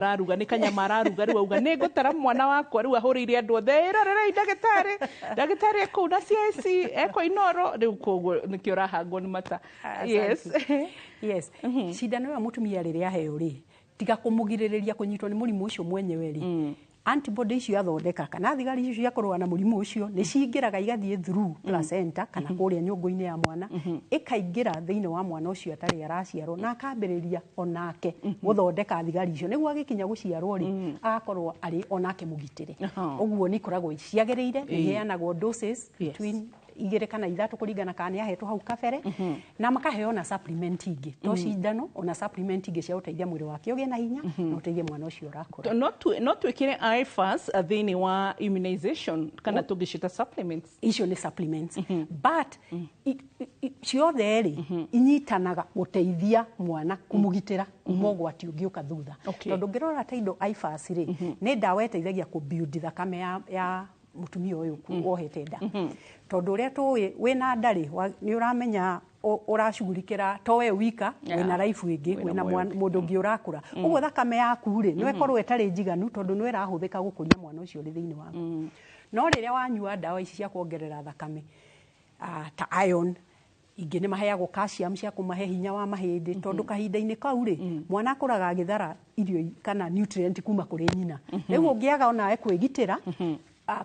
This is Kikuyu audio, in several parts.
Araruga nĩ kanyama araruga rĩu auga nĩ ngũtara mwana wakwa rĩu ahũrĩire andũ othe ĩrorerei ndagĩtarĩ ndagĩtarĩ ekũu na CIC ekũ Inoro rĩu koguo nĩkĩo ũrahangwo nĩ mata. Yes. Yes, cindano ĩyo mũtumia rĩrĩa aheo rĩ, tiga kũmũgirĩrĩria kũnyitwo nĩ mũrimũ ũcio mwenyewe rĩ, antibody icio athondeka kana thigari icio cia kũrũa na mũrimũ ũcio nĩ cingĩraga igathiĩ through placenta kana kũrĩa nyũngũ-inĩ ya mwana, ĩkaingĩra thĩinĩ wa mwana ũcio atarĩ araciarwo na akambĩrĩria onake gũthondeka thigari icio nĩguo agĩkinya gũciarwo rĩ, agakorwo arĩ onake mũgitĩre. Ũguo nĩ ikoragwo ciagĩrĩire, nĩ iheanagwo doses between 2 kana 3 kũringana kana nĩ ahetwo hau kabere, na makaheo na supplement ingĩ to cindano, ona supplement ingĩ cia gũteithia mwĩrĩ wake ũgĩe na hinya na ũteithie mwana ũcio ũrakũra. No twĩkĩre IFAS thĩinĩ wa immunization kana tũngĩcita supplements? Icio nĩ supplements, but ciothe rĩ inyitanaga gũteithia mwana kũmũgitĩra kuma ũgwati ũngĩũka thutha. Tondũ ũngĩrora ta indo IFAS rĩ, nĩ ndawa ĩteithagia kũ-build thakame ya mũtumia ũyũ wohete nda. Tondũ ũrĩa tũĩ wĩna nda rĩ, nĩ ũramenya ũracugurikĩra to we wika, wĩna life ĩngĩ, wĩna mũndũ ũngĩ ũrakũra. Ũguo thakame yaku rĩ, no ĩkorwo ĩtarĩ njiganu tondũ no ĩrahũthĩka gũkũria mwana ũcio ũrĩ thĩinĩ waku. No rĩrĩa wanyua ndawa ici cia kuongerera thakame, ta iron, ingĩ nĩ maheagwo calcium cia kũmahe hinya wa mahĩndĩ, tondũ kahinda-inĩ kau rĩ, mwana akũraga agĩthara irio kana nutrient kuma kũrĩ nyina. Rĩu ũngĩaga onawe kwĩgitĩra,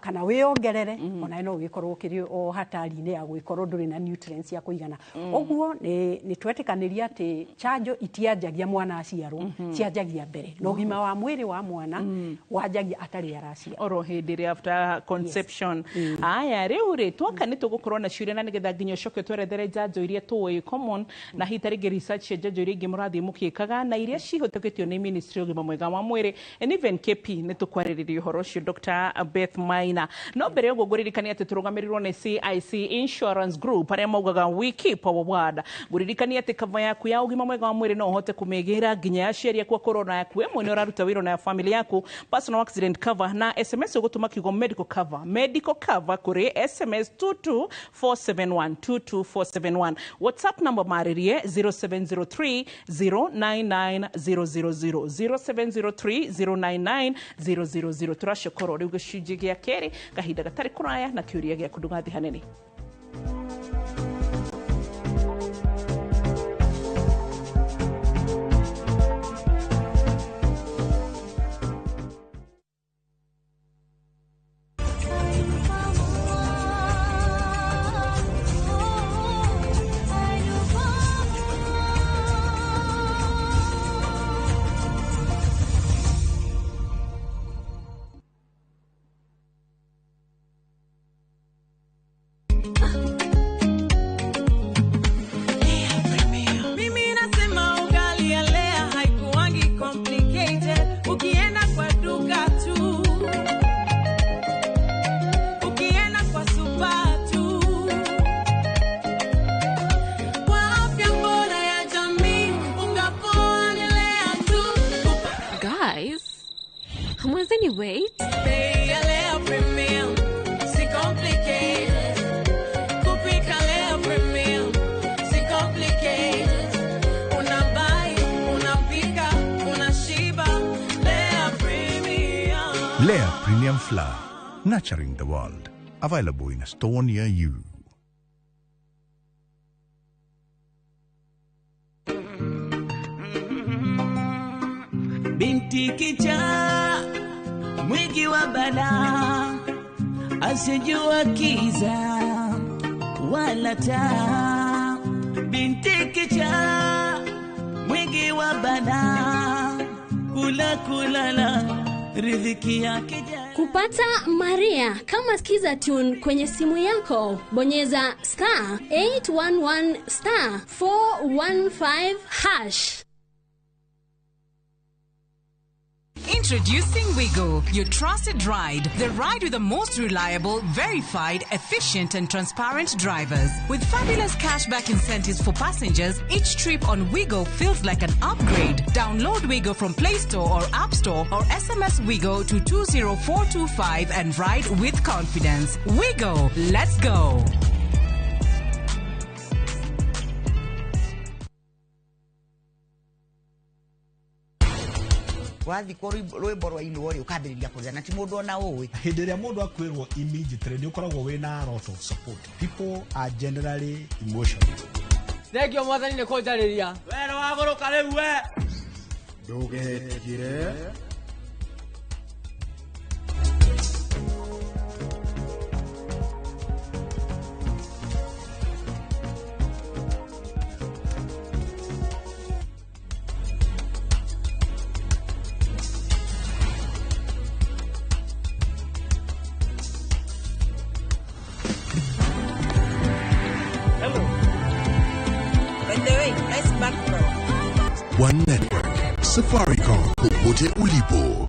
kana wĩongerere, onawe no ũgĩkorwo ũkĩrĩ o hatari-inĩ ya gũgĩkorwo ndũrĩ na nutrients cia kũigana. Ũguo nĩ twetĩkanĩria atĩ chanjo itianjagia mwana aciarwo, cianjagia mbere. Na ũgima wa mwĩrĩ wa mwana wanjagia atarĩ araciarwo. Oro hĩndĩ ĩrĩa after conception. Aya rĩu rĩ, twaka nĩ tũgũkorwo na ciũria na nĩgetha nginya ũcoke twerethere njanjo iria tũĩ common na hihi ta rĩngĩ research cia njanjo iria ingĩ mũrathiĩ mũkĩkaga na iria cihĩtũkĩtio nĩ Ministry ya ũgima mwega wa mwĩrĩ and even KP nĩ tũkwarĩrĩria ũhoro ũcio Dr. Beth Maina. No mbere ũguo ngũririkania atĩ tũrũgamĩrĩirwo nĩ CIC Insurance Group arĩa maugaga we keep our word. Ngũririkania atĩ cover yaku ya ũgima mwega wa mwĩrĩ no ũhote kũmĩgĩra nginya ya aciari aku akorwo na yaku we mwene ũraruta wĩra na ya family yaku, personal accident cover na SMS ũgũtũma kiugo medical cover, medical cover kũrĩ SMS 22471 22471. WhatsApp number marĩrie 0703 099 000 0703 099 000. Tũracokorwo rĩu gĩcunjĩ gĩa kerĩ kahinda gatarĩ kũraya na kĩũria gĩaku ndũgathiĩ hanene. Mimi nasema ugali ya Lea haikuangi complicated. Ukienda kwa duka tu, ukienda kwa super tu, kwa afya bora ya jamii, unga poa ni Lea tu. Guys, hamwezeni wait? Bei ya Lea Premium, si complicated. Kupika Lea Premium, si complicated. Unabuy, unapika, unashiba. Lea Premium. Lea Premium Flour, nurturing the world. Available in a store near you. Binti kichaa, mwingi wa balaa, asijua kiza wala taa. Binti kichaa, mwingi wa balaa, kula kulala, riziki yake jala. Kupata Maria kama Skiza tune kwenye simu yako, bonyeza star 811 star 415 hash. Introducing Wigo, your trusted ride. The ride with the most reliable, verified, efficient and transparent drivers. With fabulous cashback incentives for passengers, each trip on Wigo feels like an upgrade. Download Wigo from Play Store or App Store or SMS Wigo to 20425 and ride with confidence. Wigo, let's go. Wathikwo rwĩmbo rwainwo rĩ, ũkambĩrĩria kũrĩra na ti mũndũ ona ũĩ. Hĩndĩ ĩrĩa mũndũ akwĩrwo immediately nĩ ũkoragwo wĩna a lot of support. People are generally emotional. Thengio mwathani nĩ kũnjarĩria. We nĩ wagũrũka rĩu we. Ndũgetigĩre. By the way, nice background. One Network. Safaricom, popote ulipo.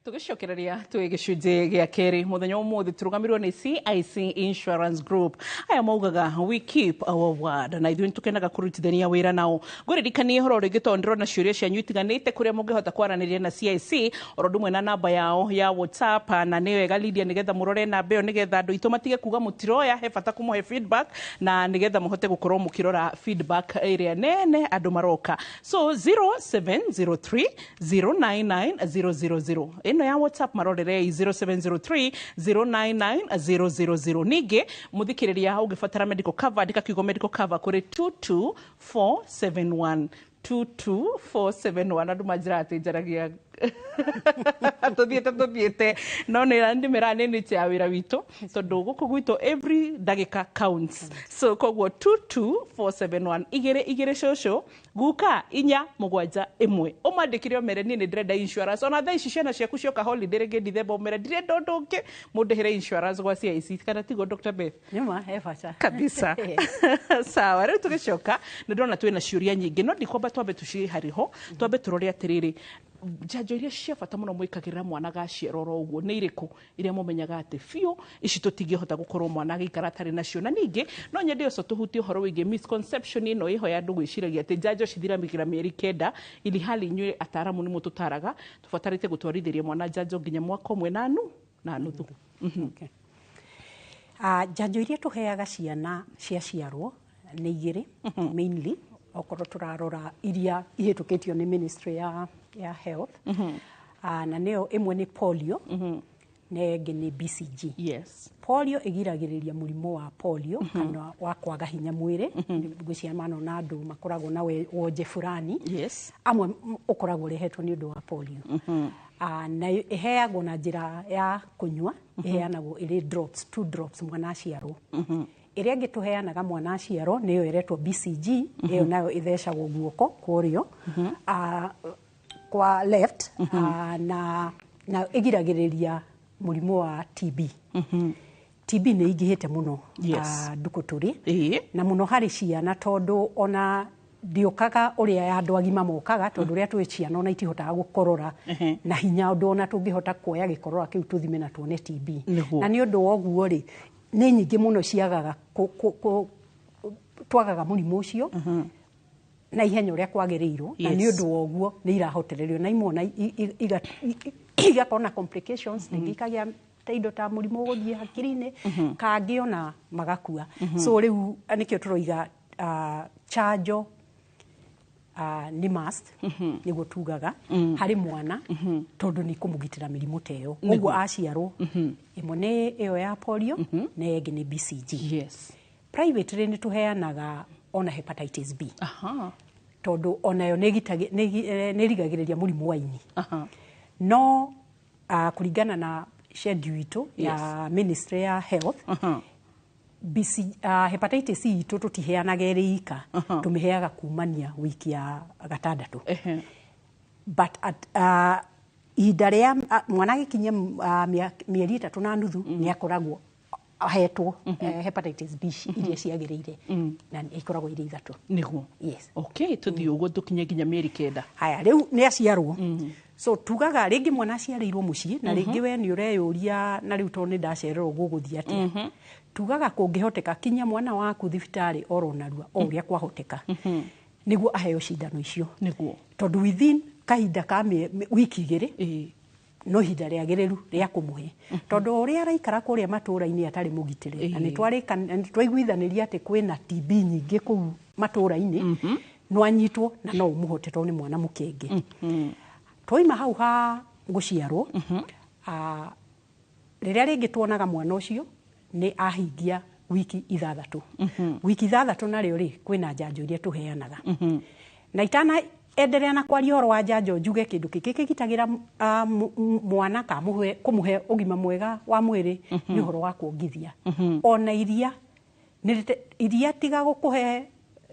Tũgĩcokereria twĩ gĩcunjĩ gĩa kerĩ mũthenya wa ũmũthĩ, tũrũgamĩrĩrwo nĩ CIC Insurance Group. Aya maugaga, "We keep our word," na ithuĩ nĩtũkenaga kũrutithania wĩra nao. Ngũririkanie ũhoro rĩngĩ tondũ ndĩrona ciũria cianyu itiganĩte kũrĩa mũngĩhota kwaranĩria na CIC oro ũndũ ũmwe na namba yao ya WhatsApp. Na nĩ wega, Lydia, nĩgetha mũrore namba ĩyo, nĩgetha andũ aitũ matige kuga mũtiroya. He bata kũmũhe feedback na nĩgetha mũhote gũkorwo mũkĩrora feedback ĩrĩa nene andũ maroka. So 0703 099 000, ĩno ya WhatsApp, marorerei 0703 099 000. Ningĩ mũthikĩrĩria, ũngĩbatara medical cover, andĩka kiugo medical cover kũrĩ 22471, 22471. Andũ manjĩraga atĩ njaragia tũthiĩte no nĩ ndĩmĩra nĩ nature ya wĩra witũ, tondũ gũkũ gwitũ every ndagĩka counts. So koguo 22471, igĩrĩ igĩrĩ cũcũ guka inya mũgwanja ĩmwe, ũmandĩkire ũmere niĩ nĩ ndĩrenda insurance. Ona thaa ici ciana ciaku cioka holiday rĩngĩ Dithemba, ũmere ndirenda ũndũ ũngĩ, mũndĩhĩre insurance gwa CIC, kana tiguo, Dr. Beth? Nĩma, he bata. Kabisa. Sawa, rĩu tũgĩcoka nĩ ndĩrona twĩna ciũria nyingĩ, no ndikwamba twambe tũciharĩho, twambe tũrore atĩrĩrĩ, njanjo iria cia bata mũno mwĩkagĩrĩra mwana gaciarwo oro ũguo nĩ irĩkũ, iria mũmenyaga atĩ biũ ici tũtingĩhota gũkorwo mwana agĩikara atarĩ nacio? Na ningĩ no nyende ũcio tũhutie ũhoro wĩgiĩ misconception ĩno ĩho ya andũ gwĩciragia atĩ njanjo cithiramĩra mĩeri 9, ili hali inyuĩ ataaramu nĩ mũtũtaraga tũbatarĩte gũtwarithĩria mwana njanjo nginya mwaka ũmwe na nuthu. Okay. Njanjo iria tũheaga ciana ciaciarwo nĩ igĩrĩ mainly, okorwo tũrarora iria ihĩtũkĩtio nĩ ministry ya health. Na nĩyo ĩmwe nĩ polio na ĩngĩ nĩ BCG. Polio ĩgiragĩrĩria mũrimũ wa polio kana wa kwaga hinya mwĩrĩ. Ngwĩciria manona andũ makoragwo na wonje fulani. Amwe ũkoragwo ũrehetwo nĩ ũndũ wa polio. Na ĩheagwo na njĩra ya kũnyua, ĩheanagwo ĩrĩ drops, two drops mwana aciarwo. Ĩrĩa ĩngĩ tũheanaga mwana aciarwo nĩyo ĩretwo BCG. Ĩyo nayo ĩthecagwo guoko kwa ũrĩo, kwa left, na ĩgiragĩrĩria mũrimũ wa TB. TB nĩ ingĩhĩte mũno ndukũ tũrĩ na mũno harĩ ciana, tondũ ona ndĩũkaga ũrĩa ya andũ agima mokaga, tondũ ũrĩa twĩ ciana ona itihotaga gũkorora na hinya ũndũ ona tũngĩhota kuoya gĩkorora kĩu tũthime na tuone TB. Na nĩ ũndũ wa ũguo rĩ, nĩ nyingĩ mũno ciagaga twagaga mũrimũ ũcio na ihenya ũrĩa kwagĩrĩirwo, na nĩ ũndũ wa ũguo nĩ irahotererio na imwe ona igakorwo na complications, rĩngĩ ikagĩa ta indo ta mũrimũ ũgũthiĩ hakiri-inĩ, kangĩ ona magakua. So rĩu nĩkĩo tũroiga chanjo nĩ must, nĩguo tugaga harĩ mwana, tondũ nĩ ikũmũgitĩra mĩrimũ ta ĩyo. Ũguo aciarwo, ĩmwe nĩ ĩyo ya polio na ĩngĩ nĩ BCG. Privately nĩ tũheanaga ona hepatitis B, tondũ onayo nĩ ĩrigagĩrĩria mũrimũ wa ini. No kũringana na schedule itũ ya ministry ya health, BC, hepatitis C itũ tũtiheanaga ĩrĩ ika, tũmĩheaga kumania wiki ya gatandatũ. But at, ihinda rĩa mwana agĩkinyia mĩeri 3 na nuthu nĩ akoragwo ahetwo hepatitis B iria ciagĩrĩire, na ikoragwo irĩ ithatũ. Nĩguo. Yes. Okay, tũthiĩ ũguo tũkinye nginya mĩeri 9. Haya, rĩu nĩ aciarwo. So tugaga rĩngĩ mwana aciarĩirwo mũciĩ na rĩngĩ we nĩ ũreyũria, na rĩu tondũ nĩ ndacererwo gũgũthiĩ atĩa? Tugaga kũngĩhoteka kinyia mwana waku thibitarĩ oro narua o ũrĩa kwahoteka, nĩguo aheo cindano icio. Tondũ within kahinda ka wiki 2. No ihinda rĩagĩrĩru rĩa kũmũhe, tondũ ũrĩa araikara kũrĩa matũũra-inĩ atarĩ mũgitĩre, na nĩ twaiguithanĩria atĩ kwĩna TB nyingĩ kũu matũũra-inĩ, no anyitwo na no ũmũhote tondũ nĩ mwana mũkenge. Twaima hau ha gũciarwo, rĩrĩa rĩngĩ tuonaga mwana ũcio nĩ ahingia wiki 6. Wiki 6 narĩo rĩ, kwĩna njanjo iria tũheanaga. Na itana enderea na kwaria ũhoro wa njanjo, njuge kĩndũ kĩngĩ kĩgitagĩra mwana ka kũmũhe ũgima mwega wa mwĩrĩ nĩ ũhoro wa kuongithia. Ona iria iria tiga gũkũhe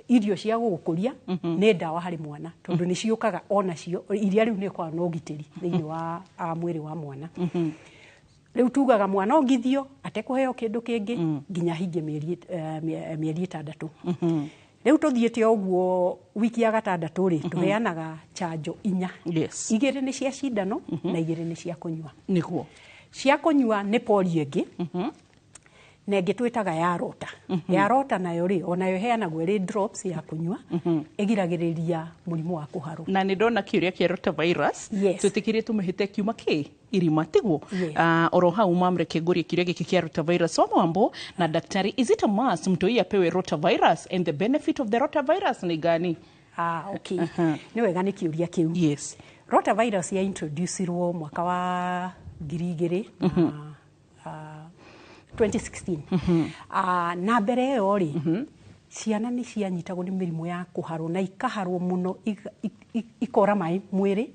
irio cia gũgũkũria, nĩ ndawa harĩ mwana, tondũ nĩ ciũkaga onacio iria rĩu nĩ ĩkoragwo na ũgitĩri thĩinĩ wa mwĩrĩ wa mwana. Rĩu tugaga mwana ongithio atekũheo kĩndũ kĩngĩ nginya ahingie mĩeri 6. Rĩu tũthiĩte ũguo, wiki ya 6 rĩ, tũheanaga chanjo 4. 2 nĩ cia cindano na 2 nĩ cia kũnyua. Nĩguo. Cia kũnyua nĩ polio ĩngĩ na ĩngĩ twĩtaga ya rota. Ya rota nayo rĩ, onayo ĩheanagwo ĩrĩ drops ya kũnyua, ĩgiragĩrĩria mũrimũ wa kũharwo. Na nĩ ndona kĩũria kĩa rotavirus. Twĩtĩkĩrie tũmĩhĩte kiuma kĩ irima, tiguo? Oro hau mamreke ngũrie kĩũria gĩkĩ kĩa rotavirus wa mwambo na daktari. Is it a must mtoi apewe rotavirus, and the benefit of the rotavirus ni gani? Ah, okay. Nĩ wega nĩ kĩũria kĩu. Rotavirus ya introducirwo mwaka wa 2000 na 2016. Na mbere ĩyo rĩ, ciana nĩ cianyitagwo nĩ mĩrimũ ya kũharwo na ikaharwo mũno, ikora maĩ mwĩrĩ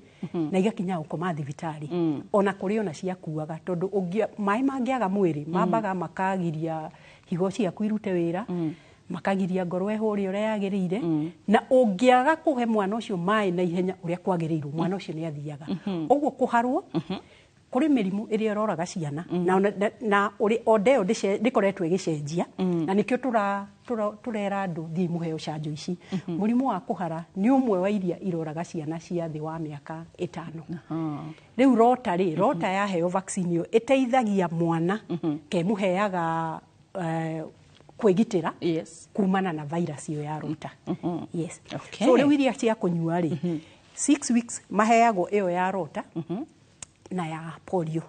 na igakinya gũkoma thibitarĩ. Ona kũrĩ ona ciakuaga, tondũ maĩ mangĩaga mwĩrĩ mambaga makagiria higo ciaku irute wĩra, makagiria ngoro ĩhũre ũrĩa yagĩrĩire, na ũngĩaga kũhe mwana ũcio maĩ na ihenya ũrĩa kwagĩrĩirwo, mwana ũcio nĩ athiaga. Ũguo kũharwo kũrĩ mĩrimũ ĩrĩa ĩroraga ciana na onda ĩyo ndĩkoretwo ĩgĩcenjia, na nĩkĩo tũrera andũ thiĩ mũheo canjo ici. Mũrimũ wa kũhara nĩ ũmwe wa iria iroraga ciana cia thĩ wa mĩaka 5. Rĩu rota rĩ, rota yaheo vaccine ĩyo ĩteithagia mwana, kemũheaga kwĩgitĩra kumana na virus ĩyo ya rota. Yes. So rĩu iria cia kũnyua rĩ, 6 weeks maheagwo ĩyo ya rota na ya polio.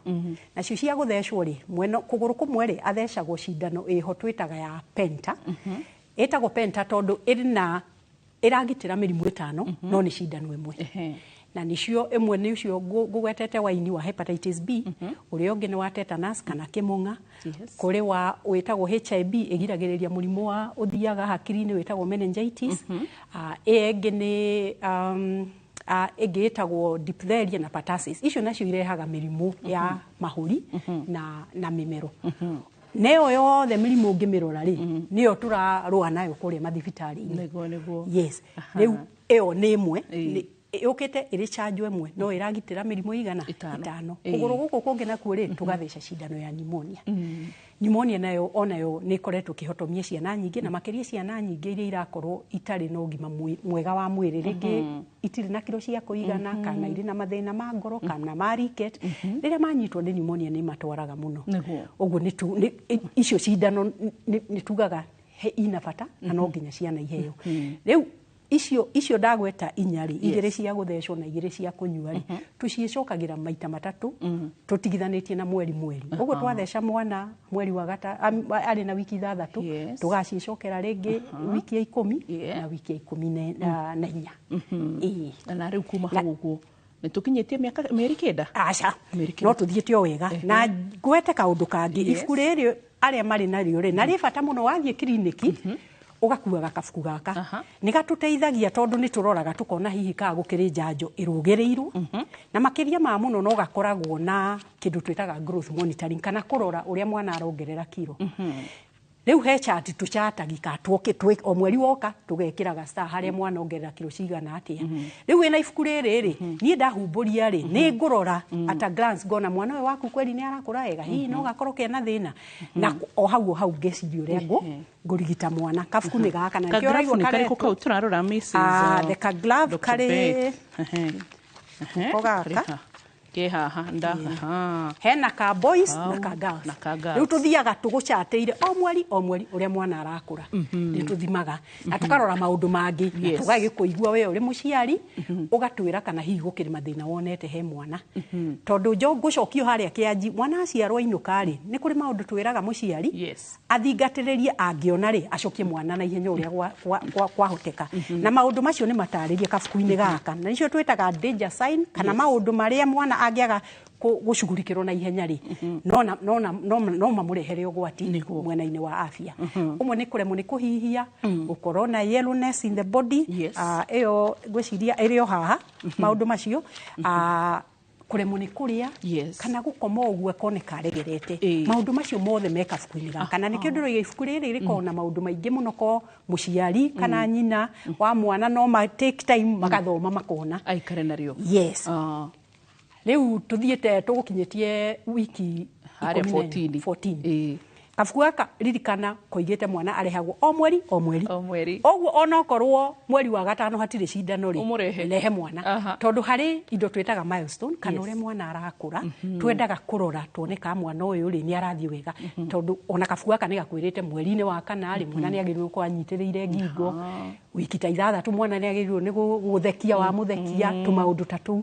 Nacio cia gũthecwo rĩ, mwena kũgũrũ kũmwe rĩ, athecagwo cindano ĩho twĩtaga ya penta. Ĩtagwo penta tondũ ĩrĩ na ĩragitĩra mĩrimũ 5, no nĩ cindano ĩmwe. Na nĩcio ĩmwe nĩ ũcio ngũgwetete waini wa hepatitis B, ũrĩa ũngĩ nĩ wa tetanus kana kĩmũng'a, kũrĩ wa wĩtagwo HIV ĩgiragĩrĩria mũrimũ wa ũthiaga hakiri-inĩ wĩtagwo meningitis, ĩyo ĩngĩ nĩ ĩngĩ ĩtagwo diphtheria na pertussis. Icio nacio irehaga mĩrimũ ya mahũri na mĩmero. Na ĩyo yothe mĩrimũ ũngĩmĩrora rĩ, nĩyo tũrarũa nayo kũrĩa mathibitarĩ-inĩ. Nĩguo. Yes. Rĩu ĩyo nĩ ĩmwe yũkĩte ĩrĩ chanjo ĩmwe, no ĩragitĩra mĩrimũ igana 5. Kũgũrũ gũkũ kũngĩ nakuo rĩ, tũgatheca cindano ya pneumonia. Pneumonia nayo onayo nĩ ĩkoretwo ĩkĩhotomia ciana nyingĩ, na makĩria ciana nyingĩ iria irakorwo itarĩ na ũgima mwega wa mwĩrĩ, rĩngĩ itirĩ na kiro cia kũigana, kana irĩ na mathĩna ma ngoro kana ma ricket. Rĩrĩa manyitwo nĩ pneumonia nĩ matwaraga mũno. Ũguo icio cindano nĩ tugaga ina bata na no nginya ciana iheo. Rĩu icio ndagweta 4 rĩ, 2 cia gũthecwo na 2 cia kũnyua rĩ, tũciĩcokagĩra maita 3 tũtigithanĩtie na mweri mweri. Ũguo twatheca mwana mweri wa arĩ na wiki 6, tũgaciĩcokera rĩngĩ wiki ya 10 na wiki ya 14. Na rĩu kuma hau ũguo nĩ tũkinyĩtie mĩeri 9? Aca, no tũthiĩte o wega. Na ngwete kaũndũ kangĩ, ibuku rĩrĩ arĩa marĩ narĩo rĩ, na rĩ bata mũno wathiĩ kiriniki ũgakuaga kabuku gaka. Nĩ gatũteithagia tondũ nĩ tũroraga tũkona hihi kana gũkĩrĩ njanjo ĩrũgĩrĩirwo, na makĩria ma mũno no gakoragwo na kĩndũ twĩtaga growth monitoring, kana kũrora ũrĩa mwana arongerera kiro. Rĩu he chati tũchatagi ka o mweri woka tũgekĩraga star harĩa mwana ongerera kiro cigana atĩa. Rĩu wĩna ibuku rĩrĩ rĩ, niĩ ndahumbũria rĩ, nĩ ngũrora at a glance ngona mwana ũyũ waku kweri nĩ arakũra wega, hihi no gakorwo kena thĩna, na o hau o hau ngeciria ũrĩa ngũrigita mwana. Kabuku nĩ gaka na nĩkĩo ũraigua karetwo kau tũrarora Mrs. The Kaglove karĩ ko gaka. Ke haha nda aha. Hena ka boys Au, na ka girls. Na ka girls. Rĩu tũthiaga tũgũcatĩire o mweri o mweri ũrĩa mwana arakũra. Nĩ tũthimaga na tũkarora maũndũ mangĩ na tũgagĩkũigua we ũrĩ mũciari, ũgatwĩra kana hihi gũkĩrĩ mathĩna wonete he mwana. Tondũ njo ngũcokio harĩa kĩanji, mwana aciarwo ainũka rĩ, nĩ kũrĩ maũndũ twĩraga mũciari athingatĩrĩrie, angĩona rĩ, acokie mwana na ihenya ũrĩa kwahoteka. Na maũndũ macio nĩ matarĩrie kabuku-inĩ gaka, na nĩcio twĩtaga danger sign, kana maũndũ marĩa mwana angĩaga gũcugurikĩrwo na ihenya rĩ, no mamũrehere ũgwati mwena-inĩ wa afya. Ũmwe nĩ kũremwo nĩ kũhihia, gũkorwo na yellowness in the body. Ĩyo ngwĩciria ĩrĩ o haha maũndũ macio. Kũremwo nĩ kũrĩa, kana gũkoma ũguo akoneka aregerete. Maũndũ macio mothe me kabuku-inĩ gaka, na nĩkĩo ndĩroiga ibuku rĩrĩ rĩkoragwo na maũndũ maingĩ mũno, ko mũciari kana nyina wa mwana no ma take time magathoma makona. Aikare narĩo. Yes. Rĩu tũthiĩte tũgũkinyĩtie wiki Harĩa 14. 14. Kabuku gaka, ririkana, koigĩte mwana arehagwo o mweri o mweri. O mweri. Ũguo onokorwo mweri wa gatano hatirĩ cindano rĩ, Ũmũrehe. rehe mwana, tondũ harĩ indo twĩtaga milestone, kana ũrĩa mwana arakũra, twendaga kũrora tuone kana mwana ũyũ rĩ, nĩ arathiĩ wega, tondũ ona kabuku gaka nĩ gakwĩrĩte mweri-inĩ wa kana rĩ, mwana nĩ agĩrĩirwo gũkorwo anyitĩrĩire ngingo, wiki ta 6 mwana nĩ agĩrĩirwo nĩ gũthekia wamũthekia, tũmaũndũ ta tũu.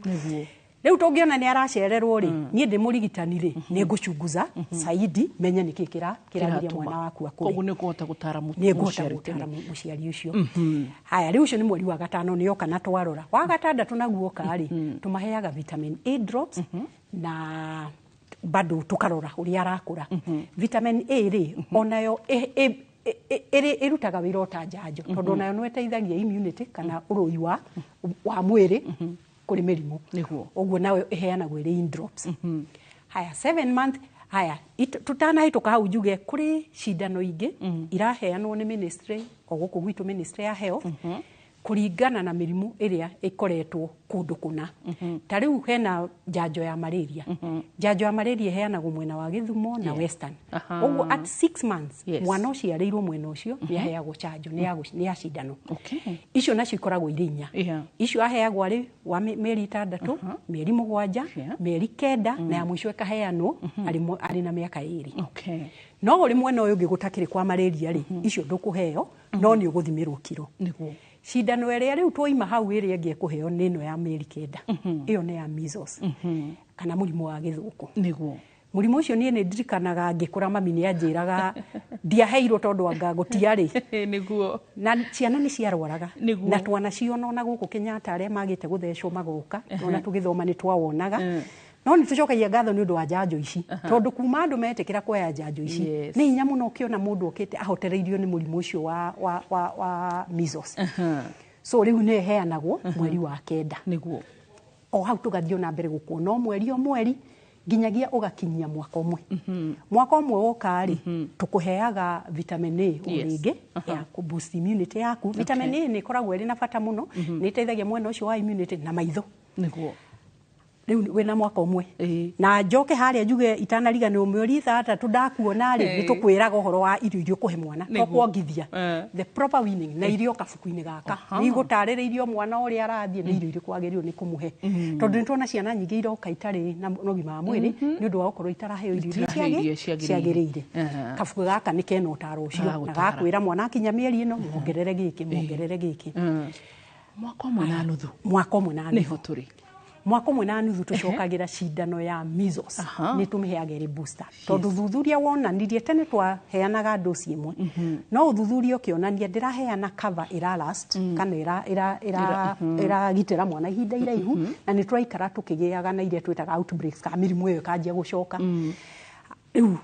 Rĩu tũngĩona nĩ aracererwo rĩ, niĩ ndĩ mũrigitani rĩ, nĩ ngũchunguza saidi menye nĩkĩ kĩragiria Kĩratũma. mwana waku akũre. Koguo nĩ ũkũhota gũtara Nĩ ngũhota mũciari gũtara tene. mũciari ũcio. Haya, rĩu ũcio nĩ mweri wa gatano nĩ oka na twarora. Wa gatandatũ naguo oka rĩ, tũmaheaga vitamin A drops na bado tũkarora ũrĩa arakũra. Vitamin A rĩ, onayo ĩrutaga wĩra o ta njanjo, tondũ onayo no ĩteithagia immunity kana ũrũi wa mwĩrĩ kũrĩ mĩrimũ. Ũguo nayo ĩheanagwo ĩrĩ in drops. Haya, 7 month. Haya, tutanahĩtũka hau, njuge kũrĩ cindano ingĩ iraheanwo nĩ ministry o gũkũ gwitũ, ministry ya health, kũringana na mĩrimũ ĩrĩa ĩkoretwo kũndũ kũna. Ta rĩu hena njanjo ya malaria. Njanjo ya malaria ĩheanagwo mwena wa Gĩthumo na Western. Ũguo at 6 months, mwana ũciarĩirwo mwena ũcio nĩ aheagwo chanjo, nĩ ya cindano. Icio nacio ikoragwo irĩ inya. Icio aheagwo arĩ wa mĩeri 6, mĩeri 7, mĩeri 9, na ya mũico ĩkaheanwo arĩ na mĩaka 2. No ũrĩ mwena ũyũ ũngĩ gũtakĩrĩ kwa malaria rĩ, icio ndũkũheo, no nĩ ũgũthimĩrwo kiro. Cindano ĩrĩa rĩu twaima hau ĩrĩa ĩngĩ ĩkũheo nĩ ĩno ya mĩeri 9. Ĩyo nĩ ya measles, kana mũrimũ wa gĩthũkũ. Mũrimũ ũcio niĩ nĩ ndirikanaga ngĩkũra, mami nĩ anjĩraga ndiaheirwo tondũ anga gũtiarĩ. Na ciana nĩ ciarwaraga. Na twanaciona ona gũkũ Kenyatta arĩa magĩte gũthecwo magoka, ona tũgĩthoma nĩ twawonaga. No nĩ tũcokagia ngatho nĩ ũndũ wa njanjo ici, tondũ kuma andũ metĩkĩra kuoya njanjo ici, nĩ hinya mũno ũkĩona mũndũ okĩte ahotereirio nĩ mũrimũ ũcio wa measles. So rĩu nĩ ĩheanagwo mweri wa 9. O hau tũgathiĩ na mbere gũkuona o mweri o mweri nginyagia ũgakinyia mwaka ũmwe. Mwaka ũmwe woka rĩ, tũkũheaga vitamin A o rĩngĩ ya kũ boost immunity yaku. Vitamin A nĩ ĩkoragwo ĩrĩ na bata mũno, nĩ ĩteithagia mwena ũcio wa immunity na maitho. Rĩu wĩna mwaka ũmwe, na njoke harĩa njuge itanariganĩrwo, mĩeri 6 ndakuona rĩ, nĩ tũkwĩraga ũhoro wa irio iria ũkũhe mwana, to kuongithia, the proper weaning, na irio kabuku-inĩ gaka nĩ igũtarĩrĩirio mwana ũrĩa arathiĩ na irio irĩkũ agĩrĩirwo nĩ kũmũhe, tondũ nĩ tuona ciana nyingĩ iroka itarĩ na ũgima wa mwĩrĩ nĩ ũndũ wa gũkorwo itaraheo irio iria Itiraheo irio ciagĩrĩire. ciagĩrĩire. Kabuku gaka nĩ kena ũtaro ũcio na Gagũtara. gakwĩra mwana akinya mĩeri ĩno, muongerere gĩkĩ, muongerere gĩkĩ. Mwaka ũmwe na nuthu. Mwaka ũmwe na nuthu. Nĩho tũrĩ. Mwaka ũmwe na nuthu tũcokagĩra cindano ya measles. Nĩ tũmĩheaga ĩrĩ booster, tondũ thuthuria wonanirie tene twaheanaga dosi ĩmwe, no ũthuthuria ũkĩonania ndĩraheana cover ĩra last kana ĩragitĩra mwana ihinda iraihu, na nĩ tũraikara tũkĩgĩaga na iria twĩtaga outbreaks, kana mĩrimũ ĩyo ĩkanjia gũcoka. Rĩu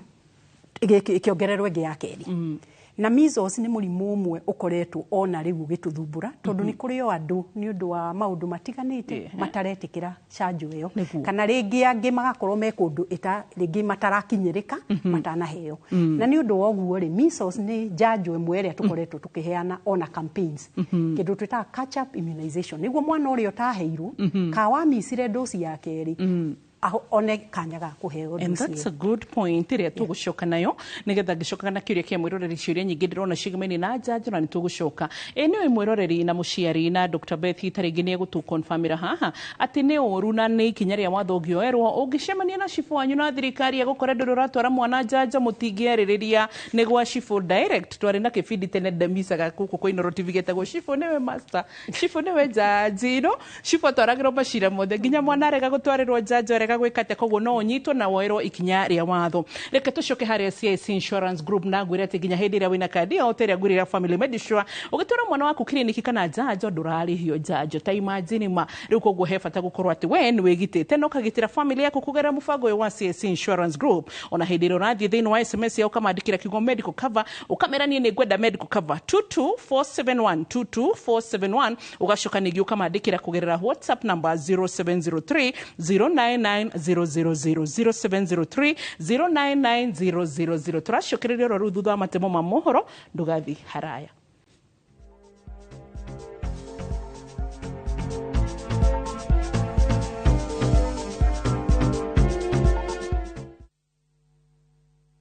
ĩkĩongererwo ĩngĩ ya kerĩ. Na measles nĩ mũrimũ ũmwe ũkoretwo ona rĩu ũgĩtũthumbũra, tondũ nĩ kũrĩ o andũ nĩ ũndũ wa maũndũ matiganĩte mataretĩkĩra canjo ĩyo, kana rĩngĩ angĩ magakorwo me kũndũ ĩta rĩngĩ matarakinyĩrĩka, matanaheo. Na nĩ ũndũ wa ũguo rĩ, measles nĩ njanjo ĩmwe ĩrĩa tũkoretwo tũkĩheana ona campaigns, kĩndũ twĩtaga catch up immunization, nĩguo mwana ũrĩa ũtaheirwo ka wamicire dosi ya kerĩ. One kanya ga kũheo. And that's a good point ĩrĩa tũgũcoka nayo, nĩgetha ngĩcokaga na kĩũria kĩa mwĩroreri. Ciũria nyingĩ ndĩrona ciĩgamaine na njanjo, na nĩ tũgũcoka. Ĩ nĩwe mwĩroreri na mũciari na Dr. Beth tarĩngĩ nĩ egũtũconfirmĩra haha atĩ nĩ ũru na nĩ ikinya rĩa watho ũngĩoerwo ũngĩcemania na cibũ wanyu na thirikari egũkora ndũrĩ ũratwara mwana njanjo, mũtingĩarĩrĩria, nĩ gwa cibũ direct. Twarĩ na kĩbindi tene ndemicaga gũkũ kwa Inooro TV getagwo Cibũ Nĩwe Master, Cibũ Nĩwe Jaji. No cibũ atwaragĩrwo macira mothe, nginya mwana arega gũtwarĩrwo njanjo, arega gwĩka atĩa, koguo no ũnyitwo na woerwo ikinya rĩa watho. Reke tũcoke harĩa CIC Insurance Group na ngwĩre atĩ nginya hĩndĩ ĩrĩa wĩna kandi yao ta ĩrĩa ngwĩrĩra Family Medisure, ũgĩtwara mwana waku kiriniki kana njanjo, ndũrarĩhio njanjo. Ta imagine ma rĩu. Koguo he bata gũkorwo atĩ we nĩ wĩgitĩte na ũkagitĩra family yaku kũgerera mũbango ũyũ wa CIC Insurance Group. Ona hĩndĩ ĩrĩa ũrathiĩ thĩinĩ wa SMS yao, ũkamandĩkĩra kiugo "medical cover", ũkamera niĩ nĩ ngwenda medical cover, 22471, 22471. Ũgacoka ningĩ ũkamandĩkĩra kũgerera WhatsApp number 0703 099 000, 0703 099 000. Tũracokereria oro rĩu thutha wa matemo ma mohoro. Ndũgathi haraya.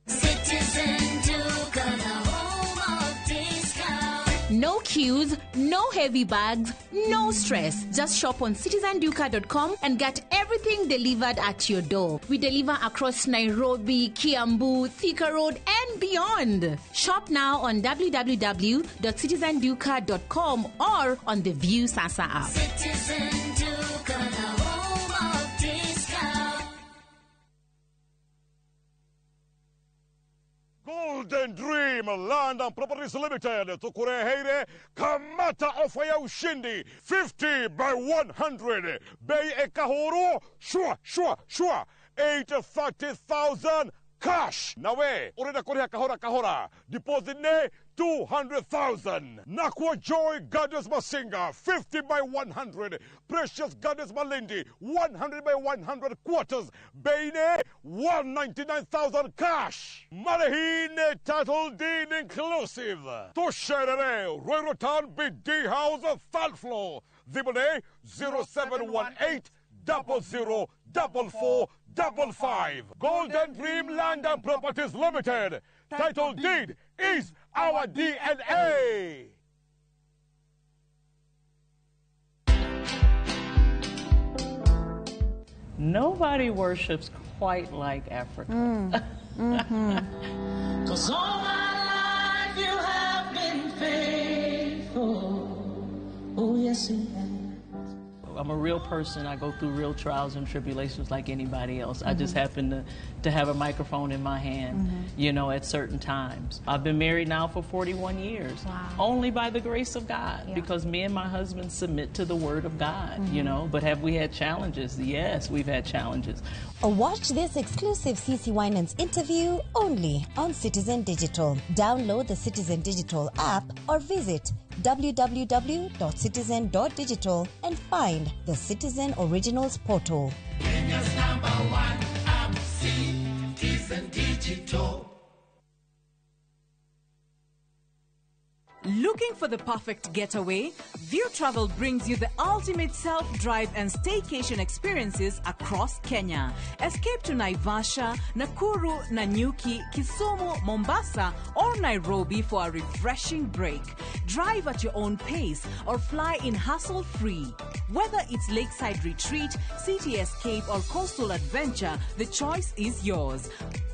Citizen Duka, the home of discount. No queues, no heavy bags, no stress. Just shop on citizenduka.com and get everything delivered at your door. We deliver across Nairobi, Kiambu, Thika Road, and beyond. Shop now on www.citizenduka.com or on the View Sasa app. Citizen Duka, the home of discount. Golden Dream Land and Properties Limited tukureheire kamata ofa ya ushindi, 50 by 100, bei ekahuru shua shua shua 830,000 cash, nawe urenda kuriha kahora kahora, deposit ne 200,000. Nakwa Joy Gardens Masinga, 50 by 100. Precious Gardens Malindi, 100 by 100 quarters, Beine 199,000 cash. Marehine title deed inclusive. Tusherere Ruiru Town BD House, third floor. Thimũ 0718 00 44 55. Golden Dream Land and Properties Limited. Title deed is our DNA. Nobody worships quite like Africa. 'Cause all my life you have been faithful. Oh, yes, you have. I'm a real person. I go through real trials and tribulations like anybody else. I just happen to have a microphone in my hand at certain times. I've been married now for 41 years. Only by the grace of God, because me and my husband submit to the word of God. But have we had challenges? Yes, we've had challenges. Watch this exclusive CC Winans interview only on Citizen Digital. Download the Citizen Digital app or visit www.citizen.digital and find the Citizen Originals portal. Kenya's number one app, Citizen Digital. Looking for the perfect getaway? View Travel brings you the ultimate self-drive and staycation experiences across Kenya. Escape to Naivasha, Nakuru, Nanyuki, Kisumu, Mombasa, or Nairobi for a refreshing break. Drive at your own pace or fly in hassle-free. Whether it's lakeside retreat, city escape, or coastal adventure, the choice is yours.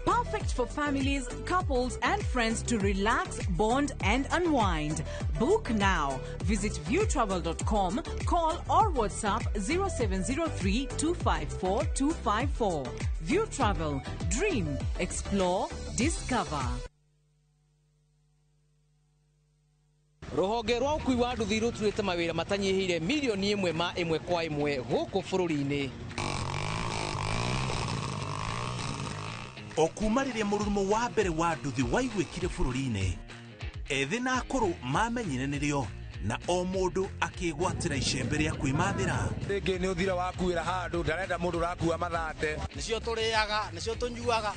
Perfect for families, couples, and friends to relax, bond, and unwind. Book now. Visit viewtravel.com, call or WhatsApp 0703 254 254. View Travel. Dream, explore, discover. Rũhonge rwa ũkui wa nduthi rũturĩte mawĩra matanyihĩire 1 million ma ĩmwe kwa ĩmwe gũkũ bũrũri-inĩ. O kuma rĩrĩa mũrurumo wa mbere wa nduthi waiguĩkire bũrũri-inĩ, ethĩ na akũrũ mamenyire nĩrĩo, na o mũndũ akĩgwatĩra icembe rĩa kwĩmathĩra. Rĩngĩ nĩ ũthira wakuĩra handũ, ndarenda mũndũ ũrakua mathate. Nĩcio tũrĩaga, nĩcio tũnyuaga.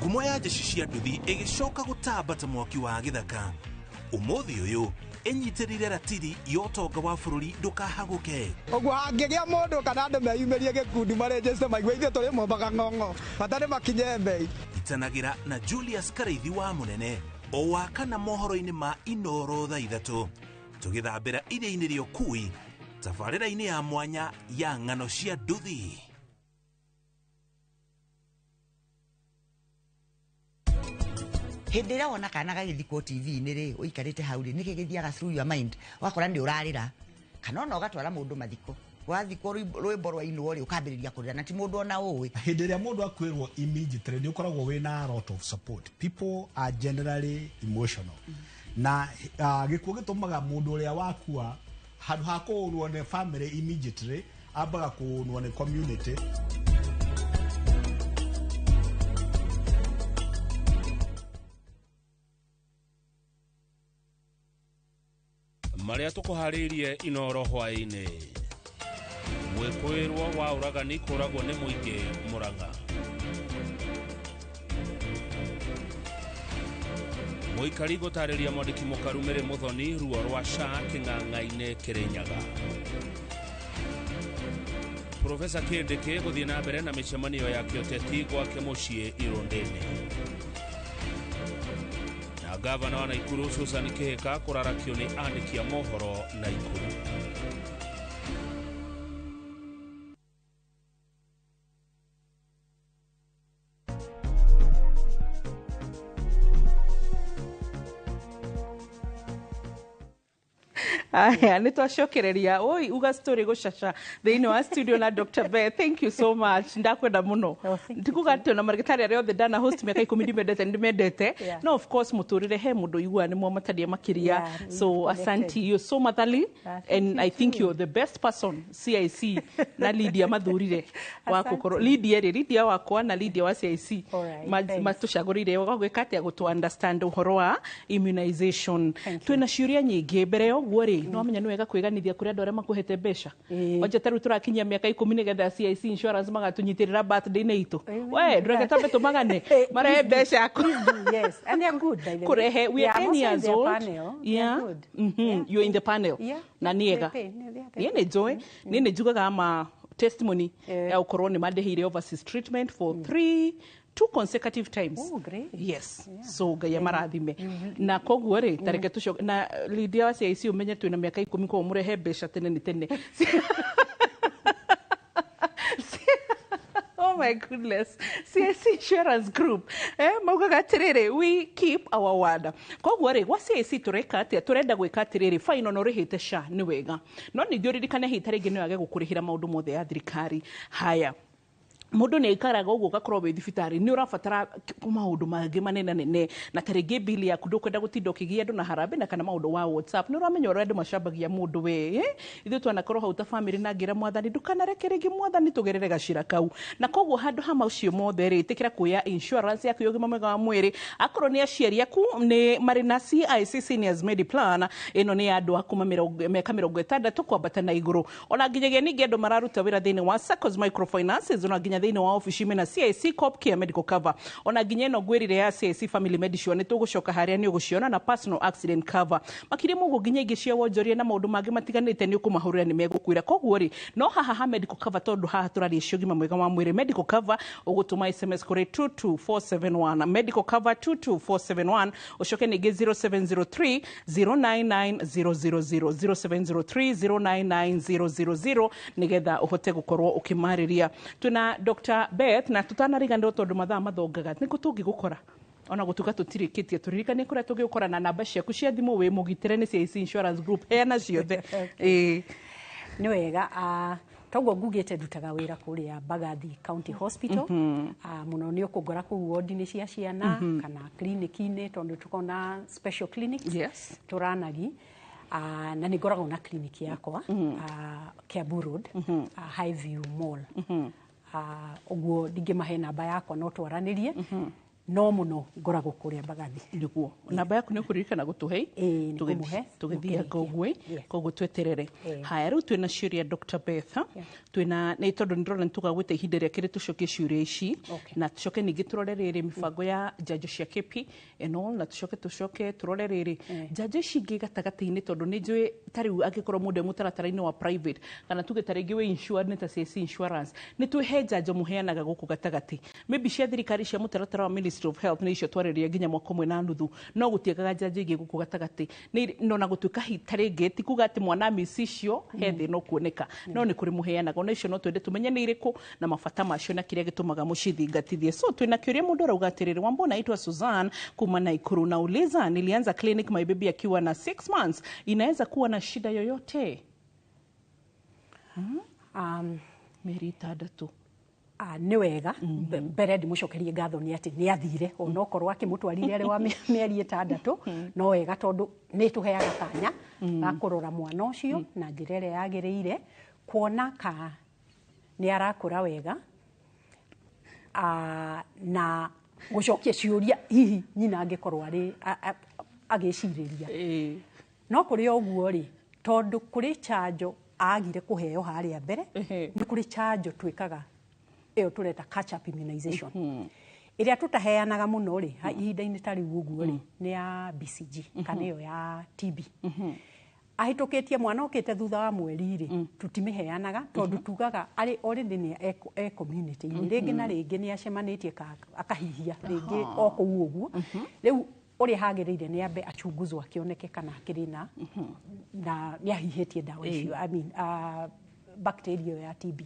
Ngumo ya njeci cia nduthi ĩgĩcoka gũtamba ta mwaki wa gĩthaka. Ũmũthĩ ũyũ Ĩnyitĩrĩire ratiri ya ũtonga wa bũrũri ndũkahagũke. Ũguo hangĩgĩa mũndũ kana andũ meyumĩrie gĩkundi marĩnjĩte maigue ithuĩ tũrĩ mombaga ng'ong'o bata nĩ makinye mbei. Itanagĩra na Julius Karaithi wa Mũnene o wa kana mohoro-inĩ ma Inoro thaa 3 tũgĩthambĩra iria-inĩ rĩa ũkui tabarĩra-inĩ ya mwanya ya ng'ano cia nduthi. Hĩndĩ ĩrĩa wona kana gagĩthikwo TV-inĩ rĩ, ũikarĩte hau rĩ, nĩkĩ gĩthiaga through your mind? Wakora nĩ ũrarĩra kana ona ũgatwara mũndũ mathiko, wathikwo rwĩmbo rwainwo rĩ, ũkambĩrĩria kũrĩra na ti mũndũ ona ũĩ. Hĩndĩ ĩrĩa mũndũ akwĩrwo immediately nĩ ũkoragwo wĩna a lot of support. People are generally emotional. Na gĩkuũ gĩtũmaga mũndũ ũrĩa wakua handũ ha kũũnwo nĩ family immediately, ambaga kũũnwo nĩ community. Marĩa tũkũharĩirie Inoro hwaĩ-inĩ. Mwĩkũĩrwo wa ũragani kũragwo nĩ mũingĩ Murang'a. Mũikari gũtarĩria mwandĩki mũkaru Mary Muthoni ruo rwa SHA kĩng'ang'a-inĩ Kĩrĩnyaga. Profesa Kindiki gũthiĩ na mbere na mĩcemanio ya kĩũteti gwake mũciĩ Irũndĩ-inĩ. Na gavana wa Naikuru Susan Kihika kũrarakio nĩ andĩki a mohoro Naikuru. Aya, nĩ twacokereria. Oi, uga story gũcaca thĩinĩ wa studio na Dr. Beth. Thank you so much. Ndakwenda mũno. Ndikuga atĩ ona marĩgĩtarĩ arĩa othe ndana host mĩaka 10 ndimendete, ndimendete. No of course mũtũrĩre he mũndũ ũiguaga nĩ mwamataria makĩria. So asante, you're so motherly and I think you're the best person CIC na Lydia mathurire wa gũkorwo. Lydia rĩ, Lydia wakwa na Lydia wa CIC matũcagũrire wa gwĩka atĩa gũtũ understand ũhoro wa immunization. Twĩna ciũria nyingĩ mbere ya ũguo rĩ, no amenya nĩ wega kwĩganithia kũrĩ andũ arĩa makũhete mbeca. Wanja ta rĩu tũrakinyia mĩaka 10 nĩgetha CIC insurance magatũnyitĩrĩra birthday-inĩ itũ. We ndũreke twambe tũmagane marehe mbeca yaku. Yes, and they are good, by the way. Kũrehe, we are 10 years old. Yeah. You're in the panel. Na nĩ ega. Niĩ nĩ njũĩ, niĩ nĩ njugaga ma testimony ya gũkorwo nĩ mandĩhĩire overseas treatment for 2 consecutive times. Oh, great. Yes. Yeah. So Ngai amarathime. Na koguo rĩ, tareke tũcoke na Lydia wa CIC ũmenye twĩna mĩaka 10 koguo mũrehe mbeca tene nĩ tene. Oh my goodness. CIC Insurance Group. Maugaga atĩrĩrĩ, we keep our word. Koguo rĩ, gwa CIC tũreka atĩa? Tũrenda gwĩka atĩrĩrĩ, fine ona ũrĩhĩte SHA nĩ wega. No ningĩ ũririkane hihi ta rĩngĩ no yage gũkũrĩhĩra maũndũ mothe ya thirikari. Haya. Mũndũ nĩ aikaraga ũguo ũgakorwo wĩ thibitarĩ nĩ ũrabatara maũndũ mangĩ manene na ta rĩngĩ bili yaku ndũkwenda gũtinda ũkĩgia andũ na harambee na kana maũndũ wa WhatsApp. Nĩ ũramenya ũrĩa andũ macambagia mũndũ we. Ithuĩ twanakorwo hau ta family na ngĩra mwathani ndũkanareke rĩngĩ mwathani tũgerere gacĩra kau. Na koguo handũ ha maũcio mothe rĩ, ĩtĩkĩra kuoya insurance yaku ya ũgima mwega wa mwĩrĩ. Akorwo nĩ aciari aku nĩ marĩ na CIC Seniors Mediplan, ĩno nĩ ya andũ a kuma mĩaka 60 kwambata na igũrũ. Ona nginyagia ningĩ andũ mararuta wĩra thĩinĩ wa SACCOS Microfinances, ona nginya thĩinĩ wa ofici mena CIC Corp Care Medical Cover. Ona nginya ĩno ngwĩrire ya CIC Family Medisure nĩ tũgũcoka harĩa nĩ ũgũciona na personal accident cover. Makĩria mũguo nginya ingĩ cia wonjoria na maũndũ mangĩ matiganĩte nĩ ũkũmahũrĩra nĩ megũkwĩra. Koguo rĩ, no haha ha medical cover tondũ haha tũraria cia ũgima mwega wa mwĩrĩ, medical cover ũgũtũma SMS kũrĩ 22471, medical cover 22471, ũcoke ningĩ 0703 099000, 0703 099000 nĩgetha ũhote gũkorwo ũkĩmarĩria. Twĩna Dr. Beth na tutanariganĩrwo tondũ mathaa mathongaga nĩkũ tũngĩgũkora ona gũtuĩka tũtirĩkĩtie tũririkanie kũrĩa tũngĩgũkora na namba ciaku cia thimũ wĩ mũgitĩre nĩ CIC Insurance Group, heana ciothe. Nĩ wega. Toguo ngugĩte ndutaga wĩra kũrĩa Mbagathi County Hospital. Mũno nĩ ũkũngora kũu ward-inĩ cia ciana kana clinic-inĩ tondũ tũkoragwo na special clinics. Yes. Tũranagi. Na nĩ ngoragwo na clinic yakwa Kiambu Road, Highview Mall. Ũguo ndingĩmahe namba yakwa no twaranĩrie. No muno ngoragwo kuria Mbagathi. Niguo namba yaku nĩ ũkũririkana gũtũhe nĩngũmũhe. Tũgĩthianga ũguo koguo tweterere. Haya, rĩu twĩna ciũria Dr. Beth, twĩna nĩ tondũ nĩndĩrona nĩtũgagwĩta ihinda rĩa kerĩ tũcokie ciũria ici, na tũcoke ningĩ tũrore rĩrĩ mĩbango ya njanjo cia KP and all, na tũcoke tũrore rĩrĩ njanjo ici ingĩ gatagatĩ-inĩ, tondũ nĩ njũĩ ta rĩu angĩkorwo mũndũ e mũtaratara-inĩ wa private kana tuge ta rĩngĩ wĩ insured nĩ ta CAC insurance, nĩ twĩhe njanjo mũheanaga gũkũ gatagatĩ, maybe cia thirikari cia mũtaratara wa Ministry of Health nĩ icio twarĩrĩria nginya mwaka ũmwe na nuthu, no gũtiagaga njanjo ingĩ gũkũ gatagatĩ. No na gũtuĩka ta rĩngĩ ti kuga atĩ mwana miss icio he thĩna ũkuoneka, no nĩ kũrĩ mũheanaga ona icio, no twende tũmenye nĩ irĩkũ na mabata macio na kĩrĩa gĩtũmaga mũcithingatithie. So twĩna kĩũria, mũndũ arauga atĩrĩrĩ, Wambo, naitwa Suzanne kuma Nakuru, nauliza, nilianza clinic my baby akiwa na 6 months, inaweza kuwa na shida yoyote? Mĩeri 6. Nĩ wega mbere ndĩmũcokerie ngatho nĩ atĩ nĩ athire onokorwo akĩmũtwarire arĩ wa mĩeri 6, no wega tondũ nĩ tũheaga kanya ga kũrora mwana ũcio na njĩra ĩrĩa yagĩrĩire, kuona ka nĩ arakũra wega, na gũcokia ciũria hihi nyina angĩkorwo arĩ agĩcirĩria. No kũrĩ o ũguo rĩ, tondũ kũrĩ chanjo agire kũheo harĩa mbere, nĩ kũrĩ chanjo twĩkaga ĩyo tũreta catch up immunization, ĩrĩa tũtaheanaga mũno rĩ ihinda-inĩ ta rĩu ũguo rĩ, nĩ ya BCG kana ĩyo ya TB. Ahĩtũkĩtie mwana okĩte thutha wa mweri rĩ, tũtimĩheanaga tondũ tugaga arĩ already nĩ e community-inĩ, rĩngĩ na rĩngĩ nĩ acemanĩtie akahihia rĩngĩ o kũu ũguo. Rĩu ũrĩa hagĩrĩire nĩ ambe achunguzwo akĩoneke kana akĩrĩ na nĩ ahihĩtie ndawa icio, I mean bacteria ya TB.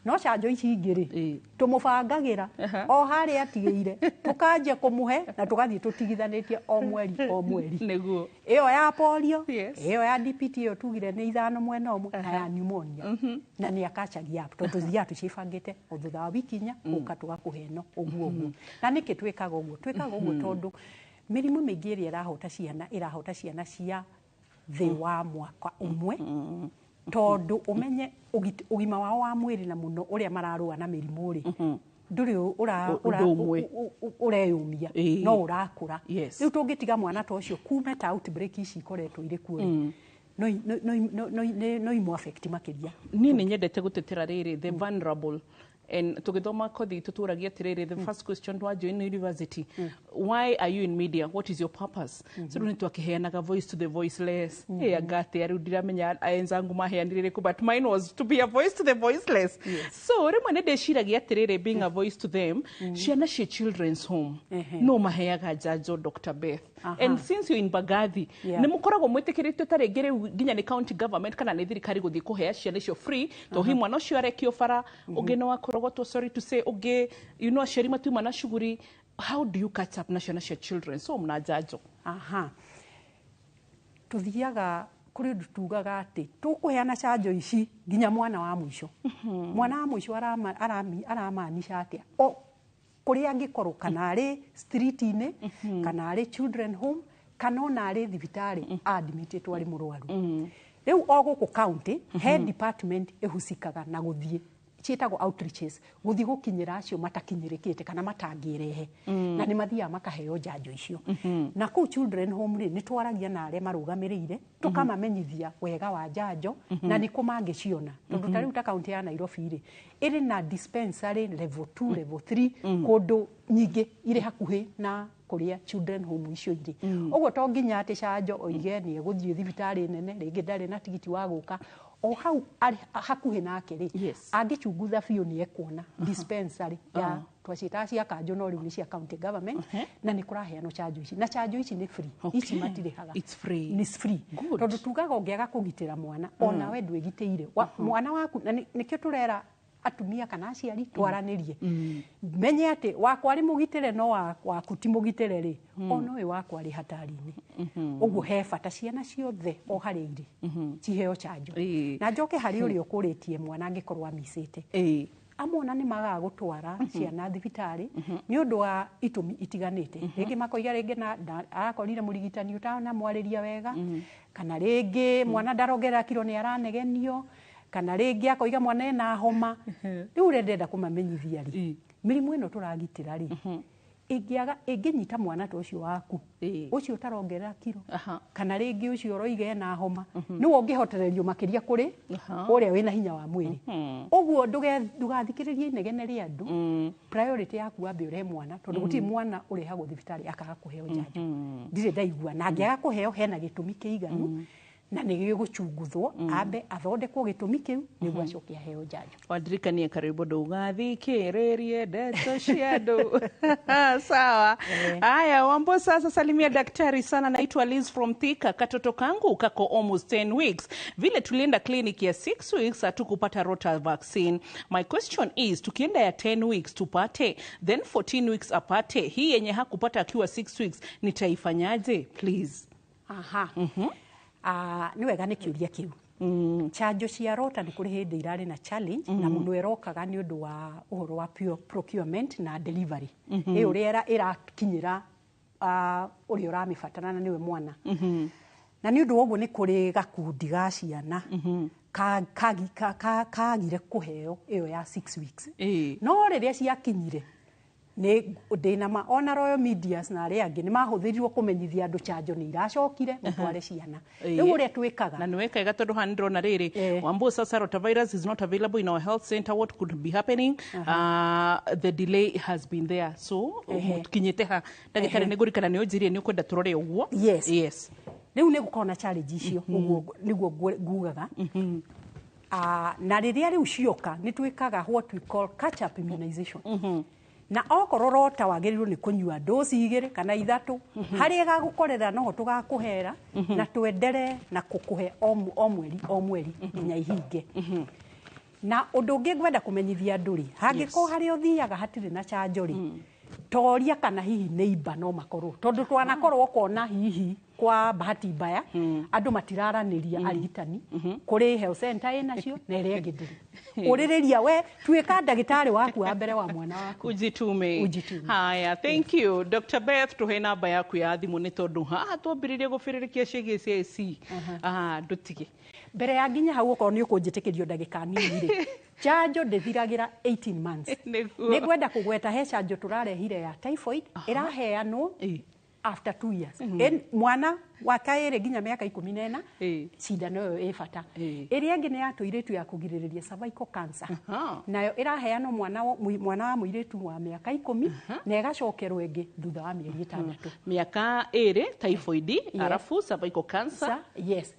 No canjo ici ingĩ rĩ, tũmũbangagĩra o harĩa atigĩire, tũkanjia kũmũhe na tũgathiĩ tũtigithanĩtie o mweri o mweri. Nĩguo. Ĩyo ya polio, ĩyo ya DPT ĩyo tugire nĩ 5 mwena ũmwe, na ya pneumonia. Na nĩ akachagia up tondũ tũthiaga tũcibangĩte o thutha wa wiki 4 ũka tũgakũhe ĩno ũguo ũguo. Na nĩkĩ twĩkaga ũguo? Twĩkaga ũguo tondũ mĩrimũ mĩingĩ ĩrĩa ĩrahota ciana cia thĩ wa mwaka ũmwe, tondũ ũmenye ũgima wao wa mwĩrĩ na mũno ũrĩa mararũa na mĩrimũ rĩ, ndũrĩ ũreyũmia, no ũrakũra. Rĩu tũngĩtiga mwana ta ũcio kume ta outbreak ici ikoretwo irĩ kuo rĩ, no imũ affect makĩria. Niĩ nĩ nyendete gũtetera rĩrĩ the vulnerable. And tũgĩthoma kothi tũtũragia atĩrĩrĩ, the first question twa join university, why are you in media, what is your purpose? So rĩu nĩ twakĩheanaga voice to the voiceless. Anga atĩa rĩu ndiramenya enzangu maheanire rĩkũ, but mine was to be a voice to the voiceless. So rĩmwe nĩ ndĩciragia atĩrĩrĩ, being a voice to them, ciana cia children's home no maheaga njanjo Dr. Beth. And since you're in Mbagathi, nĩ mũkoragwo mwĩtĩkĩrĩtio ta rĩngĩ rĩu nginya nĩ county government kana nĩ thirikari gũthiĩ kũhea ciana icio free, tondũ hihi mwana ũcio arekio bara, ũngĩ no akorogotwo, sorry to say, ũngĩ you know aciari matiuma na shughuli. How do you catch up na ciana cia children so mna njanjo? Aha, tuthiaga kũrĩ ũndũ tugaga atĩ tũkũheana canjo ici nginya mwana wa mũico. Mwana wa mũico aramaanisha atĩa? O kũrĩa angĩkorwo, kana arĩ street-inĩ, kana arĩ children home, kana ona arĩ thibitarĩ admitĩtwo arĩ mũrwaru. Rĩu o gũkũ county he department ĩhusikaga na gũthiĩ, ciĩtagwo outreaches, gũthiĩ gũkinyĩra acio matakinyĩrĩkĩte kana matangĩrehe, na nĩ mathiaga makaheo njanjo icio. Na kũu children home rĩ, nĩ twaragia na arĩa marũgamĩrĩire, tũkamamenyithia wega wa njanjo na nĩ kũ mangĩciona, tondũ ta rĩu ta kaunti ya Nairobi rĩ, ĩrĩ na dispensary level 2, level 3, kũndũ nyingĩ irĩ hakuhĩ na kũrĩa children home icio irĩ. Ũguo to nginya atĩ canjo oige nĩ egũthiĩ thibitarĩ nene, rĩngĩ ndarĩ na tigiti wa gũka, o hau hakuhĩ nake rĩ, angĩchunguza biũ nĩ ekuona dispensary ya twaciĩtaga cia kanjũ, no rĩu nĩ cia county government, na nĩ kũraheanwo chanjo ici, na chanjo ici nĩ free. Ici matirĩhaga. It's free. Nĩ free tondũ tugaga ũngĩaga kũgitĩra mwana, onawe ndwĩgitĩire mwana waku. Na nĩkĩo tũrera atumia kana aciari twaranĩrie, menye atĩ wakwa arĩ mũgitĩre no waku ti mũgitĩre rĩ, ona ũyũ wakwa arĩ hatari-inĩ. Ũguo he bata ciana ciothe o harĩa irĩ ciheo chanjo. Na njoke harĩ ũrĩa ũkũrĩtie mwana angĩkorwo amicĩte, amwe ona nĩ magaga gũtwara ciana thibitarĩ nĩ ũndũ wa itũmi itiganĩte. Rĩngĩ makoiga rĩngĩ na arakorire mũrigitani ũtanamwarĩria wega, kana rĩngĩ mwana ndarongerera kiro nĩ aranegenio, kana rĩngĩ akoiga mwana ena homa. Rĩu ũrĩa ndĩrenda kũmamenyithia rĩ, mĩrimũ ĩno tũragitĩra rĩ, Ĩngĩaga ĩngĩnyita mwana ta ũcio waku ũcio ũtarongerera kiro, kana rĩngĩ ũcio ũroiga ena homa, nĩwe ũngĩhotererio makĩria kũrĩ ũrĩa wĩna hinya wa mwĩrĩ. Ũguo ndũgathikĩrĩrie inegene rĩa andũ. Priority yaku wambe ũrehe mwana, tondũ gũtirĩ mwana ũrehagwo thibitarĩ akaga kũheo njanjo. Ndirĩ ndaigua na angĩaga kũheo hena gĩtũmi kĩiganu na nĩ gĩgũchunguthwo, ambe athondekwo gĩtũmi kĩu nĩguo acoke aheo njanjo. Wandirikanie karibu ndũgathikĩrĩrie ndeto cia andũ. Sawa. Haya, Wambo, sasa salimia daktari sana. Naitwa Liz from Thika. Katoto kangu kako almost 10 weeks. Vile tulienda clinic ya 6 weeks hatukupata rota vaccine. My question is, tukienda ya 10 weeks tupate, then 14 weeks apate, hii yenye hakupata akiwa 6 weeks nitaifanyaje, please? Aha. Ah, nĩ wega nĩ kĩũria kĩu. Chanjo cia rota nĩ kũrĩ hĩndĩ irarĩ na challenge na mũno ĩrokaga nĩ ũndũ wa ũhoro wa pure procurement na delivery, ĩ ũrĩa ĩrakinyĩra ũrĩa ũramĩbatara na nĩwe mwana. Na nĩ ũndũ wa ũguo nĩ kũrĩ gakundi ga ciana kagire kũheo ĩyo ya 6 weeks. No rĩrĩa ciakinyire, nĩ ndĩna ma ona Royal Medias na arĩa angĩ nĩ mahũthĩrirwo kũmenyithia andũ chanjo nĩ iracokire, mũtware ciana. Rĩu ũrĩa twĩkaga Na nĩ wega tondũ haha nĩndĩrona rĩrĩ, Wambo, sasa rotavirus is not available in our health center. What could be happening? The delay has been there, so kinyĩte ha, ndagĩtarĩ? Nĩ ngũririkana nĩ ũnjĩrire nĩ ũkwenda tũrore ũguo. Yes. Yes. Rĩu nĩ gũkorwo na challenge icio, ũguo nĩguo ngugaga. Na rĩrĩa rĩu cioka nĩ twĩkaga what we call catch up immunization, na okorwo rota wagĩrĩirwo nĩ kũnyua dosi 2 kana 3, harĩa ĩgagũkorera noho tũgakũhera na twendere na kũkũhe o mweri o mweri nginya ihinge. Na ũndũ ũngĩ ngwenda kũmenyithia andũ rĩ, hangĩkorwo harĩa ũthiaga hatirĩ na chanjo rĩ, toria kana hihi neighbor no makorwo, tondũ twanakorwo ũkona hihi kwa bahati mbaya andũ matiraranĩria, arigitani kũrĩ health center ĩnacio na ĩrĩa ĩngĩ ndĩrĩ. Ũrĩrĩria we tuĩka ndagĩtarĩ waku wa mbere wa mwana waku. Ujitume. Ujitume. Haya, thank you, Dr. Beth. Tuhe namba yaku ya thimũ nĩ tondũ haha twambĩrĩrie gũbĩrĩrĩkia ciĩgiĩ CIC. Ah, ndũtige. Mbere ya nginya hau, okorwo nĩ ũkũnjĩtĩkĩrio ndagĩka nini rĩ, chanjo ndĩthiragĩra 18 months. Nĩ ngwenda kũgweta he chanjo tũrarehire ya typhoid ĩraheanwo after 2 years. Mwana wa kaĩrĩ nginya mĩaka 14, cindano ĩyo ĩ bata. Ĩrĩa ĩngĩ nĩ ya tũirĩtu ya kũgirĩrĩria cervical cancer, nayo ĩraheanwo mwana wa mũirĩtu wa mĩaka 10 na ĩgacokerwo ĩngĩ thutha wa mĩeri 6. Mĩaka 2 typhoid, arafu cervical cancer. Yes,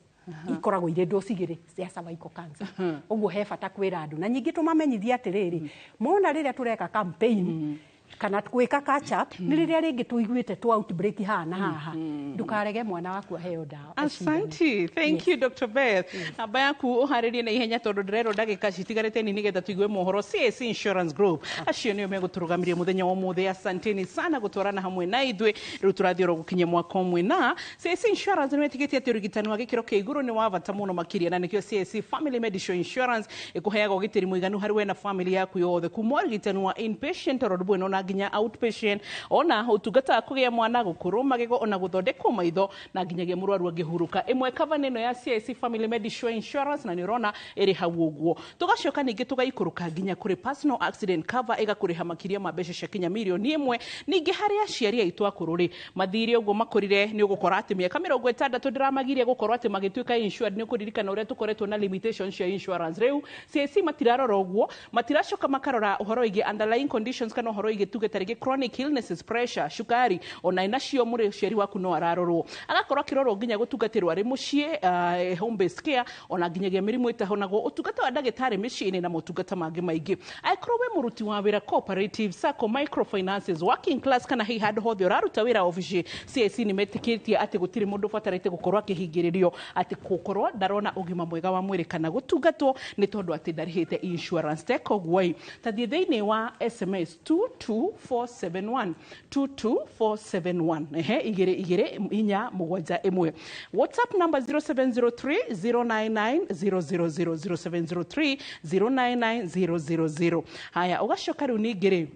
ikoragwo irĩ dosi 2 cia cervical cancer. Ũguo he bata kwĩra andũ na nyingĩ tũmamenyithie atĩrĩrĩ, mona rĩrĩa tũreka campaign kana gwĩka catch up nĩ rĩrĩa rĩngĩ tũiguĩte tũ outbreak haha na haha, ndũkarege mwana waku aheo ndawa. Asante. Thank you, Dr. Beth. Namba yaku ũharĩrie na ihenya tondũ ndĩrerwo ndagĩka citigarĩte nini nĩgetha tũigue mohoro. CAC Insurance Group acio nĩo megũtũrũgamirie mũthenya wa ũmũthĩ. Asanteni sana gũtwarana hamwe na ithuĩ. Rĩu tũrathiĩ oro gũkinyia mwaka ũmwe na CAC Insurance nĩ metĩkĩtie atĩ ũrigitani wa gĩkĩro kĩa igũrũ nĩ wa bata mũno makĩria, na nĩkĩo CAC Family Medical Insurance ĩkũheaga ũgitĩri mũiganu harĩ we na family yaku yothe, kuma ũrigitani wa inpatient oro ũndũ ũmwe na nginya outpatient, ona ũtungata wa kũgĩa mwana, gũkũrwo magego, ona gũthondekwo maitho, na nginyagia mũrwaru angĩhurũka. Ĩmwe cover nĩ ĩno ya CIC Family Medical Insurance, na nĩ ũrona ĩrĩ hau ũguo. Tũgacoka ningĩ tũgaikũrũka nginya kũrĩ personal accident cover, ĩgakũrĩha makĩria ma mbeca cia kinya mirioni 1. Ningĩ harĩ aciari aitũ akũrũ rĩ, mathire ũguo makũrire, nĩ ũgũkora atĩ mĩaka 60 ndĩramagiria gũkorwo atĩ magĩtuĩka insured. Nĩ ũkũririkana ũrĩa tũkoretwo na limitation cia insurance. Rĩu CIC matirarora ũguo, matiracoka makarora ũhoro wĩgiĩ underlying conditions kana ũhoro wĩgiĩ tuge tarĩngĩ chronic illnesses, pressure, cukari, ona inacio mũrĩ ũciari waku no ararorwo, agakorwo akĩrorwo nginya gũtungatĩrwo arĩ mũciĩ, home based care, ona nginyagia mĩrimũ ĩtahonagwo, ũtungata wa ndagĩtarĩ mĩciĩ-inĩ na motungata mangĩ maingĩ. Angĩkorwo wĩ mũruti wa wĩra cooperative, sacco, microfinances, working class, kana hihi handũ hothe ũraruta wĩra obici, CIC nĩ metĩkĩtie atĩ gũtirĩ mũndũ ũbatarĩte gũkorwo akĩhingĩrĩrio atĩ gũkorwo ndarona ũgima mwega wa mwĩrĩ kana gũtungatwo nĩ tondũ atĩ ndarĩhĩte insurance. Teka ũguo ĩ, tathiĩ thĩinĩ wa SMS 22471, 22471, ehe, 22471. WhatsApp number 0703 099 000, 0703 099 000. Haya, ũgacoka rĩu ningĩ rĩ,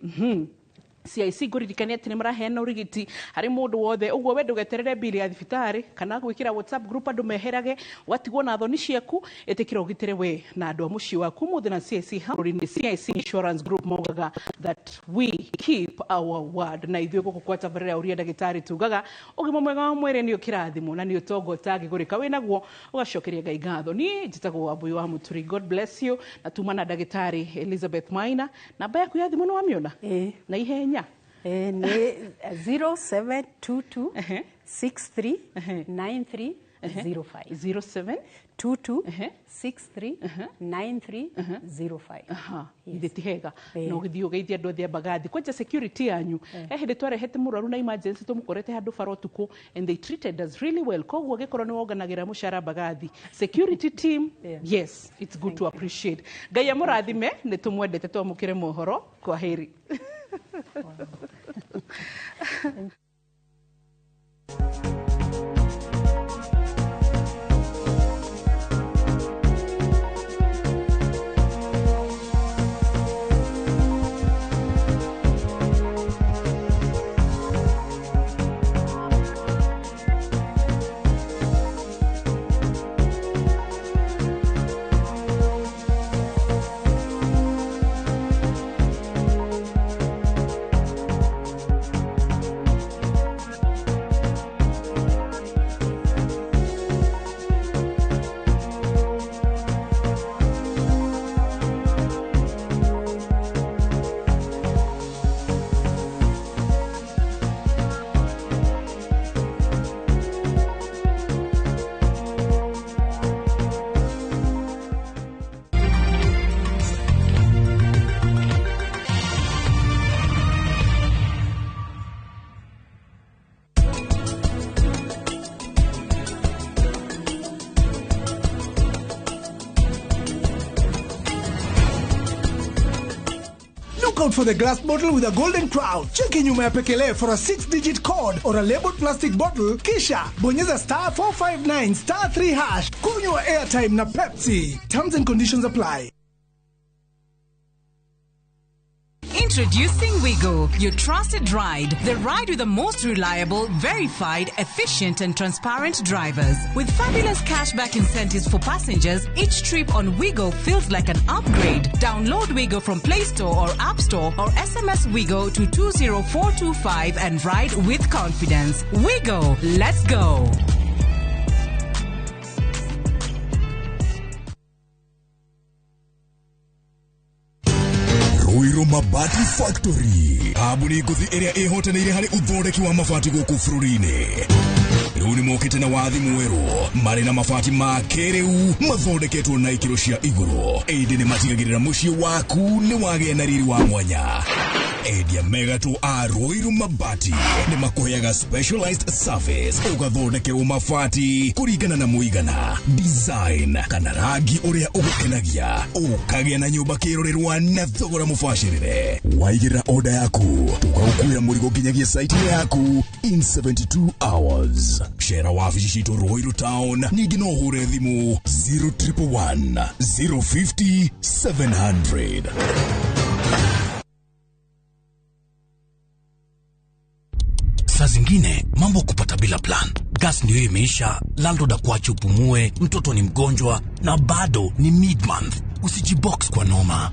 CIC ngũririkania atĩ nĩ maraheana ũrigiti harĩ mũndũ wothe, ũguo we ndũgeterere bili ya thibitarĩ kana gwĩkĩra WhatsApp group andũ meherage, ũgatigwo na thoni ciaku. Ĩtĩkĩra ũgitĩre we na andũ a mũciĩ waku ũmũthĩ na CIC bũrũri-inĩ. CIC Insurance Group maugaga that we keep our word, na ithuĩ gũkũ kwa tabarĩra ya ũria ndagĩtarĩ tugaga ũgima mwega wa mwĩrĩ nĩ ũkĩrathimwo na nĩ ũtonga ũtangĩgũrĩka, wĩnaguo ũgacokeria Ngai ngatho. Niĩ njĩtagwo Wambui wa Mũturi, God bless you, na tuma na ndagĩtarĩ Elizabeth Maina. Namba yaku ya thimũ nĩ wamĩona na ihenya? Nĩ 0722 63 93 05. 07 22 63 93 05. Ithe ti hega no gĩthiĩ ũgeithie andũ othe a Mbagathi kwanja security yanyu. He hĩndĩ twarehete mũrwaru na emergency tũmũkorete handũ bara ũtukũ and they treated us really well. Koguo gĩkorwo nĩ wonganagĩra mũcara Mbagathi security team, yes, it's good to appreciate. Ngai amũrathime, nĩ tũmwendete, twamũkĩre mohoro. Kwa heri. Look out for the glass bottle with a golden crown. Cheki nyuma ya pekele for a 6-digit code or a labeled plastic bottle. Kisha bonyeza star 459 star 3 hash. Kunywa airtime na Pepsi. Terms and conditions apply. Introducing Wigo, your trusted ride. The ride with the most reliable, verified, efficient and transparent drivers. With fabulous cashback incentives for passengers, each trip on Wigo feels like an upgrade. Download Wigo from Play Store or App Store or SMS Wigo to 20425 and ride with confidence. Wigo, let's go. Ruiru Mabati Factory, kambuni ngũthi ĩrĩa ĩhotanĩire harĩ ũthondeki wa mabati gũkũ bũrũri-inĩ. Rĩu nĩmokĩte na wathi mwerũ marĩ na mabati ma kĩrĩu mathondeketwo na ikĩro cia igũrũ, ĩndĩ nĩmatigagĩrĩra mũciĩ waku nĩ wagĩa na riri wa mwanya. Endia megatũ a Ruiru Mabati nĩmakũheaga specialized service, ũgathondekerwo mabati kũringana na mũigana, design kana rangi ũrĩa ũgũkenagia, ũkagĩa na nyũmba kĩrorerwa na thogora mũbacĩrĩre. Waigĩrĩra order yaku tũgagũkuĩra mũrigo nginyagia site yaku in 72 hours. Cera wabici citũ Ruiru Town, ningĩ no ũhũre thimũ 0111 050 700. Saa zingine mambo kupata bila plan. Gas ndio imeisha, landlord akuache upumue, mtoto ni mgonjwa na bado ni mid-month. Usijibox kwa noma.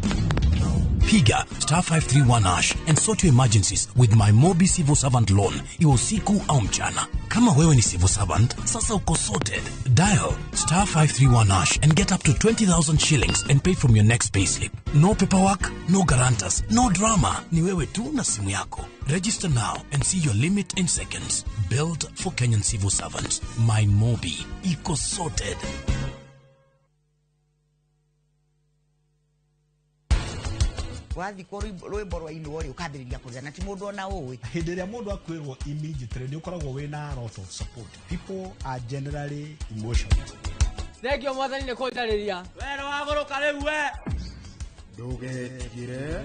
Piga star 531 hash and sort your emergencies with my Mobi Civil Servant Loan, iwe usiku au mchana. Kama wewe ni civil servant, sasa uko sorted. Dial star 531 hash and get up to 20,000 shillings and pay from your next payslip. No paperwork, no guarantors, no drama. Ni wewe tu na simu yako. Register now and see your limit in seconds. Built for Kenyan civil servants. My Mobi. Iko sorted. Wathikwo rwĩmbo rwainwo rĩ, ũkambĩrĩria kũrĩra na ti mũndũ ona ũĩ. Hĩndĩ ĩrĩa mũndũ akwĩrwo immediately nĩ ũkoragwo wĩna a lot of support. People are generally emotional. Thengio mwathani nĩ kũnjarĩria. We nĩ wagũrũka rĩu we. Ndũgetigĩre.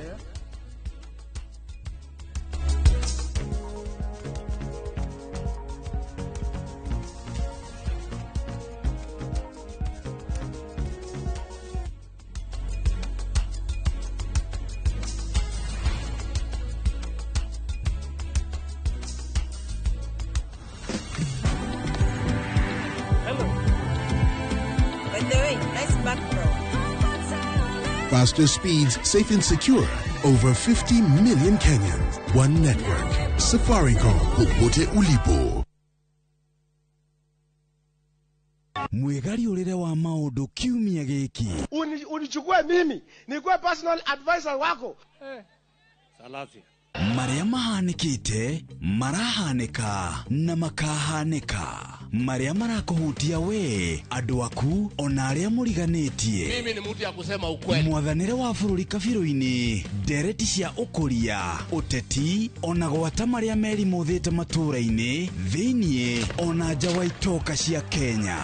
Faster speeds, safe and secure. Over 50 million Kenyans. One network. Safaricom. Popote ulipo. Mwĩgariũrĩre wa maũndũ kiumia gĩkĩ. Unichukue mimi nikuwe personal advisor wako. Salasi. Marĩa mahanĩkĩte, marahanĩka na makahanĩka. Marĩa marakũhutia we, andũ aku, ona arĩa mũriganĩtie. Mimi ni mtu ya kusema ukweli. Mwathanĩre wa bũrũri kabirũ-inĩ, ndereti cia ũkũria, ũteti, ona gwata marĩa merimũthĩte matũũra-inĩ, thĩiniĩ, ona nja wa itoka cia Kenya.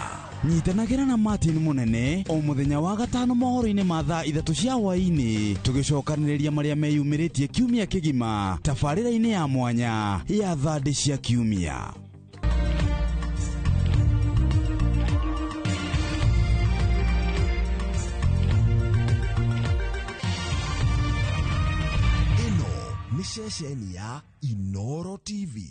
Nyitanagĩra na Martin Mũnene o mũthenya wa gatano mohoro-inĩ ma thaa 3 cia hwaĩ-inĩ, tũgĩcokanĩrĩria marĩa meyumĩrĩtie kiumia kĩgima tabarĩra-inĩ ya mwanya ya thandĩ cia kiumia. Ĩno nĩ ceceni ya Inoro TV.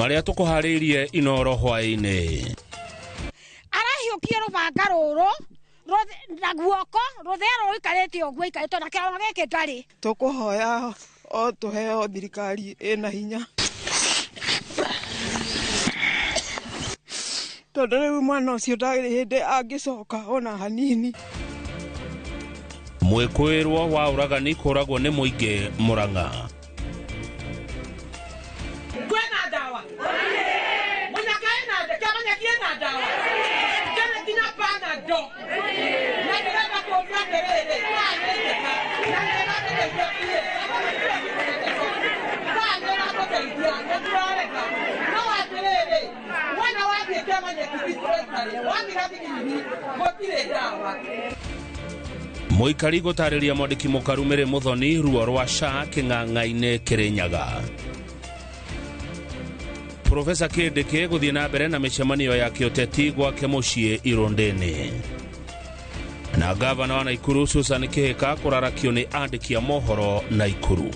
Marĩa tũkũharĩirie Inoro hwaĩ-inĩ. Arahiũkia rũbanga rũrũ na guoko rũthero rũikarĩte ũguo ikarĩte na kĩroma gĩkĩ ndarĩ. Tũkũhoya o tũheo thirikari ĩna hinya, tondũ rĩu mwana ũcio ndarĩ hĩndĩ angĩcoka ona hanini. Mwĩkũĩrwo wa ũragani kũragwo nĩ mũingĩ Murang'a. Mũikari gũtarĩria mwandĩki mũkaru Mary Mũthoni ruo rwa SHA kĩng'ang'a-inĩ Kĩrĩnyaga. Profesa Kindiki gũthiĩ na mbere na mĩcemanio ya kĩũteti gwake mũciĩ Irũndĩ-inĩ. Na gavana wa Naikuru Susan Kihika kũrarakio nĩ andĩki a mohoro Naikuru.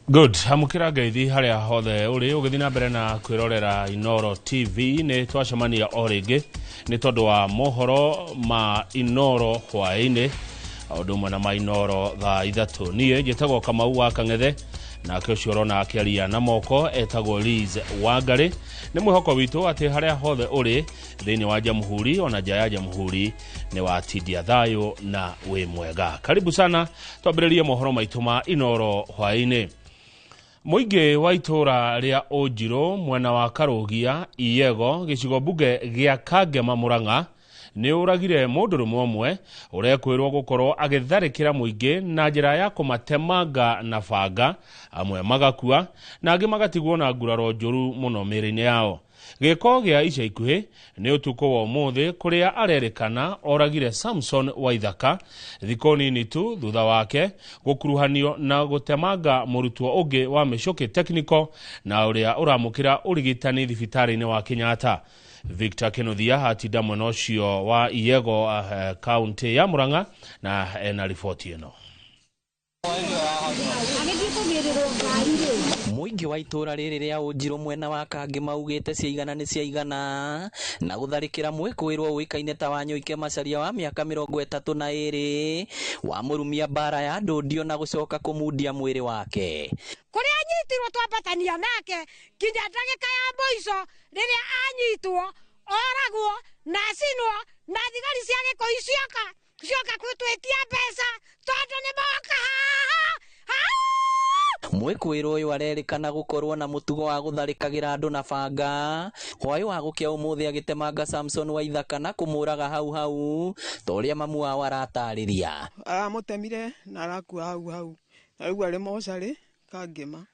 Good. Amũkĩra ngeithi harĩa hothe ũrĩ ũgĩthiĩ na mbere na kwĩrorera Inoro TV. Nĩ twacemania o rĩngĩ nĩ tondũ wa mohoro ma Inoro hwaĩ-inĩ o ũndũ ũmwe na ma Inoro thaa 3. Niĩ njĩtagwo Kamau wa Kang'ethe, nake ũcio ũrona akĩaria na moko etagwo Liz Wangari. Nĩ mwĩhoko witũ atĩ harĩa hothe ũrĩ thĩinĩ wa jamhuri ona nja ya jamhuri nĩ watindia thayũ na wĩ mwega. Karibu sana, twambĩrĩrie mohoro maitũ ma Inoro hwaĩ-inĩ. Mũingĩ wa itũũra rĩa Ũnjirũ mwena wa Karũgia Iyego gĩcigo mbunge gĩa Kangema Murang'a nĩ ũragire mũndũrũme ũmwe ũrekwĩrwo gũkorwo agĩtharĩkĩra mũingĩ na njĩra ya kũmatemanga na banga, amwe magakua na angĩ magatigwo na nguraro njũru mũno mĩĩrĩ-inĩ yao. Gĩko gĩa ica ikuhĩ nĩ ũtukũ wa ũmũthĩ kũrĩa arerĩkana oragire Samson Waithaka thikũ nini tu thutha wake gũkuruhanio na gũtemanga mũrutwo ũngĩ wa Mĩcũkĩ Technical na ũrĩa ũramũkĩra ũrigitani thibitarĩ-inĩ wa Kenyatta. Victor Kinuthia atinda mwena ũcio wa Iyego kaunti ya Murang'a na ena riboti ĩno. Mũingĩ wa itũũra rĩrĩ rĩa Ũnjirũ mwena wa Kangema maugĩte ciaigana nĩ ciaigana na gũtharĩkĩra mwĩkũĩrwo ũĩkaine ta Wanyoike Macharia wa mĩaka 32 wamũrumia mbara ya ndũndio na gũcoka kũmundia mwĩrĩ wake. Kũrĩa anyitirwo twambatania nake nginya ndagĩka ya mũico rĩrĩa anyitwo oragwo na acinwo na thigari cia Gĩkũyũ cioka gwĩtwĩtia mbeca tondũ nĩ moka haha. Mwĩkũĩrwo ũyũ arerĩkana gũkorwo na mũtugo wa gũtharĩkagĩra andũ na banga. Hwaĩ wa gũkĩa ũmũthĩ agĩtemanga Samson Waithaka na kũmũraga hau hau ta ũrĩa mamu wao aratarĩria. Aramũtemire na arakua hau hau na rĩu arĩ mocarĩ Kangema.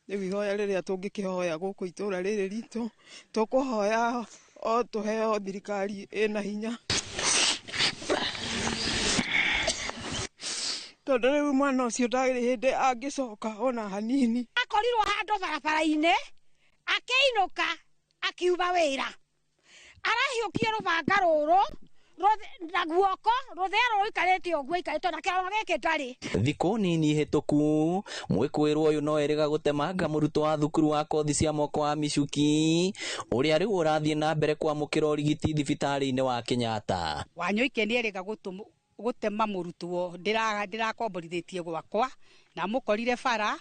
Rĩu ihoya rĩrĩa tũngĩkĩhoya gũkũ itũra rĩrĩ ritũ tũkũhoya o tũheo thirikari ĩna hinya, tondũ rĩu mwana ũcio ndarĩ hĩndĩ angĩcoka ona hanini. Akorirwo handũ barabara-inĩ akĩinũka akiuma wĩra, arahiũkie rũbanga rũrũ na guoko rũthĩa rũikarĩte ũguo ikarĩte na kĩroma gĩkĩ ndarĩ. Thikũ nini hĩtũku mwĩkũĩrwo ũyũ no erĩga gũtemanga mũrutwo wa thukuru wa kothi cia moko wa Michuki ũrĩa rĩu ũrathiĩ na mbere kwamũkĩra ũrigiti thibitarĩ-inĩ wa Kenyatta. Wanyoike nĩ erĩga gũtema mũrutwo ndĩrakomborithĩtie gwakwa na mũkorire bara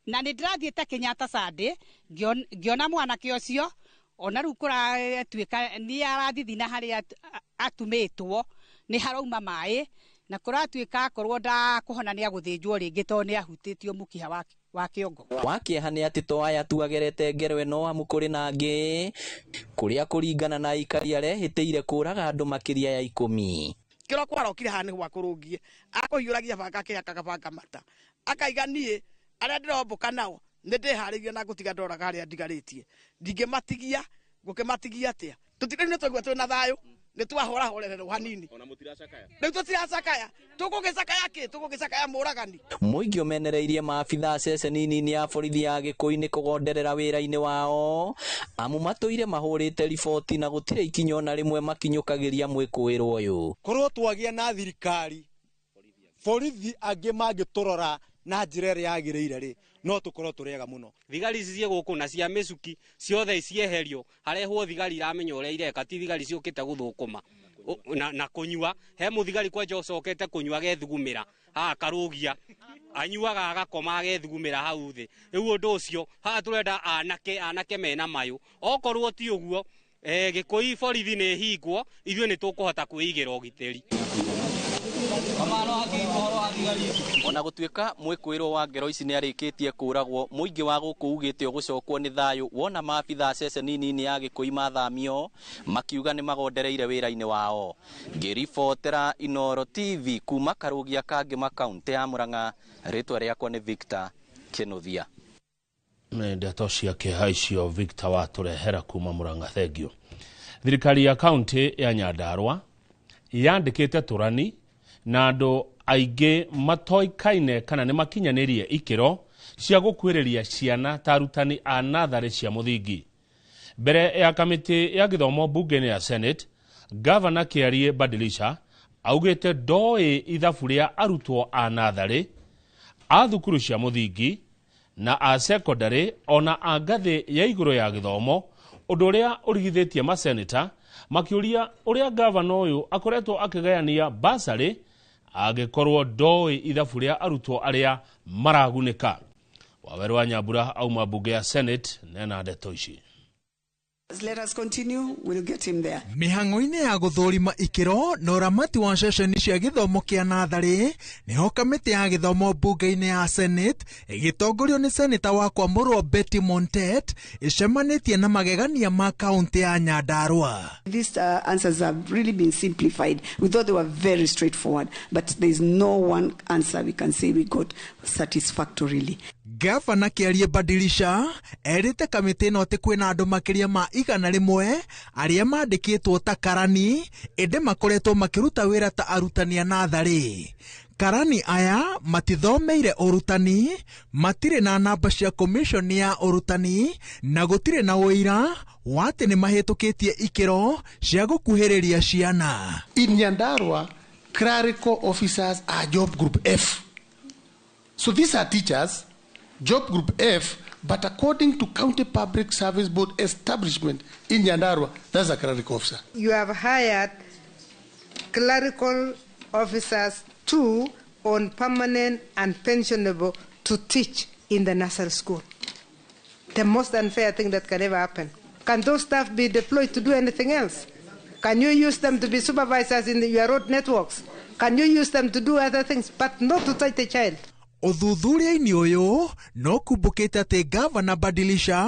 na nĩ ndĩrathiĩte Kenyatta Sunday ngĩona mwanake ũcio ona rĩu kũratuĩka nĩ arathithina harĩa atumĩtwo nĩ harauma maĩ na kũratuĩka akorwo ndakũhona nĩ agũthĩnjwo rĩngĩ tondũ nĩ ahutĩtio mũkiha wa kĩongo. Wa kĩeha nĩ atĩ to aya tu agerete ngero ĩno amu kũrĩ na angĩ kũrĩa kũringana na aikari arehĩtĩire kũraga andũ makĩria ya 10. Kĩroko arokire haha nĩ gwa kũrũngie akũhiũragia banga akĩhakaga banga mata akaiga niĩ arĩa ndĩrombũka nao nĩ ndĩharĩirie na ngũtiga ndoraga arĩa ndigarĩtie ndingĩmatigia ngũkĩmatigia atĩa tũtirĩ nĩ twaigua twĩna thayũ nĩ twahorahorererwo hanini rĩu tũtiracakaya tũgũgĩcakaya kĩ tũgũgĩcakaya mũragani. Mũingĩ ũmenereirie maabithaa ceceni nini ya borithi ya Gĩkũyũ-inĩ kũgonderera wĩra-inĩ wao amu matũire mahũrĩte riboti na gũtirĩ ikinya ona rĩmwe makinyũkagĩria mwĩkũĩrwo ũyũ. Korwo twagĩa na thirikari borithi angĩ mangĩtũrora na njĩra ĩrĩa yagĩrĩire rĩ no tũkorwo tũrĩega mũno. Thigari ici ciĩ gũkũ na cia mĩcuki ciothe cieherio harehwo thigari iramenya ũrĩa ireka ti thigari ciũkĩte gũthũkũma na kũnyua. He mũthigari kwanja ũcokete kũnyua agethugumĩra haha karũgia anyuaga agakoma agethugumĩra hau thĩ. Rĩu ũndũ ũcio haha tũrenda anake mena mayũ okorwo ti ũguo Gĩkũyũ borithi nĩ hingwo ithuĩ nĩ tũkũhota kwĩigĩra ũgitĩri. Ona gũtuĩka mwĩkũĩrwo wa ngero ici nĩ arĩkĩtie kũragwo mũingĩ wa gũkũ ugĩte ũgũcokwo nĩ thayũ wona maabithaa ceceni nini ya Gĩkũyũ mathamio makiuga nĩ magondereire wĩra-inĩ wao. Ngĩribotera Inooro TV kuma Karũgia Kangema kaũntĩ ya Murang'a, rĩtwa rĩakwa nĩ Victor Kĩnuthia. Nĩ ndeto cia kĩeha icio Victor watũrehera kuma Murang'a, thengio. Thirikari ya kaũntĩ ya Nyandarua yandĩkĩte tũrani na andũ aingĩ matoĩkaine kana nĩ makinyanĩrie ikĩro cia gũkuhĩrĩria ciana ta arutani a natharĩ cia mũthingi. Mbere ya kamĩtĩ ya gĩthomo mbunge-inĩ ya Senate, Gavana Kĩarie Badilisha augĩte ndoĩ ithabu rĩa arutwo a natharĩ, a thukuru cia mũthingi na a sekondarĩ ona a ngathĩ ya igũrũ ya gĩthomo, ũndũ ũrĩa ũrigithĩtie maseneta makĩũria ũrĩa gavana ũyũ akoretwo akĩgayania basarĩ angĩkorwo ndoĩ ithabu rĩa arutwo arĩa maragunĩka. Waweru wa Nyambura auma mbunge ya Senate nena ndeto ici. Let us continue, we'll get him there. Mĩhang'o-inĩ ya gũthũrima ikĩro na ũramati wa ceceni cia gĩthomo kĩa natharĩ nĩho kamĩtĩ ya gĩthomo mbunge-inĩ ya Senate ĩgĩtongorio nĩ seneta wa Kwamũrwo Betty Montet ĩcemanĩtie na magegania ma kaũntĩ ya Nyandarua. These answers have really been simplified. We thought they were very straightforward, but there is no one answer we can say we got satisfactorily. Gavana Kĩarie Badilisha erĩte kamĩtĩ ĩno atĩ kwĩna andũ makĩria ma 100 arĩa mandĩkĩtwo ta karani ĩndĩ makoretwo makĩruta wĩra ta arutani a natharĩ. Karani aya matithomeire ũrutani, matirĩ na namba cia commission ya ũrutani na gũtirĩ na ũira wa atĩ nĩ mahĩtũkĩtie ikĩro cia gũkuhĩrĩria ciana. In Nyandarua, clerical officers are job group F. So these are teachers, job group F, but according to County Public Service Board establishment in Nyandarua, that's a clerical officer. You have hired clerical officers 2 on permanent and pensionable to teach in the nursery school. The most unfair thing that can ever happen. Can those staff be deployed to do anything else? Can you use them to be supervisors in your road networks? Can you use them to do other things, but not to touch the child? Ũthuthuria-inĩ ũyũ no kumbũkĩte atĩ Gavana Badilisha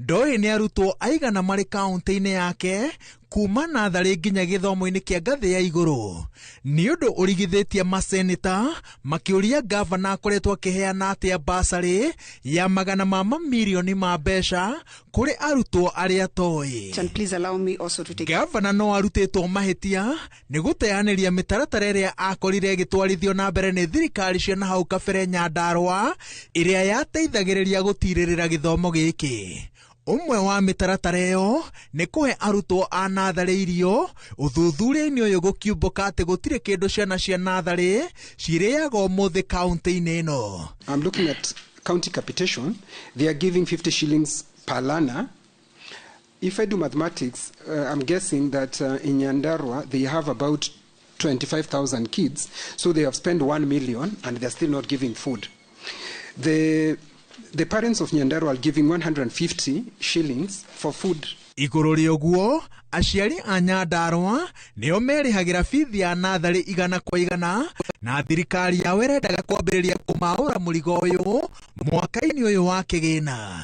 ndoĩ nĩ arutwo aigana marĩ kaũntĩ-inĩ yake kuma natharĩ nginya gĩthomo-inĩ kĩa ngathĩ ya igũrũ. Nĩ ũndũ ũrigithĩtie maseneta makĩũria gavana akoretwo akĩheana atĩa basarĩ ya magana ma mamirioni ma mbeca kũrĩ arutwo arĩa atoĩ. And please allow me also to take Gavana no arutĩtwo mahĩtia nĩ gũteanĩria mĩtaratara ĩrĩa akorire ĩgĩtwarithio na mbere nĩ thirikari cia na hau kabere Nyandarũa ĩrĩa yateithagĩrĩria gũtirĩrĩra gĩthomo gĩkĩ. Ũmwe wa mĩtaratara ĩyo nĩ kũhe arutwo a natharĩ irio. Ũthuthuria-inĩ ũyũ gũkiumbũka atĩ gũtirĩ kĩndũ ciana cia natharĩ cirĩaga ũmũthĩ kaũntĩ-inĩ ĩno. I'm looking at county capitation. They are giving 50 shillings per learner. If I do mathematics, I'm guessing that in Nyandarua they have about 25,000 kids, so they have spent 1 million and they're still not giving food. The parents of Nyandarua are giving 150 shillings for food. Igũrũ rĩa ũguo, aciari a Nyandarua nĩo merĩhagĩra bithi ya natharĩ 100 kwa 100 na thirikari yao ĩrendaga kwambĩrĩria kũmaũra mũrigo ũyũ mwaka-inĩ ũyũ wa kĩgĩna.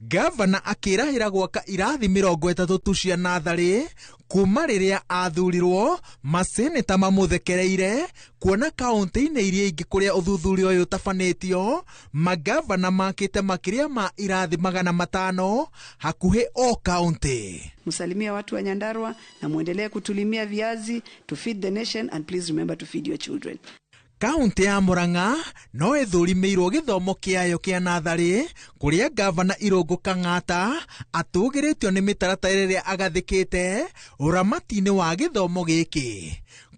Gavana akĩrahĩra gwaka irathi 30 tu cia natharĩ kuma rĩrĩa athurirwo maseneta mamũthekereire kuona kaũntĩ-inĩ iria ingĩ kũrĩa ũthuthuria ũyũ ũtabanĩtio magavana makĩte makĩria ma irathi 500 hakuhĩ o kaũntĩ. Msalimia watu wa Nyandarua na muendelee kutulimia viazi to feed the nation, and please remember to feed your children. Kaũntĩ ya Murang'a no ĩthũrimĩirwo gĩthomo kĩayo kĩa natharĩ kũrĩa gavana Irũngũ Kang'ata atũgĩrĩtio nĩ mĩtaratara ĩrĩa agathĩkĩte ũramati-inĩ wa gĩthomo gĩkĩ.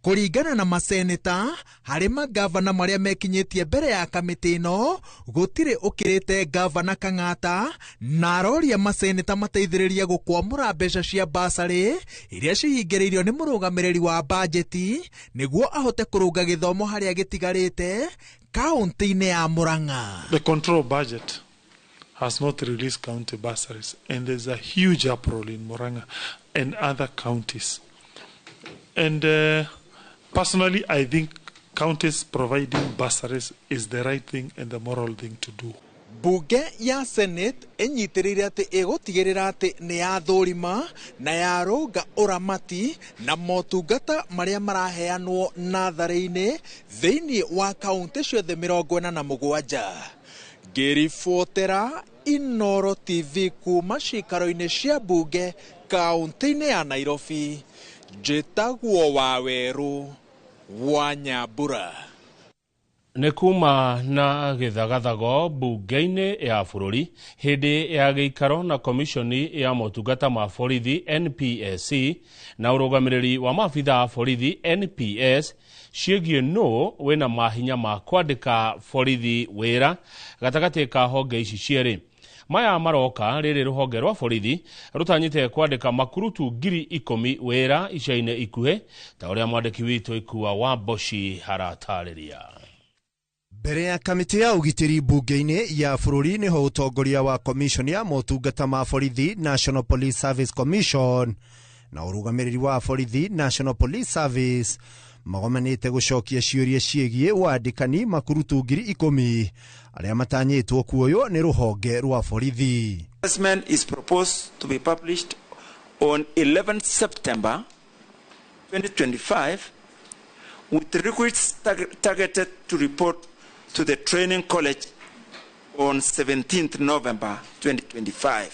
Kũringana na maseneta harĩ magavana marĩa mekinyĩtie mbere ya kamĩtĩ ĩno gũtirĩ ũkĩrĩte gavana Kang'ata, na aroria maseneta mateithĩrĩrie gũkwamũra mbeca cia basarĩ iria cihingĩrĩirio nĩ mũrũgamĩrĩri wa bajeti nĩguo ahote kũrũnga gĩthomo harĩa gĩtigarĩte kaũntĩ-inĩ ya Murang'a. The control budget has not released county bursaries, and there's a huge uproar in Murang'a and other counties. And personally, I think counties providing bursaries is the right thing and the moral thing to do. Bunge ya Senate ĩnyitĩrĩire atĩ ĩgũtigĩrĩra atĩ nĩ yathũrima na yarũnga ũramati na motungata marĩa maraheanwo natharĩ-inĩ thĩinĩ wa kaũntĩ ciothe 47. Ngĩribotera Inooro TV kuma ciikaro-inĩ cia bunge kaũntĩ-inĩ ya Nairobi, njĩtagwo Wawerũ wa Nyambura. Nĩ kuma na gĩthagathago bunge-inĩ ya bũrũri hĩndĩ ya gĩikaro na komishoni ya motungata ma borithi NPSC na ũrũgamĩrĩri wa maabitha a borithi NPS ciĩgiĩ nũ wĩna mahinya ma kwandĩka borithi wĩra gatagatĩ ka honge ici cierĩ. Maya maroka rĩrĩ rũhonge rwa borithi rũtanyĩte kwandĩka makurutu 10,000 wĩra ica-inĩ ikuhĩ ta ũrĩa mwandĩki witũ Ikua wa Mboci haratarĩria. Mbere ya kamĩtĩ ya ũgitĩri bunge-inĩ ya bũrũri nĩho ũtongoria wa komishoni ya motungata ma borithi National Police Service Commission na ũrũgamĩrĩri wa borithi National Police Service magomanĩte gũcokia ciũria ciĩgiĩ wandĩkani makurutu 10,000 arĩa matanyĩtwo kuoywo nĩ rũhonge rwa borithi. Assessment is proposed to be published on 11 September 2025 with recruits targeted to report to the training college on 17th November 2025.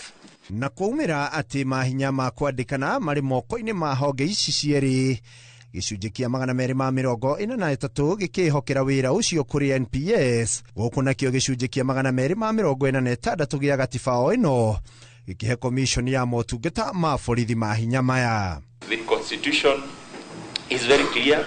Na kwaumĩra atĩ mahinya ma kwandĩkana marĩ moko-inĩ ma honge ici cierĩ, gĩcunjĩ kĩa 243 gĩkĩhokera wĩra ũcio kũrĩ NPS, gũkũ nakĩo gĩcunjĩ kĩa 246 gĩa gatiba o ĩno gĩkĩhe komishoni ya motungata ma borithi mahinya maya. The constitution is very clear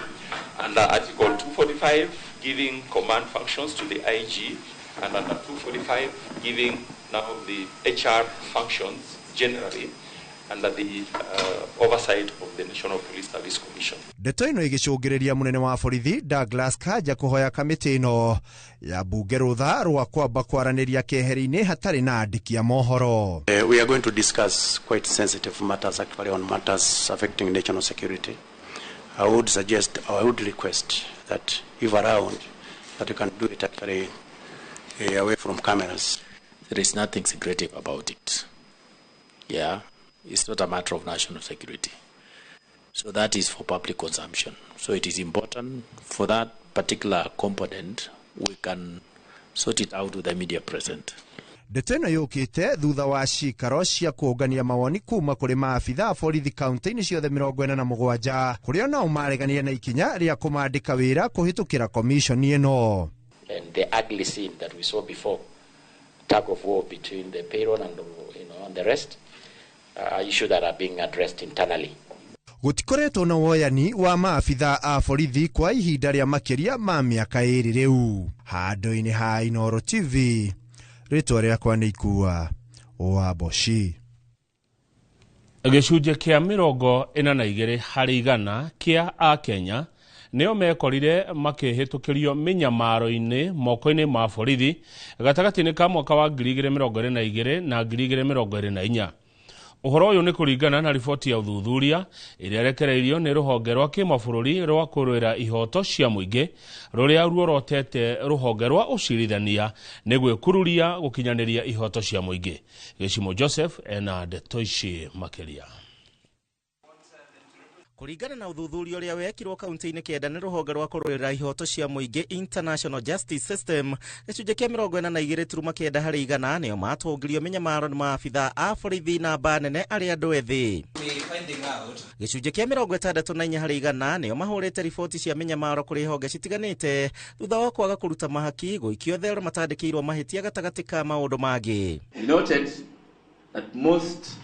under Article 245 giving command functions to the IG, and under 245 giving now the HR functions generally under the oversight of the National Police Service Commission. Ndeto ĩno ĩgĩcũngĩrĩria mũnene wa borithi Douglas Kanja kũhoya kamĩtĩ ĩno ya bunge rũtha rwa kwamba kwaranĩria keheri-inĩ hatarĩ na andĩki a mohoro. We are going to discuss quite sensitive matters, actually on matters affecting national security. I would suggest, or I would request that if around, that you can do it actually away from cameras. There is nothing secretive about it. Yeah, it's not a matter of national security. So that is for public consumption. So it is important for that particular component, we can sort it out with the media present. Ndeto ĩno yũkĩte thutha wa cikaro cia kũũngania mawoni kuma kũrĩ maabitha a borithi kaunti-inĩ ciothe 47 kũrĩa nao mareganire na ikinya rĩa kũmandĩka wĩra kũhĩtũkĩra komishoni ĩno. And the ugly scene that we saw before, tug of war between the payroll and, you know, and the rest, are issues that are being addressed internally. Gũtikoretwo na woyani wa maabitha a borithi kwa ihinda rĩa makĩria ma mĩaka 2 rĩu. Handũ-inĩ ha Inooro TV, rĩtwa rĩakwa nĩ Ikua wa Boshi. Gĩcunjĩ kĩa 42 harĩ igana kĩa Akenya nĩo mekorire makĩhĩtũkĩrio mĩnyamaro-inĩ moko-inĩ ma borithi gatagatĩ-inĩ ka mwaka wa 2022 na 2024. Ũhoro ũyũ nĩ kũringana na riboti ya ũthuthuria ĩrĩa ĩrekereirio nĩ rũhonge rwa kĩmabũrũri rwa kũrũĩra ihoto cia mũingĩ rũrĩa ruorotete rũhonge rwa ũcirithania nĩ gwĩkururia gũkinyanĩria ihoto cia mũingĩ. Gĩcimo Joseph ena ndeto ici makĩria. Kũringana na ũthuthuria ũrĩa wekirwo kaunti-inĩ 9 nĩ rũhonge rwa kũrũĩrĩra ihoto cia mũingĩ International Justice System, gĩcunjĩ kĩa 42.9 harĩ igana nĩo matũngirio mĩnyamaro nĩ maabitha a borithi namba nene arĩa andũ ethĩ. Gĩcunjĩ kĩa 64 harĩ igana nĩo mahũrĩte riboti cia mĩnyamaro kũrĩ honge citiganĩte thutha wa kwaga kũruta mahaki, gũikio thero matandĩkĩirwo mahĩtia gatagatĩ ka maũndũ mangĩ. We noted that most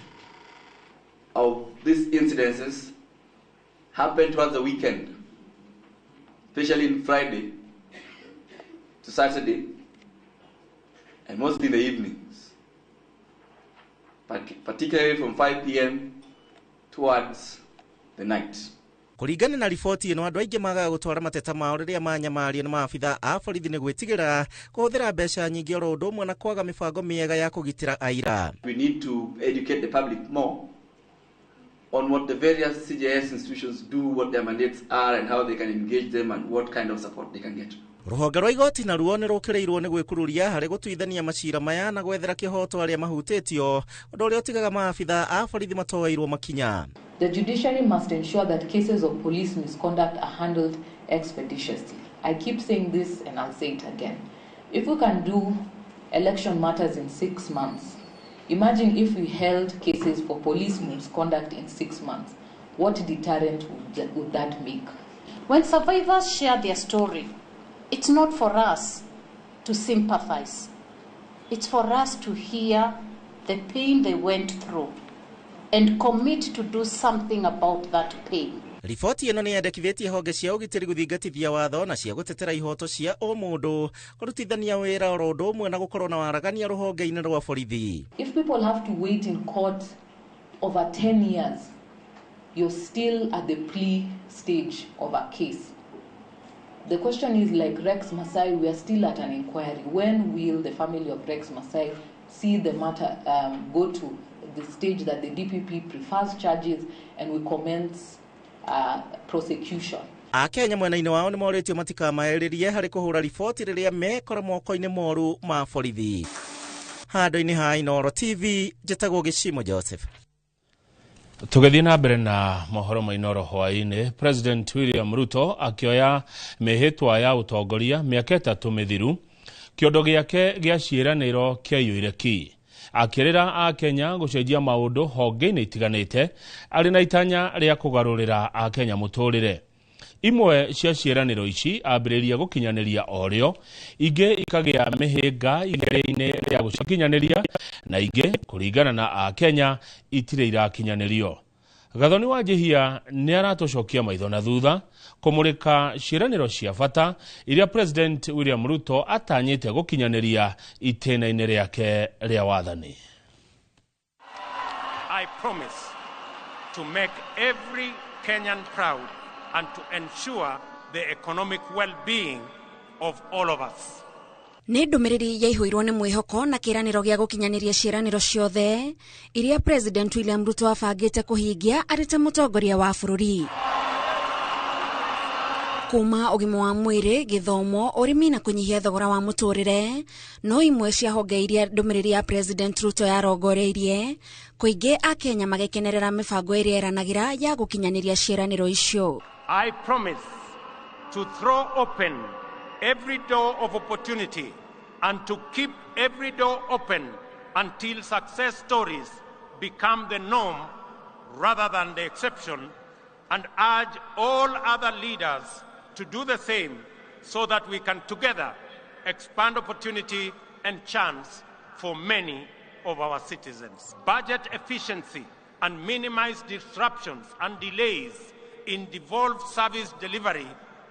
of these incidences happened towards the weekend, especially in Friday to Saturday, and mostly in the evenings, particularly from 5 p.m. towards the night. Kũringana na riboti ĩno, andũ aingĩ magaga gũtwara mateta mao rĩrĩa manyamario nĩ maabitha a borithi nĩ gwĩtigĩra kũhũthĩra mbeca nyingĩ oro ũndũ ũmwe na kwaga mĩbango mĩega ya kũgitĩra aira. We need to educate the public more on what the various CJS institutions do, what their mandates are, and how they can engage them, and what kind of support they can get. Rũhonge rwa igoti naruo nĩ rũkĩrĩirwo nĩ gwĩkururia harĩ gũtuithania macira maya na gwethera kĩhoto arĩa mahutĩtio, ũndũ ũrĩa ũtigaga maabitha a borithi matoeirwo makinya. The judiciary must ensure that cases of police misconduct are handled expeditiously. I keep saying this and I'll say it again. If we can do election matters in 6 months, imagine if we held cases for police misconduct in 6 months. What deterrent would that make? When survivors share their story, it's not for us to sympathize. It's for us to hear the pain they went through and commit to do something about that pain. Riboti ĩno nĩ yendekithĩtie honge cia ũgitĩri gũthingatithia watho na cia gũtetera ihoto cia ũmũndũ, kũrutithania wĩra oro ũndũ ũmwe na gũkorwo na waragania rũhonge-inĩ rwa borithi. If people have to wait in court over 10 years, you're still at the plea stage of a case. The question is, like Rex Masai, we are still at an inquiry. When will the family of Rex Masai see the matter go to the stage that the DPP prefers charges and we commence prosecution? Akenya mwena-inĩ wao nĩ morĩtio matikamaĩrĩrie harĩ kũhũra riboti rĩrĩa mekora moko-inĩ moru ma borithi. Handũ-inĩ ha Inooro TV, njĩtagwo Gĩcimo Joseph. Tũgĩthiĩ na mbere na mohoro ma Inooro hwaĩ-inĩ, President William Ruto akĩoya mĩhĩtwa ya ũtongoria mĩaka 3 mĩthiru, kĩondo gĩake gĩa ciĩranĩro kĩaiyũire ki. Akĩrĩra Akenya gũcenjia maũndũ honge-inĩ itiganĩte arĩ na itanya rĩa kũgarũrĩra Akenya mũtũrĩre. Imwe cia ciĩranĩro ici ambĩrĩria gũkinyanĩria orĩo, ingĩ ikagĩa mĩhĩnga igeria-inĩ rĩa gũcikinyanĩria, na ingĩ kũringana na Akenya itirĩ irakinyanĩrio. Gathoni wa Njihia nĩ aratũcokia maitho na thutha kũmũrĩka ciĩranĩro cia bata iria President William Ruto atanyĩte gũkinyanĩria itĩna-inĩ rĩake rĩa wathani. I promise to make every Kenyan proud and to ensure the economic well-being of all of us. Nĩ ndũmĩrĩri yaihũirwo nĩ mwĩhoko na kĩĩranĩro gĩa gũkinyanĩria ciĩranĩro ciothe iria President William Ruto abangĩte kũhingia arĩ ta mũtongoria wa bũrũri. Kuma ũgima wa mwĩrĩ, gĩthomo, ũrĩmi na kũnyihia thogora wa mũtũrĩre no imwe cia honge iria ndũmĩrĩri ya President Ruto yarongoreirie kũingĩ Akenya magĩkenerera mĩbango ĩrĩa ĩranagĩra ya gũkinyanĩria ciĩranĩro icio. I promise to throw open every door of opportunity and to keep every door open until success stories become the norm rather than the exception, and urge all other leaders to do the same so that we can together expand opportunity and chance for many of our citizens. Budget efficiency and minimize disruptions and delays in devolved service delivery.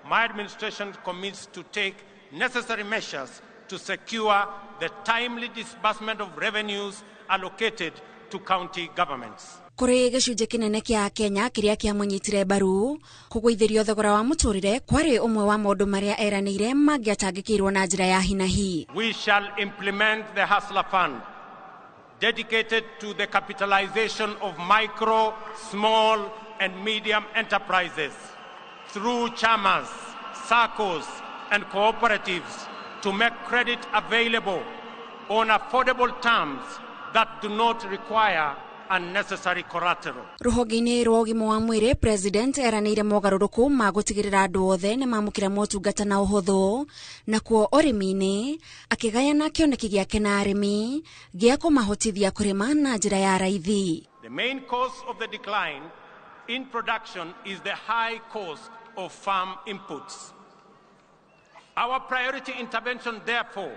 My administration commits to take necessary measures to secure the timely disbursement of revenues allocated to county governments. Kũrĩ gĩcunjĩ kĩnene kĩa Kenya kĩrĩa kĩamũnyitire mbaru kũgũithĩrio thogora wa mũtũrĩre kwarĩ ũmwe wa maũndũ marĩa eranĩire mangĩatangĩkĩirwo na njĩra ya hinahi. We shall implement the Hustler Fund, dedicated to the capitalization of micro, small and medium enterprises through chamas, SACCOs and cooperatives to make credit available on affordable terms that do not require unnecessary collateral. Rũhonge-inĩ rwa ũgima wa mwĩrĩ, President eranĩire mogarũrũku ma gũtigĩrĩra andũ othe nĩ mamũkĩra motungata na ũhũthũ, nakuo ũrĩmi-inĩ akĩgayana kĩoneki gĩake na arĩmi gĩa kũmahotithia kũrĩma na njĩra ya raithi. The main cause of the decline in production is the high cost of farm inputs. Our priority intervention, therefore,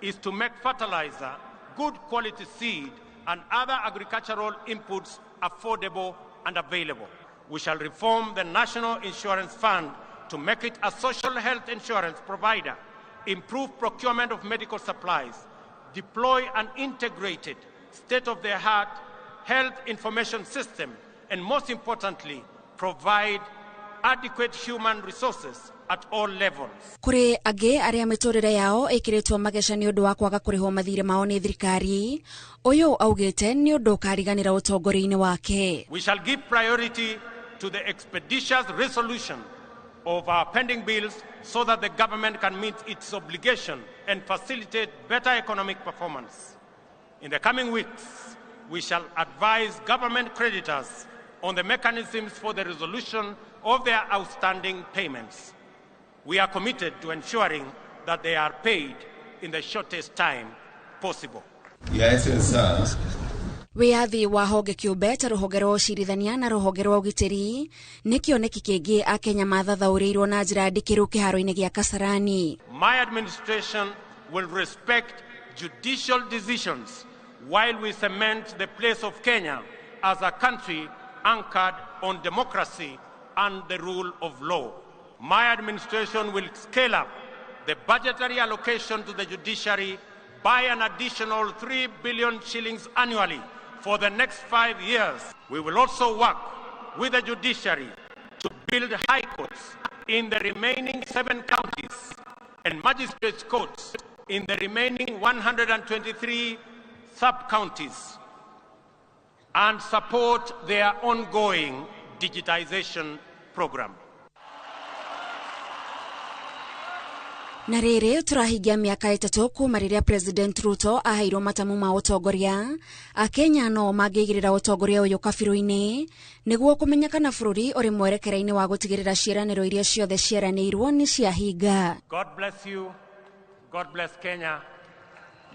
is to make fertilizer, good quality seed, and other agricultural inputs affordable and available. We shall reform the National Insurance Fund to make it a social health insurance provider, improve procurement of medical supplies, deploy an integrated, state-of-the-art health information system, and most importantly, provide adequate human resources at all levels. Kũrĩ angĩ arĩa mĩtũrĩre yao ĩkĩrĩtwo mageca nĩ ũndũ wa kwaga kũrĩhwo mathirĩ mao nĩ thirikari, ũyũ augĩte nĩ ũndũ ũkariganĩra ũtongoria-inĩ wake. We shall give priority to the expeditious resolution of our pending bills so that the government can meet its obligation and facilitate better economic performance. In the coming weeks, we shall advise government creditors on the mechanisms for the resolution of their outstanding payments. We are committed to ensuring that they are paid in the shortest time possible. Yes, sir. Wĩyathi wa honge kĩũmbe ta rũhonge rwa ũcirithania na rũhonge rwa ũgitĩri nĩ kĩoneki kĩngĩ Akenya mathathaũrĩirwo na njĩra ndikĩru kĩharo-inĩ gĩa Kasarani. My administration will respect judicial decisions while we cement the place of Kenya as a country anchored on democracy and the rule of law. My administration will scale up the budgetary allocation to the judiciary by an additional 3 billion shillings annually for the next 5 years. We will also work with the judiciary to build high courts in the remaining 7 counties and magistrates' courts in the remaining 123 sub-counties and support their ongoing digitization program. Na rĩrĩ tũrahingia mĩaka 3 kuma rĩrĩa President Ruto aheirwo matamu ma ũtongoria, Akenya no mangĩigĩrĩra ũtongoria ũyũ kabirũ-inĩ nĩguo kũmenya kana bũrũri ũrĩ mwerekera-inĩ wa gũtigĩrĩra ciĩranĩro iria ciothe ciaranĩirwo nĩ ciahinga. God bless you. God bless Kenya.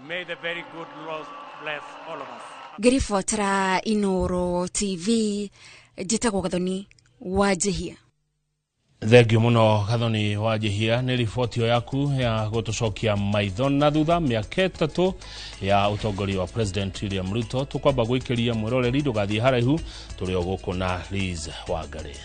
May the very good Lord bless all of us. Ngĩribotera Inooro TV, njĩtagwo Gathoni Wanjihia. Thengio muno Gathoni Wanjihia nĩ riboti yaku ya gũtũcokia maitho na thutha mĩaka 3 ya ũtongoria wa President William Ruto. Tũkwamba gwĩkĩria mwĩroreri ndũgathiĩ haraihu, tũrĩ o gũkũ na Liz Wangari.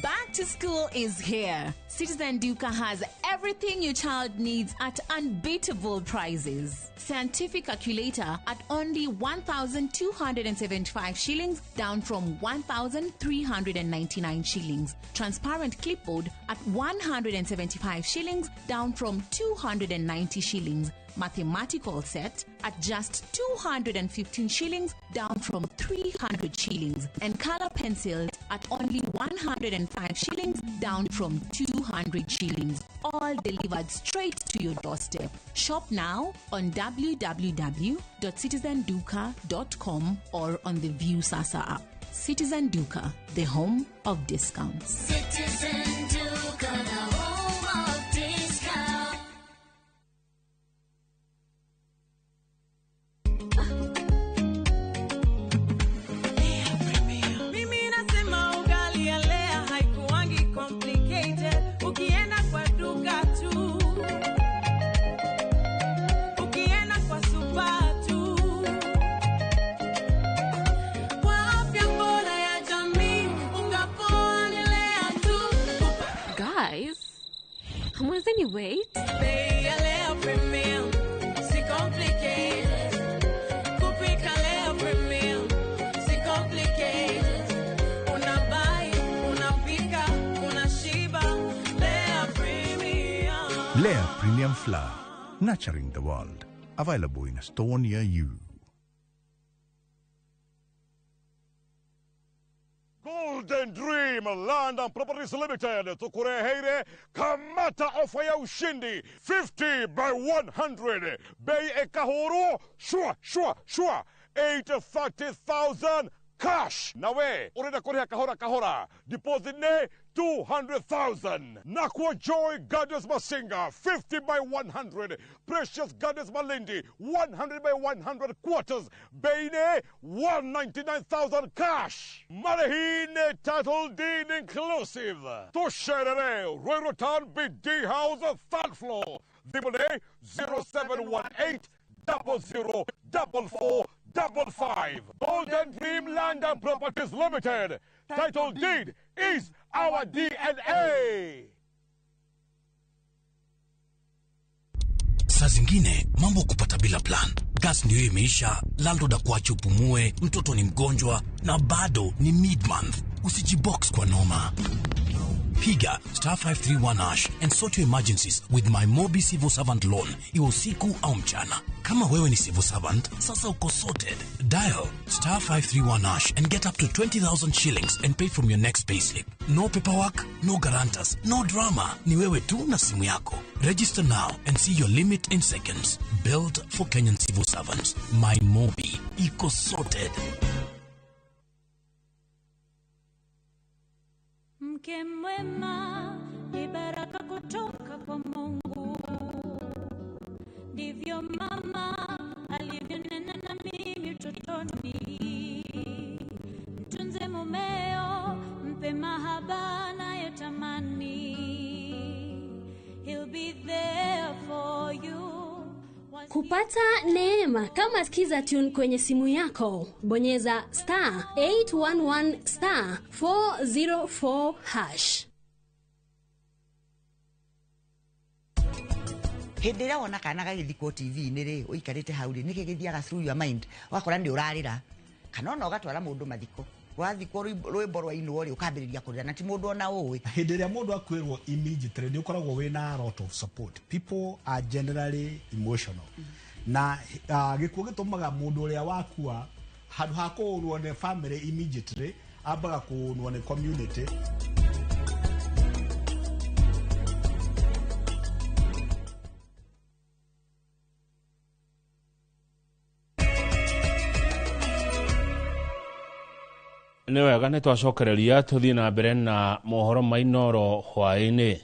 Back Back to school is here. Citizen Duka has everything your child needs at unbeatable prices. Scientific calculator at only 1,275 shillings, down from 1,399 shillings. Transparent clipboard at 175 shillings, down from 290 shillings. Mathematical set at just 215 shillings, down from 300 shillings. And color pencils at only 105 shillings, down from 200 shillings. All delivered straight to your doorstep. Shop now on www.citizenduka.com or on the Viusasa app. Citizen Duka, the home of discounts. Citizen Duka, the home of discount. Mimi nasema ugali ya Lea haikuangi complicated. Ukienda kwa duka tu, ukienda kwa super tu. Kwa afya bora ya jamii, unga poa ni Lea tu. Guys, hamwezeni wait? Bei ya Lea Premium, si complicated. Kupika Lea Premium, si complicated. Unabuy, unapika, unashiba. Lea Premium. Lea Premium Flour, nurturing the world. Available in a store near you. Golden Dream Land and Properties Limited tukureheire kamata ofa ya ushindi 50 by 100 bei ekahuru shwa shwa shwa 830,000 cash nawe urenda kuriha kahora kahora deposit ne 200,000 Nakwa Joy Gardens Masinga 50 by 100 Precious Gardens Malindi 100 by 100 quarters Beine 199,000 cash Marehine title deed inclusive Tusherere Ruiru Town BD House third floor Dhibune 0718 00 44 55. Golden Dream Land and Properties Limited. Title deed is our DNA. Saa zingine mambo kupata bila plan. Gas ndio imeisha, landlord akuache upumue, mtoto ni mgonjwa na bado ni mid month. Usijibox kwa noma. Piga star 531 hash and sort your emergencies with my Mobi Civil Servant Loan, iwe usiku au mchana. Kama wewe ni civil servant, sasa uko sorted. Dial star 531 hash and get up to 20,000 shillings and pay from your next payslip. No paperwork, no guarantors, no drama. Ni wewe tu na simu yako. Register now and see your limit in seconds. Built for Kenyan civil servants. My Mobi. Iko sorted. Mke mwema ni baraka kutoka kwa Mungu, ndivyo mama alivyonena na mimi utotoni. Mtunze mumeo, mpe mahaba anayotamani. He'll be there for you. Kupata neema kama Skiza Tune kwenye simu yako, bonyeza star 811 star 404 hash. Hĩndĩ ĩrĩa wona kana gagĩthikwo TV-inĩ rĩ, ũikarĩte hau rĩ, nĩkĩ gĩthiaga through your mind? Ũgakora nĩ ũrarĩra kana ona ũgatwara mũndũ mathiko, wathikwo rwĩmbo rwainwo rĩ, ũkambĩrĩria kũrĩra na ti mũndũ ona ũĩ. Hĩndĩ ĩrĩa mũndũ akwĩrwo immediately nĩ ũkoragwo wĩna a lot of support. People are generally emotional. Na gĩkuũ gĩtũmaga mũndũ ũrĩa wakua handũ ha kũũnwo nĩ family immediately, ambaga kũũnwo nĩ community. Nĩ wega nĩ twacokereria tũthiĩ na mbere na mohoro ma Inooro hwaĩ-inĩ.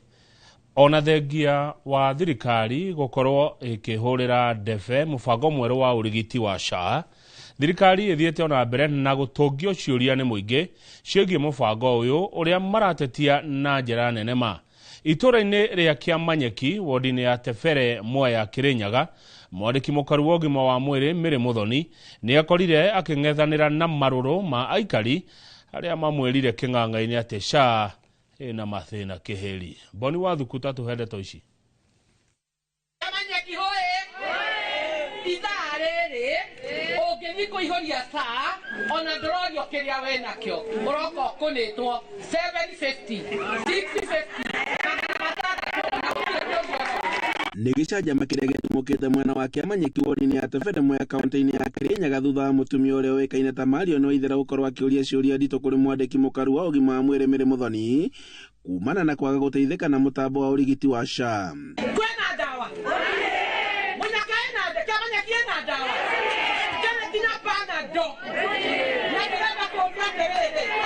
Ona thengia wa thirikari gũkorwo ĩkĩhũrĩra ndebe mũbango mwerũ wa ũrigiti wa SHA, thirikari ĩthiĩte ona mbere na gũtũngio ciũria nĩ mũingĩ ciĩgiĩ mũbango ũyũ ũrĩa maratetia na njĩra nene ma. Itũra-inĩ rĩa Kĩamanyeki wodi-inĩ ya Tebere Mwea Kĩrĩnyaga, mwandĩki mũkaru wa ũgima wa mwĩrĩ Mary Muthoni nĩ akorire akĩng'ethanĩra na marũrũ ma aikari arĩa mamwĩrire kĩng'ang'a-inĩ atĩ SHA ĩna mathĩna kĩhĩri. Boni wa Thuku tatuhe ndeto ici. Ithaa rĩrĩ ũngĩthiĩ kũihũria saa ona ndũrorio kĩrĩa wenakĩo ũroka ũkũnĩtwo 750 650. Nĩ gĩcanjama kĩrĩa gĩtumũkĩte mwena wa Kĩamanyeki ward-inĩ ya Tebere Mwea kaunti-inĩ ya Kirinyaga thutha wa mũtumia ũrĩa ũĩkaine ta Marion Waithera gũkorwo akĩũria ciũria nditũ kũrĩ mwandĩki mũkaru wa ũgima wa mwĩrĩ Mary Muthoni kumana na kwaga gũteithĩka na mũtambo wa ũrigiti wa SHA. Kwĩna ndawa mũnyaka ĩna Kĩamanyeki ĩna ndawa kĩrĩ nginya Panado na ndĩrenda kũũria atĩrĩrĩ na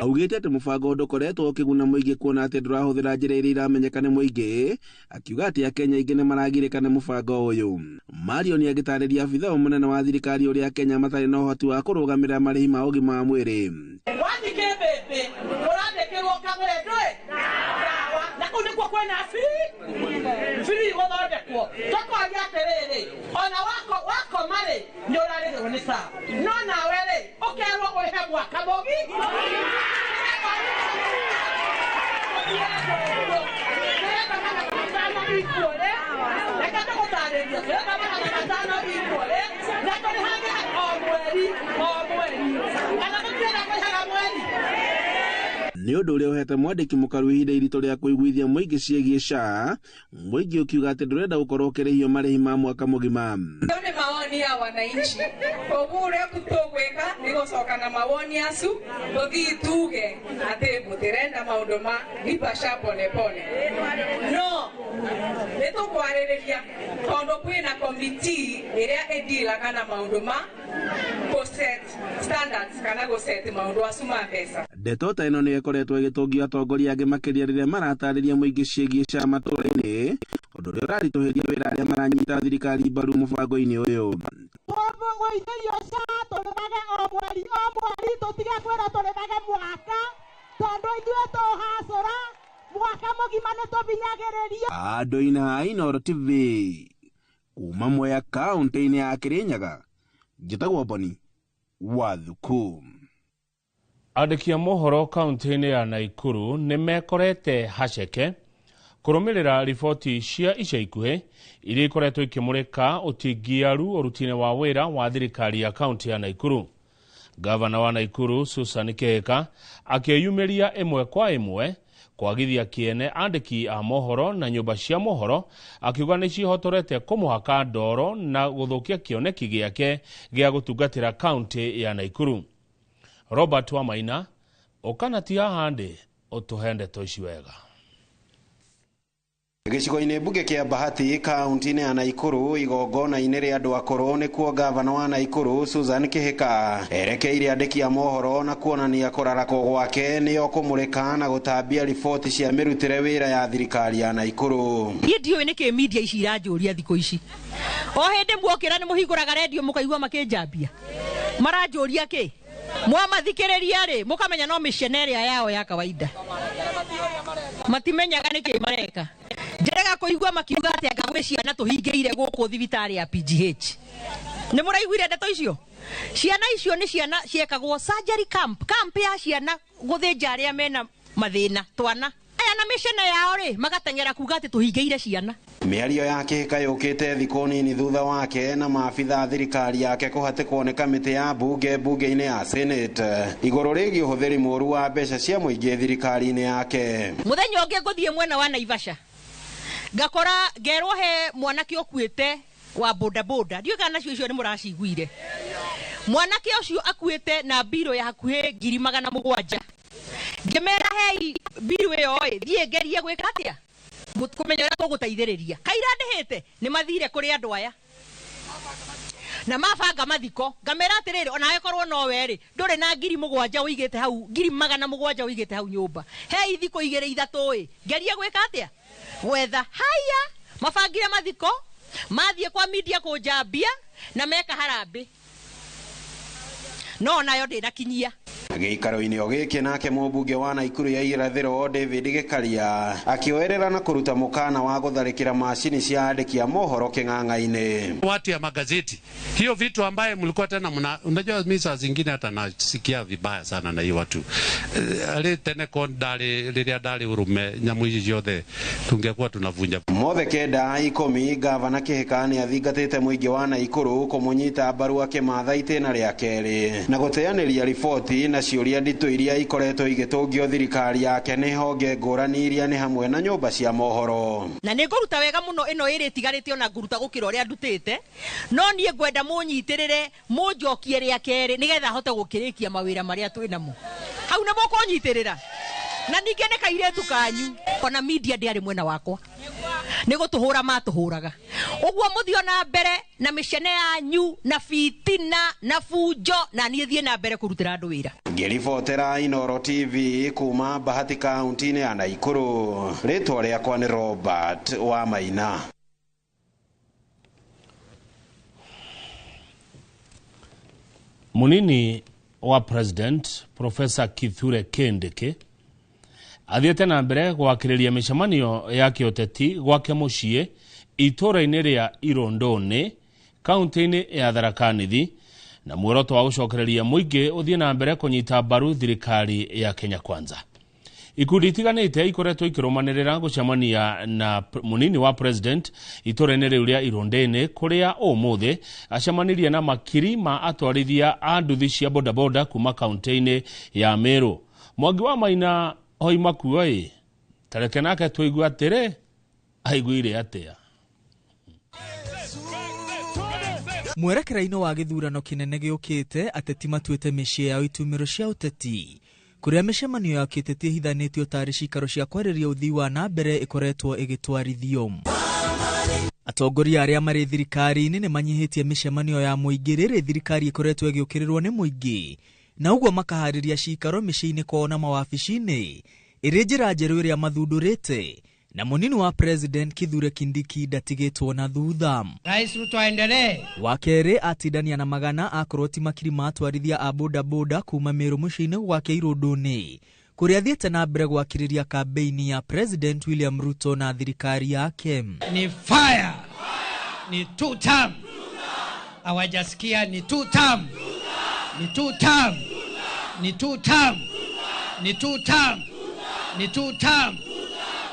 Augĩte atĩ mũbango ndũkoretwo ũkĩguna mũingĩ kuona atĩ ndũrahũthĩra njĩra iria iramenyeka nĩ mũingĩ, akiuga atĩ Akenya aingĩ nĩ maragirĩka nĩ mũbango ũyũ. Marion agĩtarĩria abithaa mũnene wa thirikari ũrĩa Akenya matarĩ na ũhoti wa kũrũgamĩrĩra marĩhi ma ũgima wa mwĩrĩ. Wathiĩ kĩmbĩmbĩ ũrandĩkĩrwo kagũre ndũĩ ndawa na kũu nĩkuo kwĩna free gũthondekwo. Tũkoria atĩrĩrĩ ona wakoma rĩ nĩ ũrarĩrwo nĩ saa no nawe rĩ ũkerwo ũrĩhe mwaka mũgi. Reke tũgũtarĩrie tũrenda 500 equal na tũrĩhage o mweri o mweri kana tũtirenda kũrĩhaga mweri. Nĩ ũndũ ũrĩa ũhete mwandĩki mũkaru ihinda iritũ rĩa kũiguithia mũingĩ ciĩgiĩ SHA, mũingĩ ũkiuga atĩ ndũrenda gũkorwo ũkĩrĩhio marĩhi ma mwaka mũgima. Hayo nĩ mawoni ya wananchi koguo ũrĩa tũgwĩka nĩ gũcoka na mawoni acu tũthiĩ tuge atĩ mũtirenda maũndũ ma lipa SHA pole pole, no nĩ tũkwarĩrĩria tondũ kwĩna committee ĩrĩa ĩndilaga na maũndũ ma gũset standards kana gũset maũndũ acu ma mbeca. Ndeto ta ĩno nĩ ĩkoretwo ĩgĩtũngio atongoria angĩ makĩria rĩrĩa maratarĩria mũingĩ ciĩgiĩ SHA matũũra-inĩ, ũndũ ũrĩa ũraritũhĩria wĩra arĩa maranyita thirikari mbaru mũbango-inĩ ũyũ. Tũgũithĩrio SHA tũrĩhage o mweri o mweri, tũtige kwĩrwo tũrĩhage mwaka tondũ ithuĩ tũhacũra mwaka mũgima nĩ tũbinyagĩrĩrio. Andũ-inĩ a Inooro TV kuma Mwea kaunti-inĩ ya Kirinyaga, njĩtagwo Boni wa Thuku. Andĩki a mohoro kaunti-inĩ ya Naikuru nĩ mekorete haceke kũrũmĩrĩra riboti cia ica ikuhĩ iria ikoretwo ikĩmũrĩka ũtingiaru ũruti-inĩ wa wĩra wa thirikari ya kaunti ya Naikuru. Gavana wa Naikuru Susan Kihika akĩyumĩria ĩmwe kwa ĩmwe kwagithia kĩene andĩki a mohoro na nyũmba cia mohoro, akiuga nĩ cihotorete kũmũhaka ndoro na gũthũkia kĩoneki gĩake gĩa gũtungatĩra kaunti ya Naikuru. Robert Wamaina ũkana ti haha ndĩ ũtũhe ndeto ici wega. Gĩcigo-inĩ mbunge kĩa Bahati kaunti-inĩ ya Naikuru igongona-inĩ rĩa andũ akũrũ nĩkuo gavana wa Naikuru Susan Kihika erekeire andĩki a mohoro na kuonania kũrarakwo gwake nĩo kũmũrĩka na gũtambia riboti cia mĩrutĩre wĩra ya thirikari ya Naikuru. Niĩ ndiũĩ nĩkĩ media ici iranjũria thikũ ici, o hĩndĩ muokĩra nĩ mũhingũraga redio mũkaigua makĩnjambia maranjũria kĩ mwamathikĩrĩria rĩ mũkamenya no mĩcene ĩrĩa yao ya kawaida, matimenyaga nĩkĩ mareka. Njerega kũigua makiuga atĩ anga gwĩ ciana tũhingĩire gũkũ thibitarĩ ya PGH. Nĩ mũraiguire ndeto icio? Ciana icio nĩ ciana ciekagwo surgery camp, camp ya ciana gũthĩnja arĩa mena mathĩna twana. Aya na mĩcene yao rĩ magateng'era kuga atĩ tũhingĩire ciana. Mĩario ya Kihika yũkĩte thikũ nini thutha wake na maabitha thirikari yake kũhatĩkwo nĩ kamĩtĩ ya mbunge mbunge-inĩ ya Senate igũrũ rĩgiĩ ũhũthĩri mũũru wa mbeca cia mũingĩ thirikari-inĩ yake. Mũthenya ũngĩ ngũthiĩ mwena wa Naivasha ngakora ngerwo he mwanake ũkuĩte wa bodaboda, ndiũĩ kana nacio icio nĩ mũraciguire. Mwanake ũcio akuĩte na mbirũ ya hakuhĩ 700,000. Ngĩmera hei mbirũ ĩyo ĩ thiĩ ngerie gwĩka atĩa kũmenya ũrĩa tũgũteithĩrĩria. Kaira ndĩhĩte nĩ mathire kũrĩ andũ aya na mabanga mathiko. Ngamera atĩrĩrĩ, onawe korwo nowe rĩ ndũrĩ na 7,000 ũigĩte hau, 700,000 ũigĩte hau nyũmba, hei thikũ 2 3 ĩ ngerie gwĩka atĩa gwetha. Haya mabangire mathiko, mathiĩ kwa media kũnjambia na meka harambĩ, no nayo ndĩnakinyia. Gĩikaro-inĩ o gĩkĩ nake mũmbunge wa Naikuru ya irathĩro David Gĩkaria akĩoerera na kũruta mũkana wa gũtharĩkĩra macini cia andĩki a mohoro kĩng'ang'a-inĩ. Watu ya magazeti hiyo vitu ambaye mlikuwa tena mna, unajua mimi saa zingine hata nasikia vibaya sana na hiyo watu ali tene ko ndari riria ndari urume nyamu ici ciothe tungekuwa tunavunja. Mothe kenda ikumi gavana Kĩhĩka nĩ athingatĩte mũingĩ wa Naikuru kũmũnyita mbaru akĩmatha itĩna rĩa kerĩ na gũteanĩria riboti na ciũria nditũ iria ikoretwo igĩtũngio thirikari yake nĩ honge ngũrani iria nĩ hamwe na nyũmba cia mohoro. Na nĩ ngũruta wega mũno ĩno ĩrĩ ĩtigarĩte ona ngũruta gũkĩra ũrĩa ndutĩte, no niĩ ngwenda mũnyitĩrĩre mũnjokie rĩa kerĩ nĩgetha hote gũkĩrĩkia mawĩra marĩa twĩ namo. Hau nĩ mũkũnyitĩrĩra na ningĩ nĩ kairĩtu kanyu ona media ndĩarĩ mwena wakwa nĩ gũtũhũra matũhũraga ũguo mũthio na mbere na mĩcene yanyu na fitina na bunjo na niĩ thiĩ na mbere kũrutĩra andũ wĩra. Ngĩribotera Inooro TV kuma Bahati kaunti-inĩ ya Naikuru, rĩtwa rĩakwa nĩ Robert wa Maina. Munini wa President Professor Kithure Kindiki athiĩte na mbere gwakĩrĩria mĩcemanio ya kĩũteti gwake mũciĩ itũũra-inĩ rĩa Irondoni kaunti-inĩ ya Tharaka Nithi na muoroto wa gũcokereria mũingĩ ũthiĩ na mbere kũnyita mbaru thirikari ya Kenya Kwanza. Ikundi itiganĩte ikoretwo ikĩrũmanĩrĩra gũcemania na munini wa President itũũra-inĩ rĩu rĩa Irondeni kũrĩa ũmũthĩ acemanirie na makiri ma atwarithia a nduthi cia bodaboda kuma kaunti-inĩ ya Meru. Mwangi wa Maina hoima kuo ĩ tareke nake tũigue atĩrĩ aiguire atĩa. Mwerekera-inĩ wa gĩthurano kĩnene gĩũkĩte ateti matuĩte mĩciĩ yao itumĩro cia ũteti kũrĩa mĩcemanio ya kĩũteti ĩhithanĩtio tarĩ cikaro cia kwarĩria ũthii wa na mbere ĩkoretwo ĩgĩtwarithio. Atongoria arĩa marĩ thirikari-inĩ nĩ manyihĩtie mĩcemanio ya mũingĩ rĩrĩ thirikari ĩkoretwo ĩgĩũkĩrĩrwo nĩ mũingĩ na ũguo makaharĩria cikaro mĩciĩ-inĩ kwao na mawabici-inĩ ĩrĩ njĩra njerũ ĩrĩa mathundũrĩte na munini wa President Kithure Kindiki ndatigĩtwo na thutha. Rais Ruto aendelee. Wa kerĩ atindania na magana akorwo ti makiri ma atwarithia a bodaboda kuma Meru mũciĩ-inĩ gwake Irũndũ-inĩ kũrĩa athiĩte na mbere gwakĩrĩria kambeini ya President William Ruto na thirikari yake. Ni fire, ni two term, hawajasikia ni two term, ni two term, ni two term, ni two term, ni two term,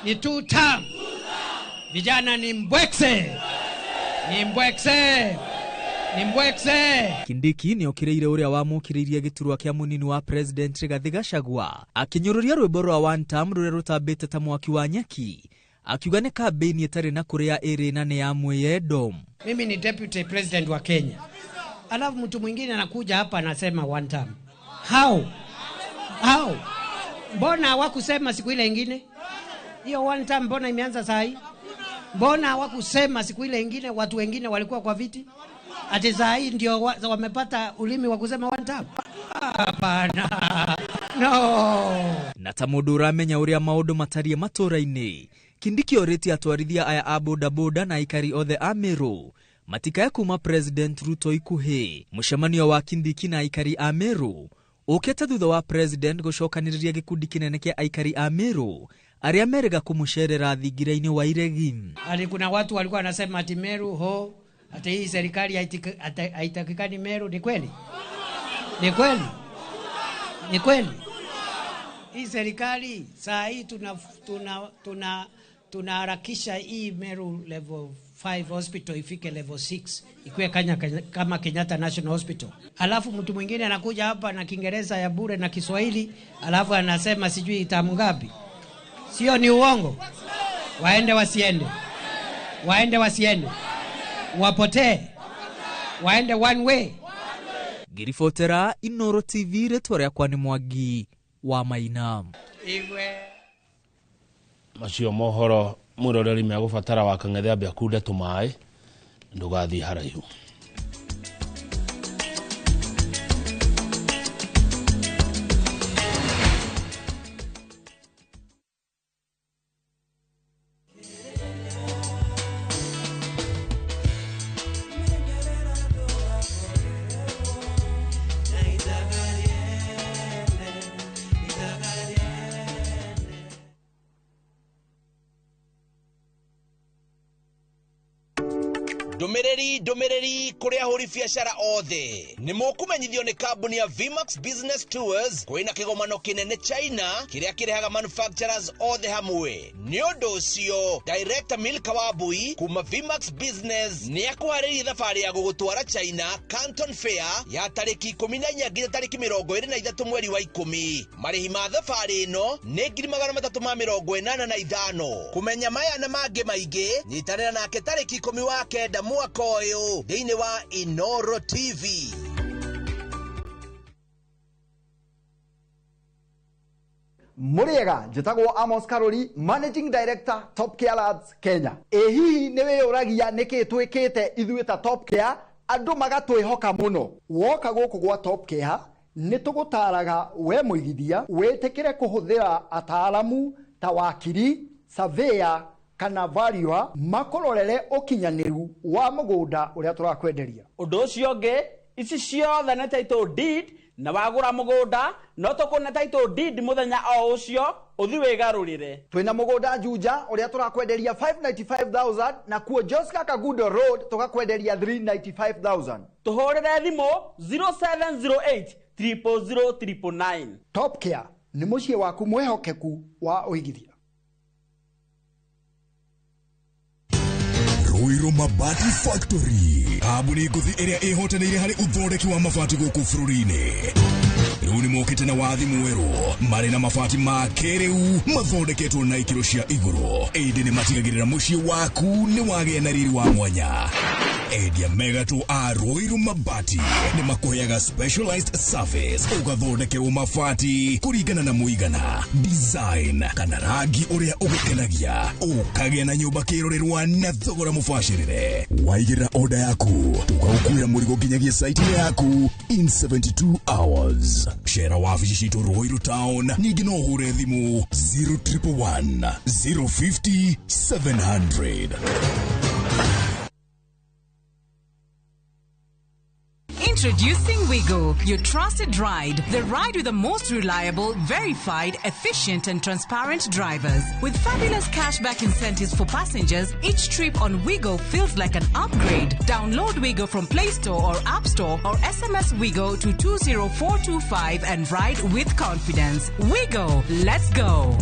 ni two term. Vijana ni mbwekse, ni mbwekse, ni mbwekse. Kindiki nĩokĩrĩire ũrĩa wamũkĩrĩirie gĩturwa kĩa munini wa President Rigathi Gachagua akĩnyũrũria rwĩmbo rwa one term rũrĩa rũtambĩte ta mwaki wa nyeki akiuga nĩ kambĩini ĩtarĩ na kũrĩa ĩrĩ na nĩ ya mwĩyendo. Mimi ni deputy president wa Kenya, alafu mtu mwingine anakuja hapa anasema one term. How? How? Mbona hawakusema siku ile ingine? Hiyo one term mbona imeanza saa hii? Mbona hawakusema siku ile ingine watu wengine walikuwa kwa viti? Ati saa hii ndio wamepata ulimi wa kusema one term? Hapana. No. Na ta mũndũ ũramenya ũrĩa maũndũ matariĩ matũũra-inĩ, Kindiki orĩtie atwarithia aya a bodaboda na aikari othe a Meru matikae kuma President Ruto ikuhĩ. Mũcemanio wa Kindiki na aikari a Meru ũkĩte thutha wa President gũcokanĩrĩria gĩkundi kĩnene kĩa aikari a Meru arĩa merĩga kũmũcerera thingira-inĩ wa Iregi. Ali kuna watu walikuwa wanasema ati Meru ho, ati hii serikali haitakikani Meru. Ni kweli? Ni kweli? Ni kweli? Hii serikali saa hii tunaharakisha hii Meru level 5 hospital ifike level 6 ikuwe kama Kenyatta National Hospital. Alafu mtu mwingine anakuja hapa na Kiingereza ya bure na Kiswahili, alafu anasema sijui tamu ngapi. Sio, ni uongo. Waende wasiende. Waende wasiende. Wapotee. Waende one way. Ngiribotera Inooro TV, rĩtwa rĩakwa nĩ Mwangi wa Maina. Igwe. Macio mohoro mwĩroreri megũbatara wa kang'ethe ambe akunde tũmaĩ ndũgathiĩ haraihu. Ndũmĩrĩri ndũmĩrĩri kũrĩ ahũri biacara othe. Nĩ mũkũmenyithio nĩ kambuni ya Vmax Business Tours kwĩna kĩgomano kĩnene China kĩrĩa kĩrehaga manufacturers othe hamwe. Nĩ ũndũ ũcio Director Milka Wambui kuma Vmax Business nĩ akũharĩirie thabarĩ ya gũgũtwara China Canton Fair ya tarĩki 14 nginya tarĩki 23 mweri wa 10. Marĩhi ma thabarĩ ĩno nĩ 385. Kũmenya maya na mangĩ maingĩ nyitanĩra nake tarĩki 10 wa 9 mwaka ũyũ thĩinĩ wa Inoro TV. Muriega njĩtagwo Amos Karori, Managing Director, Top Care Labs Kenya. Ĩ hihi nĩ wĩyũragia nĩkĩ twĩkĩte ithuĩ ta Top Care andũ magatwĩhoka mũno? Woka gũkũ gwa Top Care nĩ tũgũtaraga we mũigithia wĩtĩkĩre kũhũthĩra ataaramu ta wakiri, surveyor kana valuer makũrorere ũkinyanĩru wa mũgũnda ũrĩa tũrakwenderia. Ũndũ ũcio ũngĩ, ici ciothe nĩ title deed, na wagũra mũgũnda no tũkũne title deed mũthenya o ũcio ũthi wĩgarũrĩre. Twĩna mũgũnda Juja ũrĩa tũrakwenderia 595,000 na kuo Joska Kagudo Road tũgakwenderia 395,000. Tũhũrĩre thimũ 0708 000 999. Top Care nĩ mũciĩ waku mwĩhokeku wa ũigithia. Ruiru Mabati Factory, kambuni ngũthi ĩrĩa ĩhotanĩire harĩ ũthondeki wa mabati gũkũ bũrũri-inĩ. Rĩu nĩ mokĩte na wathi mwerũ marĩ na mabati ma kĩrĩu mathondeketwo na ikĩro cia igũrũ, ĩndĩ nĩ matigagĩrĩra mũciĩ waku nĩ wagĩa na riri wa mwanya. Endia megatũ a Ruiru Mabati nĩ makũheaga specialized service ũgathondekerwo mabati kũringana na mũigana, design kana rangi ũrĩa ũgũkenagia, ũkagĩa na nyũmba kĩrorerwa na thogora mũbacĩrĩre. Waigĩrĩra order yaku tũgagũkuĩra mũrigo nginyagia site yaku in 72 hours. Cera wabici citũ Ruiru Town, ningĩ no ũhũre thimũ 0111 050 700. Introducing Wigo, your trusted ride. The ride with the most reliable, verified, efficient and transparent drivers. With fabulous cashback incentives for passengers, each trip on Wigo feels like an upgrade. Download Wigo from Play Store or App Store or SMS Wigo to 20425 and ride with confidence. Wigo, let's go.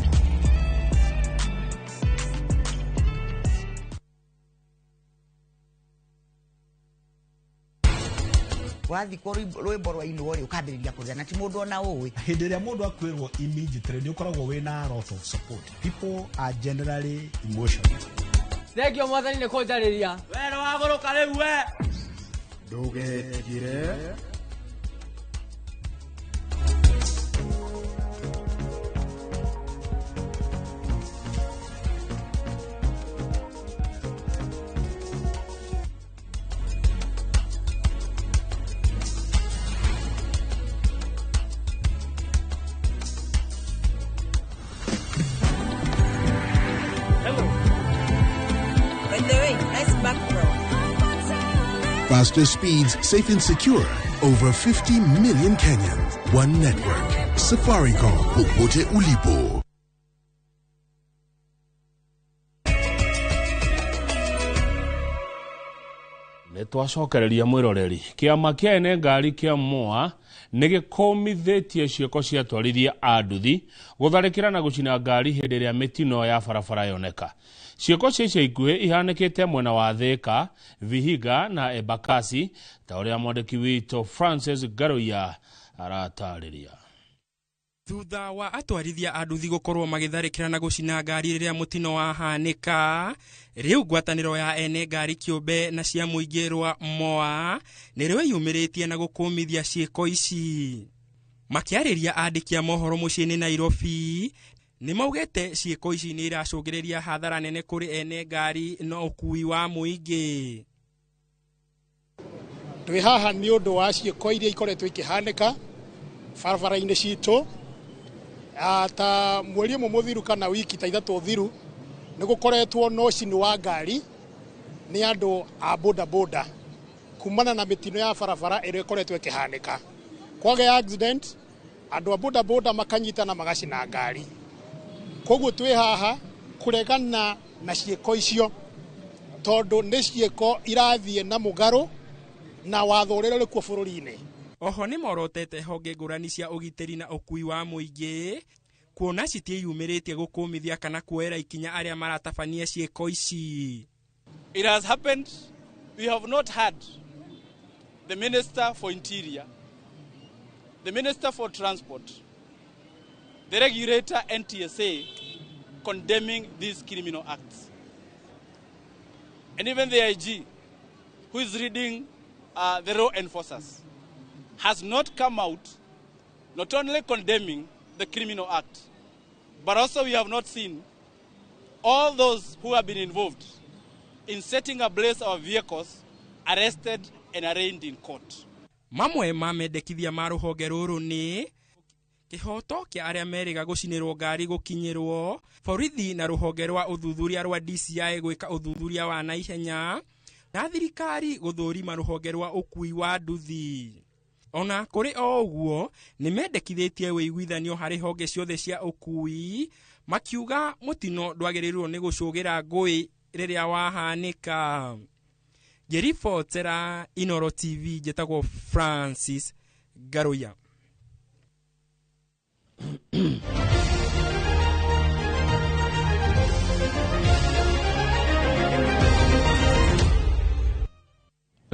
Wathikwo rwĩmbo rwainwo rĩ ũkambĩrĩria kũrĩra na ti mũndũ ona ũĩ. Hĩndĩ ĩrĩa mũndũ akwĩrwo immediately nĩ ũkoragwo wĩna a lot of support. People are generally emotional. Thengio mwathani nĩ kũnjarĩria. We nĩ wagũrũka rĩu we. Ndũgetigĩre. Faster speeds, safe and secure. Over 50 million Kenyans. One network. Safaricom. Popote ulipo. Nĩ twacokereria mwĩroreri. Kĩama kĩa ene ngari kĩa MOA nĩ gĩkũmithĩtie ciĩko cia atwarithia a nduthi gũtharĩkĩra na gũcina ngari hĩndĩ ĩrĩa mĩtino ya barabara yoneka. Ciĩko cia ica ikuhĩ ihanĩkĩte mwena wa Thika, Vihiga na Embakasi ta ũrĩa mwandĩki witũ Francis Ngaruiya aratarĩria. Thutha wa atwarithia a nduthi gũkorwo magĩtharĩkĩra na gũcina ngari rĩrĩa mũtino wahanĩka, rĩu ngwatanĩro ya ene ngari kĩũmbe na cia mũingĩ rwa MOA nĩrĩo yumĩrĩtie na gũkũmithia ciĩko ici. Makĩarĩria andĩki a mohoro mũciĩ-inĩ Nairobi, nĩ maugĩte ciĩko ici nĩ iracũngĩrĩria hathara nene kũrĩ ene ngari na ũkui wa mũingĩ. Twĩ haha nĩ ũndũ wa ciĩko iria ikoretwo ikĩhanĩka barabara-inĩ citũ. Ta mweri ũmwe mũthiru kana wiki ta ithatũ thiru nĩ gũkoretwo na ũcini wa ngari nĩ andũ a boda boda kumana na mĩtino ya barabara ĩrĩa ĩkoretwo ĩkĩhanĩka. Kwagĩa accident, andũ a boda boda makanyitana magacina ngari. Koguo twĩ haha kũregana na ciĩko icio Tondũ nĩ ciĩko irathiĩ na mũgarũ na watho ũrĩa ũrĩ kuo bũrũri-inĩ. Oho nĩ morotete honge ngũrani cia ũgitĩri na ũkui wa mũingĩ kuona citiĩyumĩrĩtie gũkũmithia kana kuoera ikinya arĩa maratabania ciĩko ici. It has happened. We have not had the Minister for Interior, the Minister for Transport, the regulator NTSA condemning these criminal acts. And even the IG, who is leading the law enforcers, has not come out not only condemning the criminal act, but also we have not seen all those who have been involved in setting ablaze our vehicles arrested and arraigned in court. Mamwe ma mendekithia ma rũhonge rũrũ nĩ kĩhoto kĩa arĩa merĩga gũcinĩrwo ngari gũkinyĩrwo, borithi na rũhonge rwa ũthuthuria rwa DCI gwĩka ũthuthuria wa naihenya, na thirikari gũthũrima rũhonge rwa ũkui wa nduthi. Ona kũrĩ o ũguo nĩ mendekithĩtie wĩiguithanio harĩ honge ciothe cia ũkui, makiuga mũtino ndwagĩrĩirwo nĩ gũcũgĩra ngũĩ rĩrĩa wahanĩka. Ngĩribotera Inooro TV njĩtagwo Francis Ngaruiya.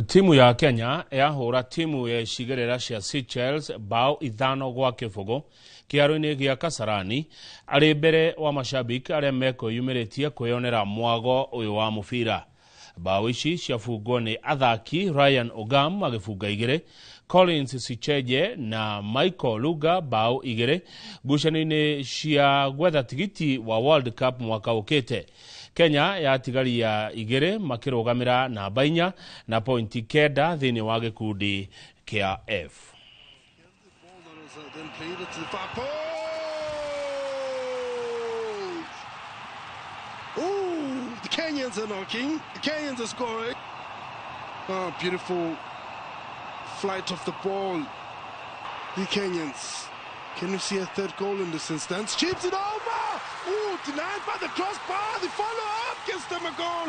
Timu ya Kenya yahũra timu ya icigĩrĩra cia Seychelles bao 5-0 kĩharo-inĩ gĩa Kasarani arĩ mbere wa mashabiki arĩa mekwĩyumĩrĩtie kwĩyonera mwago ũyũ wa mũbira. Bao ici ciabungwo nĩ athaki Ryan Ogam agĩbunga 2, Collins Sicheje na Michael Luga bao 2 ngucanio-inĩ cia gwetha tigiti wa World Cup mwaka ũkĩte. Kenya yatigaria 2 makĩrũgamĩra namba 4 na pointi 9 thĩinĩ wa gĩkundi kĩa F. Ooh, the Kenyans are knocking. The Kenyans are scoring. Oh, beautiful flight of the ball. The Kenyans. Can you see a third goal in this instance? Chips it over! Ooh, denied by the crossbar. The follow-up gets them a goal.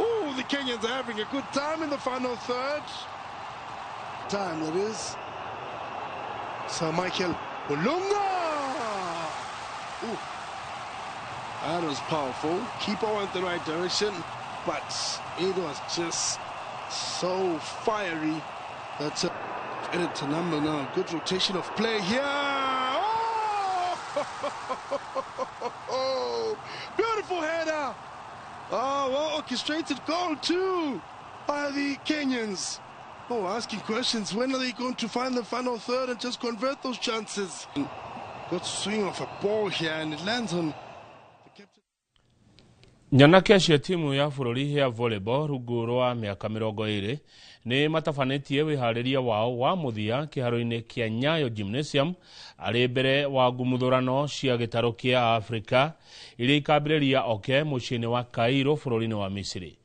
Ooh, the Kenyans are having a good time in the final third. Time, that is. So Michael Olunga! Ooh. That was powerful. Keeper went the right direction, but it was just so fiery. That's added to number now. Good rotation of play here. Oh! Beautiful header. Oh, well orchestrated goal too by the Kenyans. Oh, asking questions. When are they going to find the final third and just convert those chances? Good swing of a ball here, and it lands on. Nyanake cia timu ya bũrũri ya volleyball rungu rwa mĩaka 20 nĩ matabanĩtie wĩharĩria wao wa mũthia kĩharo-inĩ kĩa Nyayo Gymnasium arĩ mbere wa ngumuthũrano cia gĩtarũ kĩa Afrika iria ikambĩrĩria oke mũciĩ-inĩ wa Cairo bũrũri-inĩ wa Misiri.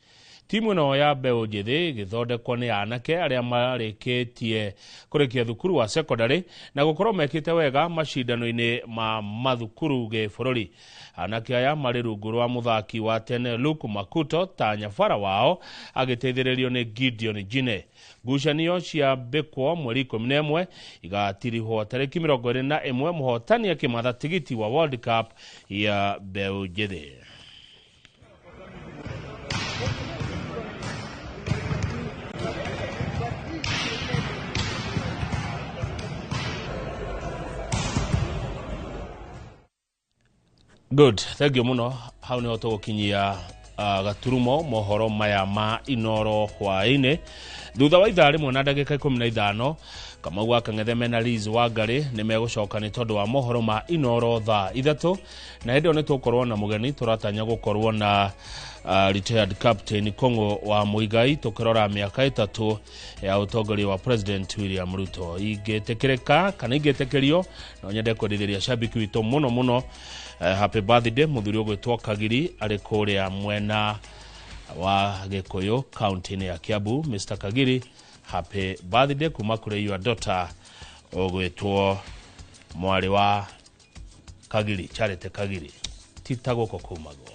Timu ĩno ya mbeũ njĩthĩ ĩgĩthondekwo nĩ anake arĩa marĩkĩtie kũrĩkia thukuru wa secondary na gũkorwo mekĩte wega macindano-inĩ ma mathukuru gĩbũrũri. Anake aya marĩ rungu rwa mũthaki wa tene Luke Makuto ta nyabara wao agĩteithĩrĩrio nĩ Gideon Jine. Ngucanio ciambĩkwo mweri 11 igatirihwo tarĩki 21 mũhotani akĩmatha tigiti wa World Cup ya mbeũ njĩthĩ. Good, thank you muno. Hau niho tũgũkinyia gaturumo mohoro maya ma Inooro hwaĩ-inĩ. Thutha wa ithaa rĩmwe na ndagĩka 15 Kamau wa Kang'ethe mena Liz Wangari nĩ megũcoka nĩ tondũ wa mohoro ma Inooro thaa 3, na hĩndĩ ĩyo nĩ tũgũkorwo na mũgeni. Tũratanya gũkorwo na retired captain Kong'o wa Muigai tũkĩrora mĩaka 3 ya ũtongoria wa President William Ruto. Ingĩtĩkĩrĩka kana ingĩtĩkĩrio, no nyende kwendithĩria shabiki witũ mũno mũno happy birthday mũthuri ũgwĩtwo Kagiri arĩ kũrĩa mwena wa Gĩkũyũ kaunti-inĩ ya Kiambu. Mr Kagiri, happy birthday kuma kũrĩ your daughter ũgwĩtwo mwarĩ wa Kagiri, Charity Kagiri. Ti ta gũkũ kumagwo.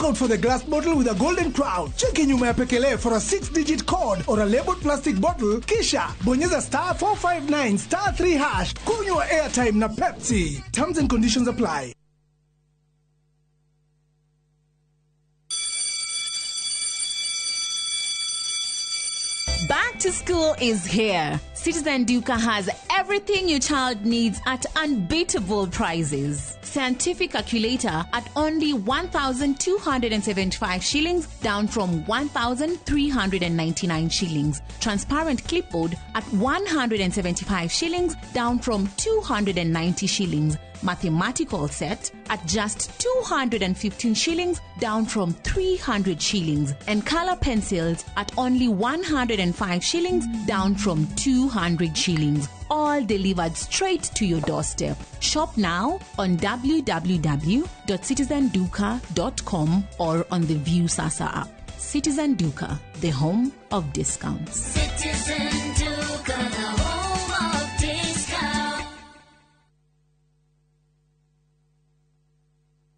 Look out for the glass bottle with a golden crown. Cheki nyuma ya pekele for a 6-digit code or a labeled plastic bottle, kisha bonyeza star 459 star 3 hash. Kunywa airtime na Pepsi. Terms and conditions apply. Back to school is here. Citizen Duka has everything your child needs at unbeatable prices. Scientific calculator at only 1,275 shillings, down from 1,399 shillings. Transparent clipboard at 175 shillings, down from 290 shillings. Mathematical set at just 215 shillings, down from 300 shillings. And color pencils at only 105 shillings, down from 200 shillings. All delivered straight to your doorstep. Shop now on www.citizenduka.com or on the Viusasa app. Citizen Duka, the home of discounts. Citizen Duka, the home of discount.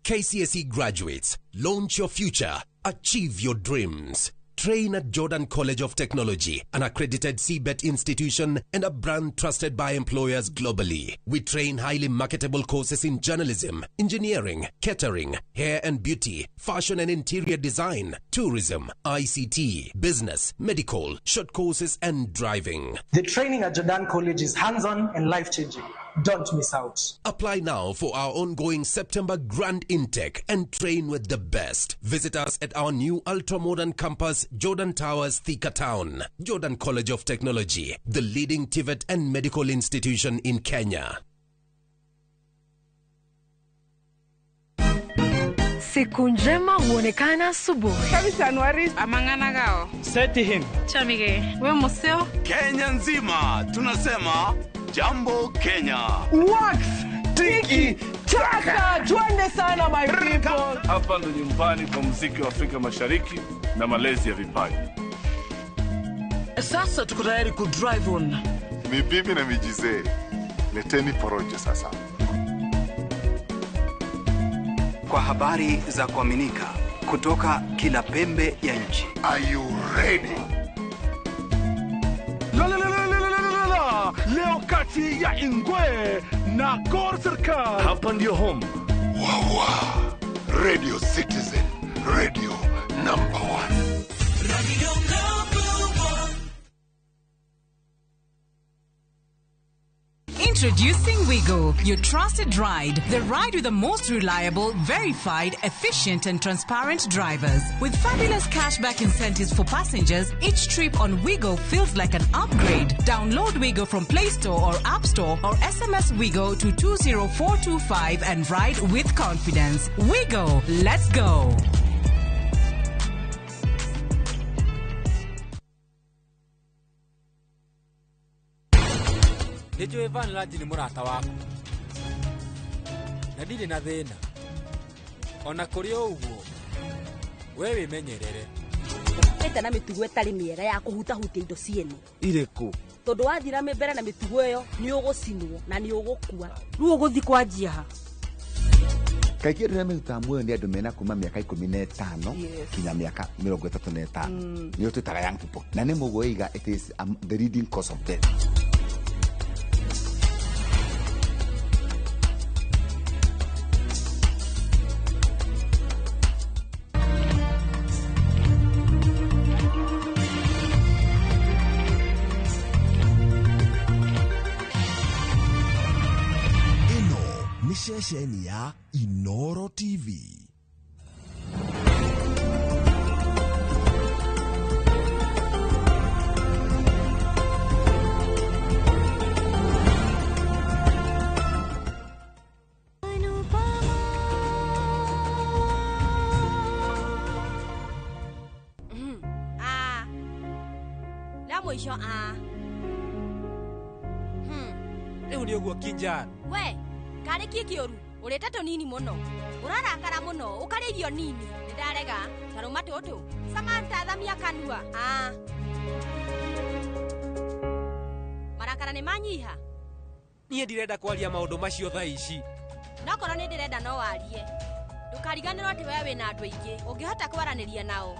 KCSE graduates, launch your future, achieve your dreams. Train at Jordan College of Technology, an accredited CBET institution and a brand trusted by employers globally. We train highly marketable courses in journalism, engineering, catering, hair and beauty, fashion and interior design, tourism, ICT, business, medical, short courses and driving. The training at Jordan College is hands-on and life-changing. Don't miss out. Apply now for our ongoing September grand intake and train with the best. Visit us at our new ultra-modern campus, Jordan Towers, Thika Town. Jordan College of Technology, the leading TVET and medical institution in Kenya. Siku njema huonekana asubuhi. Amang'ana gao. Seti him. Chamige. We museo. Kenya nzima tunasema Jambo Kenya. Wax tiki taka, twende sana my people. Hapa ndo nyumbani kwa muziki wa Afrika Mashariki na malezi ya vipaji. Sasa tuko tayari ku drive on. Ni bibi na mijizee. Leteni porojo sasa. Kwa habari za kuaminika kutoka kila pembe ya nchi. Are you ready? La la la la la la la la. Leo kati ya Ingwe na Gor Serikal. Hapa ndio home. Wawa. Radio Citizen, radio number 1. Radio number 1. Introducing Wigo, your trusted ride. The ride with the most reliable, verified, efficient and transparent drivers. With fabulous cashback incentives for passengers, each trip on Wigo feels like an upgrade. Download Wigo from Play Store or App Store or SMS Wigo to 20425 and ride with confidence. Wigo, let's go. Nĩnjũĩ Vanlaji nĩ mũrata waku na ndirĩ na thĩna ona kũrĩ o ũguo we wĩmenyerere. Ĩte na mĩtugo ĩtarĩ mĩega ya kũhutahutia indo ciene irĩkũ tondũ wathira mbere na mĩtugo ĩyo nĩ ũgũcinwo na nĩ ũgũkua. Rĩu ũgũthiĩ kwanjia ha? Kaingĩ andũ arĩa merutaga muoyo nĩ andũ mena kuma mĩaka 15 kinya mĩaka 35 nĩo twĩtaga young people na nĩ mũgũiga it is the leading cause of death. Ceceni ya Inoro TV. La mwisho a. Rĩu nĩ ũguo Kinjan. We, karĩ kĩ kĩũru? Ũrĩte tũnini mũno. Ũrarakara mũno, ũkarĩa irio nini. Nĩndarega, tarũma tũtũ. Samantha thamia kanua. Marakara nĩ manyiha. Niĩ ndirenda kwaria maũndũ macio thaa ici. Nokorwo nĩ ndĩrenda no warie. Ndũkariganĩrwo atĩ we wĩna andũ aingĩ ũngĩhota kwaranĩria nao.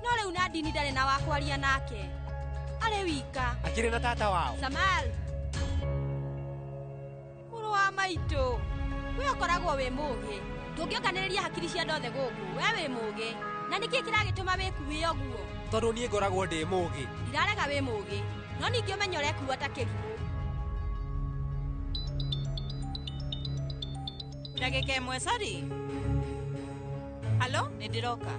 No rĩu Nadini ndarĩ na wa kwaria nake. Arĩ wika. Akĩrĩ na tata wao. Samal. Mũrũ wa maitũ. We ũkoragwo wĩ mũũgĩ. Tũngĩonganĩrĩria hakiri cia andũ othe gũkũ, we wĩ mũũgĩ. Na nĩkĩ kĩragĩtũma wĩkue ũguo? Tondũ niĩ ngoragwo ndĩ mũũgĩ. Ndirarega wĩ mũũgĩ, no ningĩ ũmenye ũrekua ta kĩrimũ. Ndagĩka ĩmwe sorry. Halo, nĩ ndĩroka.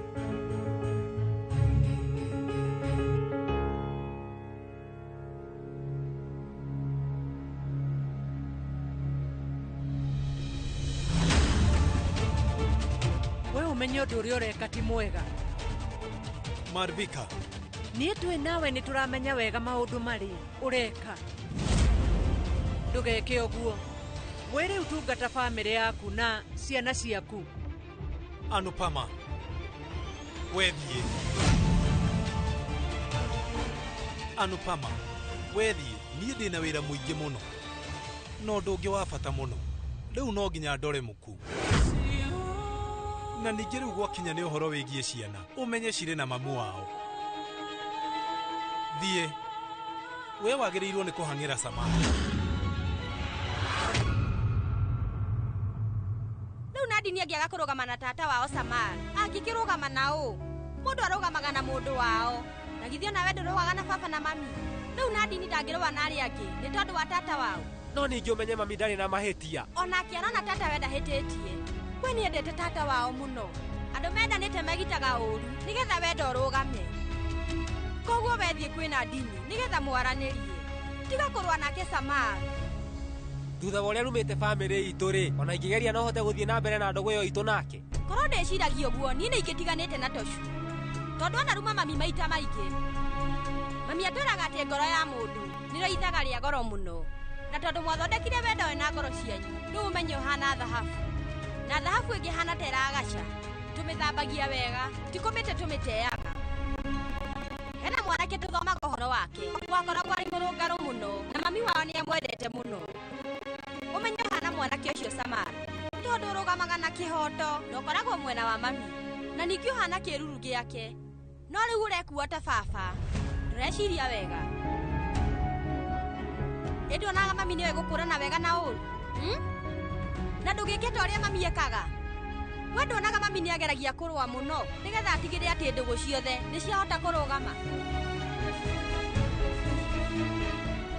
We ũmenye ũndũ ũrĩa ũreka ti mwega. Marvika. Niĩ twĩ nawe nĩ tũramenya wega maũndũ marĩa ũreka. Ndũgeke ũguo. We rĩu tungata bamĩrĩ yaku na ciana ciaku. Anupama. Wethiĩ. Anupama. Wethiĩ, niĩ ndĩna wĩra mũingĩ mũno. Na ũndũ ũngĩ wa bata mũno. Rĩu no nginya ndore mũku. Na ningĩ rĩu gwakinya nĩ ũhoro wĩgiĩ ciana, ũmenye cirĩ na mamu wao. Thiĩ. We wagĩrĩirwo nĩ kũhang'ĩra Samantha. Rĩu Nadini angĩaga kũrũgama na tata wao Samal, angĩkĩrũgama na ũ? Mũndũ arũgamaga na mũndũ wao. Na githĩ onawe ndũrũgaga na baba na mami? Rĩu Nadini ndangĩrũa na arĩa angĩ nĩ tondũ wa tata wao. No ningĩ ũmenye mami ndarĩ na mahĩtia. Onake arona tata we ndahĩtĩtie. We nĩendete tata wao mũno. Andũ mendanĩte megitaga ũru nĩgetha wendo ũrũgame. Koguo wethiĩ kwĩ Nadini nĩgetha mwaranĩrie. Tiga kũrũa nake Samal. Thutha wa ũrĩa rumĩte bamĩrĩ itũ rĩ, ona ingĩgeria no hote gũthiĩ na mbere na ndũgũ ĩyo itũ nake. Korwo ndĩciragia ũguo, niĩ nĩ ingĩtiganĩte na Toshu. Tondũ anaruma mami maita maingĩ. Mami atwĩraga atĩ ngoro ya mũndũ nĩrĩo ithaga rĩa goro mũno. Na tondũ mwathondekire wendo we na ngoro cianyu, rĩu ũmenye ũhana thahabu. Na thahabu ĩngĩhana ta ĩragaca, tũmĩthambagia wega, ti kũmĩte tũmĩteaga. Hena mwanake tũthomaga ũhoro wake, wakoragwo arĩ mũrũngarũ mũno, na mami wao nĩamwendete mũno. Ũmenye ũhana mwanake ũcio Samar, tondũ ũrũgamaga na kĩhoto na ũkoragwo mwena wa mami, na ningĩ ũhana kĩruru gĩake. No rĩu ũrekua ta baba, ndũreciria wega. Ĩ nduonaga mami nĩoĩ gũkũrana wega na ũũru? Na ndũgĩke ta ũrĩa mami ekaga. We nduonaga mami nĩageragia kũrũa mũno nĩgetha atigĩrĩre atĩ ndũgũ ciothe nĩciahota kũrũgama.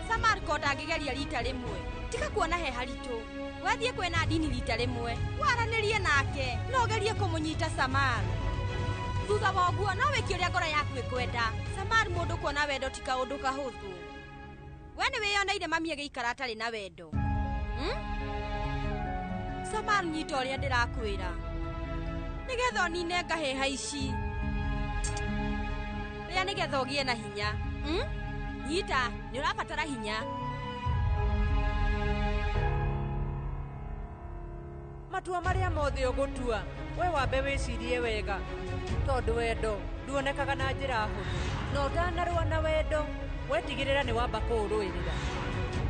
Samar ko ndangĩgeria rita rĩmwe. Tiga kuona he haritũ. Wethiĩ kwĩ Nadini rita rĩmwe, waranĩrie nake, no ũgerie kũmũnyita Samar. Thutha wa ũguo no wĩke ũrĩa ngoro yaku ĩkwenda. Samar mũndũ kuona wendo ti kaũndũ kahũthũ. We nĩ wĩyoneire mami agĩikara atarĩ na wendo. Samar nyita ũrĩa ndĩrakwĩra. Nĩgetha ũnine ngahĩha ici. Rĩa nĩgetha ũgĩe na hinya. Nyita, nĩ ũrabatara hinya. Matua marĩa mothe ũgũtua, we wambe wĩcirie wega. Tondũ wendo nduonekaga na njĩra hũthũ. Na ũtanarũa na wendo, wetigĩrĩra nĩ wamba kũũrũĩrĩra.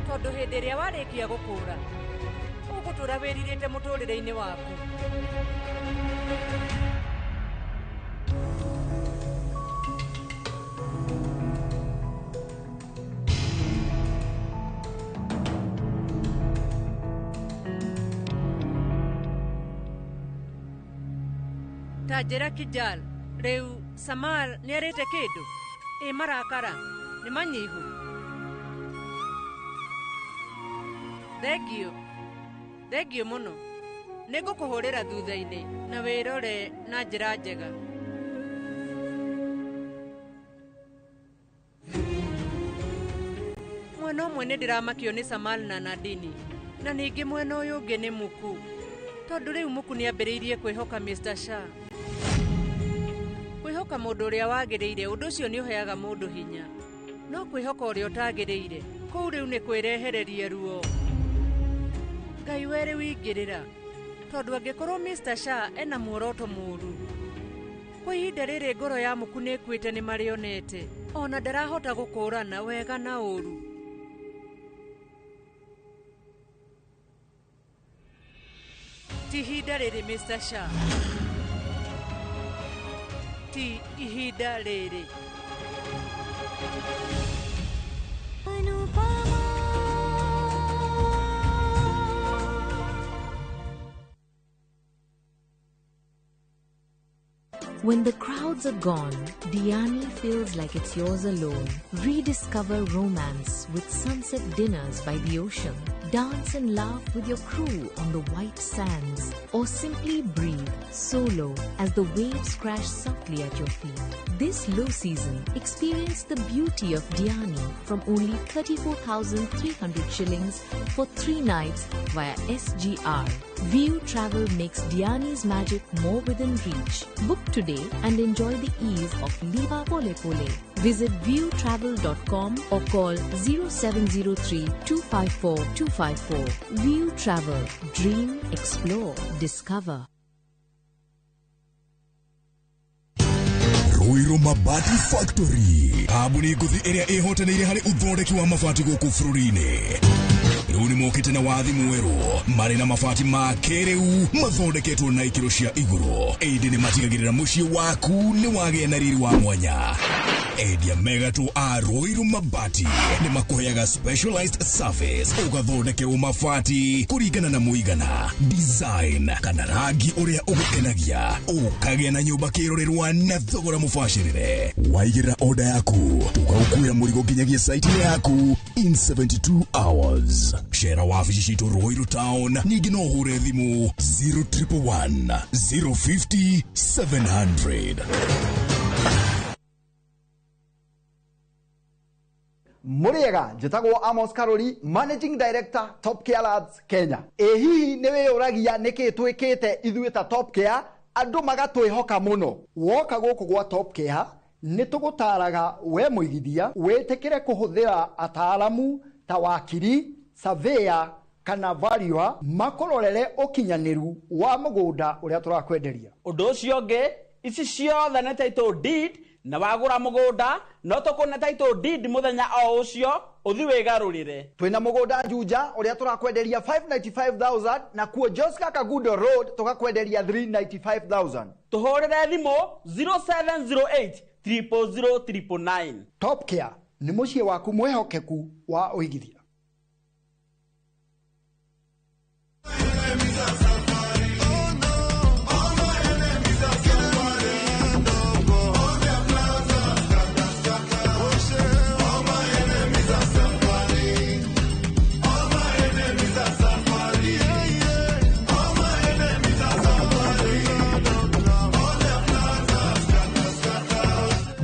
Tondũ hĩndĩ ĩrĩa warĩkia gũkũra, ũgũtũra wĩrirĩte mũtũrĩre-inĩ waku. Ta njĩra Kijal, rĩu Samal nĩarĩte kĩndũ? Ĩ marakara, nĩ manyihu. Thengio, thengio mũno. Nĩngũkũhũrĩra thutha-inĩ na wĩrore na njĩra njega. Mwena ũmwe nĩ ndĩramakio nĩ Samal na Nadini, na ningĩ mwena ũyũ ũngĩ nĩ Muku. Tondũ rĩu Muku nĩambĩrĩirie kwĩhoka Mr. Shah. Kwĩhoka mũndũ ũrĩa wagĩrĩire, ũndũ ũcio nĩ ũheaga mũndũ hinya. No kwĩhoka ũrĩa ũtagĩrĩire, kũu rĩu nĩ kwĩrehereria ruo. Ngai we rĩu ingĩrĩra, tondũ angĩkorwo Mr. Shah ena muoroto mũũru. Kwa ihinda rĩrĩ ngoro ya Muku nĩĩkuĩte nĩ marĩonete, ona ndarahota gũkũrana wega na ũũru. Ti ihinda rĩrĩ Mr. Shah. Ti ihinda rĩrĩ. When the crowds are gone, Diani feels like it's yours alone. Rediscover romance with sunset dinners by the ocean. Dance and laugh with your crew on the white sands. Or simply breathe solo as the waves crash softly at your feet. This low season, experience the beauty of Diani from only 34,300 shillings for 3 nights via SGR. View Travel makes Diani's magic more within reach. Book today and enjoy the ease of Liva Pole Pole. Visit viewtravel.com or call 0703 254 254. View Travel. Dream, explore, discover. Ruiru Mabati Factory kambuni ngũthi ĩrĩa ĩhotanĩire harĩ ũthondeki wa mabati gũkũ bũrũri-inĩ. Rĩu nĩ mokĩte na wathi mwerũ marĩ na mabati ma kĩrĩu mathondeketwo na ikĩro cia igũrũ. Ĩndĩ nĩ matigagĩrĩra mũciĩ waku nĩ wagĩa na riri wa mwanya. Endia megatũ a Ruiru Mabati nĩ makũheaga specialized service ũgathondekerwo mabati kũringana na mũigana, design kana rangi ũrĩa ũgũkenagia, ũkagĩa na nyũmba kĩrorerwa na thogora mũbacĩrĩre. Waigĩrĩra order yaku tũgagũkuĩra mũrigo nginyagia site-inĩ yaku in 72 hours. Cera wabici citũ Ruiru Town, ningĩ no ũhũre thimũ 0111 050 700. Muriega njĩtagwo Amos Karori, Managing Director Top Care Lads Kenya. Ĩ hihi nĩ wĩyũragia nĩkĩ twĩkĩte ithuĩ ta Top Care andũ magatwĩhoka mũno? Woka gũkũ gwa Top Care nĩ tũgũtaraga we mũigithia wĩtĩkĩre kũhũthĩra ataaramu ta wakiri, surveyor kana valuer makũrorere ũkinyanĩru wa mũgũnda ũrĩa tũrakwenderia. Ũndũ ũcio ũngĩ, ici ciothe nĩ title deed, na wagũra mũgũnda no tũkũne title deed mũthenya o ũcio ũthi wĩgarũrĩre. Twĩna mũgũnda Juja ũrĩa tũrakwenderia 595,000 na kuo Joska Kagudo Road tũgakwenderia 395,000. Tũhũrĩre thimũ 0708 000 999. Top Care nĩ mũciĩ waku mwĩhokeku wa ũigithia.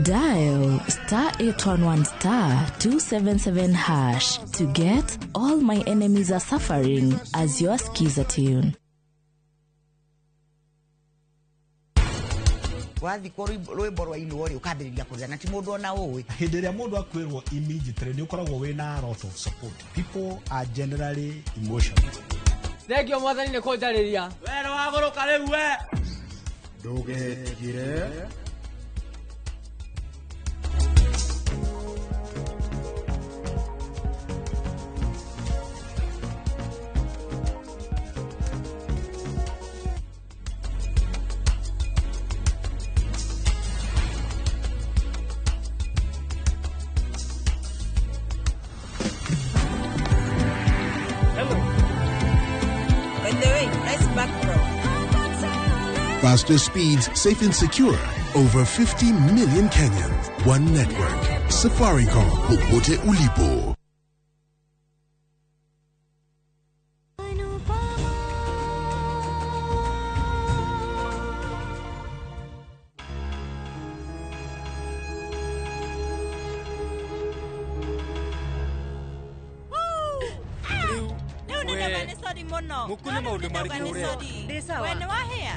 Dial star 811 star 277 hash to get All My Enemies Are Suffering as your skiza tune. Wathikwo rwĩmbo rwa inwo rĩ ũkambĩrĩria kũrĩra na ti mũndũ ona ũĩ. Hĩndĩ ĩrĩa mũndũ akwĩrwo immediately nĩ ũkoragwo wĩna a lot of support. People are generally emotional. Thengio mwathani nĩ kũnjarĩria. We nĩ wagũrũka rĩu we. Ndũgetigĩre. Faster speeds, safe and secure. Over 50 million Kenyans. One network. Safaricom. Popote ulipo. Mũkune maũndũ marĩkũ ũreka? Ndĩ sawa. We nĩ wahĩa?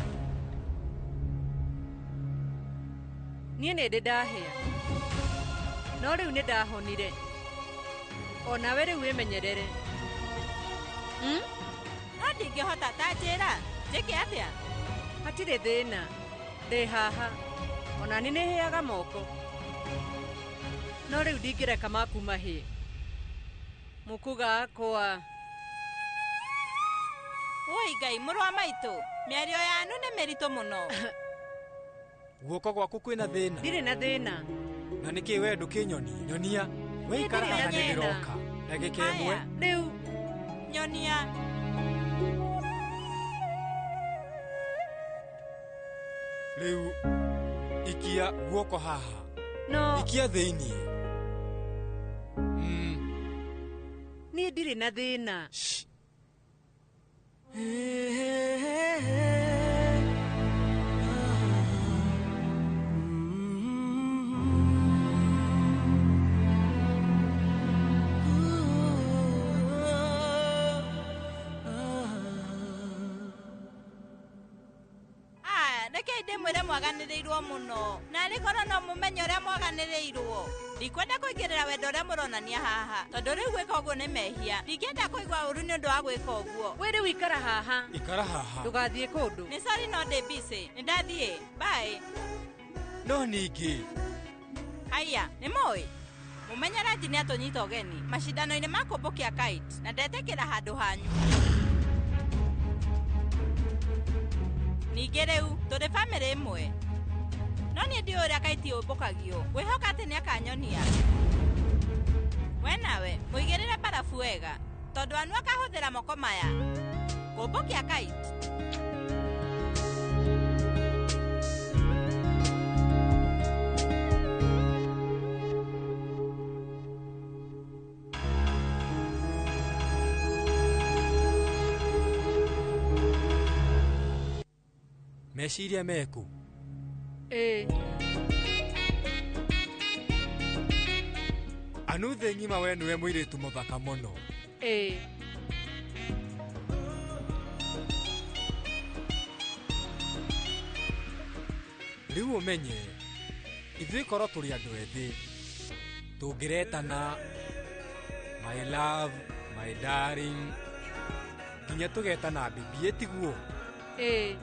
Niĩ nĩ ndĩ ndahĩa. No rĩu nĩ ndahonire. Onawe rĩu wĩmenyerere. No ndingĩhota, ta njĩra njĩke atĩa? Hatirĩ thĩna. Ndĩ haha. Ona niĩ nĩ hĩaga moko. No rĩu ndingĩreka maku mahĩe. Mũkuga akwa. Oi Ngai mũrũ wa maitũ, mĩario yanu nĩ mĩritũ mũno. Guoko gwaku kwĩna thĩna. Ndirĩ na thĩna. Na nĩkĩ we ndũkĩnyonie? Nyonia. We ikara haha nĩ ndĩroka. Ndagĩka ĩmwe. Rĩu. Nyonia. Rĩu ikia guoko haha. No. Ikia thĩiniĩ. Niĩ ndirĩ na thĩna. Reke ndĩmwĩre mwaganĩrĩirwo mũno. Na arĩ korwo no mũmenye ũrĩa mwaganĩrĩirwo. Ndikwenda kũingĩrĩra wendo ũrĩa mũronania haha, tondũ rĩu gwĩka ũguo nĩ mehia. Ndingĩenda kũigua ũru nĩ ũndũ wa gwĩka ũguo. We rĩu ikara haha. Ikara haha. Ndũgathiĩ kũndũ. Nĩ sorry no ndĩ busy. Nĩ ndathiĩ. Bye. No ningĩ. Haiya, nĩ mũĩ? Mũmenye Raji nĩ atũnyita ũgeni macindano-inĩ ma kũmbũkia kite na ndetĩkĩra handũ hanyu. Ningĩ rĩu tũrĩ bamĩrĩ ĩmwe. No niĩ ndiũĩ ũrĩa kaiti ũmbũkagio. Ngwĩhoka atĩ nĩ akanyonia. We nawe mũigĩrĩre mbarabu wega tondũ Anu akahũthĩra moko maya kũmbũkia kite. Meciria meku. Ĩĩ. Anu thĩ ng'ima we nĩwe mũirĩtu mũthaka mũno. Ĩĩ. Rĩu ũmenye ithuĩ korwo tũrĩ andũ ethĩ tũngĩretana my love, my darling, nginya tũgetana bibi tiguo? Ĩĩ.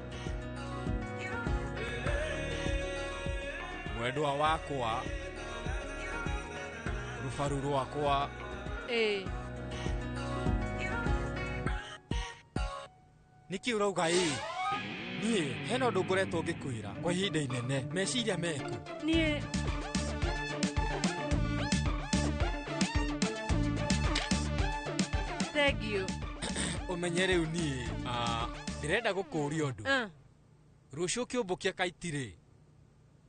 Mwendwa wakwa, rũbaru rwakwa. Ĩĩ. Nĩkĩ ũrauga ĩĩ? Niĩ hena ũndũ ngoretwo ngĩkwĩra kwa ihinda inene. Meciria meku. Niĩ Thank you. Ũmenye rĩu niĩ ndĩrenda gũkũũria ũndũ. Rũciũ ũkĩũmbũkia kaiti rĩ,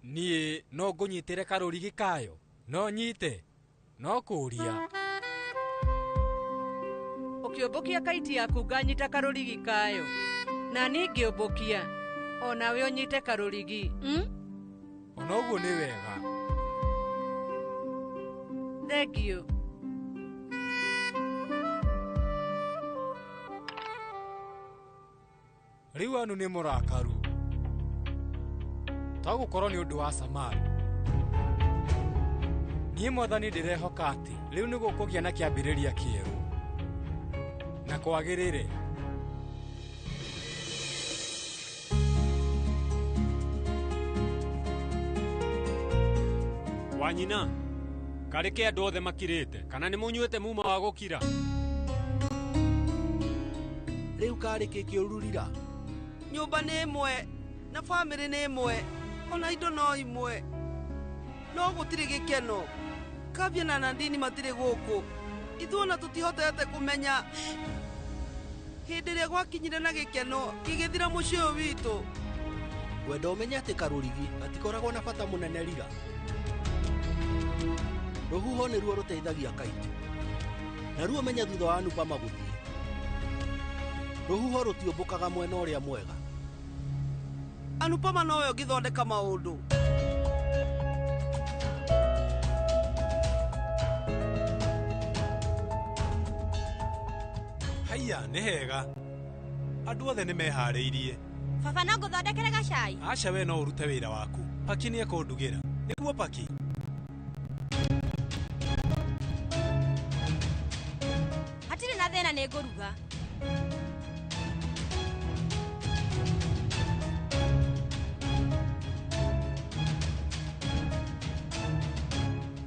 niĩ no ngũnyitĩre karũrigi kayo? No nyite? No kũũria. Ũkĩũmbũkia kaiti yaku nganyita karũrigi kayo. Na niĩ ngĩũmbũkia onawe ũnyite karũrigi. Ona ũguo nĩ wega. Thank you. Rĩu Anu nĩ mũrakaru. To gũkorwo nĩ ũndũ wa Samaru. Niĩ mwathani ndĩrehoka atĩ rĩu nĩ gũkũgĩa na kĩambĩrĩria kĩerũ na kwagĩrĩre. Wanyina, karĩ kĩ andũ othe makirĩte kana nĩ mũnyuĩte muma wa gũkira? Rĩu karĩ kĩ kĩũrurira? Nyũmba nĩ ĩmwe na bamĩrĩ nĩ ĩmwe ona indo no imwe no gũtirĩ gĩkeno. Kavya na Nandini matirĩ gũkũ. Ithuĩ ona tũtihotete kũmenya hĩndĩ ĩrĩa gwakinyire na gĩkeno gĩgĩthira mũciĩ ũyũ witũ. Wenda ũmenye atĩ karũrigi gatikoragwo na bata mũnene rira. Rũhuho nĩruo rũteithagia kaiti. Naruo menye thutha wa Anupama gũthiĩ. Rũhuho rũtiũmbũkaga mwena ũrĩa mwega. Anupama nowe ũngĩthondeka maũndũ. Haiya, nĩ hega. Andũ othe nĩ meharĩirie. Baba no ngũthondekere gacai? Aca we no ũrute wĩra waku. Paki nĩ ekũndugĩra. Nĩguo Paki? Hatirĩ na thĩna nĩ ngũruga.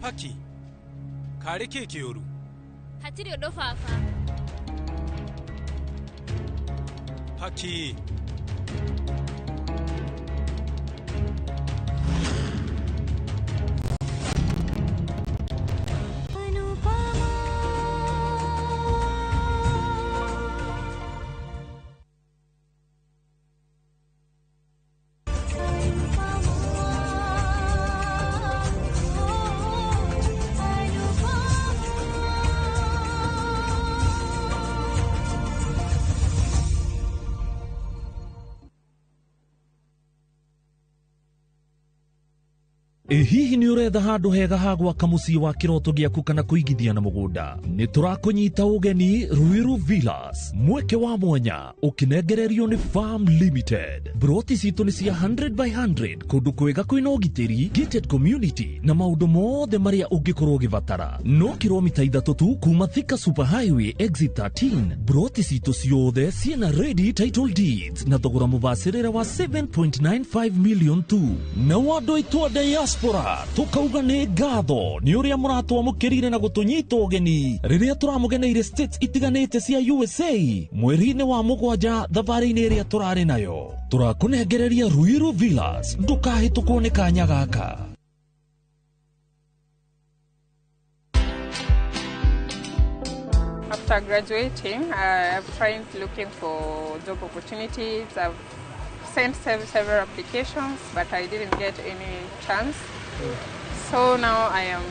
Paki, karĩ kĩ kĩũru? Hatirĩ ũndũ baba. Haki. Ĩ hihi nĩ ũretha handũ hega ha gwaka mũciĩ wa kĩroto gĩaku kana kũigithia na mũgũnda? Nĩ tũrakũnyita ũgeni Ruiru Villas, mweke wa mwanya ũkĩnengererio nĩ Farm Limited. Broti citũ nĩ cia 100 by 100 kũndũ kwega kwĩna ũgitĩri, gated community na maũndũ mothe marĩa ũngĩkorwo ũgĩbatara. No kilomita 3 tu kuma Thika Super Highway exit 13. Broti citũ ciothe ciĩna ready title deeds na thogora mũbacĩrĩre wa 7.95 million tu. Na andũ aitũ a diaspora tukauga nĩ ngatho nĩ ũrĩa mũratwamũkĩrire na gũtũnyita ũgeni rĩrĩa tũramũgeneire states itiganĩte cia USA mweri-inĩ wa 7 thabarĩ-inĩ ĩrĩa tũrarĩ nayo. Tũrakũnengereria Ruiru Villas, ndũkahĩtũkwo nĩ kanya gaka. After graduating, I've tried looking for job opportunities. I've sent several applications, but I didn't get any chance. So now I am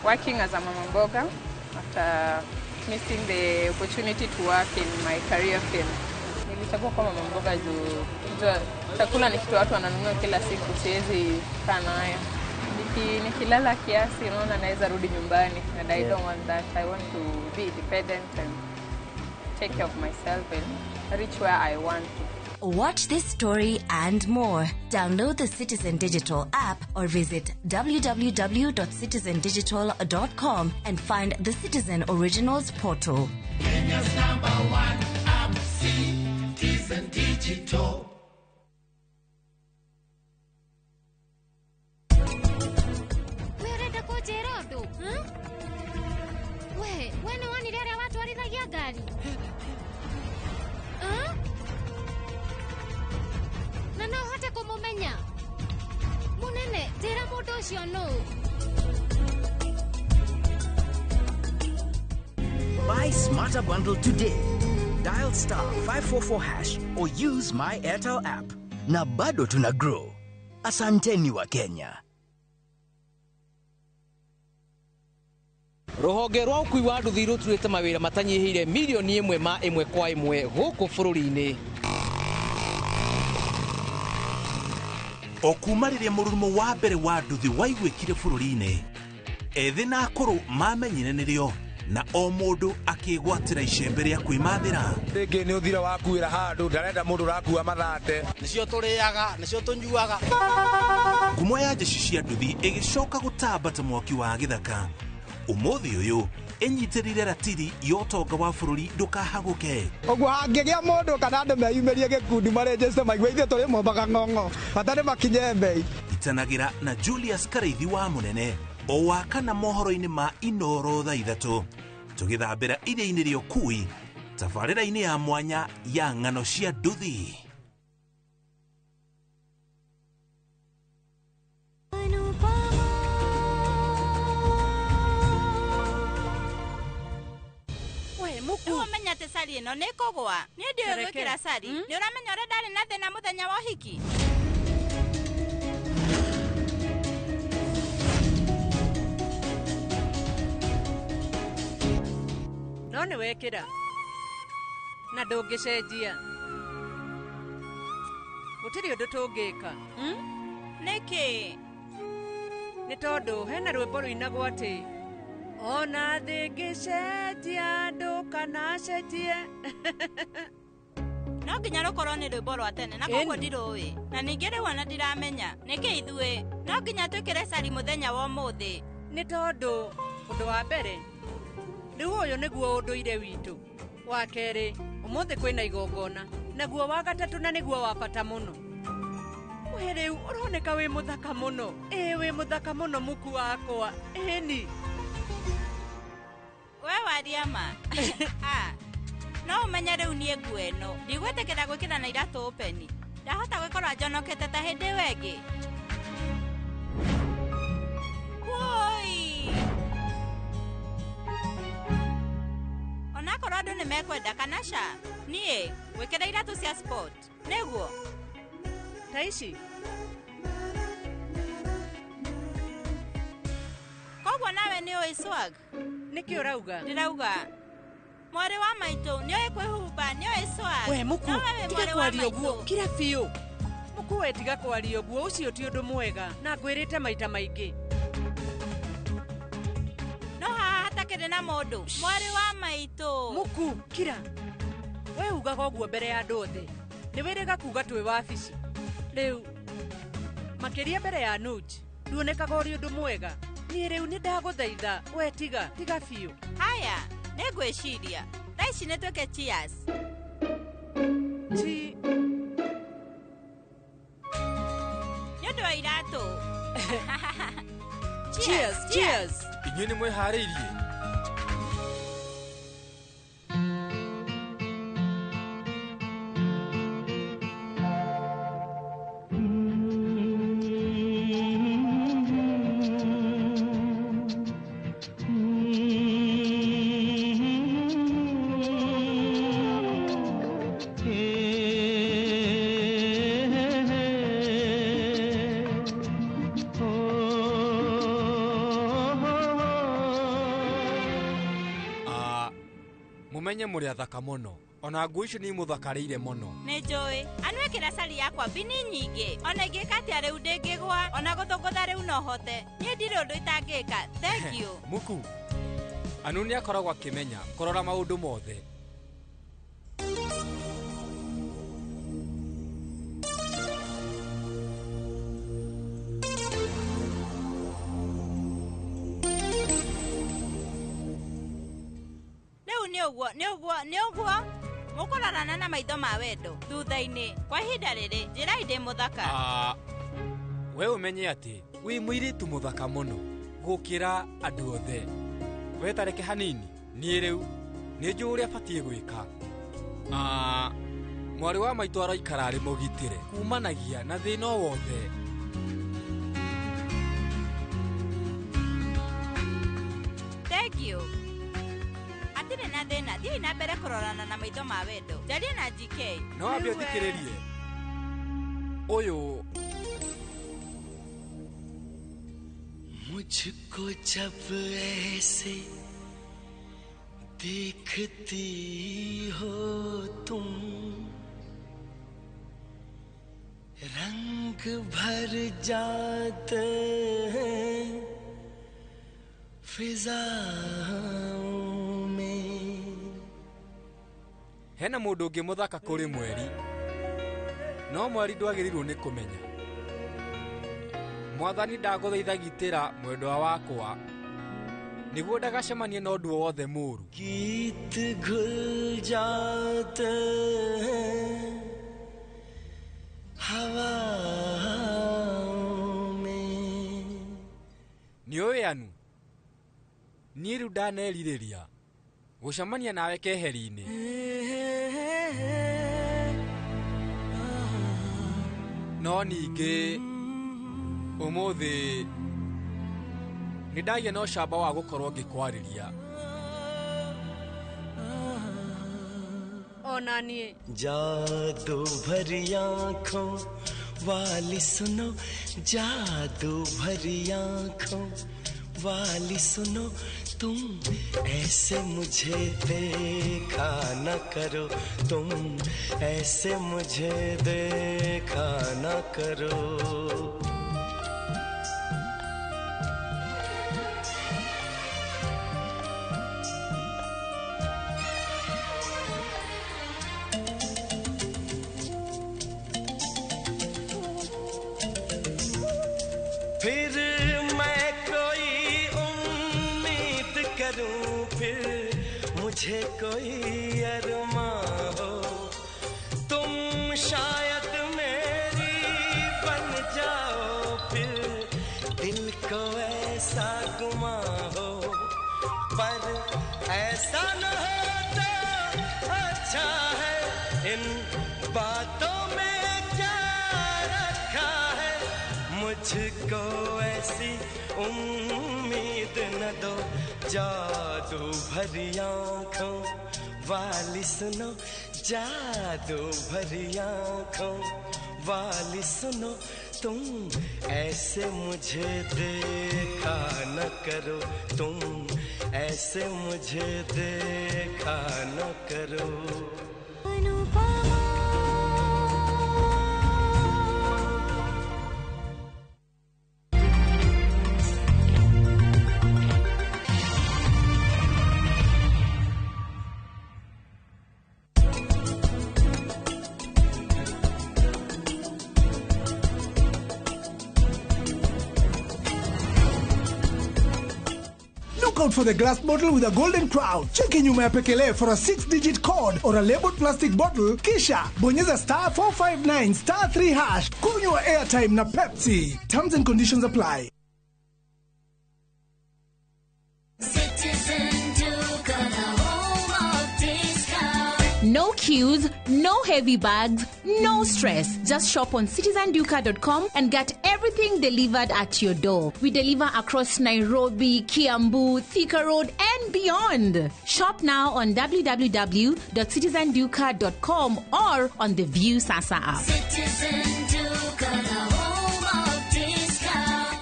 working as a mama mboga after missing the opportunity to work in my career field. Nilichagua kuwa mama mboga juu chakula ni kitu watu wananunua kila siku, siwezi kaa nayo. Nikilala kiasi, unaona naweza rudi nyumbani, and I don't want that. I want to be independent and take care of myself and reach where I want to. Watch this story and more. Download the Citizen Digital app or visit www.citizendigital.com and find the Citizen Originals portal. Kenya's number one app, Citizen Digital. Buy Smarter Bundle today. Dial *544# or use my Airtel app. Na bado tuna grow. Asanteni wa Kenya. Ruhonge rwa ũkui wa nduthi rũturĩte mawĩra matanyihĩire milioni 1 ma 1 kwa 1 gũkũ bũrũri-inĩ. O kuma rĩrĩa mũrurumo wa mbere wa nduthi waiguĩkire bũrũri-inĩ, ethĩ na akũrũ mamenyire nĩrĩo na o mũndũ akĩgwatĩra icembe rĩa kwĩmathĩra. Rĩngĩ nĩ ũthira wakuĩra handũ, ndarenda mũndũ ũrakua mathate. Nĩcio tũrĩaga, nĩcio tũnyuaga. Ngumo ya jeshi cia nduthi ĩgĩcoka gũtamba ta mwaki wa gĩthaka. Ũmũthĩ ũyũ ĩnyitĩrĩire ratiri ya ũtonga wa bũrũri ndũkahagũke. Ũguo hangĩgĩa mũndũ kana andũ meyumĩrie gĩkundi marĩnjĩte maigue ithuĩ tũrĩ mombaga ng'ong'o, bata nĩ makinye mbei. Itanagĩra na Julius Karaithi wa Mũnene o wa kana mohoro-inĩ ma Inoro thaa 3 tũgĩthambĩra iria-inĩ rĩa ũkui tabarĩra-inĩ ya mwanya ya ng'ano cia nduthi. Ũmenya atĩ cari ĩno nĩ ĩkũgũa. Niĩ ndiũĩ gwĩkĩra cari. Nĩ ũramenya ũrĩa ndarĩ na thĩna mũthenya wa ũhiki? No nĩ wekĩra na ndũngĩcenjia. Gũtirĩ ũndũ tũngĩka. Nĩkĩ? Nĩ tondũ hena rwĩmbo rũinagwo atĩ ona thĩngĩcenjia ndũkanacenjie. No nginya rũkorwo nĩ rwĩmbo rwa tene na koguo ndirũĩ. Na ningĩ rĩu ona ndiramenya nĩkĩ ithuĩ no nginya twĩkĩre cari mũthenya wa ũmũthĩ. Nĩ tondũ ũndũ wa mbere rĩu ũyũ nĩguo ũndũire witũ. Wa kerĩ ũmũthĩ kwĩna igongona, naguo wa gatatũ na nĩguo wa bata mũno. We rĩu ũroneka wĩ mũthaka mũno. Ĩĩ wĩ mũthaka mũno mũku wakwa. Ĩni. We waria ma. No ũmenye rĩu niĩ nguo ĩno ndigwĩtĩkĩra gwĩkĩra na iratũ open. Ndahota gwĩkorwo njonokete ta hĩndĩ ĩyo ĩngĩ. Woi! Onakorwo andũ nĩ mekwenda kana ca, niĩ gwĩkĩra iratũ cia sport. Nĩguo. Ta ici? Koguo nawe nĩ ũĩ swag? Nĩkĩ ũrauga? Ndĩrauga mwarĩ wa maitũ nĩoĩ kwĩhumba, nĩoĩ swag. We Muku, No wewe tiga mwarĩ wa kwaria maitũ. ũguo, kira biũ. Muku we tiga kwaria ũguo, ũcio ti ũndũ mwega na ngwĩrĩte maita maingĩ. No haha hatakĩrĩ na mũndũ. Mwarĩ wa maitũ. Muku, kira. We ugaga ũguo mbere ya andũ othe. Nĩ wĩrĩga kuga twĩ wabici. Rĩu makĩria mbere ya Nuj, nduonekaga ũrĩ ũndũ mwega. Niĩ rĩu nĩ ndagũthaitha, we tiga, tiga biũ. Haya, nĩ ngwĩciria. Thaa ici nĩ twĩke cheers. Ti. Nĩ ũndũ wa iratũ. Cheers, cheers. Inyuĩ nĩ mwĩharĩirie? Mumenye mũrĩ athaka mũno. Ona nguo icio nĩ imũthakarĩire mũno. Nĩ njũĩ. Anwĩkĩra cari yakwa mbini nyingĩ. Ona ingĩka atĩa rĩu ndĩngĩgwa. Ona gũthũngũtha rĩu no hote. Niĩ ndirĩ ũndũ itangĩka. Thank you. Muku, Anu nĩ akoragwo akĩmenya kũrora maũndũ mothe. Rĩu nĩ ũguo, nĩ ũguo, nĩ ũguo. Mũkũrorana na maitho ma wendo. Thutha-inĩ, kwa ihinda rĩrĩ, njĩrai ndĩ mũthaka. We ũmenye atĩ wĩ mũirĩtu mũthaka mũno gũkĩra andũ othe. We tareke hanini, niĩ rĩu nĩ njũĩ ũrĩa batiĩ gwĩka. Mwarĩ wa maitũ araikara arĩ mũgitĩre kumanagia na thĩna o wothe. Thank you. Atirĩ na thĩna, thiĩi na mbere kũrorana na maitho ma wendo. Njarie na GK. No wambe ũthikĩrĩrie. Ũyũ मुझको जब ऐसे देखती हो तुम, रंग भर जाते हैं फिजाओं में। Hena mũndũ ũngĩ mũthaka kũrĩ mweri, no mweri ndwagĩrĩirwo nĩ kũmenya. Mwathani ndagũthaitha gitĩra mwendwa wakwa nĩguo ndagacemanie na ũndũ o wothe mũũru. गीत घुल जाते हैं हवाओं में। Nĩ ũĩ Anu, niĩ rĩu ndanerirĩria gũcemania nawe keheri-inĩ. No ningĩ ũmũthĩ nĩ ndagĩa na ũcamba wa gũkorwo ngĩkwarĩria. Ona niĩ. जादू भरी आँखों वाली सुनो, जादू भरी आँखों वाली सुनो, तुम ऐसे मुझे देखा न करो, तुम ऐसे मुझे देखा न करो। फिर मैं कोई उम्मीद करूं, फिर मुझे कोई अरमा हो, तुम शायद मेरी बन जाओ, फिर दिल को ऐसा गुमा हो, पर ऐसा न हो तो इन बातों में क्या रखा है, मुझको ऐसी उम्मीद न दो। जादू भरी आँखों वाली सुनो, जादू भरी आँखों वाली सुनो, तुम ऐसे मुझे देखा न करो, तुम ऐसे मुझे देखा न करो। Look out for the glass bottle with a golden crown. Cheki nyuma ya pekele for a 6-digit code or a labeled plastic bottle. Kisha bonyeza star 459 star 3 hash. Kunywa airtime na Pepsi. Terms and conditions apply. Citizen Duka, the home of discount. No queues, no heavy bags, no stress. Just shop on citizenduka.com and get everything delivered at your door. We deliver across Nairobi, Kiambu, Thika Road, and beyond. Shop now on www.citizenduka.com or on the View Sasa app. Citizen Duka, the home of discount.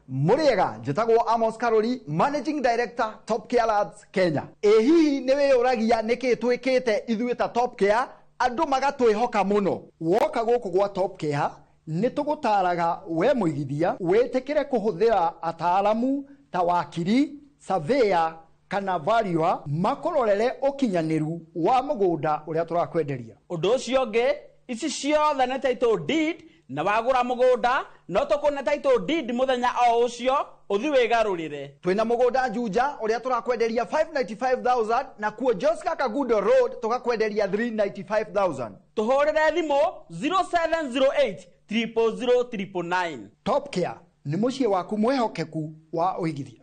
Muriega njĩtagwo Amos Karori, Managing Director, Top Care Labs Kenya. Ĩ hihi nĩ wĩyũragia nĩkĩ twĩkĩte ithuĩ ta Top Care andũ magatwĩhoka mũno? Woka gũkũ gwa Top Care nĩ tũgũtaraga we mũigithia wĩtĩkĩre kũhũthĩra ataaramu ta wakiri, surveyor kana valuer makũrorere ũkinyanĩru wa mũgũnda ũrĩa tũrakwenderia. Ũndũ ũcio ũngĩ, ici ciothe nĩ title deed, na wagũra mũgũnda no tũkũne title deed mũthenya o ũcio ũthi wĩgarũrĩre. Twĩna mũgũnda Juja ũrĩa tũrakwenderia 595,000 na kuo Joska Kagundo Road tũgakwenderia 395,000. Tũhũrĩre thimũ 0708 000 999. Top Care nĩ mũciĩ waku mwĩhokeku wa ũigithia.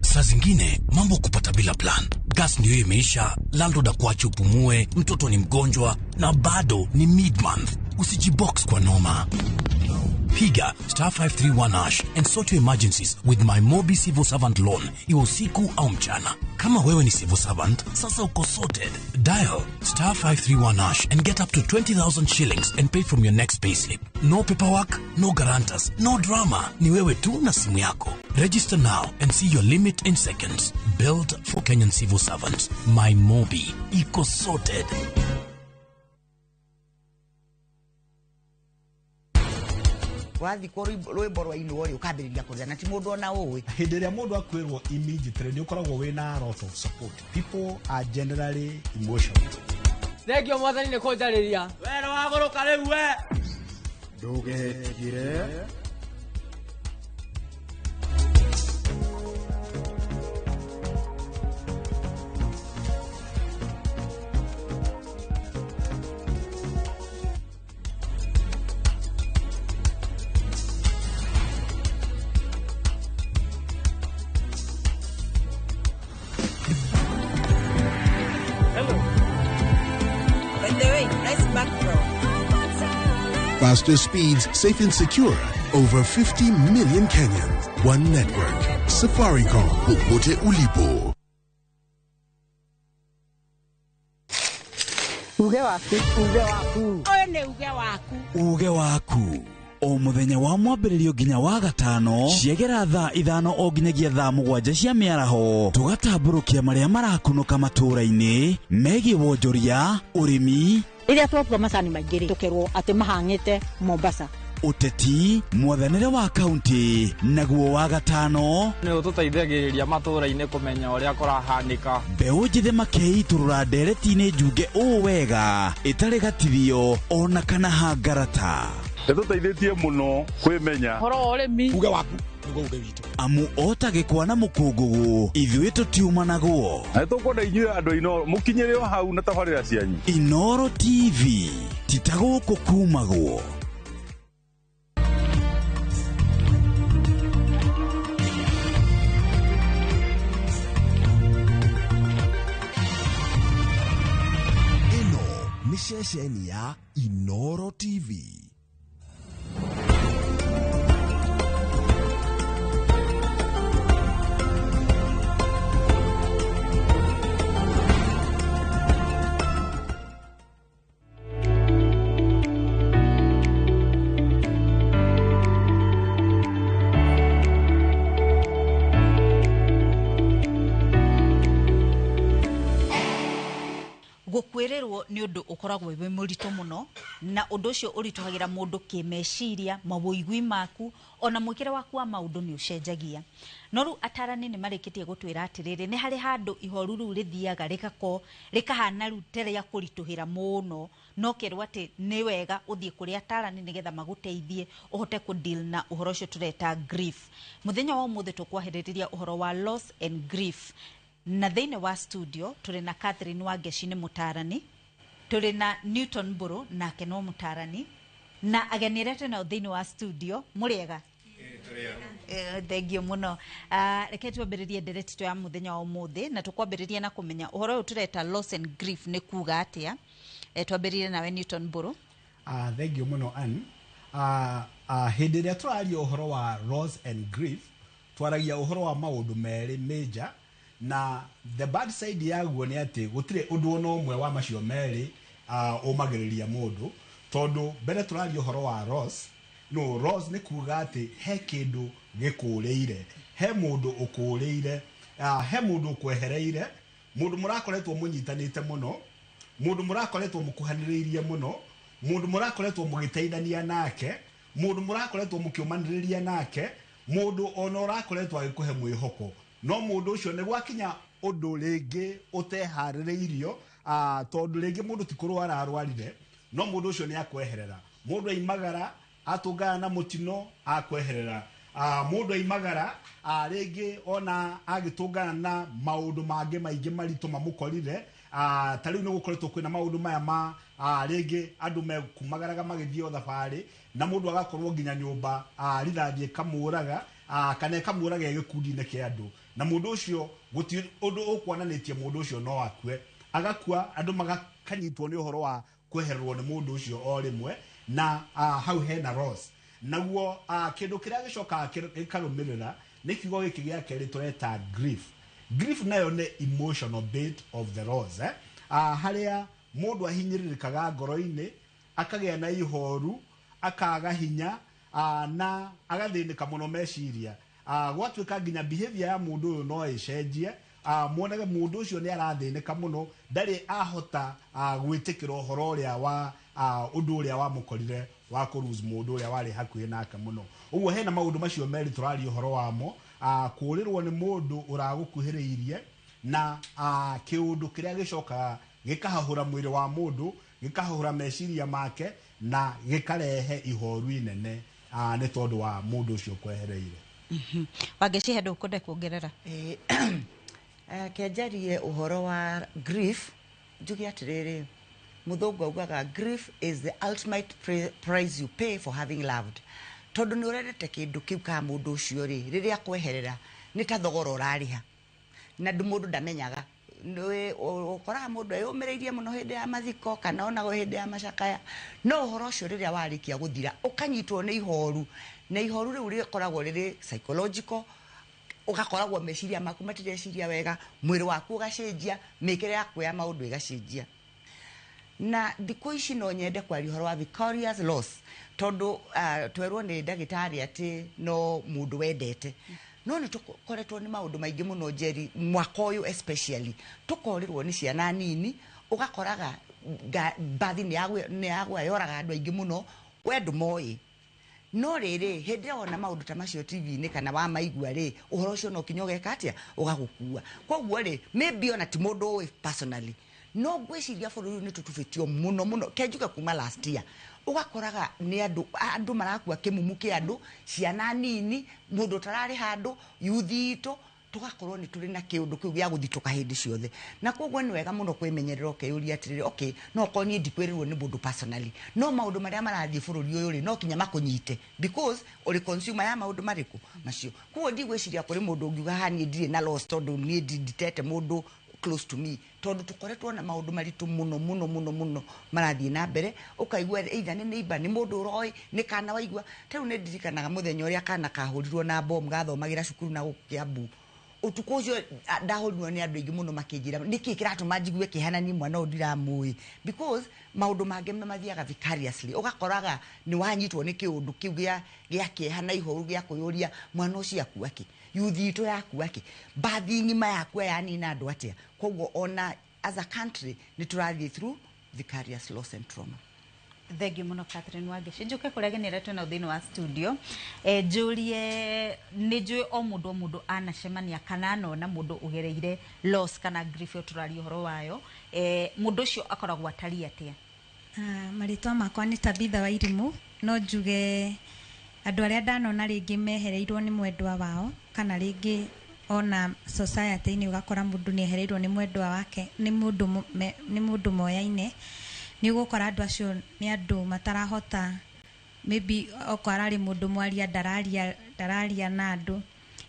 Saa zingine mambo kupata bila plan. Gas ndio imeisha, landlord akuache upumue, mtoto ni mgonjwa na bado ni mid-month. Usijibox kwa noma. Piga star 531 hash and sort your emergencies with my Mobi Civil Servant Loan, iwe usiku au mchana. Kama wewe ni civil servant, sasa uko sorted. Dial star 531 hash and get up to 20,000 shillings and pay from your next payslip. No paperwork, no guarantors, no drama. Ni wewe tu na simu yako. Register now and see your limit in seconds. Built for Kenyan civil servants. My Mobi. Iko sorted. Wathikwo rwĩmbo rwa inwo rĩ ũkambĩrĩria kũrĩra na ti mũndũ ona ũĩ. Hĩndĩ ĩrĩa mũndũ akwĩrwo immediately nĩ ũkoragwo wĩna a lot of support. People are generally emotional. Thengio mwathani nĩ kũnjarĩria. We nĩ wagũrũka rĩu we. Ndũgetigĩre. Faster speeds, safe and secure. Over 50 million Kenyans. One network. Safaricom. Popote ulipo. Uge waku. Uge waku. Ũyũ nĩ uge waku. Uge waku. O mũthenya wa mwambĩrĩrio nginya wa gatano ciegera thaa 5 o nginyagia thaa 7 cia mĩaraho tũgatambũrũkia marĩa marakunũka matũũra-inĩ megiĩ wonjoria, ũrĩmi, rĩrĩa twatua macani maingĩ rĩ tũkerwo atĩ mahang'ĩte Mombasa, ũteti, mwathanĩre wa kaunti, naguo wa gatano nĩ ũtũteithagĩrĩria matũũra-inĩ kũmenya ũrĩa kũrahanĩka. Mbeũ njĩthĩ makeitũrũra ndereti-inĩ njunge ũũ wega ĩtarĩ gatithio ona kana hangarata. Nĩtũteithĩtie mũno kwĩmenya ũhoro wa ũrĩmi. Uge waku nĩguo uge witũ. Amu ota gĩkwa na mũkũngũgũ ithuĩ tũtiumanagwo. Na nĩtũkwenda inyuĩ andũ Inooro mũkinyĩre o hau na tabarĩra cianyu. Inooro TV ti ta gũkũ kumagwo. ceceni ya Inoro TV. Gũkwĩrĩrwo nĩ ũndũ ũkoragwo wĩ mũritũ mũno, na ũndũ ũcio ũritũhagĩra mũndũ kĩmeciria, mawũigui maku, ona mwĩkĩre waku wa maũndũ nĩ ũcenjagia. No rĩu atarani nĩ marĩkĩtie gũtwĩra atĩrĩrĩ, nĩ harĩ handũ ihoru rĩu rĩthiaga rĩgakorwo rĩkahana rĩu ta rĩa kũritũhĩra mũno, no kerwo atĩ nĩ wega ũthiĩ kũrĩ atarani nĩgetha magũteithie ũhote kũ deal na ũhoro ũcio tũreta grief. Mũthenya wa ũmũthĩ tũkwahĩrĩria ũhoro wa loss and grief. Na thĩinĩ wa studio tũrĩ na Catherine Wangeci nĩ mũtarani, tũrĩ na Newton Mbũrũ nake no mũtarani, na ageni arĩa twĩ nao thĩinĩ wa studio mũrĩega? Thengio mũno. Reke twambĩrĩrie ndereti ya mũthenya wa ũmũthĩ, na tũkwambĩrĩria na kũmenya ũhoro ũyũ tũreta loss and grief nĩ kuga atĩa. Twambĩrĩrie nawe Newton Mbũrũ. Thengio mũno Ann. Hĩndĩ ĩrĩa tũraria ũhoro wa loss and grief, twaragia ũhoro wa maũndũ merĩ major, na the bad side yaguo nĩ atĩ gũtirĩ ũndũ ona ũmwe wa macio merĩ ũmagĩrĩria mũndũ, tondũ mbere tũraria ũhoro wa loss. No loss nĩ kuga atĩ he kĩndũ gĩkũrĩire, he mũndũ ũkũrĩire, he mũndũ ũkwehereire, mũndũ mũrakoretwo mũnyitanĩte mũno, mũndũ mũrakoretwo mũkuhanĩrĩirie mũno, mũndũ mũrakoretwo mũgĩteithania nake, mũndũ mũrakoretwo mũkĩũmanĩrĩria nake, mũndũ ona ũrakoretwo agĩkũhe mwĩhoko. No mũndũ ũcio nĩ gwakinya ũndũ rĩngĩ ũteharĩrĩirio, tondũ rĩngĩ mũndũ ti kũrwara arwarire, no mũndũ ũcio nĩ akweherera. Mũndũ aimagara atũngana na mũtino akweherera. Mũndũ aimagara rĩngĩ ona agĩtũngana na maũndũ mangĩ maingĩ maritũ mamũkorire. Ta rĩu nĩ gũkoretwo kwĩna maũndũ maya ma rĩngĩ andũ mekumagaraga magĩthiĩ o thabarĩ, na mũndũ agakorwo nginya nyũmba rithathi ĩkamũraga, kana ĩkamũraga gĩkundi-inĩ kĩa andũ, na mũndũ ũcio gũtirĩ ũndũ ũkuonanĩtie mũndũ ũcio no akue, agakua, andũ magakanyitwo nĩ ũhoro wa kwehererwo nĩ mũndũ ũcio o rĩmwe, na hau hena loss. Naguo kĩndũ kĩrĩa gĩcokaga gĩkarũmĩrĩra nĩ kiugo gĩkĩ gĩa kerĩ tũreta grief. Grief nayo nĩ emotional bit of the loss, harĩa mũndũ ahinyĩrĩrĩkaga ngoro-inĩ, akagĩa na ihoru, akaga hinya, na agathĩnĩka mũno meciria. Gwatuĩka nginya behavior ya mũndũ ũyũ no ĩcenjie, muonage mũndũ ũcio nĩ arathĩnĩka mũno, ndarĩ ahota gwĩtĩkĩra ũhoro ũrĩa wa ũndũ ũrĩa wamũkorire wa kũ lose mũndũ ũrĩa warĩ hakuhĩ nake mũno. Ũguo hena maũndũ macio merĩ tũraria ũhoro wamo, kũũrĩrwo nĩ mũndũ ũragũkuhĩrĩirie, na kĩũndũ kĩrĩa gĩcokaga gĩkahahũra mwĩrĩ wa mũndũ, gĩkahahũra meciria make, na gĩkarehe ihoru inene nĩ tondũ wa mũndũ ũcio kwehereire. Wangeci, he ndũkwenda kuongerera? Kĩanjarie ũhoro wa grief, njuge atĩrĩrĩ, mũthũngũ augaga grief is the ultimate price you pay for having loved. Tondũ nĩ ũrendete kĩndũ kĩu ka mũndũ ũcio rĩ, rĩrĩa kweherera nĩ ta thogora ũrarĩha, na mũndũ ndamenyaga. Ũkoraga mũndũ eyũmĩrĩirie mũno hĩndĩ ya mathiko kana ona hĩndĩ ya macakaya, no ũhoro ũcio rĩrĩa warĩkia gũthira ũkanyitwo nĩ ihoru, na ihoru rĩu rĩkoragwo rĩrĩ psychological, ũgakoragwo meciria maku matireciria wega, mwĩrĩ waku ũgacenjia, mĩkĩre yaku ya maũndũ ĩgacenjia. Na thikũ ici no nyende kwaria ũhoro wa vicarious loss, tondũ twerwo nĩ ndagĩtarĩ atĩ no mũndũ wendete, no nĩ tũkoretwo nĩ maũndũ maingĩ mũno Njeri mwaka ũyũ especially, tũkorĩrwo nĩ ciana nini, ũgakoraga mbathi nĩ yagwa yoraga andũ aingĩ mũno, we ndũmoĩ. No rĩrĩ, hĩndĩ ĩrĩa wona maũndũ ta macio TV-inĩ kana wamaigua rĩ, ũhoro ũcio no kinya ũgeka atĩa, ũgagũkua. Koguo rĩ, maybe ona ti mũndũ ũĩ personally, no ngwĩciria bũrũri ũyũ nĩ tũtubĩtio mũno mũno, ke njuge kuma last year, ũgakoraga nĩ andũ marakua kĩmumu kĩa andũ, ciana nini, mũndũ ũtararĩ handũ, yuthi itũ, tugakorwo ni turi na kiundu kiu gia guthituka hindi ciothe. Na koguo ni wega muno kwimenyerera ukeyuria atiriri, okay, no korwo nie ndikwirirwo ni mundu personally, no maundu maria marathie bururi uyu ri no kinya makunyite because uri consumer ya maundu mariku macio. Koguo ndigwiciria kuri mundu ungiuga ha nie ndire na loss tondu nie nditete mundu close to me, tondu tukoretwo na maundu maritu muno muno muno muno marathie na mbere, ukaigua either ni neighbor, ni mundu uroi, ni kana waigua. Ta riu ni ndirikanaga muthenya uria kana kahurirwo na bomu gathomagira cukuru na guku Kiambu. Utuku ucio ndahurirwo ni andu aingi muno makinjira niki kiratuma njigue kihana ni mwana uyu ndiramui, because maundu mangi mathiaga vicariously, ugakoraga ni wanyitwo ni kiundu kiu gia kieha na ihoru gia kuyuria mwana ucio akua ki, yuthi itu yakua ki, mbathi ng'ima yakua yanina andu atia. Koguo ona as a country ni turathie through vicarious loss and trauma. Thank you muno Catherine Wangeci. Njuke kuria agenire twina thiini wa studio, njurie ni njui o mundu anacemania kana anona mundu ugereire loss kana grief yo turaria uhoro wayo, mundu ucio akoragwo atari atia? Maritwa makwa ni Tabitha wa Irimu. No njuge andu aria ndanona ringi mehereirwo ni mwendwa wao, kana ringi ona society-ini ugakora mundu ni ehereirwo ni mwendwa wake, ni mundu moyaine, ni ugukora andu acio ni andu matarahota, maybe okorwo arari mundu mwaria ndararia na andu,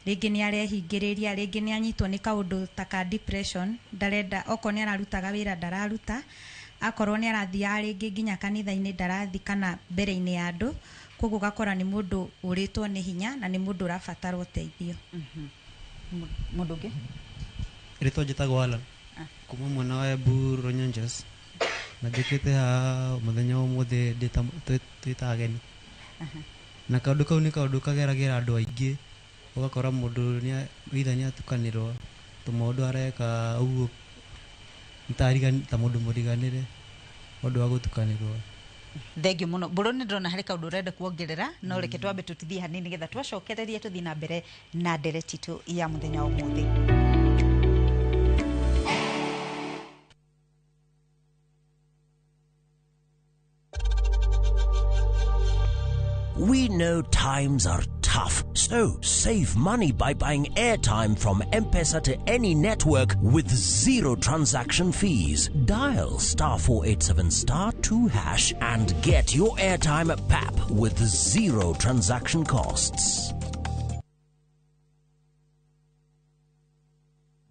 ringi ni arehingiriria, ringi ni anyitwo ni kaundu ta ka depression, ndarenda okorwo ni ararutaga wira ndararuta, akorwo ni arathiaga ringi nginya kanitha-ini ndarathi kana mbere-ini ya andu. Koguo ugakora ni mundu uritwo ni hinya na ni mundu urabatara uteithio. Mundu ungi? Ritwa njitagwo Alan, kuma mwena wa Embu Ronyonjes, na njũkĩte haha mũthenya wa ũmũthĩ twĩ ta ageni. Na kaũndũ kau nĩ kaũndũ kageragĩra andũ aingĩ, ũgakora mũndũ either nĩ atukanĩrwo tũmaũndũ areka ũguo ta mũndũ mũriganĩre ũndũ wa gũtukanĩrwo. Thank you muno. Mbũrũ nĩ ndĩrona harĩ kaũndũ ũrenda kuongerera, no reke twambe tũtithie hanini nĩgetha twacokererie tũthiĩ na mbere na ndereti itũ ya mũthenya wa ũmũthĩ. We know times are tough, so save money by buying airtime from M-Pesa to any network with zero transaction fees. Dial *487*2# and get your airtime at PAP with zero transaction costs.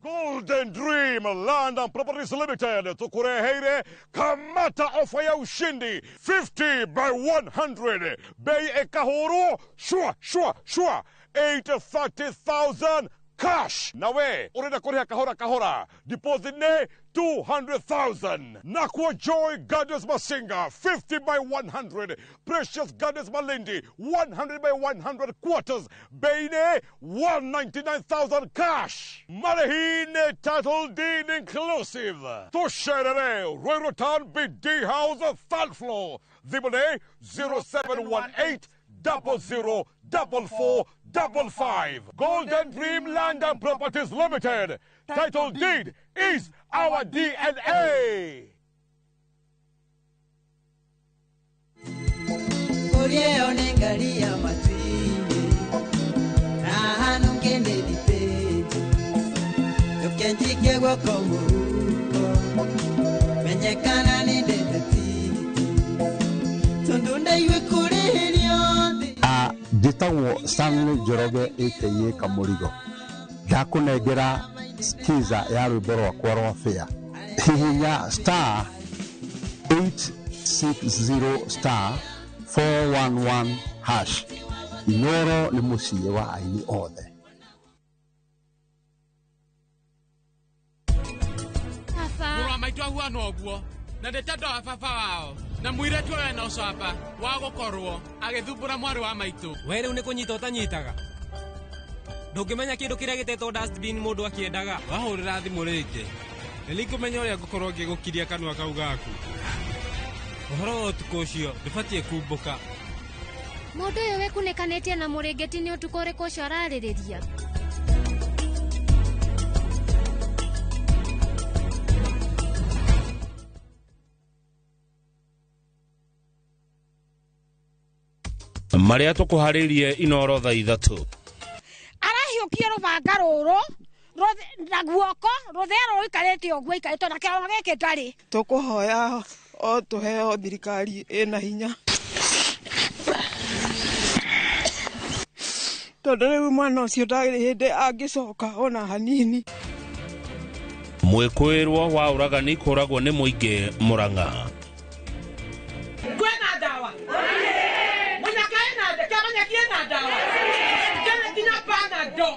Golden Dream Land and Properties Limited tukureheire kamata ofa ya ushindi 50 by 100 bei ekahuru shua shua shua 830,000 cash. Nawe urenda kuriha kahora kahora, deposit ne 200,000. Nakwa Joy Gardens Masinga 50 by 100, Precious Gardens Malindi 100 by 100 quarters, bei ne 199,000 cash. Marehine title deed inclusive. Tusherere Ruiru Town BD House third floor. Thimũ 0718 00 44 55. Golden Dream Land and Properties Limited. Title deed is our DNA. Njĩtagwo Stanley Njoroge aka Kamũrigo. Ndakũnengera skiza ya rwĩmbo rwakwa rwa fare. Hihinya star 860 star 411 hash. Inoro nĩ mũciĩ wa aini othe. Mũrũ wa maitũ ahuana ũguo na ndĩtendo wa baba wao na mũirĩtu ũyũ ena ũcamba wa gũkorwo agĩthumbũra mwarĩ wa maitũ. We rĩu nĩ kũnyita ũtanyitaga, ndũngĩmenya kĩndũ kĩrĩa gĩtetwo dustbin mũndũ akĩendaga. Wahũrĩra thimũ rĩngĩ nĩ nĩngũmenya ũrĩa ngũkorwo ngĩgũkiria kanua kau gaku. Ũhoro wa ũtukũ ũcio ndũbatiĩ kumbũka. Mũndũ ũyũ wĩkunĩkanĩtie na mũrĩngĩti nĩ ũtukũ ũrĩkũ ũcio ararĩrĩria? Marĩa tũkũharĩirie Inoro thaa 3. Arahiũkia rũbanga rũrũ na guoko rũthĩa rũikarĩte ũguo ikarĩte na kĩroma gĩkĩ ndarĩ. Tũkũhoya o tũheo thirikari ĩna hinya, tondũ rĩu mwana ũcio ndarĩ hĩndĩ angĩcoka ona hanini. Mwĩkũĩrwo wa ũragani kũragwo nĩ mũingĩ Murang'a. Kwĩna ndawa mũnyaka ĩna kĩamanya kĩna ndawa kĩna nginya Panadol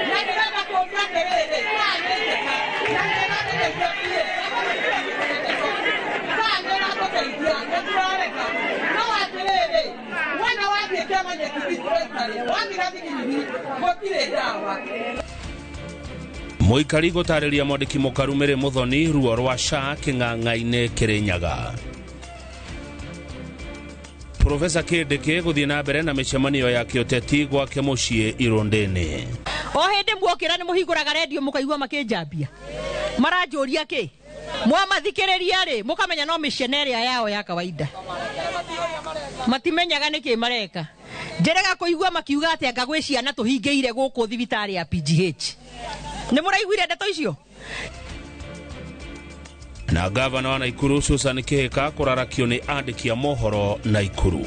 na ndĩrenda kũũria atĩrĩrĩ nĩĩka na nĩĩratũteithia biũ nĩĩratũteithia nĩtũrareka no atĩrĩrĩ wona wathiĩ kĩamanya dispensary wathiĩ gathigiriri gũtirĩ ndawa. Mũikari gũtarĩria mwandĩki mũkaru Mary Muthoni ruo rwa SHA kĩng'ang'a-inĩ Kĩrĩnyaga. Profesa Kindiki gũthiĩ na mbere na mĩcemanio ya kĩũteti gwake mũciĩ Irũndĩ-inĩ. O hĩndĩ muokĩra nĩ mũhingũraga redio mũkaigua makĩnjambia maranjũria kĩ mwamathikĩrĩria rĩ mũkamenya no mĩcene ĩrĩa yao ya kawaida matimenyaga nĩkĩ mareka. Njĩrega kũigua makiuga atĩ anga gwĩ ciana tũhingĩire gũkũ thibitarĩ ya PGH. Nĩ mũraiguire ndeto icio? Na gavana wa Naikuru Susan Kihika kũrarakio nĩ andĩki a mohoro Naikuru.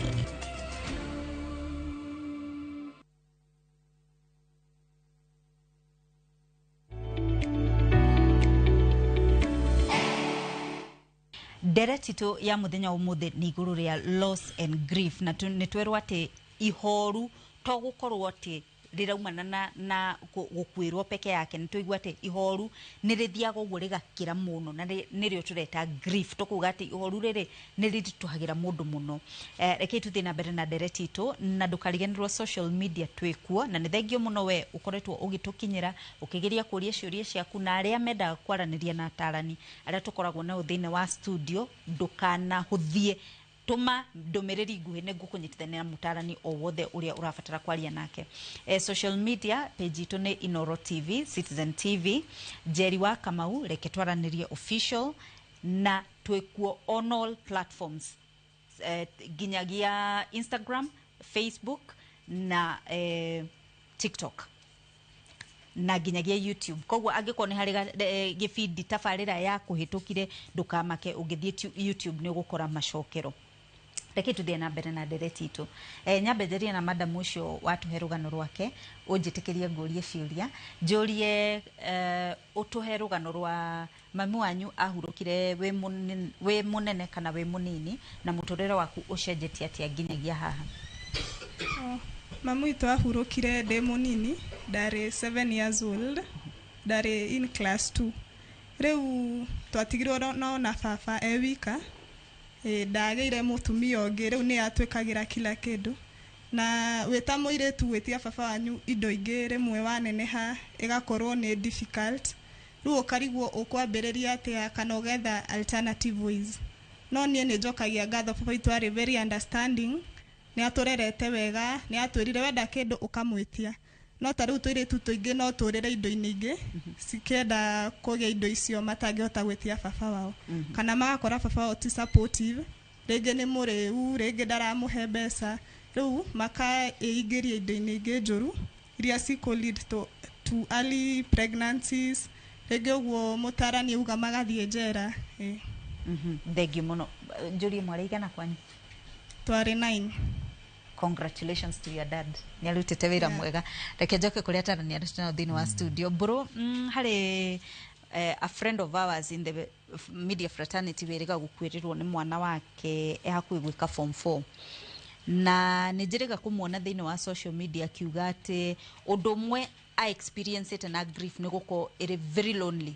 Ndereti ya muthenya umuthi ni iguru ria loss and grief na nĩ twerwo atĩ ihoru to gukorwo atĩ rĩraumana na gũkuĩrwo peke yake nĩ tũigua atĩ ihoru nĩ rĩthiaga ũguo rĩgakĩra mũno na nĩrĩo tũreta grief tũkuga atĩ ihoru rĩrĩ nĩ rĩritũhagĩra mũndũ mũno. Rekei tũthiĩ na mbere na ndereti itũ na ndũkariganĩrwo social media twĩkuo na nĩ thengio mũno we ũkoretwo ũgĩtũkinyĩra ũkĩgeria kũria ciũria ciaku na arĩa mendaga kwaranĩria na atarani arĩa tũkoragwo nao thĩinĩ wa studio ndũkanahũthie tuma ndũmĩrĩri nguhĩ nĩ ngũkũnyitithania na mũtarani o wothe ũrĩa ũrabatara kwaria nake. Social media page itũ nĩ Inoro TV, Citizen TV, Njeri wa Kamau, Reke Twaranĩrie official na twĩkuo on all platforms nginyagia Instagram, Facebook na TikTok na nginyagia YouTube. Koguo angĩkorwo nĩ harĩ gĩbindi tabarĩra ya kũhĩtũkire ndũkamake ũngĩthiĩ YouTube nĩ ũgũkora macokero. Reke tuthiĩ na mbere na ndereti itũ. Nyambe njarie na madam ũcio watũhe rũgano rwake ũnjĩtĩkĩrie ngũrie ciũria njũrie ũtũhe rũgano rwa mami wanyu ahurũkire wĩ mũnene kana wĩ mũnini na mũtũrĩre waku ũcenjetie atĩa nginyagia haha. Mamu witũ ahurũkire ndĩ mũnini, ndarĩ 7 years old, ndarĩ in class 2. Rĩu twatigirwo no na baba e wika, ndagĩire mũtumia ũngĩ, rĩu nĩ atwĩkagĩra kila kĩndũ. Na wĩta mũirĩtu gwĩtia baba wanyu indo ingĩ rĩmwe waneneha ĩgakorwo nĩ difficult. Rĩu ũkarigwo ũkwambĩrĩria atĩa kana ũgetha alternative ways. No niĩ nĩ njokagia ngatho baba witũ arĩ very understanding, nĩ atũrerete wega, nĩ atwĩrire wenda kĩndũ ũkamwĩtia. No ta rĩu tũirĩtu tũingĩ no tũrĩre indo-inĩ ingĩ cikĩenda kũgĩa indo icio matangĩhota gwĩtia baba wao. Kana magakora baba wao ti supportive, rĩngĩ nĩ mũrĩu, rĩngĩ ndaramũhe mbeca, rĩu makaĩingĩria indo-inĩ ingĩ njũru iria cikũ lead to early pregnancies, rĩngĩ ũguo mũtarani auga magathiĩ njera. Thengio mũno. Njũrie mwarĩ igana kwanyu? Twarĩ 9. Congratulations to your dad. Nĩ arutĩte wĩra mwega. Reke njoke kũrĩ atarani arĩa twĩnao thĩinĩ wa studio. Mbũrũ, harĩ a friend of ours in the media fraternity wĩrĩga gũkuĩrĩrwo nĩ mwana wake e hakuhĩ gwĩka form 4. Na nĩ njĩrĩga kũmuona thĩinĩ wa social media akiuga atĩ ũndũ ũmwe a experience ĩte na grief nĩ gũkorwo ĩrĩ very lonely.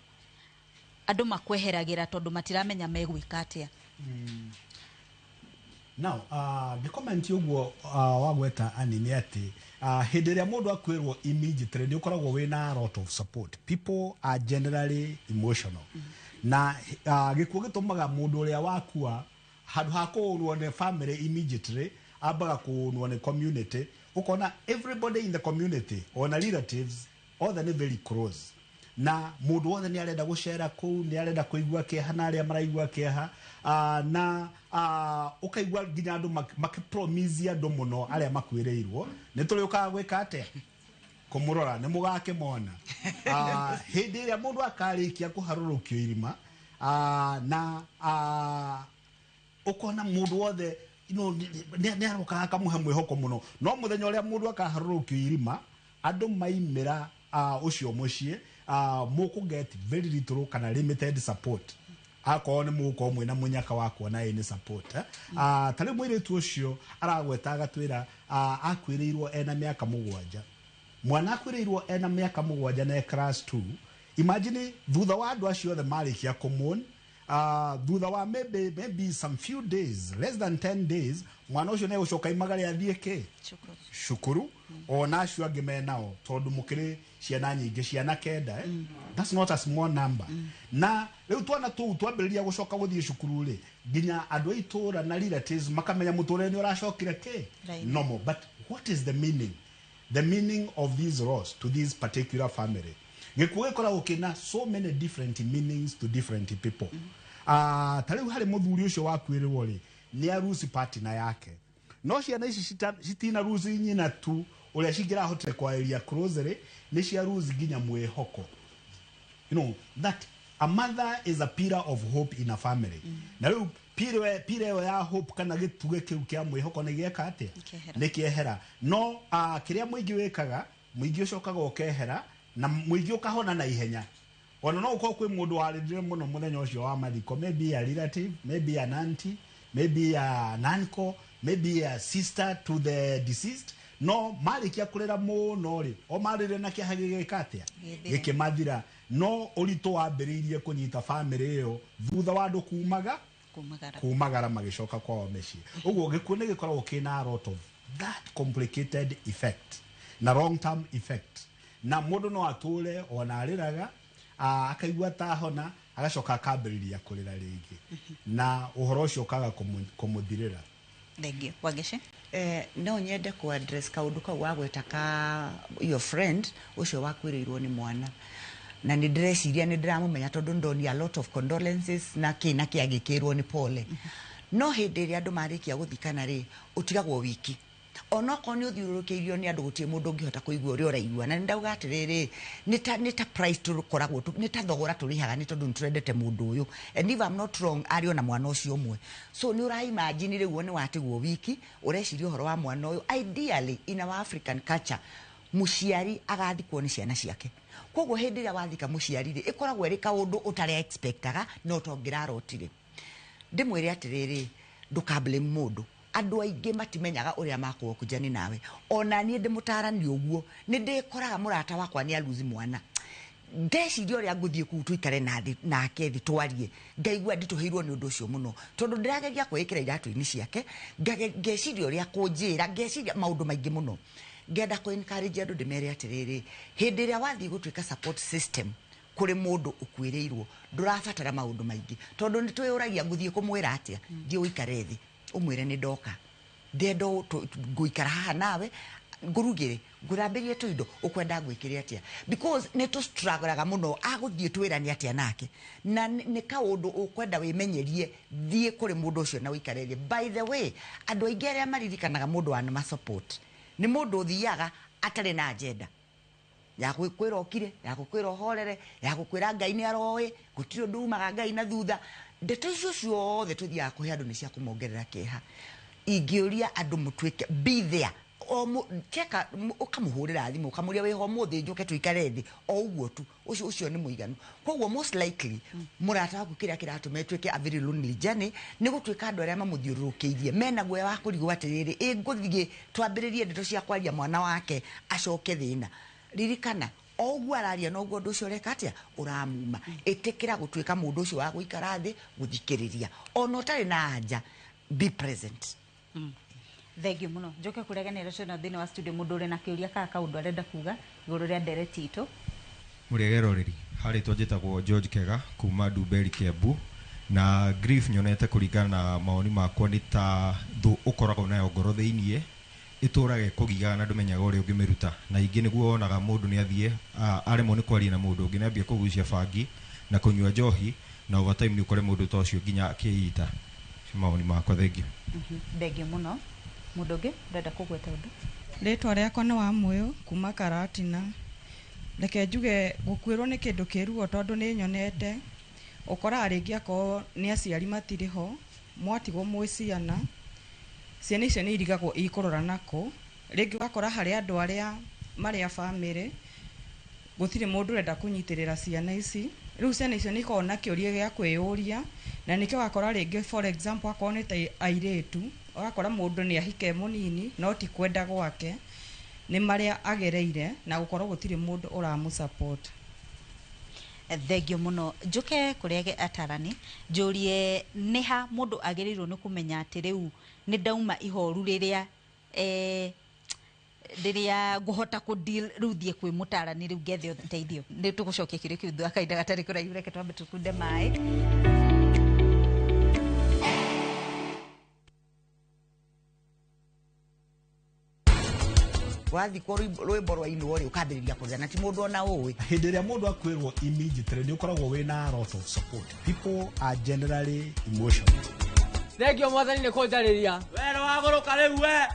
Andũ makweheragĩra tondũ matiramenya megwĩka atĩa. Now, ngĩcomment ũguo wagweta Annie nĩ atĩ hĩndĩ ĩrĩa mũndũ akwĩrwo immediately nĩ ũkoragwo wĩna a lot of support. People are generally emotional. Na gĩkuũ gĩtũmaga mũndũ ũrĩa wakua handũ ha kũũnwo nĩ family immediately ambaga kũũnwo nĩ community. Ũkona everybody in the community ona relatives othe nĩ very close. Na mũndũ wothe nĩ arenda gũcera kũu, nĩ arenda kũigua kĩeha na arĩa maraigua kĩeha, na ũkaigua nginya andũ makĩpromise andũ mũno arĩa makuĩrĩirwo nĩ tũrĩũkaga gwĩka atĩa kũmũrora nĩ mũgakĩmona. Hĩndĩ ĩrĩa mũndũ akarĩkia kũharũrũkio irima na ũkona mũndũ wothe nĩ arokaga akamũhe mwĩhoko mũno, no mũthenya ũrĩa mũndũ akaharũrũkio irima andũ maimĩra ũcio mũciĩ Mũkũ get very little kana limited support akorwo nĩ mũgũkorwo mwĩna mũnyaka wa kuona ĩ nĩ support, eh? Ta rĩu mũirĩtu ũcio aragweta agatwĩra akuĩrĩirwo ena mĩaka 7. Mwana akuĩrĩirwo ena mĩaka 7 na e class 2. Imagine thutha wa andũ acio othe marĩkia kũmon, thutha wa maybe some few days, less than 10 days, mwana ũcio nĩ egũcoka imagare athiĩ kĩ cukuru ona acio angĩ menao, tondũ mũkĩrĩ ciana nyingĩ, ciana 9, eh? That's not a small number. Na rĩu twana tũu twambĩrĩria gũcoka gũthiĩ cukuru rĩ, nginya andũ a itũũra na relatives makamenya mũtũrĩre nĩ ũracokire kĩ normal. But what is the meaning, the meaning of these loss to this particular family? Gĩkuũ gĩkoragwo kĩna so many different meanings to different people. Ta rĩu harĩ mũthuri ũcio wakuĩrĩrwo rĩ, nĩ aruci partner yake, no ciana ici citina ruci nyina tu ũrĩa cingĩrahotire kwarĩria closely, nĩ cia ruci nginya mwĩhoko, you know that a mother is a pillar of hope in a family. Na rĩu pillar ĩyo ya hope kana gĩtugĩ kĩu kĩa mwĩhoko nĩ gĩeka atĩa? Nĩ kĩehera. No kĩrĩa mũingĩ wĩkaga, mũingĩ ũcokaga ũkehera na mũingĩ ũkahona na ihenya. Ona no ũkorwo kwĩ mũndũ warĩrire mũno mũthenya ũcio wa mathiko, maybe a relative, maybe an auntie, maybe an uncle, maybe a sister to the deceased. No marĩkia kũrĩra mũno rĩ, o marĩrire na kĩeha gĩgĩka atĩa? Gĩkĩmathira. No ũritũ wambĩrĩirie kũnyita family ĩyo thutha wa andũ kumaga kumagara magĩcoka kwao mĩciĩ. Ũguo gĩkuũ nĩ gĩkoragwo kĩna a lot of that complicated effect na long term effect, na mũndũ no atũre ona arĩraga, akaigua tahona, agacoka akambĩrĩria kũrĩra rĩngĩ, na ũhoro ũcio ũkaga kũmũthirĩra. Thengiũ Wangeci. No nyende ku address kaundu kau wagweta ka your friend ũcio wakuĩrĩirwo nĩ mwana, na nĩ ndĩreciria nĩ ndĩramũmenya tondũ ndoni a lot of condolences na kĩ na kĩ agĩkĩrwo nĩ pole. No hĩndĩ ĩrĩa andũ marĩkia gũthikana rĩ, ũtigagwo wiki, onokorwo nĩ ũthiũrũrũkĩirio nĩ andũ, gũtirĩ mũndũ ũngĩhota kũigua ũrĩa ũraigua. Na nĩ ndauga atĩrĩrĩ, nĩ ta price tũkoragwo, nĩ ta thogora tũrĩhaga nĩ tondũ nĩ tũrendete mũndũ ũyũ. And if I'm not wrong, arĩ ona mwana ũcio ũmwe, so nĩ ũra imagine rĩu nĩ watigwo wiki ũreciria ũhoro wa mwana ũyũ. Ideally, in our African culture, mũciari agathikwo nĩ ciana ciake. Koguo hĩndĩ ĩrĩa wathika mũciari rĩ, ĩkoragwo ĩrĩ kaũndũ ũtarĩ expectaga no tongĩrarotire. Ndĩmwĩre atĩrĩrĩ, ndũka blame mũndũ. Andũ aingĩ matimenyaga ũrĩa makũgũkũnjani nawe. Ona niĩ ndĩmũtarani ũguo, nĩ ndĩkoraga mũrata wakwa nĩ aluzi mwana, ndeciria ũrĩa ngũthiĩ kũu tũikare nake thĩ twarie, ngaigua nditũhĩirwo nĩ ũndũ ũcio mũno, tondũ ndĩrageria kwĩĩkĩra iratũ-inĩ ciake, ngeciria ũrĩa kũnjĩra, ngeciria maũndũ maingĩ mũno. Ngenda kũ encourage andũ, ndĩmere atĩrĩrĩ, hĩndĩ ĩrĩa wathiĩ gũtuĩka support system kũrĩ mũndũ ũkuĩrĩirwo, ndũrabatara maũndũ maingĩ, tondũ nĩ twĩyũragia ngũthiĩ kũmwĩra atĩa. Thiĩ ũikare thĩ ũmwĩre nĩ ndoka, ndenda ngũikara haha nawe, ngũrugĩre, ngũthambĩrie tũindo, ũkwenda ngwĩkĩre atĩa, because nĩ tũ-strugglaga mũno agũthiĩ twĩrane atĩa nake. Na nĩ kaũndũ ũkwenda wĩmenyerie, thiĩ kũrĩ mũndũ ũcio na ũikare thĩ. By the way, andũ aingĩ arĩa maririkanaga mũndũ wa ma support nĩ mũndũ ũthiaga atarĩ na agenda ya gwĩkwĩra ũkire, ya gũkwĩra ũhorere, ya gũkwĩra Ngai nĩ aroĩ, gũtirĩ ũndũ umaga Ngai na thutha. Ndeto icio ciothe tũthiaga kũhe andũ nĩ cia kũmongerera kĩeha. Ingĩũria andũ mũtuĩke be there, o cheka ũkamũhũrĩra thimũ, ũkamũria wĩho ũmũthĩ, njũke tũikare thĩ, o ũguo tu, ũcio nĩ mũiganu. Koguo most likely mũrata waku, kĩrĩa kĩratũma ĩtuĩke a very lonely journey nĩ gũtuĩka andũ arĩa mamũthiũrũrũkĩirie mena guoya wa kũrigwo atĩrĩrĩ, ĩ ngũthiĩ twambĩrĩrie ndeto cia kwaria mwana wake acoke thĩna. Ririkana, o ũguo araria noguo ũndũ ũcio ũreka atĩa ũramuma. Ĩtĩkĩra gũtuĩka mũndũ ũcio wa gũikara thĩ gũthikĩrĩria, ona ũtarĩ na anja, be present. Thengiũ mũno. Njoke kũreganĩra cona thĩinĩ wa studio, mũndũ ũrĩ na kĩũria kana kaũndũ arenda kuga igũrũ rĩa ndereti itũ. Mũrĩega eroreri, harĩtwa njĩtagwo George Kega kuma Ndumberi, Kiambu. Na grief nyonete kũringana na mawoni makwa nĩ ta thũ ũkoragwo nayo ngoro thĩiniĩ, ĩtũraga ĩkũgiaga na ndũmenyaga ũrĩa ũngĩmĩruta. Na ingĩ nĩguo wonaga mũndũ nĩ athiĩ aremwo nĩ kwaria na mũndũ ũngĩ, nĩ ambia kũgucia bangi na kũnyua njohi, na over time nĩ ũkore mũndũ ta ũcio nginya akĩita. Macio mawoni makwa, thengiũ. Thengiũ mũno. Mũndũ ũngĩ ũrenda kũgweta ũndũ? Rĩtwa rĩakwa nĩ Wamũyũ kuma Karatina. Reke njuge gũkuĩrwo nĩ kĩndũ kĩruo, tondũ nĩ nyonete ũkoraga rĩngĩ akorwo nĩ aciari matirĩ ho, mwatigwo mwĩ ciana, ciana icio nĩ irigagwo ikũrora nakũ. Rĩngĩ ũgakora harĩ andũ arĩa marĩ a bamĩrĩ Gũtirĩ mũndũ ũrenda kũnyitĩrĩra ciana ici. Rĩu ciana icio nĩ ikoragwo na kĩũria gĩa kwĩyũria, na nĩkĩo wakora rĩngĩ, for example, akorwo nĩ ta airĩtu, ũgakora mũndũ nĩ ahike mũnini, no ti kwenda gwake, nĩ marĩa agereire na gũkorwo gũtirĩ mũndũ ũramũ support. Thengio muno. Njuke kũrĩa atarani, njũrie nĩ ha mũndũ agĩrĩirwo nĩ kũmenya atĩ rĩu nĩ ndauma ihoru rĩrĩa rĩrĩa ngũhota kũ deal, rĩu thiĩ kwĩ mũtarani, rĩu ngethe ũteithio. Nĩ tũgũcokia kĩũria kĩu thutha kahinda gatarĩ kũraihu. Reke twambe tũkunde maĩ. Wathikwo rwĩmbo rwainwo rĩ, ũkambĩrĩria kũrĩra na ti mũndũ ona ũĩ. Hĩndĩ ĩrĩa mũndũ akwĩrwo immediately, nĩ ũkoragwo wĩna a lot of support. People are generally emotional. Thengio Mwathani nĩ kũnjarĩria. Wero wagũrũka rĩu we.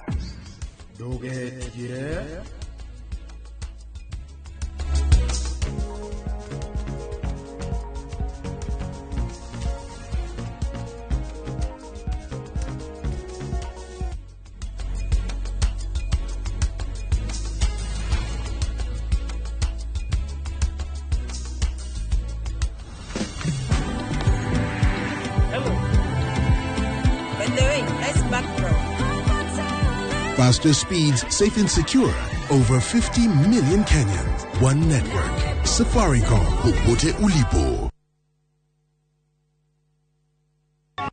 Ndũgetigĩre. By the way, nice background. Faster speeds, safe and secure. Over 50 million Kenyans. One network. Safaricom. Popote ulipo.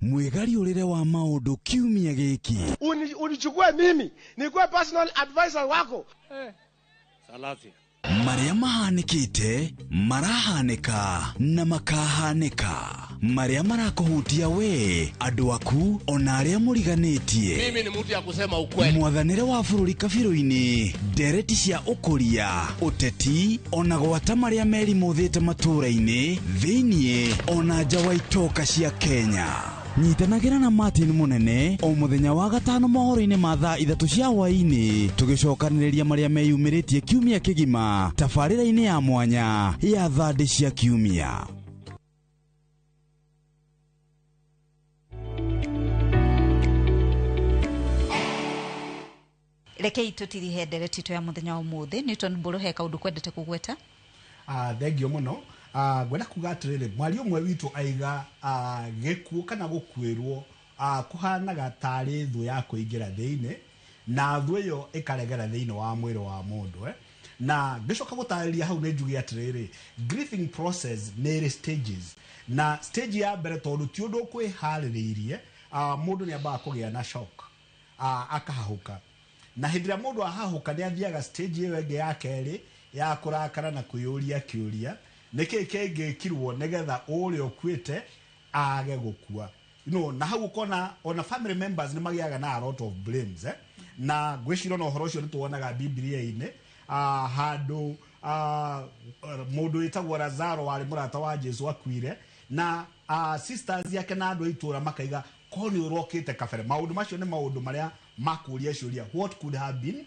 Mwĩgariũrĩre wa maũndũ kiumia gĩkĩ. Unichukue mimi nikuwe personal advisor wako. Salasia. Marĩa mahanĩkĩte, marahanĩka na makahanĩka, marĩa marakũhutia we, andũ aku, ona arĩa mũriganĩtie. Mimi ni mtu ya kusema ukweli. Mwathanĩre wa bũrũri kabirũ-inĩ, ndereti cia ũkũria, ũteti, ona gwata marĩa merimũthĩte matũũra-inĩ, thĩiniĩ ona nja wa itoka cia Kenya. Nyitanagĩra na Martin Mũnene o mũthenya wa gatano mohoro-inĩ ma thaa 3 cia hwaĩ-inĩ, tũgĩcokanĩrĩria marĩa meyumĩrĩtie kiumia kĩgima tabarĩra-inĩ ya mwanya ya thandĩ cia kiumia. Rekei tũtirihe ndereti itũ ya mũthenya wa ũmũthĩ. Newton Mbũrũ, he kaũndũ kwendete kũgweta? Thengio mũno. Ngwenda kuga atĩrĩrĩ, mwaria ũmwe witũ aiga gĩkuũ kana gũkuĩrwo kũhanaga tarĩ thũ ya kũingĩra thĩinĩ, na thũ ĩyo ĩkaregera thĩinĩ wa mwĩrĩ wa mũndũ. Na ngĩcoka gũtarĩria hau nĩ njuge atĩrĩrĩ, grieving process nĩ ĩrĩ stages, na stage ya mbere, tondũ ti ũndũ ũkwĩharĩrĩirie, mũndũ nĩ ambaga kũgĩa na shock, akahahũka. Na hĩndĩ ĩrĩa mũndũ ahahũka, nĩ athiaga stage ĩyo ĩngĩ ya kerĩ ya kũrakara na kwĩyũria kĩũria, nĩkĩĩ kĩngĩkirwo nĩgetha ũrĩa ũkuĩte age gũkua. Na hau ũkona ona family members nĩ magĩaga na a lot of blames. Na ngwĩciria ona ũhoro ũcio nĩ tuonaga Bibilia-inĩ, handũ mũndũ wĩtagwo Lazaro warĩ mũrata wa Jesu akuire, na sisters yake na andũ a itũũra makaiga ko nĩ ũrokĩte kabere. Maũndũ macio nĩ maũndũ marĩa makũria ciũria, what could have been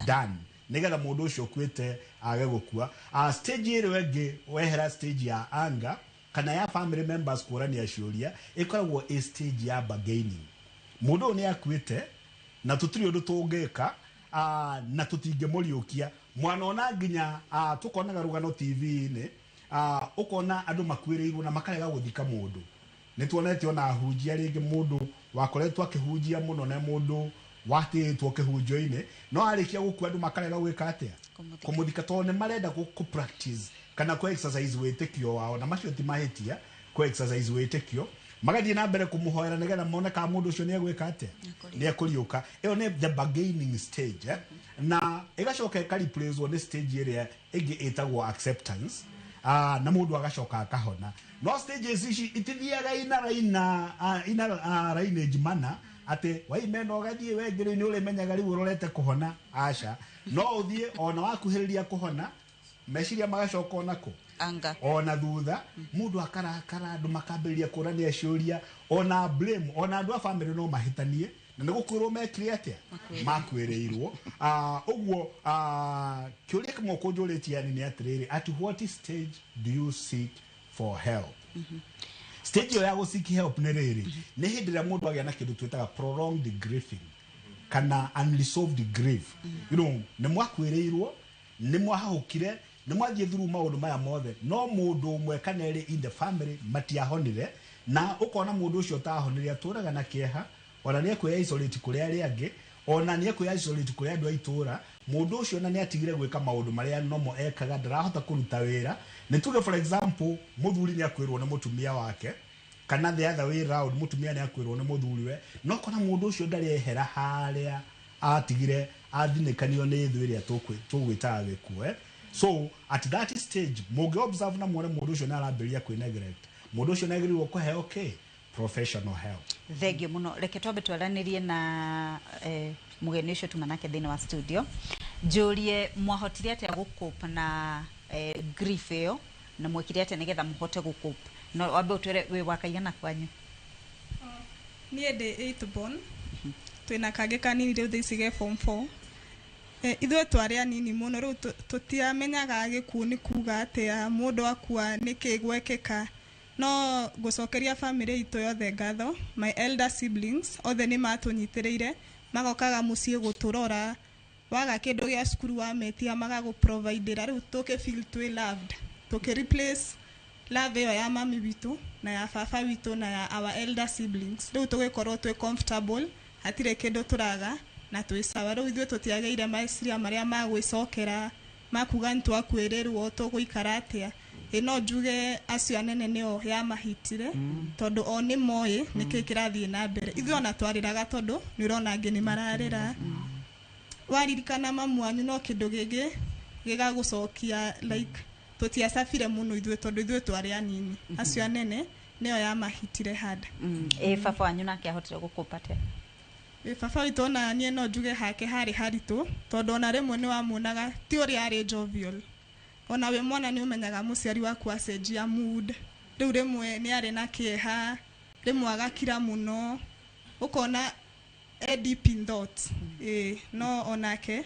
done nĩgetha mũndũ ũcio ũkuĩte age gũkua. Stage ĩrĩa ĩngĩ, wehera stage ya anger kana ya family members kũrania ciũria, ĩkoragwo ĩ stage ya bargaining. Mũndũ ũyũ nĩ akuĩte na tũtirĩ ũndũ tũngĩka, na tũtingĩmũriũkia. Mwana ona nginya tũkonaga rũgano TV-inĩ, ũkona andũ makuĩrĩirwo na makarega gũthika mũndũ. Nĩ tuonete ona ahunjia rĩngĩ, mũndũ wakoretwo akĩhunjia mũno na mũndũ watĩĩtwo kĩhunjio-inĩ, no arĩkia gũkua andũ makarega gwĩka atĩa? Kũmũthika, tondũ nĩ marenda kũ practice kana kũ exercise wĩtĩkio wao, na macio ti mahĩtia kũ exercise wĩtĩkio. Magathiĩ na mbere kũmũhoera nĩgetha mone kana mũndũ ũcio nĩ egwĩka atĩa, nĩ ekũriũka. Ĩyo nĩ the bargaining stage. Na ĩgacoka ĩka-replacewo nĩ stage ĩrĩa ĩngĩ ĩtagwo acceptance, na mũndũ agacoka akahona. No stages ici itithiaga ina lineage mana atĩ waimena ũgathiĩ wengĩ rĩu nĩ ũrĩmenyaga rĩu ũrorete kũhona. Aca, no ũthiĩ ona wakuhĩrĩria kũhona, meciria magacoka ona kũ anga ona thutha, mũndũ akarakara, andũ makambĩrĩria kũrania ciũria, ona blame, ona andũ a family no mahĩtanie na nĩ gũkwĩrwo mekire atĩa, makuĩrĩirwo. Ũguo kĩũria kĩmwe ũkũnjũrĩtie yani nĩ atĩrĩrĩ, at what stage do you seek for help? Stage ĩyo ya gũ seek help nĩ rĩrĩ, nĩ hĩndĩ ĩrĩa mũndũ agĩa na kĩndũ twĩtaga prolonged grieving kana unresolved grief. Nĩ mwakuĩrĩirwo, nĩ mwahahũkire, Nĩ mwathiĩ through maũndũ maya mothe, no mũndũ ũmwe kana erĩ in the family matiahonire, na ũkona mũndũ ũcio ũtahonire atũraga na kĩeha, ona nĩ ekwĩ isolate kũrĩ arĩa angĩ, ona nĩ ekwĩ isolate kũrĩ andũ a itũra. Mũndũ ũcio ona nĩ atigire gwĩka maũndũ marĩa nomo ekaga, ndarahota kũruta wĩra. Nĩ tuge, for example, mũthuri nĩ akwĩrwo nĩ mũtumia wake, kana the other way round, mũtumia nĩ akwĩrwo nĩ mũthuriwe, no kona mũndũ ũcio ndarĩ ehera harĩa atigire athinĩkanio nĩ thũ ĩrĩa tũgwĩtaga gĩkuũ, eh? So at that stage, mũngĩ observe na muone mũndũ ũcio nĩ arambĩrĩria kwĩ neglect, mũndũ ũcio nĩ agĩrĩirwo kũheo kĩ professional help. Thengio muno. Reke twambe twaranĩrie na mũgeni ũcio tuma nake thĩinĩ wa studio, njũrie mwahotire atĩa gũcope na grief ĩyo, na mwekire atĩa nĩgetha mũhote gũcope. No wambe ũtwĩre wĩ wa kaigana kwanyu. Niĩ ndĩ eighth born, twĩna kangĩ kanini rĩu thaa ici ge form 4. Ithuĩ twarĩ anini mũno rĩu, tũtiamenyaga gĩkuũ nĩ kuga atĩa, mũndũ akua nĩkĩ gwekĩka. No ngũcokeria bamĩrĩ itũ yothe ngatho, my elder siblings othe nĩ matũnyitĩrĩire, magokaga mũciĩ gũtũrora, waga kĩndũ gĩa cukuru wametia magagũprovidĩra. Rĩu tũkĩ feel twĩ loved, tũkĩ replace love ĩyo ya mami witũ na ya baba witũ na ya our elder siblings. Rĩu tũgĩkorwo twĩ comfortable, hatirĩ kĩndũ tũraga na twĩ sawa. Rĩu ithuĩ tũtiagĩire meciria marĩa ma gwĩcokera, makuga nĩ twakuĩrĩrwo, tũgũikara atĩa. Ĩ no njuge acio anene nĩo yamahitire, tondũ o nĩ moĩ nĩkĩ kĩrathiĩ na mbere. Ithuĩ ona twarĩraga tondũ nĩ ũrona angĩ nĩ mararĩra, waririkana mamu wanyu, no kĩndũ gĩngĩ gĩgagũcokia, like tũtiacabire mũno ithuĩ tondũ ithuĩ twarĩ anini. Acio anene nĩo yamahitire hard. Ĩ baba wanyu nake ahotire gũcope atĩa? Ĩ baba witũ, ona niĩ no njuge hake harĩ haritũ, tondũ ona rĩmwe nĩ wamuonaga ti ũrĩa arĩ jovial. Ona wĩ mwana nĩ ũmenyaga mũciari waku acenjia mood. Rĩu rĩmwe nĩ arĩ na kĩeha, rĩmwe agakira mũno, ũkona e deep in thought. Ĩ no onake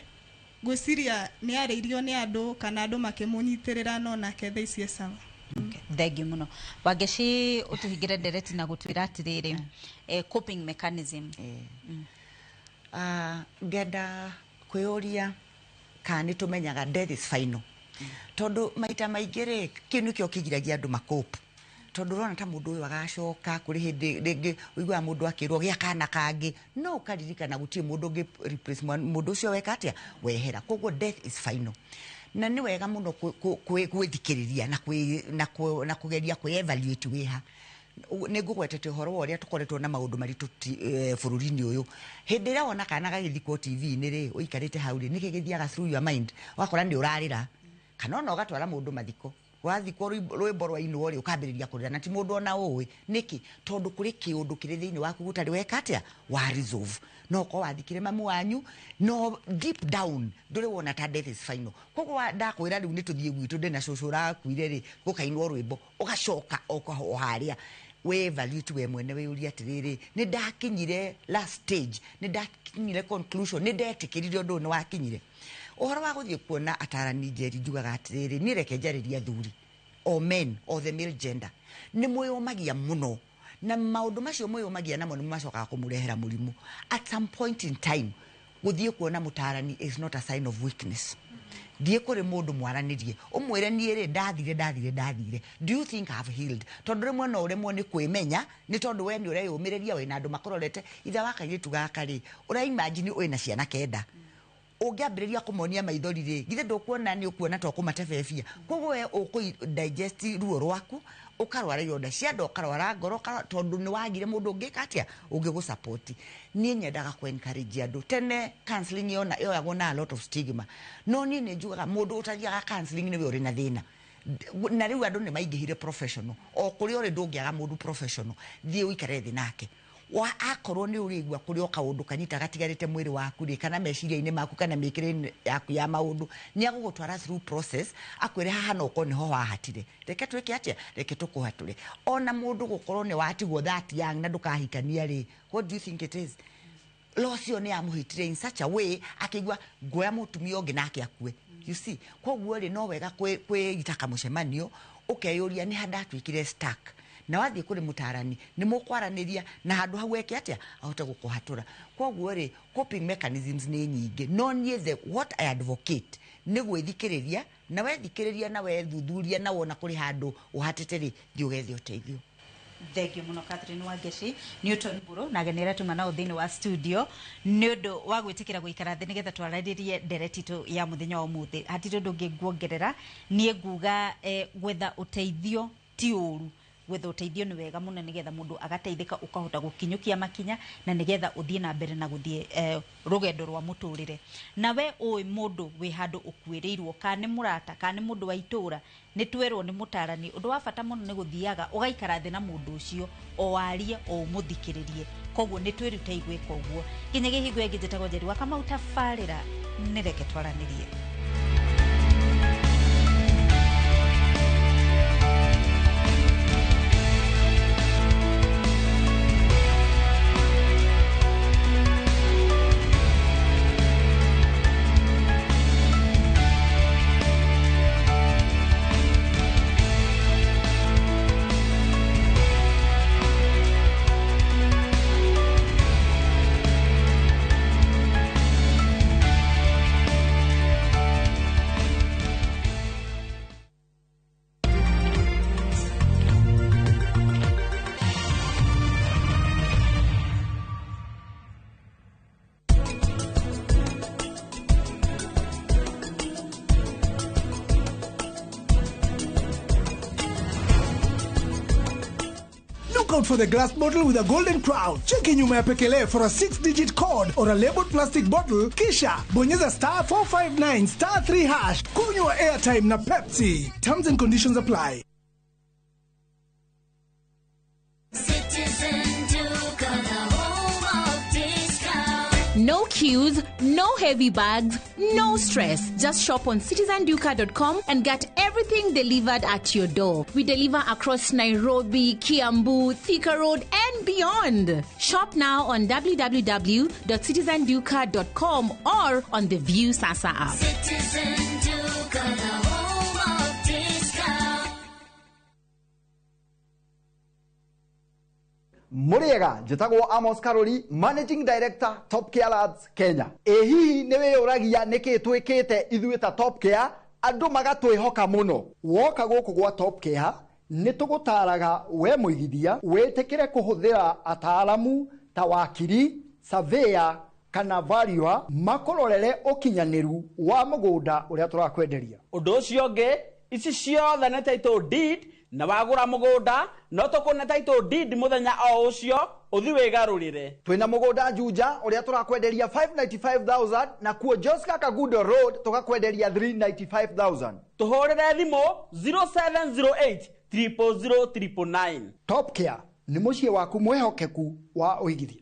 ngwĩciria nĩ arĩirio nĩ andũ kana andũ makĩmũnyitĩrĩra, no nake thaa ici e sawa. Thengio muno. Wangeci, ũtũhingĩre ndereti na gũtwĩra atĩrĩrĩ, coping mechanism. Ngenda kwĩyũria kana nĩ tũmenyaga death is final, tondũ maita maingĩ rĩ, kĩu nĩkĩo kĩgiragia andũ macope, tondũ ũrona ta mũndũ ũyũ agacoka. Kũrĩ hĩndĩ rĩngĩ ũiguaga mũndũ akĩrwo gĩa kana kangĩ, no ũkaririkana gũtirĩ mũndũ ũngĩ replace mũndũ ũcio weka atĩa wehera. Koguo death is final, na nĩ wega mũno gwĩthikĩrĩria na kũgeria kwĩ evaluate wĩha. Nĩ ngũgwetete ũhoro wa ũrĩa tũkoretwo na maũndũ maritũ bũrũri-inĩ ũyũ. Hĩndĩ ĩrĩa wona kana gagĩthikwo TV-inĩ rĩ, ũikarĩte hau rĩ, nĩkĩ gĩthiaga through your mind? Ũgakora nĩ ũrarĩra, kana ona ũgatwara mũndũ mathiko, wathikwo, rwĩmbo rwainwo rĩ, ũkambĩrĩria kũrĩra, na ti mũndũ ona ũĩ nĩkĩ, tondũ kũrĩ kĩũndũ kĩrĩ thĩinĩ waku gũtarĩ weka atĩa wa resolve. No ũkorwo wathikire mamu wanyu, no deep down ndũrĩ wona ta death is final. Koguo ndakwĩra rĩu nĩ tũthiĩ gwitũ, ndĩna cũcũ ũrakuire rĩ, gũkainwo rwĩmbo, ũgacoka o harĩa we evaluate we mwene, wĩyũrie atĩrĩrĩ, nĩ ndakinyire last stage, nĩ ndakinyire conclusion, nĩ ndetĩkĩrire ũndũ ũyũ nĩ wakinyire. Ũhoro wa gũthiĩ kuona atarani, Njeri, njugaga atĩrĩrĩ, niĩ reke njarĩrie athuri o men or the male gender, nĩ mwĩyũmagia mũno, na maũndũ macio mwĩyũmagia namo nĩ macokaga kũmũrehera mũrimũ at some point in time. Gũthiĩ kuona mũtarani is not a sign of weakness. Thiĩ kũrĩ mũndũ mwaranĩrie, ũmwĩre, niĩ rĩ, ndathire ndathire ndathire, do you think I have healed? Tondũ rĩmwe no ũremwo nĩ kwĩmenya, nĩ tondũ we nĩ ũreyũmĩrĩria, wĩna andũ makũrorete. Ithe wa kairĩtu gaka rĩ, ũraimagine wĩna ciana 9, ũngĩambĩrĩria kũmonia maithori rĩ, githĩ ndũkuona nĩ ũkuona to kũmatebebia? Koguo we ũkũ digest ruo rwaku, ũkarwara ironda cia nda, ũkarwara ngoro, tondũ nĩ wagire mũndũ ũngĩka atĩa ũngĩgũ support. Niĩ nyendaga kũ encourage andũ. Tene counseling yona yoyagwo na a lot of stigma, no niĩ nĩ njugaga mũndũ ũtathiaga counseling nĩwe ũrĩ na thĩna. Na rĩu andũ nĩ maingĩhire professional, o kũrĩa ũrĩ ndũngĩaga mũndũ professional. Thiĩ ũikare thĩ nake, wa akorwo nĩ ũrĩigua kũrĩ o kaũndũ kanyita gatigarĩte mwĩrĩ waku rĩ, kana meciria-inĩ maku, kana mĩkĩre-inĩ yaku ya maũndũ, nĩ agũgũtwara through process, akwĩre haha no ũkorwo nĩho wahatire, reke twĩke atĩa, reke tũkũhatũre. Ona mũndũ gũkorwo nĩ watigwo that young na ndũkahikania rĩ, what do you think it is? Loss ĩyo nĩ yamũhĩtire in such a way akĩigua nguoya mũtumia ũngĩ nake akue, you see? Koguo rĩ, no wega kwĩita kamũcemanio, ũkeyũria nĩ ha ndatuĩkire stuck. Na wathiĩ kũrĩ mũtarani nĩ mũkwaranĩria na handũ hau eke atĩa ahote gũkũhatũra. Koguo rĩ, coping mechanisms nĩ nyingĩ, no niĩ the what I advocate nĩ gwĩthikĩrĩria, na wethikĩrĩria na wethuthuria na wona kũrĩ handũ ũhatĩte rĩ, thiĩ ũgethe ũteithio. Thengiå må no Catherine Wangeci, Newton Mburu na ageni arĩa tuma nao thĩinĩ wa studio nĩ ũndũ wa gwĩtĩkĩra gũikara thĩ nĩgetha twarĩrĩrie ndereti itũ ya mũthenya wa ũmũthĩ. Hatirĩ ũndũ ũngĩ nguongerera, niĩ nguga gwetha ũteithio ti ũru, gwetha ũteithio nĩ wega mũno nĩgetha mũndũ agateithĩka, ũkahota gũkinyũkia makinya na nĩgetha ũthiĩ na mbere na gũthiĩ rũgendo rwa mũtũrĩre. Nawe ũĩ mũndũ wĩ handũ ũkuĩrĩirwo, kana nĩ mũrata kana nĩ mũndũ wa itũra, nĩ twerwo nĩ mũtarani ũndũ wa bata mũno nĩ gũthiaga ũgaikara thĩ na mũndũ ũcio o arie o ũmũthikĩrĩrie. Koguo nĩ twĩrutei gwĩka ũguo. Nginyagia hingo ĩngĩ, njĩtagwo Njeri wa Kamau, tabarĩra nĩ reke twaranĩrie. Out for the glass bottle with a golden crown. Cheki nyuma ya pekele for a 6-digit code or a labeled plastic bottle, kisha bonyeza star 459 star 3 hash. Kunywa airtime na Pepsi. Terms and conditions apply. No queues, no heavy bags, no stress. Just shop on citizenduka.com and get everything delivered at your door. We deliver across Nairobi, Kiambu, Thika Road, and beyond. Shop now on www.citizenduka.com or on the View Sasa app. Citizen Duka, the home of discount. Muriega njĩtagwo Amos Karori, Managing Director Top Care Lads Kenya. Ĩ hihi nĩ wĩyũragia nĩkĩ twĩkĩte ithuĩ ta Top Care andũ magatwĩhoka mũno? Woka gũkũ gwa Top Care nĩ tũgũtaraga we mũigithia wĩtĩkĩre kũhũthĩra ataaramu ta wakiri, surveyor kana valuer makũrorere ũkinyanĩru wa mũgũnda ũrĩa tũrakwenderia. Ũndũ ũcio ũngĩ, ici ciothe nĩ title deed, na wagũra mũgũnda no tũkũne title deed mũthenya o ũcio ũthi wĩgarũrĩre. Twĩna mũgũnda Juja ũrĩa tũrakwenderia 595,000 na kuo Joska Kagudo Road tũgakwenderia 395,000. Tũhũrĩre thimũ 0708 000 999. Top Care nĩ mũciĩ waku mwĩhokeku wa ũigithia.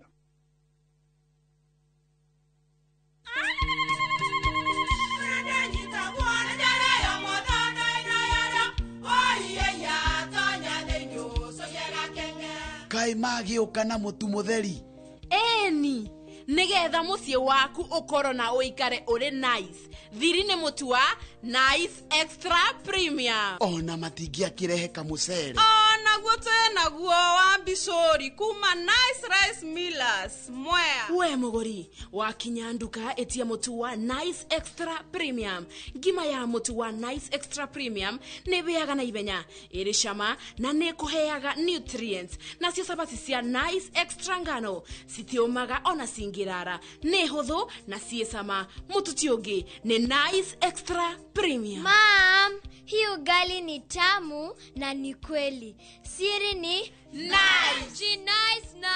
Kai magĩũka na mũtu mũtheri. Eni, nĩgetha mũciĩ waku ũkorwo na ũikare ũrĩ nice. Thiri nĩ mũtu wa Nice Extra Premium. Ona matingĩakĩrehe kamũcere. Onaguo twĩnaguo wa mbicũri kuma Nice Rice Millers Mwea. We mũgũri, wakinya nduka ĩtia mũtu wa Nice Extra Premium. Ngima ya mũtu wa Nice Extra Premium nĩ ĩhĩaga na ihenya, ĩrĩ cama na nĩ ĩkũheaga nutrients. Nacio cabaci cia Nice Extra ngano citiũmaga ona cingĩrara, nĩ hũthũ na ciĩ cama. Mũtu ti ũngĩ nĩ Nice Extra Premium. Mom, hii ugali ni tamu na ni kweli. Siri ni Nice. Nice na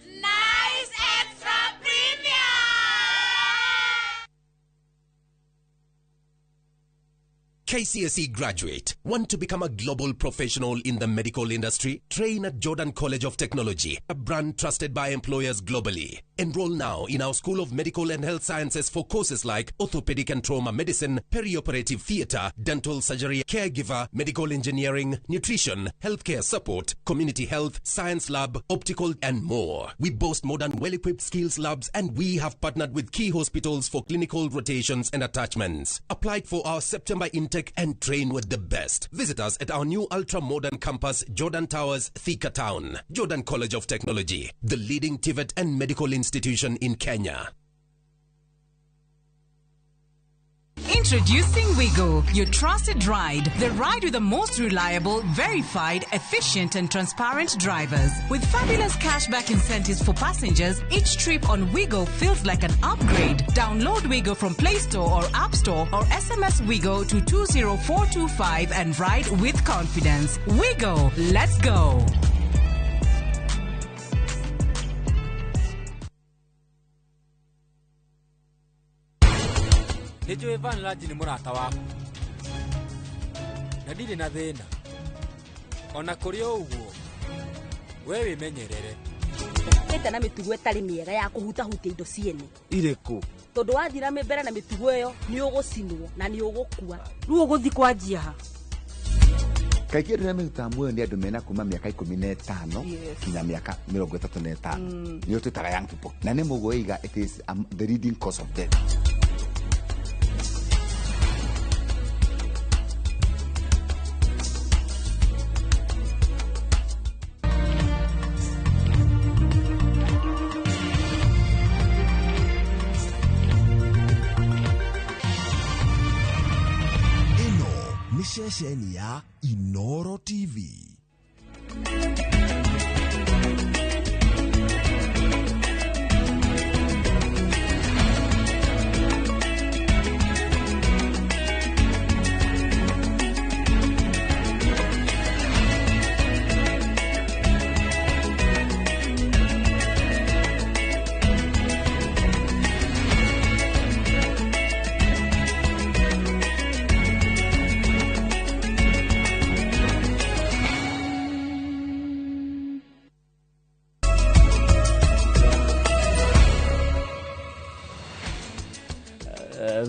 Nice Extra Premium. KCSE graduate, want to become a global professional in the medical industry? Train at Jordan College of Technology, a brand trusted by employers globally. Enroll now in our School of Medical and Health Sciences for courses like orthopedic and trauma medicine, perioperative theater, dental surgery, caregiver, medical engineering, nutrition, healthcare support, community health, science lab, optical, and more. We boast modern, well-equipped skills labs, and we have partnered with key hospitals for clinical rotations and attachments. Apply for our September intake Tech and train with the best. Visit us at our new ultra-modern campus, Jordan Towers, Thika Town. Jordan College of Technology, the leading TVET and medical institution in Kenya. Introducing Wigo, your trusted ride. The ride with the most reliable, verified, efficient, and transparent drivers. With fabulous cashback incentives for passengers, each trip on Wigo feels like an upgrade. Download Wigo from Play Store or App Store or SMS Wigo to 20425 and ride with confidence. Wigo, let's go. Nä njå ä nä må rata waku na ndirä na thä na ona kå rä o å guo we wä menyerere. Ĩte na mĩtugo ĩtarĩ mĩega ya kũhutahutia indo ciene. Irĩkũ? Tondũ wathira mbere na mĩtugo ĩyo nĩ ũgũcinwo na nĩ ũgũkua. Rĩu ũgũthiĩ kwanjia ha? Kaingĩ andũ arĩa merutaga muoyo nĩ andũ mena kuma mĩaka 15 nginya mĩaka 35. Nĩo twĩtaga young people. Na nĩ mũgũiga it is the leading cause of death. Ceceni ya Inoro TV.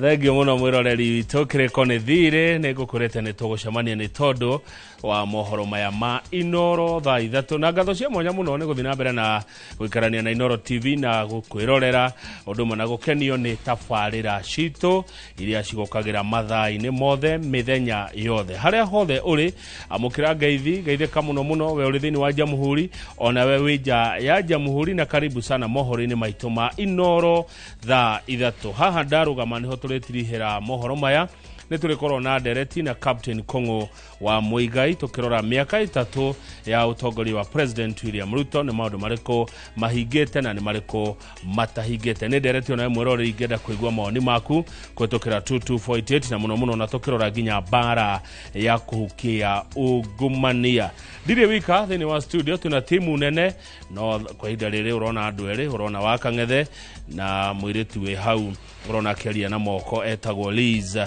Thengio muno mwiroreri witũ kĩrĩko nĩ thirĩ nĩ ngũkwĩrĩte nĩ tũgũcemania nĩ tondũ wa mohoro maya ma Inoro thaa 3 na ngatho cia mwanya mũno nĩ gũthiĩ na mbere na gũikarania na Inoro TV na gũkwĩrorera ũndũ ũmwe na gũkenio nĩ tabarĩra citũ iria cigũkagĩra mathaa-inĩ mothe mĩthenya yothe harĩa hothe ũrĩ amũkĩra ngeithi geithĩka mũno mũno we ũrĩ thĩinĩ wa Jamhuri ona we wĩ nja ya Jamhuri na karibu sana mohoro-inĩ maitũ ma Inoro thaa 3 haha ndarũgama nĩho tũrĩtirihĩra mohoro maya nĩ tũrĩkorwo na ndereti na Captain Kongo wa Muigai tukirora mĩaka 3 ya ũtongoria wa President William Ruto nĩ maũndũ marĩkũ mahingĩte na nĩ marĩkũ matahingĩte nĩ ndereti ona mwĩroreri ingĩenda kũigua mawoni maku kũhetũkĩra 22488 na mũno mũno na tũkĩrora nginya mbara ya kũhukia ungumania. Ndirĩ wika thĩinĩ wa studio twĩna timu nene no kwa ihinda rĩrĩ ũrona andũ erĩ ũrona wa Kang'ethe na mũirĩtu wĩ hau ũrona akĩaria na moko etagwo Liz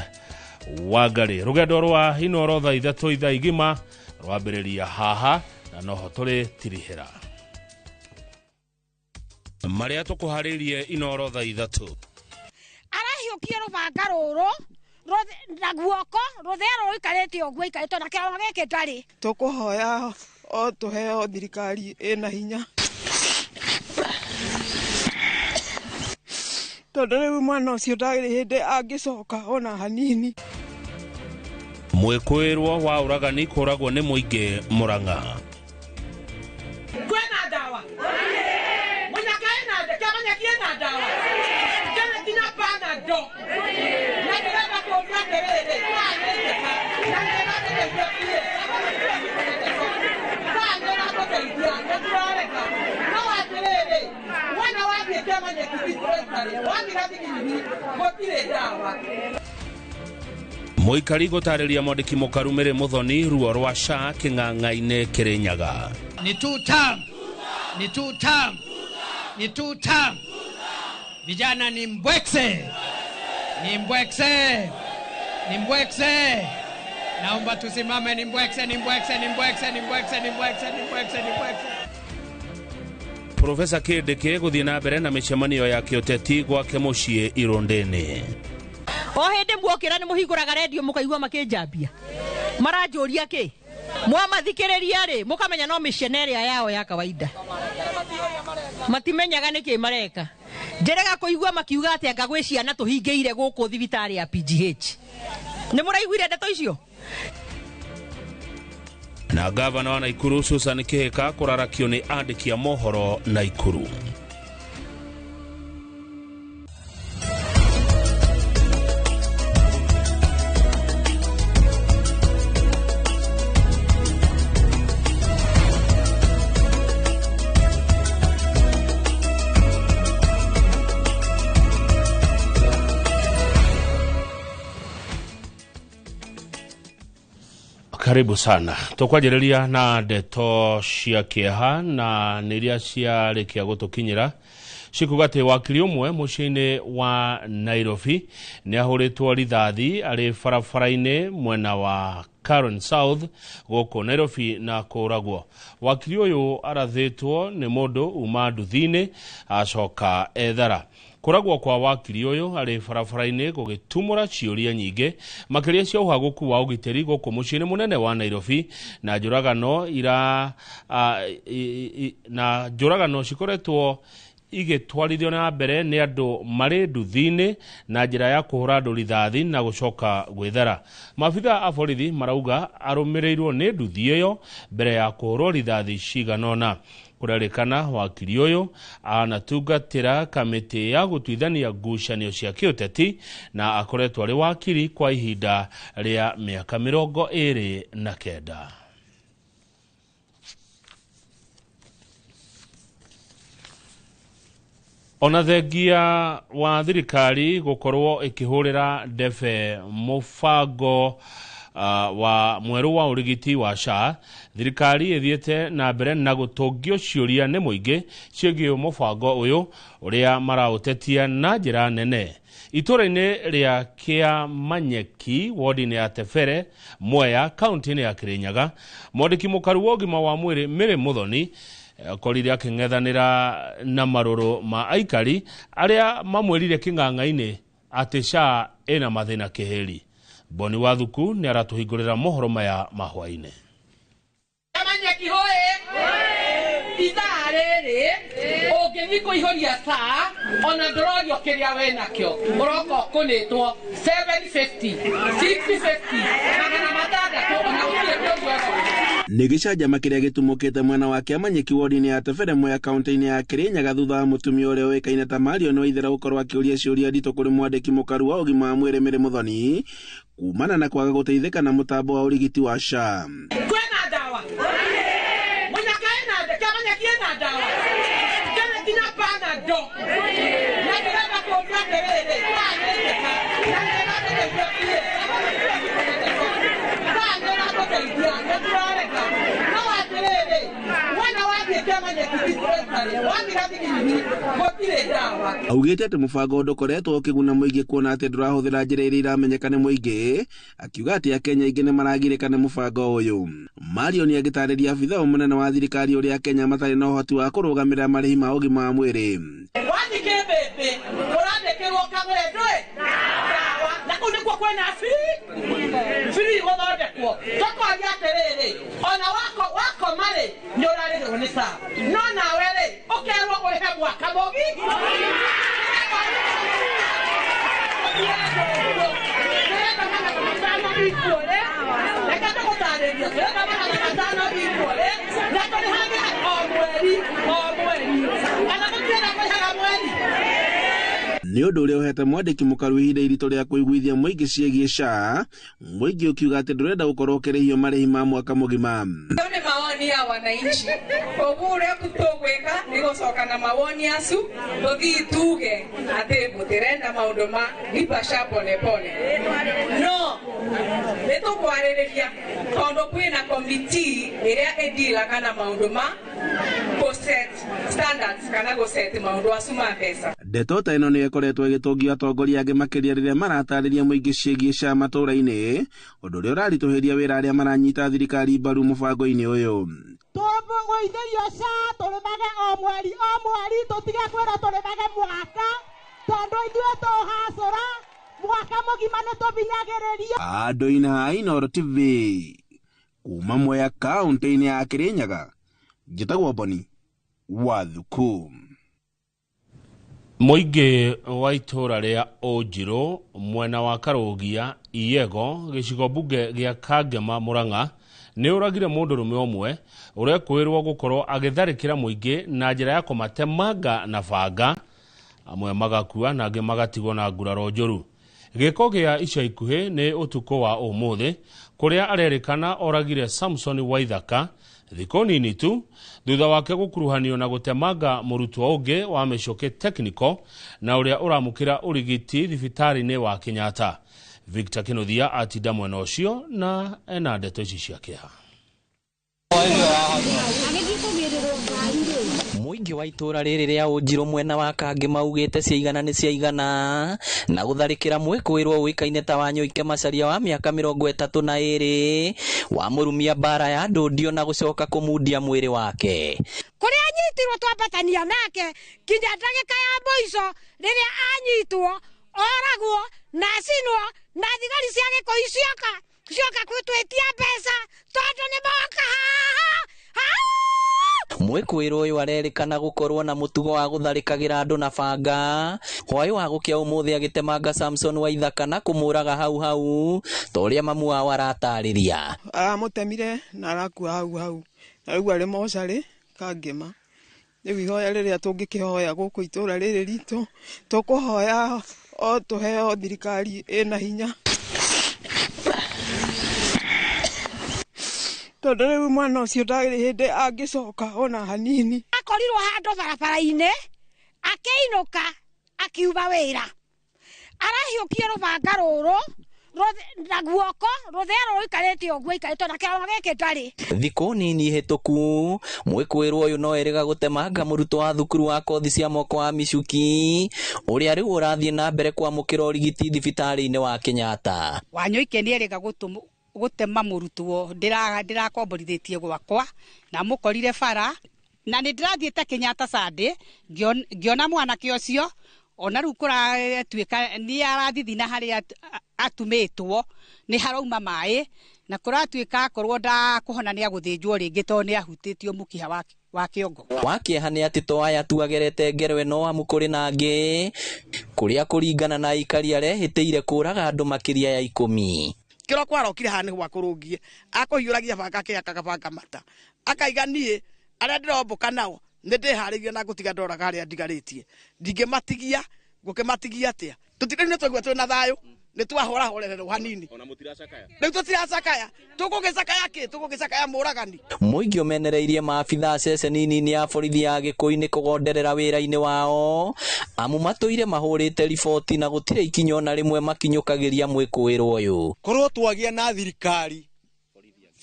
Wangari. Rugendo rwa Inoro thaa 3 ithaa igima rwambĩrĩria haha na noho tũrĩtirihĩra marĩa tũkũharĩrie Inoro thaa 3. Arahiũkia rũbanga rũrũ na guoko rũthĩa rũikarĩte ũguo ikarĩte na kĩroma gĩkĩ ndarĩ. Tũkũhoya o tũheo thirikari ĩna hinya tondũ rĩu mwana ũcio ndarĩ hĩndĩ angĩcoka ona hanini. Mwĩkũĩrwo wa ũragani kũragwo nĩ mũingĩ Murang'a. Kwĩna ndawa mũnyaka ĩna kĩama ĩna ndawa njĩrĩ nginya Panado na ndĩrenda kũũria atĩrĩrĩ na nĩĩratũteithia biũ nĩĩratũteithia nĩtũrareka no atĩrĩrĩ mwana wathiĩ kĩama dispensary wathiĩ gathigini gũtirĩ ndawa. Mũikari gũtarĩria mwandĩki Mũkarumĩrĩ Mũthoni ruo rwa SHA kĩng'ang'a-inĩ Kĩrĩnyaga. Ni two term. Ni two term. Ni two term. Vijana ni mbwekse. Ni mbwekse. Ni mbwekse. Naomba tusimame ni mbwekse, ni mbwekse, ni mbwekse, ni mbwekse, ni mbwekse, ni mbwekse, ni mbwekse. Profesa Kindiki gũthiĩ na mbere na mĩcemanio ya kĩũteti gwake mũciĩ Irũndĩ-inĩ. O hĩndĩ muokĩra nĩ mũhingũraga redio mũkaigua makĩnjambia maranjũria kĩ mwamathikĩrĩria rĩ mũkamenya no mĩcene ĩrĩa yao ya kawaida matimenyaga nĩkĩ mareka. Njĩrega kũigua makiuga atĩ anga gwĩ ciana tũhingĩire gũkũ thibitarĩ ya PGH Nĩ mũraiguire ndeto icio? Na gavana wa Naikuru Susan Kihika kũrarakio nĩ andĩki a mohoro Naikuru. Karibu sana. Tũkwanjĩrĩria na ndeto cia kĩeha na nĩ iria ciarĩkia gũtũkinyĩra cikuga atĩ wakiri ũmwe mũciĩ-inĩ wa Nairobi nĩ ahũrĩtwo rithathi arĩ barabara-inĩ mwena wa Karen South gũkũ Nairobi na kũragwo. Wakiri ũyũ arathĩtwo nĩ mũndũ uma nduthi-inĩ acoka ethara. Kũragwo kwa wakiri ũyũ arĩ barabara-inĩ gũgĩtumũra ciũria nyingĩ makĩria cia ũhagũku wa ũgitĩri gũkũ mũciĩ-inĩ mũnene wa Nairobi na njũragano na njũragano cikoretwo igĩtwarithio na mbere nĩ andũ marĩ nduthi-inĩ na njĩra ya kũhũra andũ rithathi na gũcoka gwĩthara. Maabitha a borithi marauga arũmĩrĩirwo nĩ nduthi ĩyo mbere ya kũhũrwo rithathi cigana ũna. Kũrerĩkana wakiri ũyũ anatungatĩra kamĩtĩ ya gũtuithania ngucanio cia kĩũteti na akoretwo arĩ wakiri kwa ihinda rĩa mĩaka 29. Ona thengia wa thirikari gũkorwo ĩkĩhũrĩra ndebe mũbango wa mwerũ wa ũrigiti wa SHA, thirikari ĩthiĩte na mbere na gũtũngio ciũria nĩ mũingĩ ciĩgiĩ mũbango ũyũ ũrĩa maraũtetia na njĩra nene. Itũra-inĩ rĩa Kĩamanyeki wodi-inĩ ya Tebere Mwea kaunti-inĩ ya Kĩrĩnyaga, mwandĩki mũkaru wa ũgima wa mwĩrĩ Mary Muthoni akorire akĩng'ethanĩra na marũrũ ma aikari arĩa mamwĩrire kĩng'ang'a-inĩ atĩ SHA ĩna mathĩna kĩhĩri. Boni Wathuku nĩ aratũhingũrĩra mohoro maya ma hwaĩ-inĩ. Kĩamanyeki hoĩ ithaa rĩrĩ ũngĩthiĩ kũihũria saa ona ndũrorio kĩrĩa wenakĩo ũroka ũkũnĩtwo 750 650 600 ona gũtirĩ kĩũndũ. Nĩ gĩcanjama kĩrĩa gĩtumũkĩte mwena wa Kĩamanyeki wodi-inĩ ya Tebere Mwea kaunti-inĩ ya Kĩrĩnyaga thutha wa mũtumia ũrĩa ũĩkaine ta Marion Waithera gũkorwo akĩũria ciũria nditũ kũrĩ mwandĩki mũkaru wa ũgima wa mwĩrĩ Mary Muthoni kumana na kwaga gũteithĩka na mũtambo wa ũrigiti wa SHA. Kwĩna ndawa mũnyaka ĩna Kĩamanyeki ĩna ndawa kĩrĩ nginya Panado na ndĩrenda kũũria atĩrĩrĩ na Augĩte atĩ mũbango ndũkoretwo ũkĩguna mũingĩ kuona atĩ ndũrahũthĩra njĩra iria iramenyeka nĩ mũingĩ, akiuga atĩ Akenya aingĩ nĩmaragirĩka nĩ mũbango ũyũ. Marion agĩtarĩria abithaa mũnene wa thirikari ũrĩa Akenya matarĩ na ũhoti wa kũrũgamĩrĩra marĩhi ma ũgima wa mwĩrĩ. Wathiĩ kĩmbĩmbĩ ũrandĩkĩrwo kagũre ndũĩ ndawa na kũu nĩkuo kwĩna free gũthondekwo. Tũkoria atĩrĩrĩ ona wakoma rĩ nĩ ũrarĩhĩrwo nĩ SHA no nawe rĩ ũkerwo ũrĩhe mwaka mũgima. Reke tũgũtarĩrie tũrenda 500 equal na tũrĩhage o mweri o mweri kana tũtienda kũrĩhaga mweri. Nĩ ũndũ ũrĩa ũhete mwandĩki mũkaru ihinda iritũ rĩa kũiguithia mũingĩ ciĩgiĩ SHA, mũingĩ ũkiuga atĩ ndũrenda gũkorwo ũkĩrĩhio marĩhi ma mwaka mũgima. Hayo nĩ mawoni ya wananchi koguo ũrĩa tũgwĩka nĩ gũcoka na mawoni acu tũthiĩ tuge atĩ mũtirenda maũndũ ma lipa SHA pole pole, no nĩ tũkwarĩrĩria tondũ kwĩna committee ĩrĩa ĩndilaga na maũndũ ma gũ-set standards kana gũ-set maũndũ acu ma mbeca. Ndeto ta ĩno nĩ ĩkoretwo ĩgĩtũngio atongoria angĩ makĩria rĩrĩa maratarĩria mũingĩ ciĩgiĩ SHA matũũra-inĩ, ũndũ ũrĩa ũraritũhĩria wĩra arĩa maranyita thirikari mbaru mũbango-inĩ ũyũ. Tũgũithĩrio SHA tũrĩmage o mweri o mweri tũtige kwĩrwo tũrĩmage mwaka tondũ ithuĩ tũhacũra mwaka mũgima nĩ tũbinyagĩrĩrio. Andũ-inĩ a Inooro TV kuma Mwea kaunti-inĩ ya Kĩrĩnyaga, njĩtagwo Boni Wathuku. Mũingĩ wa itũũra rĩa Ũnjirũ mwena wa Karũgia Iyego gĩcigo mbunge gĩa Kangema Mũrang'a nĩ ũragire mũndũrũme ũmwe ũrekwĩrwo gũkorwo agĩtharĩkĩra mũingĩ na njĩra ya kũmatemanga na banga, amwe magakua na angĩ magatigwo na nguraro njũru. Gĩko gĩa ica ikuhĩ nĩ ũtukũ wa ũmũthĩ kũrĩa arerĩkana oragire Samson Waithaka thikũ nini tu thutha wake gũkuruhanio na gũtemanga mũrutwo ũngĩ wa Mĩcũkĩ Technical na ũrĩa ũramũkĩra ũrigiti thibitarĩ-inĩ wa Kenyatta. Victor Kinuthia atinda mwena ũcio na ena ndeto ici cia kĩeha. Mũingĩ wa itũũra rĩrĩ rĩa Ũnjirũ mwena wa Kangema augĩte ciaigana nĩ ciaigana na gũtharĩkĩra mwĩkũĩrwo ũĩkaine ta Wanyoike Macharia wa mĩaka 32 wamũrumia mbara ya ndũndio na gũcoka kũmundia mwĩrĩ wake. Kũrĩa anyitirwo twambatania nake nginya ndagĩka ya mũico rĩrĩa anyitwo oragwo na acinwo na thigari cia Gĩkũyũ cioka gwĩtwĩtia mbeca tondũ nĩ moka haha. Mwĩkũĩrwo ũyũ arerĩkana gũkorwo na mũtugo wa gũtharĩkagĩra andũ na banga hwaĩ wa gũkĩa ũmũthĩ agĩtemanga Samson Waithaka na kũmũraga hau hau ta ũrĩa mamu wao aratarĩria. Aramũtemire na arakua hau hau na rĩu arĩ mocarĩ Kangema. Rĩu ihoya rĩrĩa tũngĩkĩhoya gũkũ itũũra rĩrĩ ritũ tũkũhoya o tũheo thirikari ĩna hinya tondũ rĩu mwana ũcio ndarĩ hĩndĩ angĩcoka ona hanini. Akorirwo handũ barabara-inĩ akĩinũka akiuma wĩra arahiũkie rũbanga rũrũ na guoko rũthĩa rũikarĩte ũguo ikarĩte na kĩroma gĩkĩ ndarĩ. Thikũ nini hĩtũku mwĩkũĩrwo ũyũ no erĩga gũtemanga mũrutwo wa thukuru wa kothi cia moko wa Micuki ũrĩa rĩu ũrathiĩ na mbere kwamũkĩra ũrigiti thibitarĩ-inĩ wa Kenyatta. Wanyoike nĩ erĩga gũtema mũrutwo ndĩrakomborithĩtie gwakwa na mũkorire bara na nĩ ndĩrathiĩte Kenyatta Sunday ngĩona mwanake ũcio ona rĩu kũratuĩka nĩ arathithina harĩa atumĩtwo nĩ harauma maĩ na kũratuĩka akorwo ndakũhona nĩ agũthĩnjwo rĩngĩ tondũ nĩ ahutĩtio mũkiha wa kĩongo. Wa kĩeha nĩ atĩ to aya tu agerete ngero ĩno amu kũrĩ na angĩ kũrĩa kũringana na aikari arehĩtĩire kũraga andũ makĩria ya 10. Kĩroko arokire haha nĩ gwa kũrũngie akũhiũragia banga akĩhakaga banga mata akaiga niĩ arĩa ndĩrombũka nao nĩ ndĩharĩirie na ngũtiga ndoraga arĩa ndigarĩtie ndingĩmatigia ngũkĩmatigia atĩa tũtirĩ nĩ twaigua twĩna thayũ nĩ twahorahorererwo hanini rĩu tũtiracakaya tũgũgĩcakaya kĩ tũgũgĩcakaya mũragani. Mũingĩ ũmenereirie maabithaa ceceni-inĩ ya borithi ya Gĩkũyũ-inĩ kũgonderera wĩra-inĩ wao amu matũire mahũrĩte riboti na gũtirĩ ikinya ona rĩmwe makinyũkagĩria mwĩkũĩrwo ũyũ. Korwo twagĩa na thirikari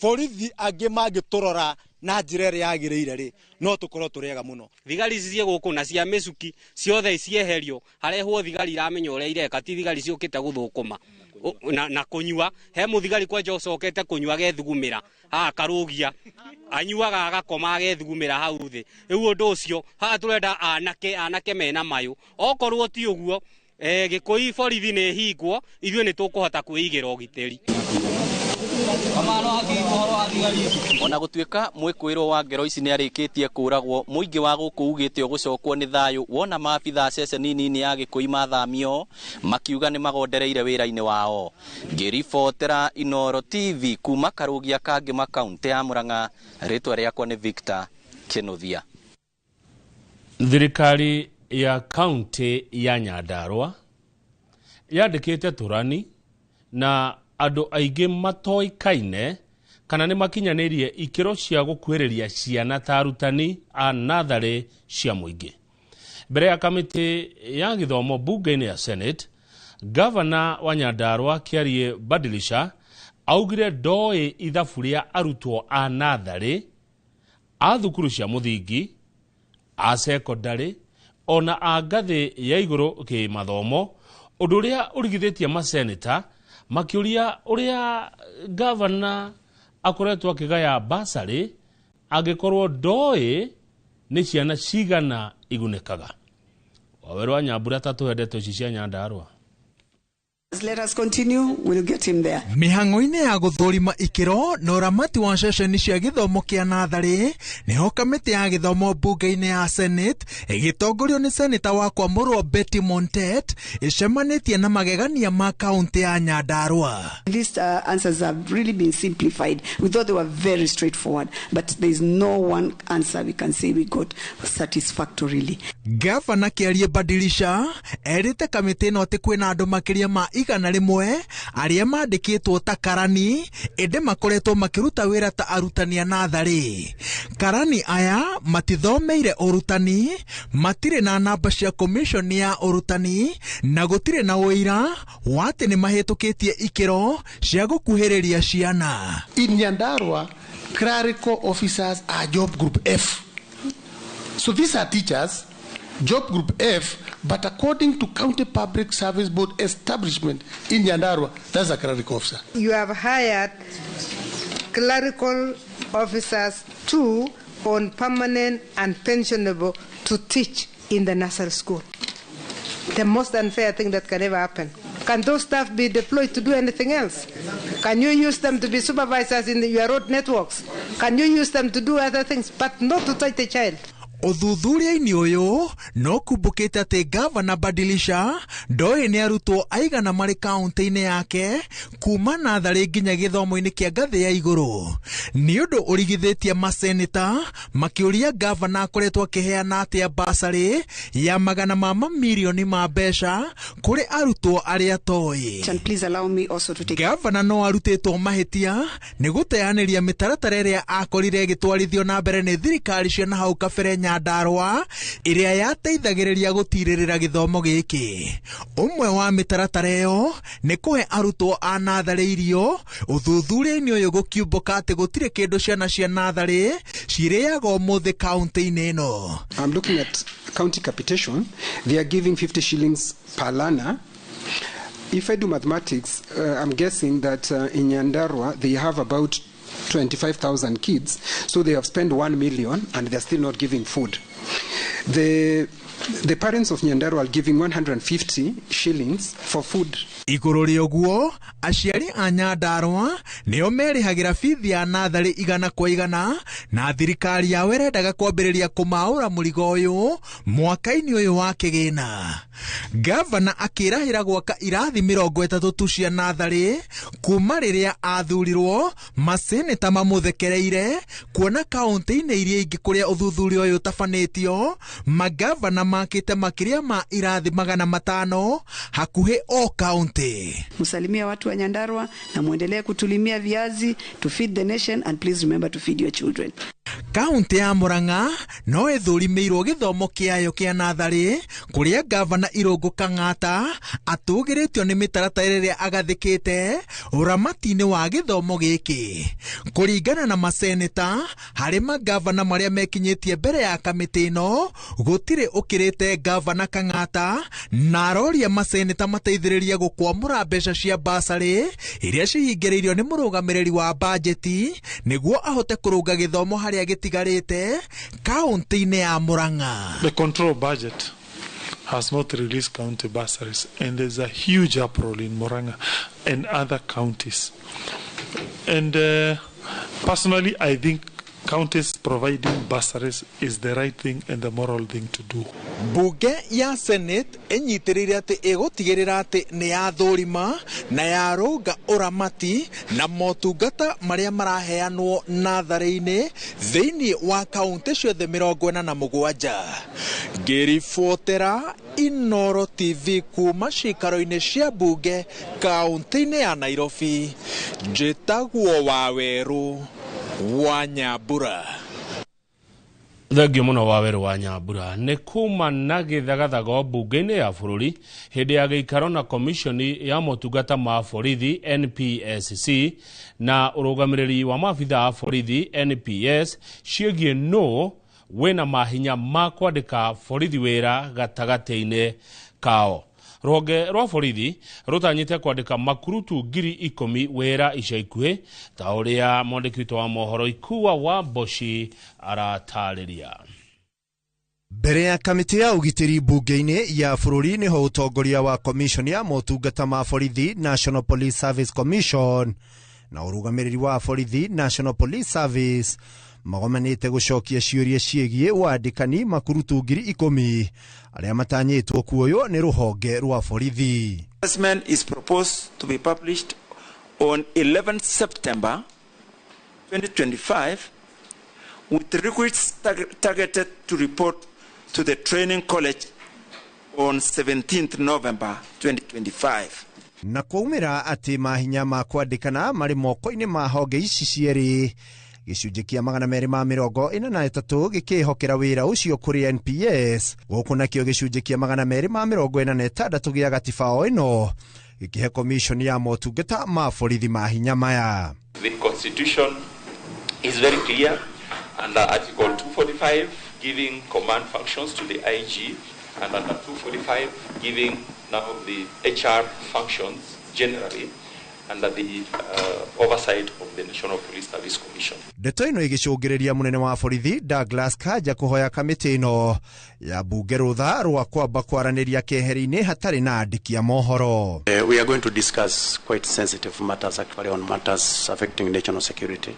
borithi angĩ mangĩtũrora na njĩra ĩrĩa yagĩrĩire rĩ no tũkorwo tũrĩega mũno. Thigari ici ciĩ gũkũ na cia Mĩcuki ciothe cieherio harehwo thigari iramenya ũrĩa ireka ti thigari ciũkĩte gũthũkũma na kũnyua. He mũthigari kwanja ũcokete kũnyua agethugumĩra haha karũgia anyuaga agakoma agethugumĩra hau thĩ. Rĩu ũndũ ũcio haha tũrenda anake mena mayũ okorwo ti ũguo Gĩkũyũ borithi nĩ hingwo ithuĩ nĩ tũkũhota kwĩigĩra ũgitĩri. Ona gũtuĩka mwĩkũĩrwo wa ngero ici nĩ arĩkĩtie kũragwo mũingĩ wa gũkũ ugĩte ũgũcokwo nĩ thayũ wona maabithaa ceceni-inĩ ya Gĩkũyũ mathamio makiuga nĩ magondereire wĩra-inĩ wao. Ngĩribotera Inooro TV kuma Karũgia Kangema kaũntĩ ya Mũrang'a, rĩtwa rĩakwa nĩ Victor Kinuthia. Thirikari ya kaũntĩ ya Nyandarua yandĩkĩte tũrani na andũ aingĩ matoĩkaine kana nĩ makinyanĩirie ikĩro cia gũkuhĩrĩria ciana ta arutani a natharĩ cia mũingĩ. Mbere ya kamĩtĩ ya gĩthomo mbunge-inĩ ya Senate, gavana wa Nyandarua Kĩarie Badilisha augire ndoĩ ithabu rĩa arutwo a natharĩ a thukuru cia mũthingi a sekondarĩ ona a ngathĩ ya igũrũ kĩmathomo, ũndũ ũrĩa ũrigithĩtie maseneta makĩũria ũrĩa gavana akoretwo akĩgaya basarĩ angĩkorwo ndoĩ nĩ ciana cigana igunĩkaga. Wawerũ wa Nyambura tatũhe ndeto ici cia Nyandarua. Let us continue, we'll get him there. Mĩhang'o-inĩ ya gũthũrima ikĩro na ũramati wa ceceni cia gĩthomo kĩa natharĩ nĩho kamĩtĩ ya gĩthomo mbunge-inĩ ya Senate ĩgĩtongorio nĩ seneta wa Kwamũrwo Betty Montet ĩcemanĩtie na magegania ma kaũntĩ ya Nyandarua. These answers have really been simplified. We thought they were very straightforward, but there is no one answer we can say we got satisfactorily. Gavana Kĩarie Badilisha erĩte kamĩtĩ ĩno atĩ kwĩna andũ makĩria ma 100 arĩa mandĩkĩtwo ta karani ĩndĩ makoretwo makĩruta wĩra ta arutani a natharĩ. Karani aya matithomeire ũrutani, matirĩ na namba cia commission ya ũrutani na gũtirĩ na ũira wa atĩ nĩ mahĩtũkĩtie ikĩro cia gũkuhĩrĩria ciana. In Nyandarua, clerical officers are job group F. So these are teachers, job group F, but according to County Public Service Board establishment in Nyandarua, that's a clerical officer. You have hired clerical officers 2 on permanent and pensionable to teach in the nursery school. The most unfair thing that can ever happen. Can those staff be deployed to do anything else? Can you use them to be supervisors in your road networks? Can you use them to do other things, but not to touch the child? Ũthuthuria-inĩ ũyũ no kumbũkĩte atĩ Gavana Badilisha ndoĩ nĩ arutwo aigana marĩ kaũntĩ-inĩ yake kuma natharĩ nginya gĩthomo-inĩ kĩa ngathĩ ya igũrũ. Nĩ ũndũ ũrigithĩtie maseneta makĩũria gavana akoretwo akĩheana atĩa basarĩ ya magana ma mamirioni ma mbeca kũrĩ arutwo arĩa toĩ. And please allow me also to take Gavana no arutĩtwo mahĩtia nĩ gũteanĩria mĩtaratara ĩrĩa akorire ĩgĩtwarithio na mbere nĩ thirikari cia na hau kabere Nyandarua ĩrĩa yateithagĩrĩria gũtirĩrĩra gĩthomo gĩkĩ. Ũmwe wa mĩtaratara ĩyo nĩ kũhe arutwo a natharĩ irio. Ũthuthuria-inĩ ũyũ gũkiumbũka atĩ gũtirĩ kĩndũ ciana cia natharĩ cirĩaga ũmũthĩ kaũntĩ-inĩ ĩno. I'm looking at county capitation. They are giving 50 shillings per learner. If I do mathematics, I'm guessing that in Nyandarua they have about 25,000 kids, so they have spent 1 million and they're still not giving food. The parents of Nyandarua are giving 150 shillings for food. Igũrũ rĩa ũguo, aciari a Nyandarua nĩo merĩhagĩra bithi ya natharĩ 100 kwa 100 na thirikari yao ĩrendaga kwambĩrĩria kũmaũra mũrigo ũyũ mwaka-inĩ ũyũ wa kĩgĩna. Gavana akĩrahĩra gwaka irathi 30 tu cia natharĩ kuma rĩrĩa athurirwo, maseneta mamũthekereire kuona kaũntĩ-inĩ iria ingĩ kũrĩa ũthuthuria ũyũ ũtabanĩtio magavana makĩte makĩria ma irathi 500 hakuhĩ o kaũntĩ. Msalimia watu wa Nyandarua na muendelee kutulimia viazi to feed the nation, and please remember to feed your children. Kaũntĩ ya Murang'a no ĩthũrimĩirwo gĩthomo kĩayo kĩa natharĩ kũrĩa gavana Irũngũ Kang'ata atũgĩrĩtio nĩ mĩtaratara ĩrĩa agathĩkĩte ũramati-inĩ wa gĩthomo gĩkĩ. Kũringana na maseneta, harĩ magavana marĩa mekinyĩtie mbere ya kamĩtĩ ĩno gũtirĩ ũkĩrĩte gavana Kang'ata, na aroria maseneta mateithĩrĩrie gũkwamũra mbeca cia basarĩ iria cihingĩrĩirio nĩ mũrũgamĩrĩri wa bajeti nĩguo ahote kũrũnga gĩthomo harĩa gĩtigarĩte kaũntĩ-inĩ ya Murang'a. The control budget has not released county bursaries, and there's a huge uproar in Murang'a and other counties. And personally, I think counties providing bursaries is the right thing and the moral thing to do. Bunge ya Senate ĩnyitĩrĩire atĩ ĩgũtigĩrĩra atĩ nĩ yathũrima na yarũnga ũramati na motungata marĩa maraheanwo natharĩ-inĩ thĩinĩ wa kaũntĩ ciothe 47. Ngĩribotera Inoro TV kuma cikaro-inĩ cia bunge kaũntĩ-inĩ ya Nairobi, njĩtagwo Wawerũ wa Nyambura. Thengio mũno Wawerũ wa Nyambura. Nĩ kuma na gĩthagathago mbunge-inĩ ya bũrũri hĩndĩ ya gĩikaro na komishoni ya motungata ma borithi NPSC na ũrũgamĩrĩri wa maabitha a borithi NPS ciĩgiĩ nũ wĩna mahinya ma kwandĩka borithi wĩra gatagatĩ-inĩ kao. Rũhonge rwa borithi rũtanyĩte kwandĩka makurutu 10,000 wĩra ica ikuhĩ ta ũrĩa mwandĩki witũ wa mohoro Ikua wa Mboci aratarĩria. Mbere ya kamĩtĩ ya ũgitĩri mbunge-inĩ ya bũrũri nĩho ũtongoria wa commission ya motungata ma borithi National Police Service Commission na ũrũgamĩrĩri wa borithi National Police Service magomanĩte gũcokia ciũria ciĩgiĩ wandĩkani makurutu 10,000 arĩa matanyĩtwo kuoywo nĩ rũhonge rwa borithi. Assessment is proposed to be published on 11 September 2025 with recruits targeted to report to the training college on 17th November 2025. Na kwaumĩra atĩ mahinya ma kwandĩkana marĩ moko-inĩ ma honge ici cierĩ, gĩcunjĩ kĩa 243 gĩkĩhokera wĩra ũcio kũrĩ NPS, gũkũ nakĩo gĩcunjĩ kĩa 246 gĩa gatiba o ĩno gĩkĩhe commission ya motungata ma borithi mahinya maya. The constitution is very clear under Article 245 giving command functions to the IG, and under 245 giving now the HR functions generally under the oversight of the National Police Service Commission. Ndeto ĩno ĩgĩcũngĩrĩria mũnene wa borithi Douglas Kanja kũhoya kamĩtĩ ĩno ya mbunge rũtha rwa kwamba kwaranĩria keheri-inĩ hatarĩ na andĩki a mohoro. We are going to discuss quite sensitive matters, actually, on matters affecting national security.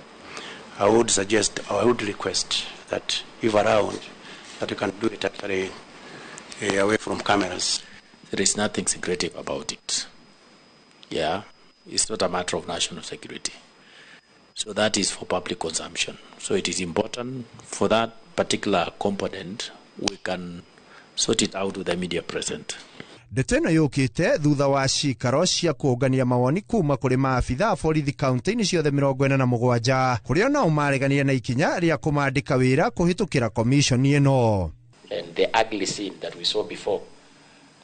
I would suggest, or I would request that if around, that you can do it actually away from cameras. There is nothing secretive about it. Yeah, it's not a matter of national security. So that is for public consumption. So it is important for that particular component, we can sort it out with the media present. Ndeto ĩno yũkĩte thutha wa cikaro cia kũũngania mawoni kuma kũrĩ maabitha a borithi kaunti-inĩ ciothe 47 kũrĩa nao mareganire na ikinya rĩa kũmandĩka wĩra kũhĩtũkĩra komishoni ĩno. And the ugly scene that we saw before,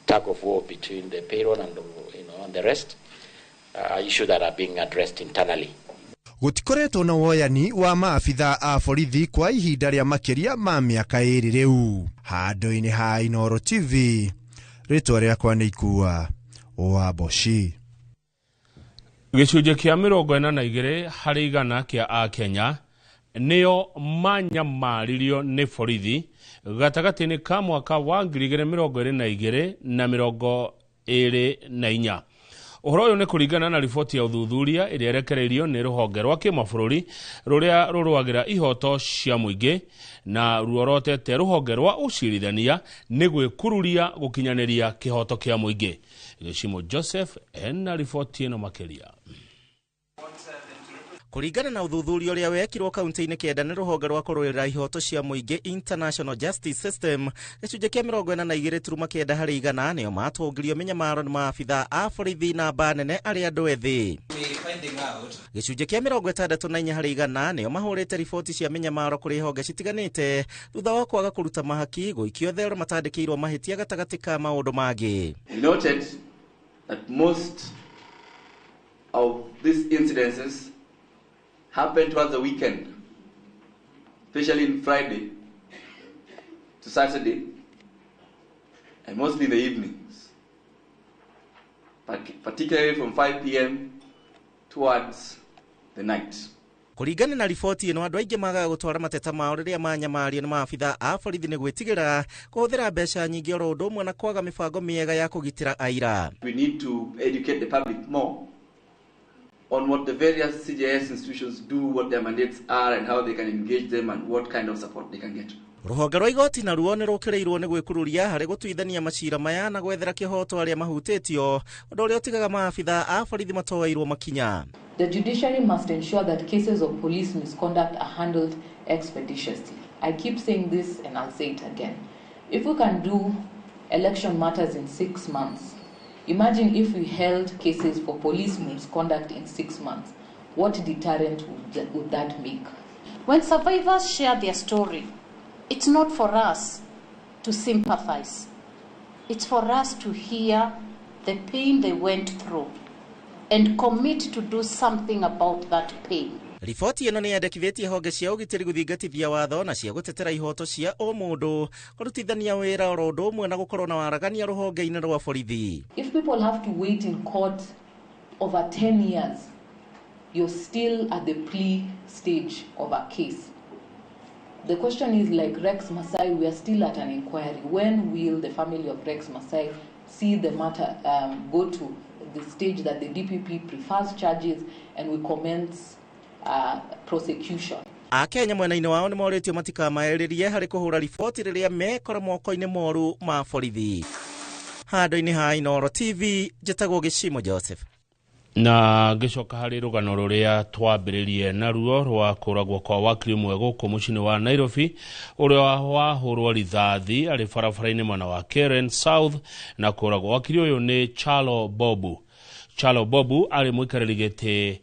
tug of war between the payroll and and the rest, are issues that are being addressed internally. Gũtikoretwo na woyani wa maabitha a borithi kwa ihinda rĩa makĩria ma mĩaka 2 rĩu. Handũ-inĩ ha Inooro TV, rĩtwa rĩakwa nĩ Ikua wa Boshi. Gĩcunjĩ kĩa 42 harĩ igana kĩa Akenya nĩo manyamaririo nĩ borithi gatagatĩ-inĩ ka mwaka wa 2022 na 2024. Ũhoro ũyũ nĩ kũringana na riboti ya ũthuthuria ĩrĩa ĩrekereirio nĩ rũhonge rwa kĩmabũrũri rũrĩa rũrũagĩra ihoto cia mũingĩ na ruorotete rũhonge rwa ũcirithania nĩ gwĩkururia gũkinyanĩria kĩhoto kĩa mũingĩ. Gĩcimo Joseph ena riboti ĩno makĩria. Kũringana na ũthuthuria ũrĩa wekirwo kaunti-inĩ 9 nĩ rũhonge rwa kũrũĩrĩra ihoto cia mũingĩ International Justice System, gĩcunjĩ kĩa 42.9 harĩ igana nĩo matũngirio mĩnyamaro nĩ maabitha a borithi na namba nene arĩa andũ ethĩ. Gĩcunjĩ kĩa 64 harĩ igana nĩo mahũrĩte riboti cia mĩnyamaro kũrĩ honge citiganĩte thutha wa kwaga kũruta mahaki, gũikio thero matandĩkĩirwo mahĩtia gatagatĩ ka maũndũ mangĩ. We noted that most of these incidences happened towards the weekend, especially in Friday to Saturday, and mostly in the evenings, particularly from 5 p.m. towards the night. Kũringana na riboti ĩno, andũ aingĩ magaga gũtwara mateta mao rĩrĩa manyamario nĩ maabitha a borithi nĩ gwĩtigĩra kũhũthĩra mbeca nyingĩ oro ũndũ ũmwe na kwaga mĩbango mĩega ya kũgitĩra aira. We need to educate the public more on what the various CJS institutions do, what their mandates are, and how they can engage them, and what kind of support they can get. Rũhonge rwa igoti naruo nĩ rũkĩrĩirwo nĩ gwĩkururia harĩ gũtuithania macira maya na gwethera kĩhoto arĩa mahutĩtio, ũndũ ũrĩa ũtigaga maabitha a borithi matoeirwo makinya. The judiciary must ensure that cases of police misconduct are handled expeditiously. I keep saying this and I'll say it again. If we can do election matters in 6 months, imagine if we held cases for police misconduct in 6 months. What deterrent would that make? When survivors share their story, it's not for us to sympathize. It's for us to hear the pain they went through and commit to do something about that pain. Riboti ĩno nĩ yandĩkithĩtie honge cia ũgitĩri gũthingatithia watho na cia gũtetera ihoto cia ũmũndũ, kũrutithania wĩra oro ũndũ ũmwe na gũkorwo na waragania rũhonge-inĩ rwa borithi. If people have to wait in court over 10 years, you're still at the plea stage of a case. The question is, like Rex Masai, we are still at an inquiry. When will the family of Rex Masai see the matter go to the stage that the DPP prefers charges and we commence prosecution? Akenya mwena-inĩ wao nĩ morĩtio matikamaĩrĩrie harĩ kũhũra riboti rĩrĩa mekora moko-inĩ moru ma borithi. Handũ-inĩ ha Inooro TV, njĩtagwo Gĩcimo Joseph. Na ngĩcoka harĩ rũgano rũrĩa twambĩrĩrie naruo rwa kũragwo kwa wakiri ũmwe gũkũ mũciĩ-inĩ wa Nairobi ũrĩa wahũrwo rithathi arĩ barabara-inĩ mwena wa Karen South na kũragwo. Wakiri ũyũ nĩ Chalo Bobu. Chalo Bobu arĩ mũikarĩri gĩtĩ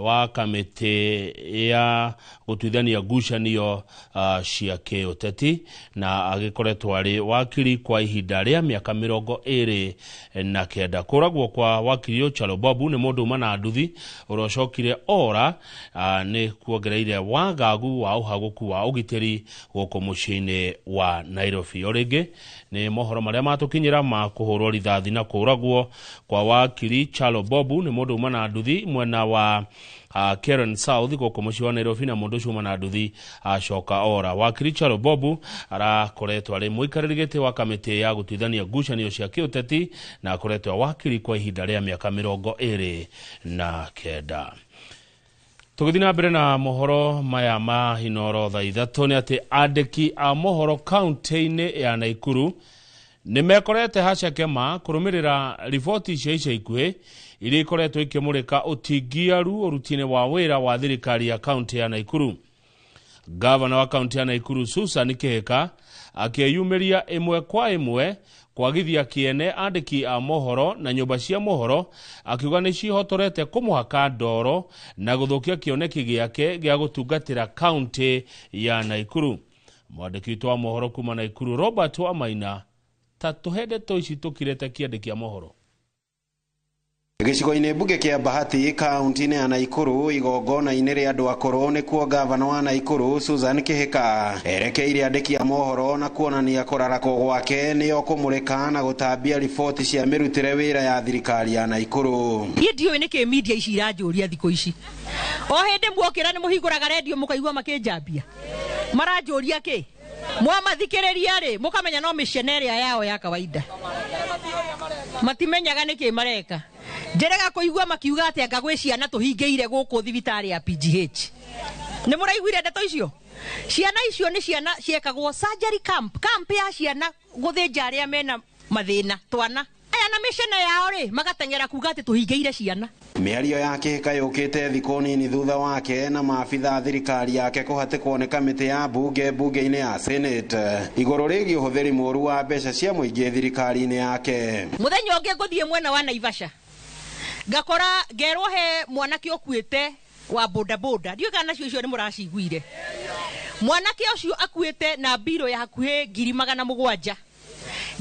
wa kamĩtĩ ya gũtuithania ngucanio cia kĩũteti na agĩkoretwo arĩ wakiri kwa ihinda rĩa mĩaka 29. Kũragwo kwa wakiri ũyũ Chalo Bobu nĩ mũndũ uma na nduthi ũrĩa ũcokire ora nĩ kuongereire wagagu wa ũhagũku wa ũgitĩri gũkũ mũciĩ-inĩ wa Nairobi. O rĩngĩ nĩ mohoro marĩa matũkinyĩra ma kũhũrwo rithathi na kũragwo kwa wakiri Chalo Bobu nĩ mũndũ uma na nduthi mwena wa Karen South gũkũ mũciĩ wa Nairobi na mũndũ ũcio uma na nduthi acoka ora. Wakiri Chalo Bobu arakoretwo arĩ mũikarĩri gĩtĩ wa kamĩtĩ ya gũtuithania ngucanio cia kĩũteti na akoretwo wakiri kwa ihinda rĩa mĩaka 29. Tũgĩthiĩ na mbere na mohoro maya ma Inooro thaa 3 nĩ atĩ andĩki a mohoro kaunti-inĩ ya Naikuru nĩ mekorete hacekema kũrũmĩrĩra riboti cia ica ikuhĩ iria ikoretwo ikĩmũrĩka ũtingiaru ũruti-inĩ wa wĩra wa thirikari ya kaunti ya Naikuru. Gavana wa kaunti ya Naikuru Susan Kihika akĩyumĩria ĩmwe kwa ĩmwe kwagithia kĩene andĩki a mohoro na nyũmba cia mohoro akiuga nĩ cihotorete kũmũhaka ndoro na gũthũkia kĩoneki gĩake gĩa gũtungatĩra kaunti ya Naikuru. Mwandĩki witũ wa mohoro kuma Naikuru Robert Wamaina ta tũhe ndeto ici tũkirĩte kĩandĩki a mohoro. Gĩcigo-inĩ mbunge kĩa Bahati kaunti-inĩ ya Naikuru igongona-inĩ rĩa andũ akũrũ nĩkuo gavana wa Naikuru Susan Kihika erekeire andĩki a mohoro na kuonania kũrarakwo gwake nĩo kũmũrĩka na gũtambia riboti cia mĩrutĩre wĩra ya thirikari ya Naikuru. Niĩ ndiũĩ nĩkĩ media ici iranjũria thikũ ici. O hĩndĩ muokĩra nĩ mũhingũraga redio mũkaigua makĩnjambia. Maranjũria kĩ? Mwamathikĩrĩria rĩ mũkamenya no mĩcene ĩrĩa yao ya kawaida. Matimenyaga nĩkĩ mareka. Njerega kũigua makiuga atĩ anga gwĩ ciana tũhingĩire gũkũ thibitarĩ ya PGH. Nĩ mũraiguire ndeto icio? Ciana icio nĩ ciana ciekagwo surgery camp, camp ya ciana gũthĩnja arĩa mena mathĩna twana. Aya na mĩcene yao rĩ magateng'era kuga atĩ tũhingĩire ciana. Mĩario ya Kihika yũkĩte thikũ nini thutha wake na maabitha thirikari yake kũhatĩkwo nĩ kamĩtĩ ya mbunge mbunge-inĩ ya Senate igũrũ rĩgiĩ ũhũthĩri mũũru wa mbeca cia mũingĩ thirikari-inĩ yake. Mũthenya ũngĩ ngũthiĩ mwena wa Naivasha ngakora ngerwo he mwanake ũkuĩte wa boda boda, ndiũĩ kana nacio icio nĩ mũraciguire. Mwanake ũcio akuĩte na mbirũ ya hakuhĩ 700,000.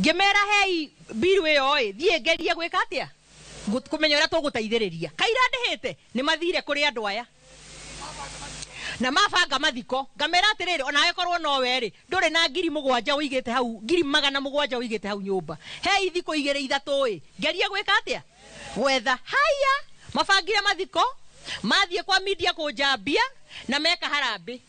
Ngĩmera hei mbirũ ĩyo ĩ thiĩ ngerie gwĩka atĩa kũmenya ũrĩa tũgũteithĩrĩria. Kaira ndĩhĩte nĩ mathire kũrĩ andũ aya na mabanga mathiko. Ngamera atĩrĩrĩ, onawe korwo nowe rĩ ndũrĩ na 7,000 ũigĩte hau, 700,000 ũigĩte hau nyũmba, hei thikũ 2 3 ĩ ngerie gwĩka atĩa gwetha. Haya mabangire mathiko, mathiĩ kwa media kũnjambia na meka harambĩ,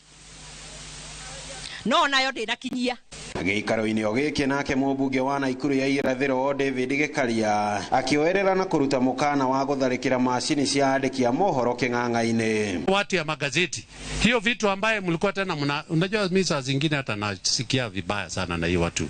no nayo ndĩnakinyia. Gĩikaro-inĩ o gĩkĩ nake mũmbunge wa Naikuru ya irathĩro David Gĩkaria akĩoerera na kũruta mũkana wa gũtharĩkĩra macini cia andĩki a mohoro kĩng'ang'a-inĩ. Watu ya magazeti hiyo vitu ambaye mlikuwa tena mna, unajua mimi saa zingine hata nasikia vibaya sana na hiyo watu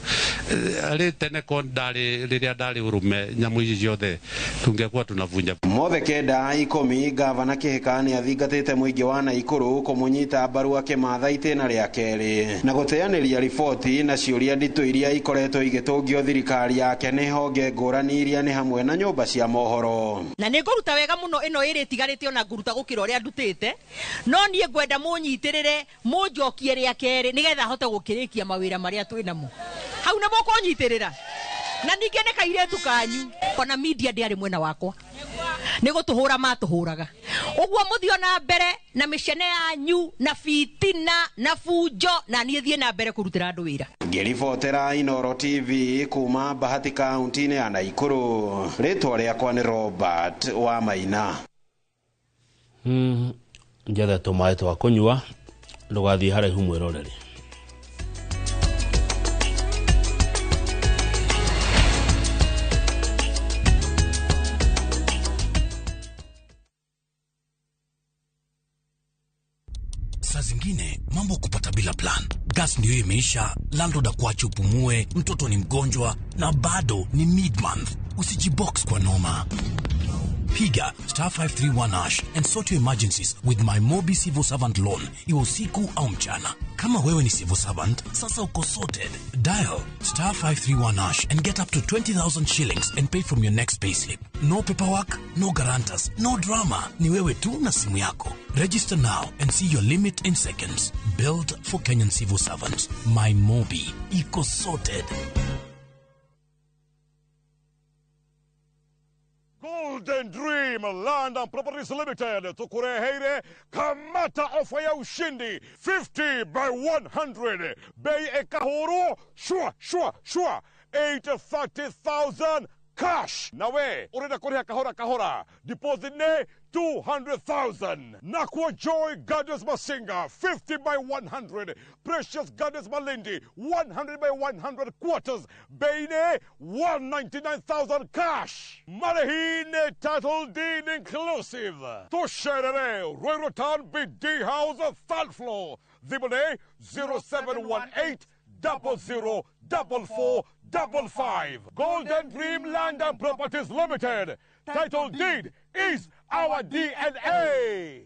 ale tene kon dali rĩrĩa dali urume nyamu ici ciothe tungekuwa tunavunja. Mothe 9 10 gavana Kihika nĩ athingatĩte mũingĩ wa Naikuru kũmũnyita mbaru akĩmatha itĩna rĩa kerĩ na gũteanĩria riboti na ciũria nditũ iria ikoretwo igĩtũngio thirikari yake nĩ honge ngũrani iria nĩ hamwe na nyũmba cia mohoro. Na nĩ ngũruta wega mũno ĩno ĩrĩ ĩtigarĩte ona ngũruta gũkĩra ũrĩa ndutĩte, no niĩ ngwenda mũnyitĩrĩre mũnjokie rĩa kerĩ nĩgetha hote gũkĩrĩkia mawĩra marĩa twĩ namo. Hau nĩ mũkũnyitĩrĩra na ningĩ nĩ kairĩtu kanyu. Ona media ndĩarĩ mwena wakwa, nĩ gũtũhũra matũhũraga. Ũguo mũthiĩ na mbere na mĩcene yanyu na fitina na bunjo, na niĩ thiĩ na mbere kũrutĩra andũ wĩra. Ngĩribotera Inooro TV kuma Bahati kaunti-inĩ ya Naikuru, rĩtwa rĩakwa nĩ Robert Wamaina. Njethe tũmaĩ twa kũnyua Ndũgathiĩ haraihu mwĩroreri. Saa zingine mambo kupata bila plan. Gas ndio imeisha, landlord akuache upumue, mtoto ni mgonjwa na bado ni mid-month. Usijibox kwa noma. Piga star 531 hash and sort your emergencies with my Mobi Civil Servant Loan, iwe usiku au mchana. Kama wewe ni civil servant, sasa uko sorted. Dial star 531 hash and get up to 20,000 shillings and pay from your next payslip. No paperwork, no guarantors, no drama. Ni wewe tu na simu yako. Register now and see your limit in seconds. Built for Kenyan civil servants. My Mobi. Iko sorted. Golden Dream Land and Properties Limited tukureheire kamata ofa ya ushindi 50 by 100 bei ekahuru shua shua shua 830,000 cash nawe urenda kuriha kahora kahora deposit ne 200,000. Nakwa Joy Gardens Masinga 50 by 100, Precious Gardens Malindi 100 by 100 quarters, Beine 199,000 cash. Marihine title deed inclusive. Tusherere Ruiru Town BD House third floor. Dhibone 0718 00 44 55. Golden Dream Land and Properties Limited. Title deed is our DNA.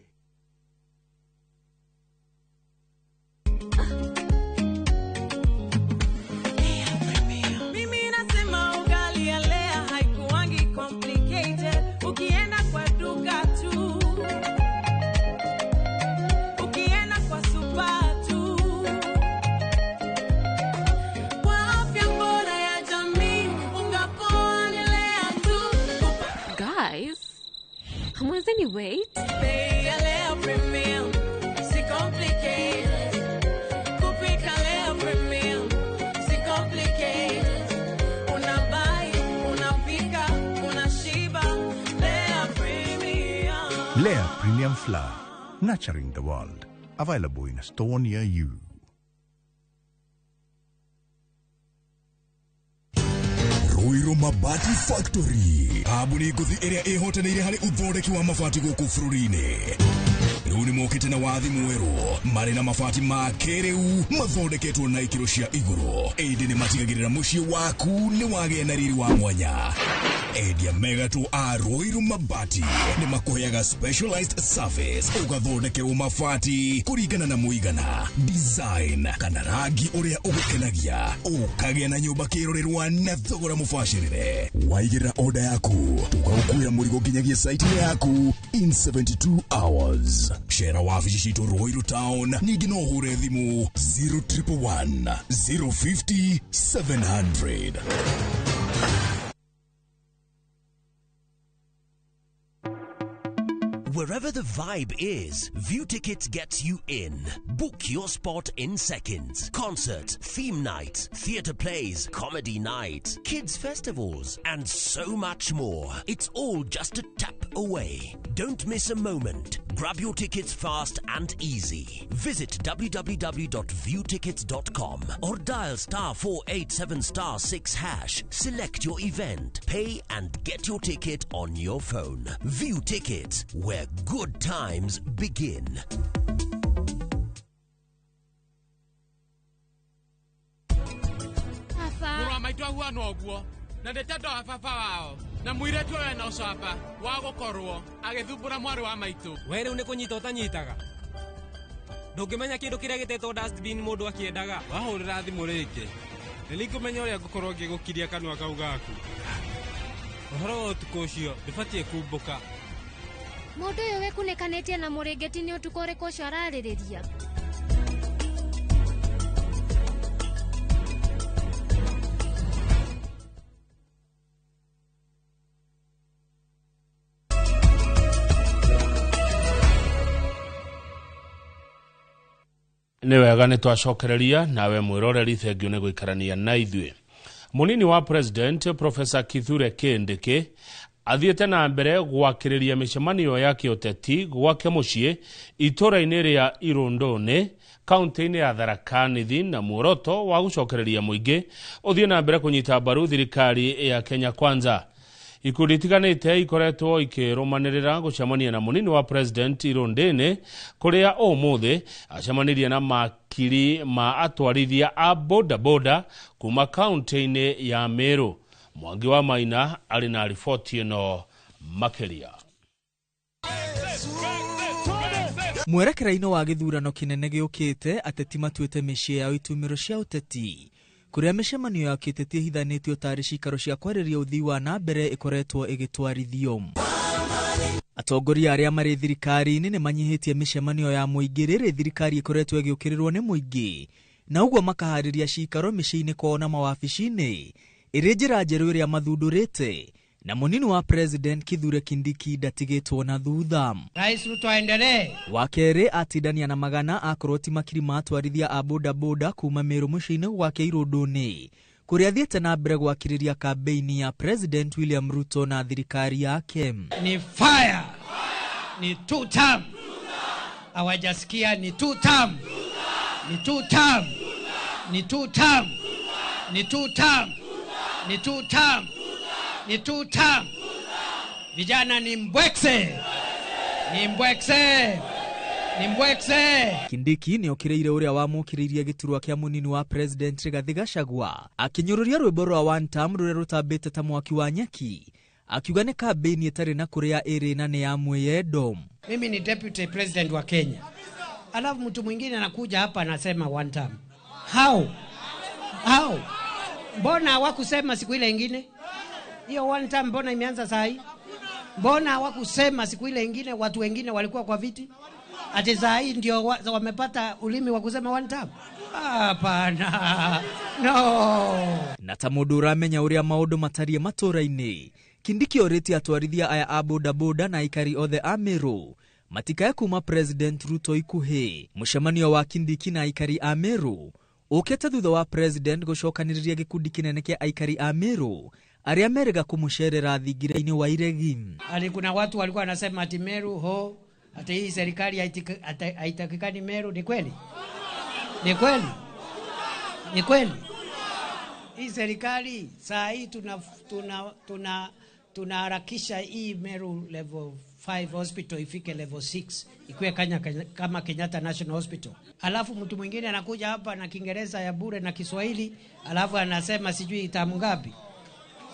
Mimi nasema ugali ya Lea haikuwangi complicated. Ukienda kwa duka tu, ukienda kwa super tu. Kwa afya bora ya jamii, unga poa ni Lea tu. Guys, hamwezeni wait? Bei ya Lea Premium, si complicated. Kupika Lea Premium, si complicated. Unabuy, unapika, unashiba. Lea Premium. Lea Premium Flour, nurturing the world. Available in a store near you. Ruiru Mabati Factory, kambuni ngũthi ĩrĩa ĩhotanĩire harĩ ũthondeki wa mabati gũkũ bũrũri-inĩ. Rĩu nĩ mokĩte na wathi mwerũ marĩ na mabati ma kĩrĩu mathondeketwo na ikĩro cia igũrũ, ĩndĩ nĩ matigagĩrĩra mũciĩ waku nĩ wagĩa na riri wa mwanya. Endia megatũ a Ruiru Mabati nĩ makũheaga specialized service, ũgathondekerwo mabati kũringana na mũigana, design kana rangi ũrĩa ũgũkenagia, ũkagĩa na nyũmba kĩrorerwa na thogora mũbacĩrĩre. Waigĩrĩra order yaku tũgagũkuĩra mũrigo nginyagia site yaku in 72 hours. Cera wabici citũ Ruiru Town, ningĩ no ũhũre thimũ 0111 050 700. Wherever the vibe is, View Tickets gets you in. Book your spot in seconds. Concert, theme night, theatre plays, comedy night, kids festivals, and so much more. It's all just a tap away. Don't miss a moment. Grab your tickets fast and easy. Visit www.viewtickets.com or dial star 487 star 6 hash. Select your event, pay and get your ticket on your phone. View Tickets, where good times begin. Mũrũ wa maitũ ahuana ũguo na ndĩtendo wa baba wao na mũirĩtu ũyũ ena ũcamba wa gũkorwo agĩthumbũra mwarĩ wa maitũ. We rĩu nĩ kũnyita ũtanyitaga, ndũngĩmenya kĩndũ kĩrĩa gĩtetwo dustbin mũndũ akĩendaga. Wahũrĩra thimũ rĩngĩ nĩ nĩngũmenya ũrĩa ngũkorwo ngĩgũkiria kanua kau gaku. Ũhoro wa ũtukũ ũcio ndũbatiĩ kumbũka. Mũndũ ũyũ wĩkunĩkanĩtie na mũrĩngĩti nĩ ũtukũ ũrĩkũ ũcio ararĩrĩria? Nĩ wega nĩ twacokereria nawe mwĩroreri, thengio nĩ gũikarania na ithuĩ. Mũnini wa President Professor Kithure Kindiki athiĩte na mbere gwakĩrĩria mĩcemanio ya kĩũteti gwake mũciĩ itũra-inĩ rĩa Irũndũnĩ kaunti-inĩ ya Tharaka Nithi na muoroto wa gũcokereria mũingĩ ũthiĩ na mbere kũnyita mbaru thirikari ya Kenya Kwanza. Ikundi itiganĩte ikoretwo ikĩrũmanĩrĩra gũcemania na mũnini wa president Irũndĩ-inĩ kũrĩa ũmũthĩ acemanirie na makiri ma atwarithia a bodaboda kuma kaunti-inĩ ya Meru. Mwangi wa Maina arĩ na riboti ĩno makĩria. Mwerekera-inĩ wa gĩthurano kĩnene gĩũkĩte, ateti matuĩte mĩciĩ yao itumĩro cia ũteti kũrĩa mĩcemanio ya kĩũteti ĩhithanĩtio tarĩ cikaro cia kwarĩria ũthii wa na mbere ĩkoretwo ĩgĩtwarithio. Atongoria arĩa marĩ thirikari-inĩ nĩ manyihĩtie mĩcemanio ya mũingĩ rĩrĩ thirikari ĩkoretwo ĩgĩũkĩrĩrwo nĩ mũingĩ, na ũguo makaharĩria cikaro mĩciĩ-inĩ kwao na mawabici-inĩ ĩrĩ njĩra njerũ ĩrĩa mathundũrĩte, na mũnini wa president Kithure Kindiki ndatigĩtwo na thutha. Rais Ruto aendelee. Wa kerĩ atindania na magana akorwo ti makiri ma atwarithia a bodaboda kuma Meru mũciĩ-inĩ gwake Irũndũ-inĩ kũrĩa athiĩte na mbere gwakĩrĩria kambeini ya President William Ruto na thirikari yake. Ni fire, ni two term. Hawajasikia ni two term. Ni two term. Ni two term. Ni two term. Ni two term. Ni two term. Vijana ni mbwekse. Ni mbwekse. Ni mbwekse. Kindiki nĩ okĩrĩire ũrĩa wamũkĩrĩirie gĩturwa kĩa mũnini wa President Rigathi Gachagua akĩnyũrũria rwĩmbo rwa one term rũrĩa rũtambĩte ta mwaki wa nyeki, akiuga nĩ kambĩini ĩtarĩ na kũrĩa ĩrĩ na nĩ ya mwĩyendo. Mimi ni deputy president wa Kenya, alafu mtu mwingine anakuja hapa anasema one term. How? How? Mbona hawakusema siku ile ingine? Hiyo one term mbona imeanza saa hii? Mbona hawakusema siku ile ingine watu wengine walikuwa kwa viti? Ati saa hii ndio wamepata ulimi wa kusema one term? Hapana. No. Na ta mũndũ ũramenya ũrĩa maũndũ matariĩ matũra-inĩ, Kindiki orĩtie atwarithia aya a bodaboda na aikari othe a Meru matikae kuma President Ruto ikuhĩ. Mũcemanio wa Kindiki na aikari a Meru ũkĩte thutha wa President gũcokanĩrĩria gĩkundi kĩnene kĩa aikari a Meru arĩa merĩga kũmũcerera thingira-inĩ wa Iregi. Ali kuna watu walikuwa wanasema ati Meru ho, ati hii serikali haitakikani Meru. Ni kweli? Ni kweli? Ni kweli? Hii serikali saa hii tunaharakisha hii Meru level 5 hospital ifike level 6 ikuwe kama Kenyatta National Hospital. Alafu mtu mwingine anakuja hapa na Kiingereza ya bure na Kiswahili, alafu anasema sijui tamu ngapi.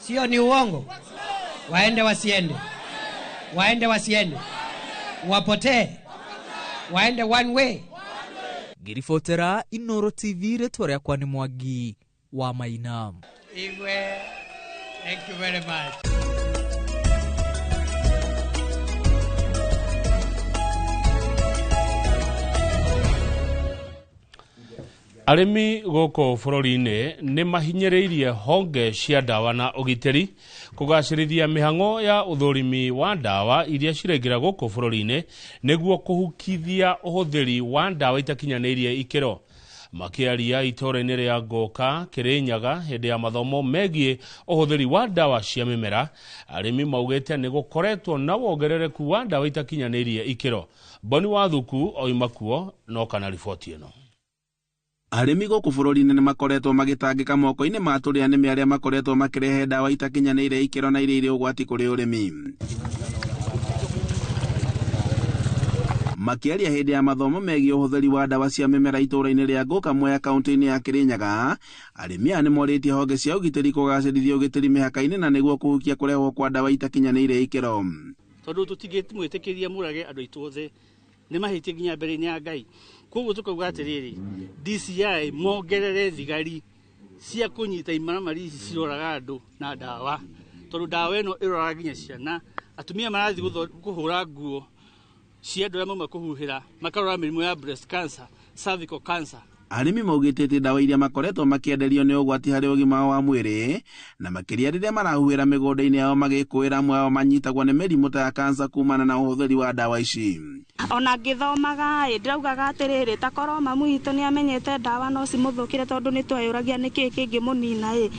Sio, ni uongo. Waende wasiende. Waende wasiende. Wapotee. Waende one way. Ngiribotera Inoro TV, rĩtwa rĩakwa nĩ Mwangi wa Maina. Igwe, thank you very much. Arĩmi gũkũ bũrũri-inĩ nĩ mahinyĩrĩirie honge cia ndawa na ũgitĩri kũgacĩrithia mĩhang'o ya ũthũrimi wa ndawa iria ciraingĩra gũkũ bũrũri-inĩ nĩguo kũhukithia ũhũthĩri wa ndawa itakinyanĩirie ikĩro. Makĩaria itũũra-inĩ rĩa Ngũka Kĩrĩnyaga hĩndĩ ya mathomo megiĩ ũhũthĩri wa ndawa cia mĩmera, arĩmi maugĩte nĩ gũkoretwo na wongerereku wa ndawa itakinyanĩirie ikĩro. Boni Wathuku oima kuo no kana riboti ĩno. Arĩmi gũkũ bũrũri-inĩ nĩmakoretwo magĩtangĩka moko-inĩ ma tũrĩa nĩme arĩa makoretwo makĩrehe ndawa itakinyanĩire ikĩro na iria irĩ ũgwati kũrĩ ũrĩmi. Makĩaria hĩndĩ ya mathomo megiĩ ũhũthĩri wa ndawa cia mĩmera itũũra-inĩ rĩa Ngũka Mwea kaunti-inĩ ya Kĩrĩnyaga, arĩmi aya nĩmorĩtie honge cia ũgitĩri kũgacĩrithia ũgitĩri mĩhaka-inĩ na nĩguo kũhukia kũrehwo kwa ndawa itakinyanĩire ikĩro. Tondũ tũtingĩmwĩtĩkĩria mũrage andũ aitũ othe, nĩ mahĩtie nginya mbere-inĩ ya Ngai. Koguo tukauga atĩrĩrĩ, DCI mongerere thigari cia kũnyita imaramari ici ciroraga andũ na ndawa, tondũ ndawa ĩno ĩroraga nginya ciana. Atumia marathiĩ kũhũra nguo cia andũ arĩa mauma kũhuhĩra, makarora mĩrimũ ya breast cancer, cervical cancer. Arĩmi maugĩte atĩ ndawa iria makoretwo makĩenderio nĩ ũgwati harĩ ũgima wao wa mwĩrĩ, na makĩria rĩrĩa marahuhĩra mĩgũnda-inĩ yao magĩkũĩra amwe ao manyitagwo nĩ mĩrimũ ta ya kansa kumana na ũhũthĩri wa ndawa ici. Ona ngĩthomaga ĩ ndĩraugaga atĩrĩrĩ, ta korwo mamu witũ nĩ amenyete ndawa no cimũthũkĩre, tondũ nĩ tweyũragia nĩkĩĩ kĩngĩmũnina ĩ,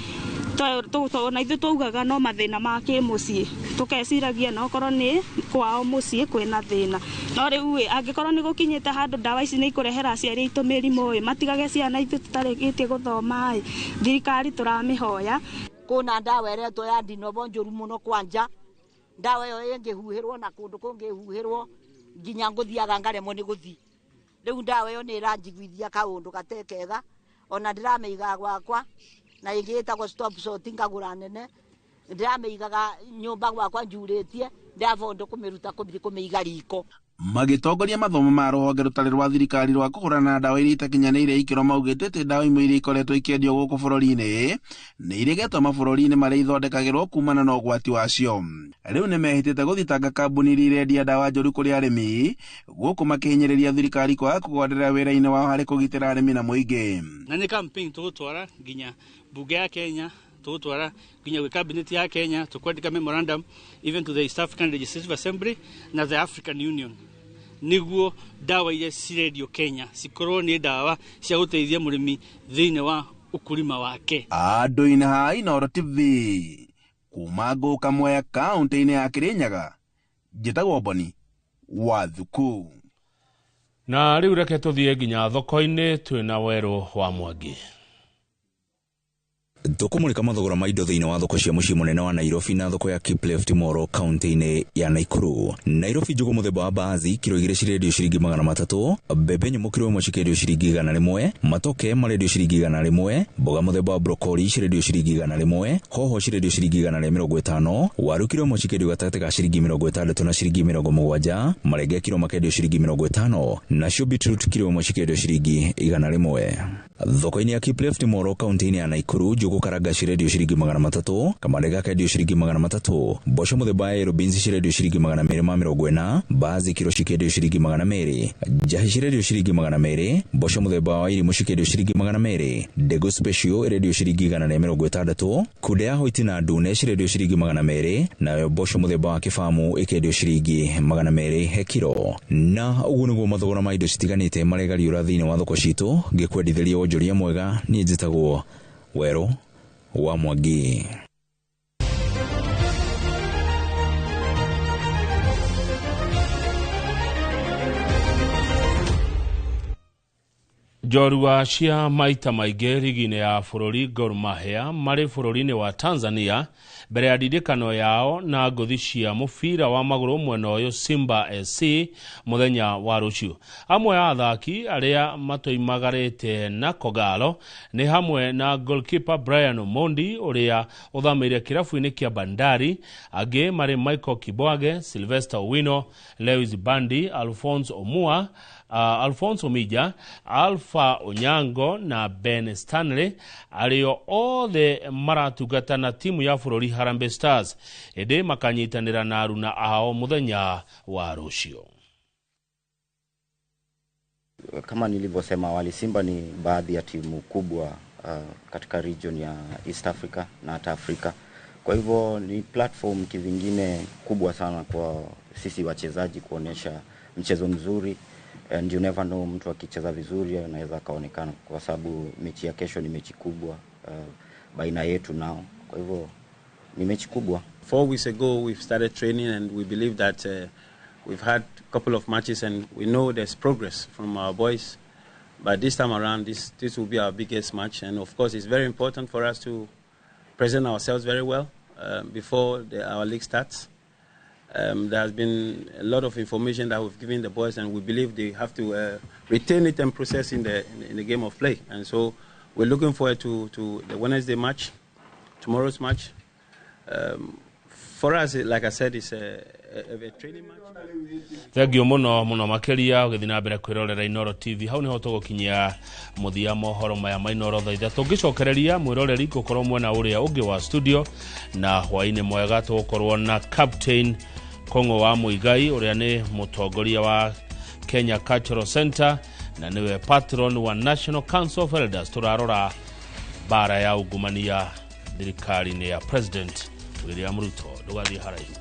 Na ithuĩ twaugaga no mathĩna ma kĩmũciĩ, tũkeciragia no korwo nĩ kwao mũciĩ kwĩna thĩna, no rĩu ĩ angĩkorwo nĩ gũkinyĩte handũ ndawa ici nĩ ikũrehera aciari aitũ mĩrimũ ĩ, matigage ciana ithuĩ tũtarĩkĩtie gũthoma ĩ, thirikari tũramĩhoya. Kuna ndawa ĩretwo ya ndinobo njũru mũno kwanja, ndawa ĩyo ĩngĩhuhĩrwo na kũndũ kũngĩhuhĩrwo nginya ngũthiaga ngaremwo nĩ gũthiĩ. Rĩu ndawa ĩyo nĩ ĩranjiguithia kaũndũ gatekega, ona ndĩramĩigaga gwakwa na ĩngĩ ĩtagwo stop shot ngagũra nene, ndĩramĩigaga nyũmba gwakwa njurĩtie, ndĩrabonda kũmĩruta kũmĩthiĩ kũmĩiga riko. Magĩtongoria mathomo ma rũhonge rũtarĩ rwa thirikari rwa kũhũrana na ndawa iria itakinyanĩire ikĩro maugĩte atĩ ndawa imwe iria ikoretwo ikĩendio gũkũ bũrũri-inĩ nĩ iregetwo mabũrũri-inĩ marĩa ithondekagĩrwo kumana na ũgwati wacio. Rĩu nĩ mehĩtĩte gũthitanga kambuni iria irendia ndawa njũru kũrĩ arĩmi gũkũ makĩhinyĩrĩria thirikari kwaga kũgonderera wĩra-inĩ wao harĩ kũgitĩra arĩmi na mũingĩ. Na nĩ campaign tũgũtwara nginya bunge ya Kenya, tũgũtwara nginya gwĩ cabinet ya Kenya, tũkwandĩka memorandum even to the East African Legislative Assembly na the African Union, nĩguo ndawa iria cirendio Kenya cikorwo nĩ ndawa cia gũteithia mũrĩmi thĩinĩ wa ũkũrima wake. Andũ-inĩ ha Inooro TV kuma Ngũka Mwea kaũntĩ-inĩ ya Kĩrĩnyaga, njĩtagwo Boni wa Thuku. Na rĩu reke tũthiĩ nginya thoko-inĩ twĩna Werũ wa Mwangi. Tũkũmũrĩka mathogora ma indo thĩinĩ wa thoko cia mũciĩ mũnene wa Nairobi na thoko ya Kipleft Mall kaunti-inĩ ya Nakuru. Nairobi njũgũ mũthemba wa mbaazi kiro 2 cirendio ciringi 300, mbembe nyũmũ kiro 1 cikendio ciringi 100, matoke marendio ciringi 100, mboga mũthemba wa brokoli cirendio ciringi 100, hoho cirendio ciringi 150, waru kiro 1 cikendio gatagatĩ ka ciringi 60 na ciringi 70, marenge kiro makendio ciringi 50, nacio beetroot kiro 1 cikendio ciringi 100. Thoko-inĩ ya Kipleft Mall kaunti-inĩ ya Nakuru njũgũ karanga cirendio ciringi 300, kamande gakendio ciringi 300, mboco mũthemba wa yellow beans cirendio ciringi 240, mbaazi kiro cikendio ciringi 200, njahi cirendio ciringi 200, mboco mũthemba wa irimũ cikendio ciringi 200, ndengũ special irendio ciringi 160, kunde ya hoiti na ndune cirendio ciringi 200, nayo mboco mũthemba wa kĩbamu ĩkendio ciringi 200 he kiro. Na ũguo nĩguo mathogora ma indo citiganĩte maregariũra thĩinĩ wa thoko citũ. Ngĩkwendithĩria wonjoria mwega, niĩ njĩtagwo Werũ wa Mwangi. Njorua cia maita maingĩ rigi-inĩ ya bũrũri Gor Mahia marĩ bũrũri-inĩ wa Tanzania mbere ya ndirikano yao na ngũthi cia mũbira wa magũrũ mwena ũyũ Simba SC mũthenya wa rũciũ. Amwe a athaki arĩa matoimagarĩte na Kogalo nĩ hamwe na goalkeeper Brian Omondi ũrĩa ũthamĩire kĩrabu-inĩ kĩa Bandari, angĩ marĩ Michael Kibwage, Sylvester Owino, Lewis Bandi, Alphonse Omua, Alphonse Omija, Alpha Onyango na Ben Stanley arĩo othe maratungata na timu ya bũrũri Harambee Stars ĩndĩ makanyitanĩra na aruna ao mũthenya wa rũciũ. Kama nilivyosema awali, Simba ni baadhi ya timu kubwa katika region ya East Africa na hata Afrika. Kwa hivyo ni platform kivingine kubwa sana kwa sisi wachezaji kuonesha mchezo mzuri. And you never know, mtu akicheza vizuri anaweza kaonekana, kwa sababu mechi ya kesho ni mechi kubwa baina yetu nao. Kwa hivyo ni mechi kubwa. 4 weeks ago we've started training and we believe that we've had a couple of matches and we know there's progress from our boys. But this time around this will be our biggest match, and of course it's very important for us to present ourselves very well before our league starts. There has been a lot of information that we've given the boys, and we believe they have to retain it and process in the game of play. And so we're looking forward to the Wednesday match, tomorrow's match. For us, like I said, it's a training match. Thank you muno muno makiria ũgĩthiĩ na mbere kwĩrorera Inooro TV. Hau nĩho tũgũkinyia mũthia mohoro maya ma Inooro thaa ithatũ. Ngĩcokereria mwĩroreri ngũkorwo mwena ũrĩa ũngĩ wa studio, na hwaĩ-inĩ mwega tũgũkorwo na Captain Kong'o wa Muigai ũrĩa nĩ mũtongoria wa Kenya Cultural Center na nĩwe patron wa National Council of Elders. Tũrarora bara ya ungumania thirikari-inĩ ya President William Ruto. Ndũgathiĩ haraihu.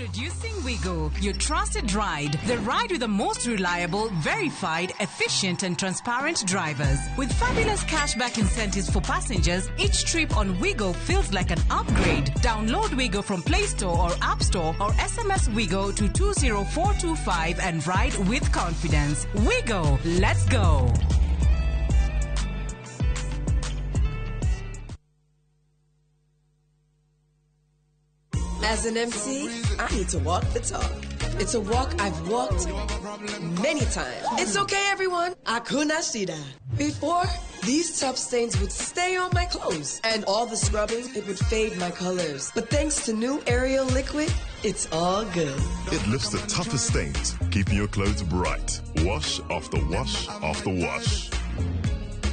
Introducing Wigo, your trusted ride. The ride with the most reliable, verified, efficient, and transparent drivers. With fabulous cashback incentives for passengers, each trip on Wigo feels like an upgrade. Download Wigo from Play Store or App Store or SMS Wigo to 20425 and ride with confidence. Wigo, let's go. As an MC, I need to walk the talk. It's a walk I've walked many times. It's okay, everyone. Akuna Shida. Before, these tough stains would stay on my clothes, and all the scrubbing, it would fade my colors. But thanks to new Ariel liquid, it's all good. It lifts the toughest stains, keeping your clothes bright. Wash after wash after wash.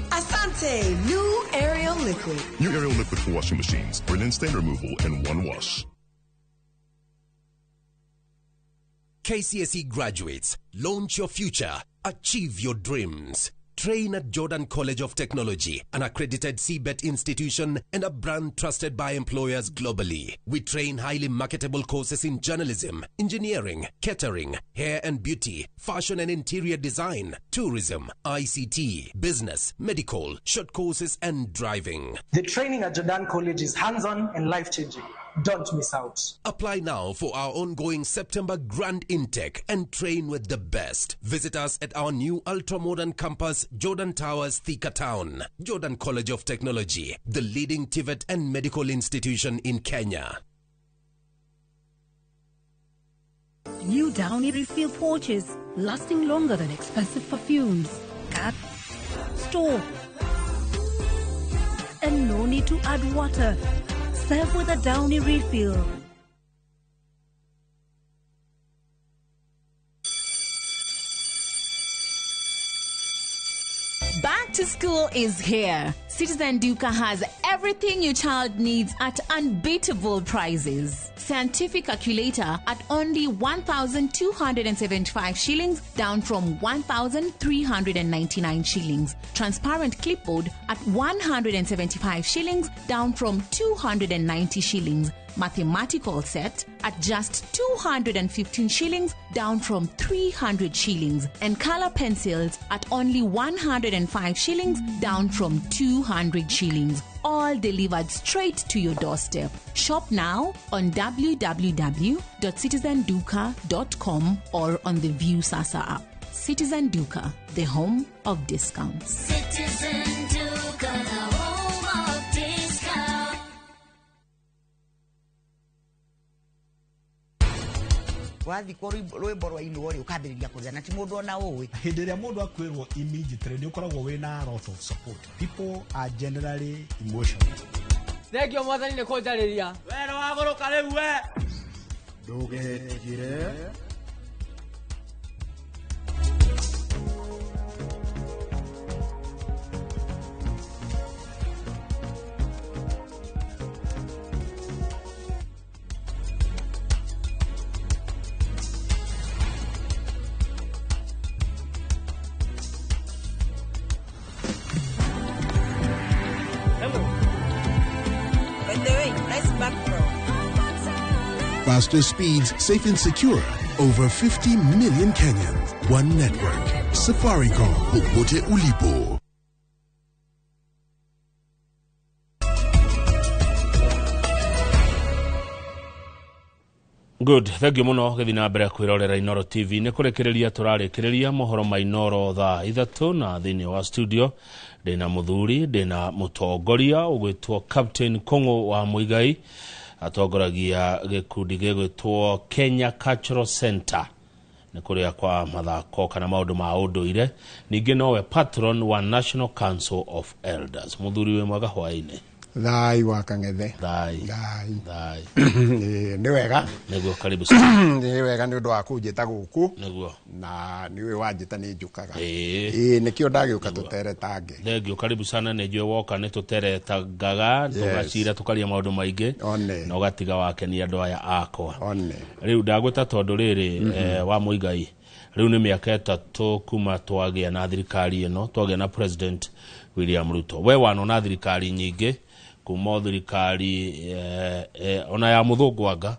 Asante, new Ariel liquid. New Ariel liquid for washing machines. Brilliant stain removal in one wash. KCSE graduates, launch your future, achieve your dreams. Train at Jordan College of Technology, an accredited CBET institution and a brand trusted by employers globally. We train highly marketable courses in journalism, engineering, catering, hair and beauty, fashion and interior design, tourism, ICT, business, medical, short courses and driving. The training at Jordan College is hands-on and life-changing. Don't miss out. Apply now for our ongoing September grand intake and train with the best. Visit us at our new ultra-modern campus, Jordan Towers, Thika Town. Jordan College of Technology, the leading TVET and medical institution in Kenya. New Downy refill pouches, lasting longer than expensive perfumes. Cut, store, and no need to add water. Serve with a Downy refill. Back to school is here. Citizen Duka has everything your child needs at unbeatable prices. Scientific calculator at only 1,275 shillings, down from 1,399 shillings. Transparent clipboard at 175 shillings, down from 290 shillings. Mathematical set at just 215 shillings, down from 300 shillings. And color pencils at only 105 shillings, down from 200 shillings. All delivered straight to your doorstep. Shop now on www.citizenduka.com or on the View Sasa app. Citizen Duka, the home of discounts. Citizen Duka, the home of discounts. Wathikwo rwimbo rwa inwo ri ukambiriria kuria na ti mundu ona uwi hindi ria mundu akwirwo immediately ni ukoragwo wina a lot of support. People are generally emotional. Thengio mwathani ni kunjariria wero waguruka riu we ndugetigire. Faster speeds, safe and secure. Over 50 million Kenyans. One network. Safaricom. Popote ulipo. Good, thank you muno gĩthiĩ na mbere kwĩrorera Inoro TV. Nĩ kũrĩkĩrĩria tũrarĩkĩrĩria mohoro ma Inoro thaa 3 na thĩinĩ wa studio ndĩna mũthuri, ndĩna mũtongoria ũgwĩtwo Captain Kong'o wa Muigai, atongoragia gĩkundi gĩgwĩtwo Kenya Cultural Center nĩ kũrĩa kwa mathako kana maũndũ ma ũndũire, ningĩ nowe patron wa National Council of Elders. Mũthuri wĩ mwega hwaĩ-inĩ. Thai wa Kang'ethe. Thai. Thai. Nĩ wega. Nĩguo, karibu sana. Nĩ wega nĩ ũndũ wa kũnjĩta gũkũ. Nĩguo. Na nĩ ũĩ wanjĩta nĩ njũkaga. Ĩĩ nĩkĩo ndagĩũka tũteretange. Thengio, karibu sana. Nĩ njũĩ woka nĩ tũteretangaga, tũgacira tũkaria maũndũ maingĩ na ũgatiga wakenia andũ aya akwa. Rĩu ndagwĩta tondũ rĩrĩ wa Muigai, rĩu nĩ mĩaka 3 kuma twagĩa na thirikari ĩno, twagĩa na President William Ruto. We wanona thirikari nyingĩ Kuma thirikari ona ya muthungu anga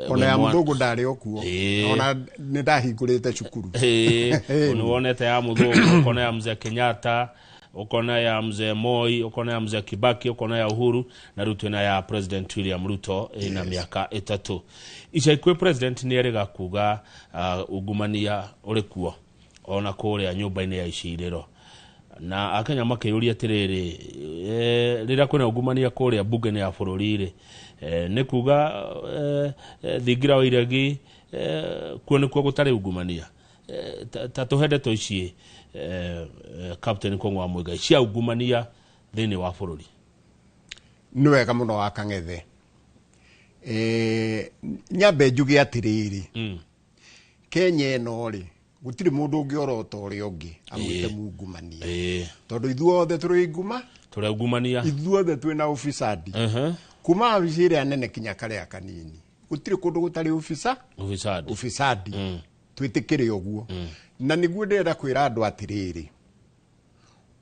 ona ya muthungu ndari okuo ona ni ndahingurite cukuru. Ni wonete ya muthungu, ukona ya mzee Kenyatta, ukona ya mzee Moi, ukona ya mzee Kibaki, ukona ya Uhuru na riu twina ya President William Ruto ina miaka 3. Ica ikuĩ president ni erĩga kuga ungumania ũrĩ kuo ona kũrĩa nyũmba-inĩ ya icirĩro, na akenya makĩyũria atĩrĩrĩ, rĩrĩa kwĩna ungumania kũrĩa bunge-inĩ ya bũrũri rĩ, nĩ kuga thingira wa iregi kuo nĩkuo gũtarĩ ungumania? Ta tũhe ndeto ici, Captain Kong'o wa Muigai, cia ungumania thĩinĩ wa bũrũri. Nĩ wega mũno wa Kang'ethe. Nyambe njuge atĩrĩrĩ, Kenya ĩno rĩ, gũtirĩ mũndũ ũngĩorota ũrĩa ũngĩ amwĩte mungumania, tondũ ithuothe tũrĩ nguma, tũrĩ ungumania, ithuothe twĩna ufisadi. Kuma wabici ĩrĩa nene kinya karĩa kanini, gũtirĩ kũndũ gũtarĩ ufisadi. Twĩtĩkĩre ũguo. Na nĩguo ndĩrenda kwĩra andũ atĩrĩrĩ,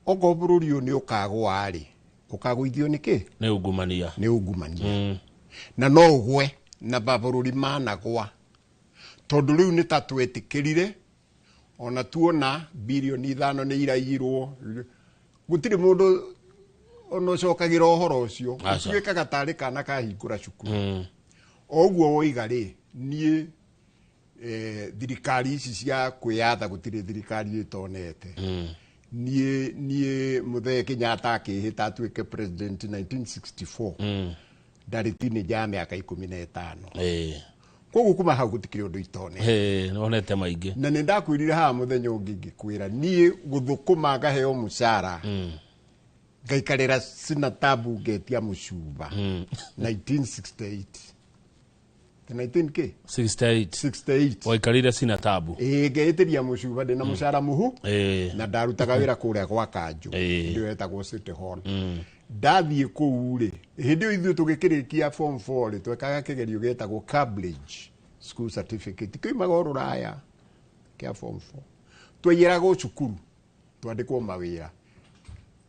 okorwo bũrũri ũyũ nĩ ũkagwa rĩ, ũkagũithio nĩ kĩ? Nĩ ungumania. Nĩ ungumania. Na no ũgwe na mabũrũri managwa, tondũ rĩu nĩ ta twetĩkĩrire ona tuona bilioni 5 nĩ iraiyirwo, gũtirĩ mũndũ ona ũcokagĩra ũhoro ũcio, ũtuĩkaga tarĩ kana kahingũra cukuru. O ũguo woiga rĩ, niĩ thirikari ici cia kwĩyatha gũtirĩ thirikari ĩtonete. Niĩ Mũthee Kenyatta akĩhĩta atuĩke president 1964, ndarĩ teenager ya mĩaka 15. Koguo kuma hau gũtikĩrĩ ũndũ itonete. Nĩwonete maingĩ. Na nĩ ndakwĩrire haha mũthenya ũngĩ ngĩkwĩra niĩ gũthũkũma ngaheo mũcara, ngaikarĩra sinatabu ngetia mũcuba 1968. 19 k 68 waikarire sinatabu. Ngeĩtĩria mũcuba ndĩna mũcara mũhu, na ndarutaga wĩra kũrĩa gwa Kanjũ, ndio etagwo City Hall. Ndathiĩ kũu rĩ, hĩndĩ ĩyo ithuĩ tũgĩkĩrĩkia form 4 rĩ, twekaga kĩgerio gĩetagwo Cambridge School Certificate, kĩumaga o rũraya kĩa form 4. Twaiyĩragwo cukuru twandĩkwo mawĩra,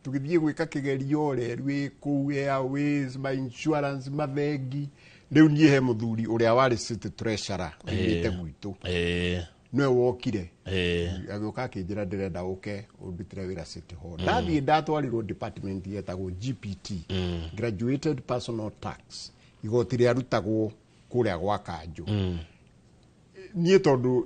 tũgĩthiĩ gwĩka kĩgerio rĩ kũu Airways, ma insurance, mabengi. Rĩu niĩ he mũthuri ũrĩa warĩ city treasurer oimĩte gwitũ, nĩwe wokire agĩũka akĩnjĩra ndĩrenda ũke ũndutĩre wĩra City Hall. Ndathiĩ ndatwarirwo department yetagwo GPT, Graduated Personal Tax, igoti rĩarutagwo kũrĩa gwa Kanjũ. Niĩ tondũ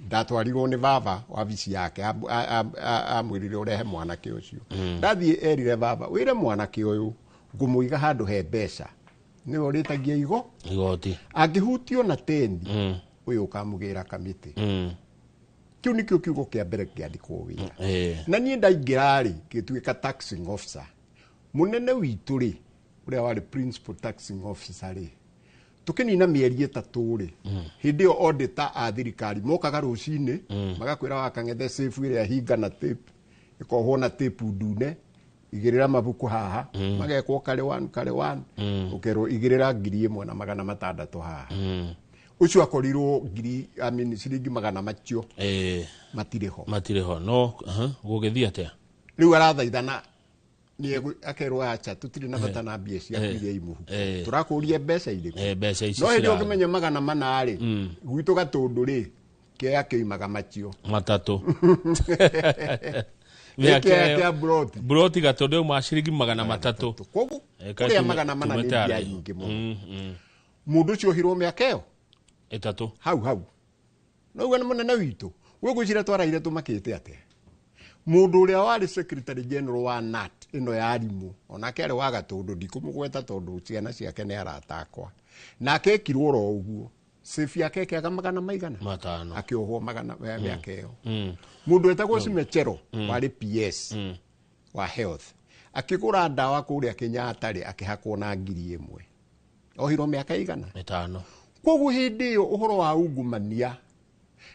ndatwarirwo nĩ baba wabici yake, amwĩrire ũrehe mwanake ũcio. Ndathiĩ erire baba, wĩre mwanake ũyũ ngũmũiga handũ he mbeca, nĩwe ũrĩtagia igoti, angĩhutio na tendi ũyũ ũkamũgĩra kamĩtĩ. Kĩu nĩkĩo kiugo kĩa mbere kĩandĩkwo wĩra. Na niĩ ndaingĩra rĩ, ngĩtuĩka taxing officer. Mũnene witũ rĩ, ũrĩa warĩ principal taxing officer rĩ, tũkĩnina mĩeri 3 rĩ, hĩndĩ ĩyo auditor a thirikari mokaga rũcinĩ, magakwĩra wa Kang'ethe safe ĩrĩa hinga na tape, ĩkohwo na tape ndune, igĩrĩra mabuku haha, magekwo karĩ 1 karĩ 1, ũkerwo igĩrĩra 1600 haha. Ũcio akorirwo ngiri, I mean, ciringi magana macio matirĩ ho. Matirĩ ho. No gũgĩthiĩ atĩa? Rĩu arathaithana akerwo acha tũtirĩ na bata na mbia ciaku iria i mũhuko, tũrakũria mbeca irĩkũ? Mbeca ici no hĩndĩ ũngĩmenya 400 rĩ, gwitũ Gatũndũ rĩ, kĩaya kĩoimaga macio 3. Kĩa broti broti Gatũndũ yauma ciringi 300. Koguo kũrĩa 400 nĩ mbia nyingĩ mũno. Mũndũ ũcio ohirwo mĩaka ĩyo 3 hau. No ũguo nĩ mũnene witũ. Gwĩgwĩciria twaraire tũmakĩte atĩa? Mũndũ ũrĩa warĩ secretary general wa NAT ĩno ya arimũ, onake arĩ wa Gatũndũ, ndikũmũgweta tondũ ciana ciake nĩ arata akwa. Nake ekirwo oro ũguo, safe yake ĩkĩaga magana maigana 5, akĩohwo magana mĩaka ĩyo. Mũndũ wetagwo Simechero warĩ PS wa health, akĩgũra ndawa kũrĩa Kenyatta rĩ, akĩhakwo na 1000. Ohirwo mĩaka igana 5. Koguo hĩndĩ ĩyo ũhoro wa ungumania,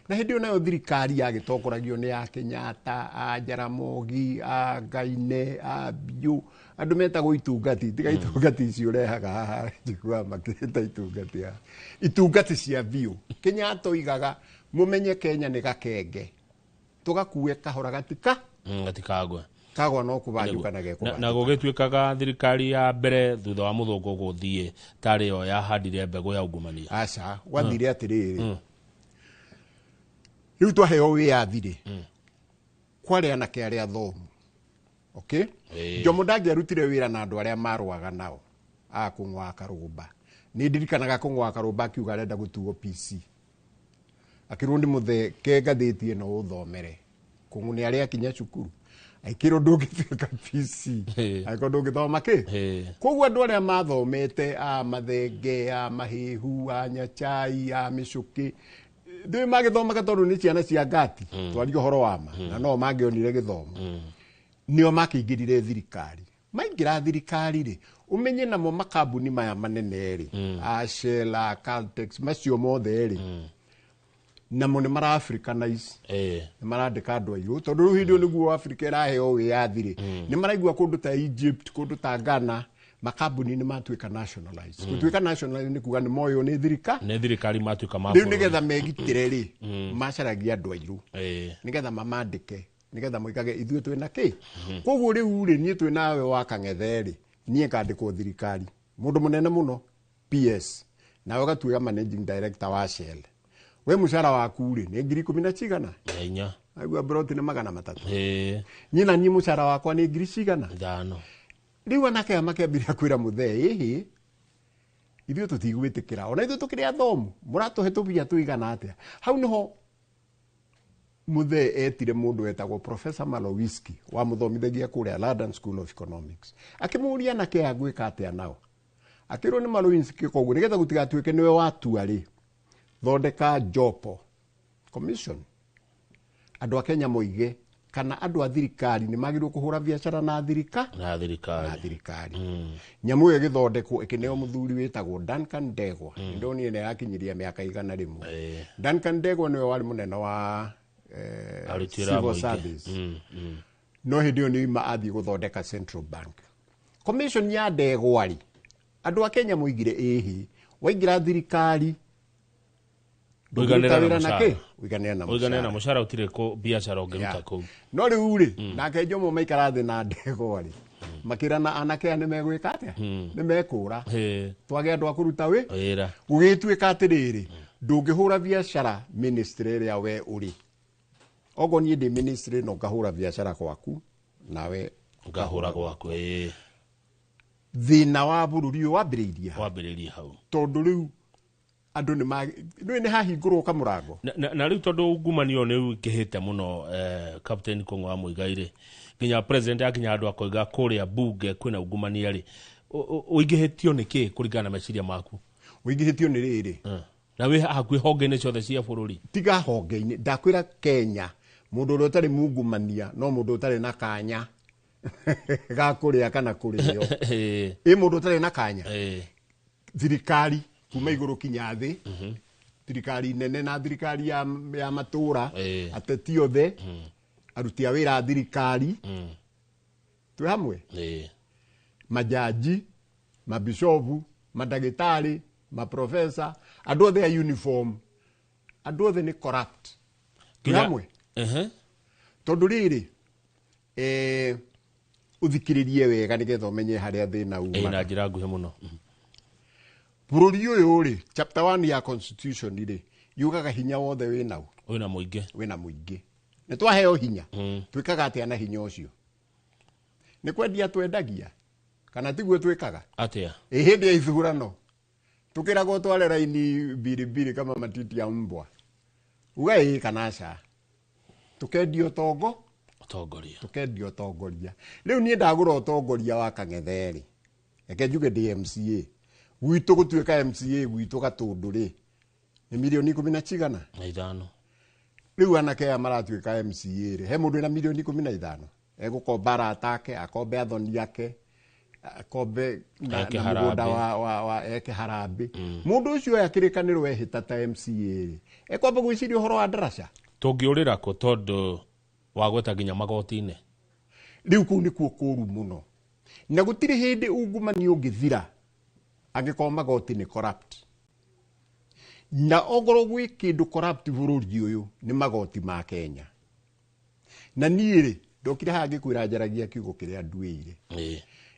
na hĩndĩ ĩyo nayo thirikari yagĩtongoragio nĩ a Kenyatta, a Jaramogi, a Ngaine, a Biũ, andũ metagwo itungati, tiga itungati icio ũrehaga haha, njiguaga makĩta itungati haha, itungati cia biũ. Kenyatta oigaga mũmenye Kenya nĩ gakenge, tũgakue kahora gatika gatikagwe. Kagwa no kũbanjũka na gekũbanjũka. Na gũgĩtuĩkaga thirikari ya mbere thutha wa mũthũngũ gũthiĩ tarĩ yo yahandire mbegũ ya ungumania. Aca, gwathire atĩrĩrĩ, rĩu twaheo wĩyathi rĩ, kwarĩ anake arĩa athomu, okay? Jomo ndangĩarutire wĩra na andũ arĩa marũaga nao a Kũng'wa Karũmba. Nĩ ndirikanaga Kũng'wa Karũmba akiuga arenda gũtuo PC, akĩrwo nĩ mũthee ke ngathĩti ĩno ũthomere. Kũng'ũ nĩ arĩa akinya cukuru aikĩrwo ndũngĩtuĩka PC angĩkorwo ndũngĩthoma kĩ. Koguo andũ arĩa mathomete a Mathenge, a Mahĩhu, a Nyachai, a Mĩcũkĩ, ndĩ magĩthomaga tondũ nĩ ciana cia ngati, twarie ũhoro wa ma, na no mangĩonire gĩthomo, nĩo makĩingĩrire thirikari. Maingĩra thirikari rĩ, ũmenye namo makambuni maya manene rĩ, a Shell, a Caltex, macio mothe rĩ, namo nĩ mara africanize, nĩ marandĩka andũ airũ, tondũ rĩu hĩndĩ ĩyo nĩguo Africa ĩraheo wĩyathi rĩ, nĩ maraigua kũndũ ta Egypt, kũndũ ta Ghana, makambuni nĩ matuĩka nationalized. Gũtuĩka nationalized nĩ kuga nĩ moywo nĩ thirika nĩ thirikari matuĩka ma rĩu bũrũri. Nĩgetha megitĩre rĩ, macaragia andũ airũ nĩgetha mamandĩke, nĩgetha moigage ithuĩ twĩna kĩ. Koguo rĩu rĩ, niĩ twĩ nawe wa Kang'ethe rĩ, niĩ ngandĩkwo thirikari, mũndũ mũnene mũno, PS, nawe ũgatuĩka managing director wa Shell. We mũcara waku rĩ nĩ 14,000 na cigana? Na inya. Aigua broti nĩ 300. Niĩ na niĩ mũcara wakwa nĩ ngiri cigana? 5. Rĩu anake aya makĩambĩrĩria kwĩra mũthee, ĩhĩ, ithuĩ tũtigwĩtĩkĩra, ona ithuĩ tũkĩrĩ athomu, mũratũhe tũbia tũigana atĩa? Hau nĩho mũthee etire mũndũ wetagwo Professor Malowiski, wamũthomithagia kũrĩa London School of Economics, akĩmũria anake aya ngwĩka atĩa nao. Akĩrwo nĩ Malowiski, koguo nĩgetha gũtigatuĩke nĩwe watua rĩ, thondeka jopo commission, andũ a Kenya moige kana andũ a thirikari nĩ magĩrĩirwo kũhũra biacara na thirika na thirikari. Na thirikari. Nyamũ ĩyo ĩgĩthondekwo, ĩkĩneo mũthuri wĩtagwo Duncan Ndegwa. Nĩndonire nĩ arakinyiria mĩaka 101. Duncan Ndegwa nĩwe warĩ mũnene wa Aruti wĩra wa civil mũingĩ. service, no hĩndĩ ĩyo nĩ ima athiĩ gũthondeka Central Bank. Commission ya Ndegwa rĩ, andũ a Kenya moigire ĩhĩ, waingĩra thirikari Ũiganĩre ndũngĩruta na wĩra na mũcara. kĩ, ũiganĩre na ũiganĩre na mũcara. Mũcara ũtirĩ kũ biacara ũngĩruta kũu. No rĩu rĩ, nake Jomo maikara thĩ na Ndegwa rĩ, makĩrana anake aya nĩ megwĩka atĩa, nĩ mekũra, twage andũ a kũruta wĩ wĩra. Gũgĩtuĩka atĩrĩrĩ, ndũngĩhũra biacara ministry ĩrĩa we ũrĩ. Okorwo niĩ ndĩ ministry no ngahũra biacara gwaku, nawe ngahũra gwaku. Thĩna wa bũrũri ũyũ wambĩrĩirie ha? Wambĩrĩirie hau. Tondũ rĩu andũ nĩ nĩ nĩ hahingũrwo kamũrango. Na rĩu tondũ ungumania ũyũ nĩ ũingĩhĩte mũno, Captain Kũng'ũ wa Mũigai rĩ, nginya president akinya handũ akoiga kũrĩa bunge kwĩna ungumania rĩ, ũingĩhĩtio nĩ kĩ kũringana na meciria maku? Ũingĩhĩtio nĩ rĩrĩ, Na wĩ hakuhĩ honge-inĩ ciothe cia bũrũri. Tiga honge-inĩ, ndakwĩra Kenya mũndũ ũrĩa ũtarĩ mungumania no mũndũ ũtarĩ na kanya ga kũrĩa kana kũrĩo. Ĩ mũndũ ũtarĩ na kanya, thirikari kuma igũrũ kinya thĩ, thirikari nene na thirikari ya matũra, ateti othe, aruti a wĩra a thirikari, twĩ hamwe, majaji, mabishovu, mandagĩtarĩ, maprofesa, andũ othe a uniform, andũ othe nĩ corrupt. Twĩ hamwe. Tondũ rĩrĩ, ũthikĩrĩrie wega nĩgetha ũmenye harĩa thĩna Na umaga. njĩra nguhĩ mũno. Bũrũri ũyũ rĩ, chapter 1 ya constitution rĩ, yugaga hinya wothe wĩnau wĩna mũingĩ. Wĩna mũingĩ. Nĩ twaheo hinya, twĩkaga atĩa na hinya ũcio? Nĩ kwendia twendagia kana tiguo twĩkaga? Atĩa? Ĩ hĩndĩ ya ithurano tukĩragwo tware raini mbiri mbiri kama matiti ya mbwa, uga ĩ kana aca, tukendia ũtongo. Ũtongoria. Tukendia ũtongoria. Rĩu niĩ ndagũra ũtongoria wa Kang'ethe rĩ, reke njuge ndĩ MCA gwitũ, gũtuĩka MCA gwitũ Gatũndũ rĩ, nĩ mirioni ikũmi na cigana? Na ithano. Rĩu anake aya maratuĩka MCA rĩ, he mũndũ wĩna mirioni 15? Egũkomba arata ake, akombe athoni ake, akombe Eke na mũgũnda harambee. wa eke harambĩ. Mũndũ ũcio oya kĩrĩkanĩro ehĩta ta MCA rĩ, ekwamba gwĩciria ũhoro wa ndaraca? Tũngĩũrĩra kũ tondũ wagweta nginya magoti-inĩ? Rĩu kũu nĩkuo kũũru mũno, na gũtirĩ hĩndĩ ungumania ũngĩthira angĩkorwo magoti nĩ corrupt. Na ongorwo gwĩ kĩndũ corrupt bũrũri ũyũ nĩ magoti ma Kenya. Na niĩ rĩ, Ndokire haha ngĩkwĩra njaragia kiugo kĩrĩa nduĩire.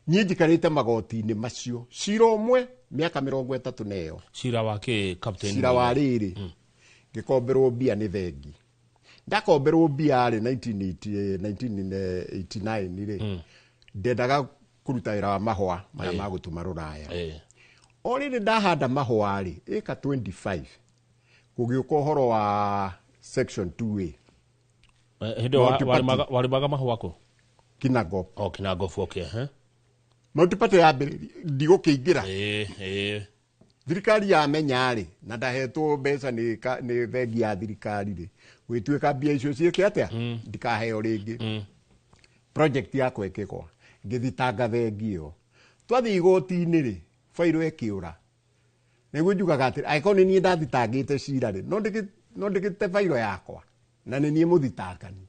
Niĩ njikarĩte magoti-inĩ macio cira ũmwe mĩaka 30 na ĩyo. Cira wa kĩ, Captain? Cira wa rĩrĩ, ngĩkomberwo mbia nĩ bengi. Ndakomberwo mbia rĩ 1989 rĩ, ndendaga kũruta wĩra wa mahũa marĩa ma gũtũma rũraya. O rĩrĩ ndahanda mahũa rĩ, ĩka 25 gũgĩũka ũhoro wa section 2A. Hĩndĩ ĩyo warĩmaga mahũa kũ? Kinangop. Oh, Kinangop, okay. Multiparty yambĩrĩria ndigũkĩingĩra. Thirikari yamenya rĩ, na ndahetwo mbeca nĩ bengi ya thirikari rĩ, gwĩtuĩka mbia icio ciĩke atĩa, ndikaheo rĩngĩ. Project yakwa ĩkĩgwa, ngĩthitanga bengi ĩyo. Twathiĩ igoti-inĩ rĩ, bairũ ĩkĩũra. Nĩguo njugaga atĩ angĩkorwo nĩ niĩ ndathitangĩte cira rĩ, no ndĩgĩte bairũ yakwa, na nĩ niĩ mũthitangani.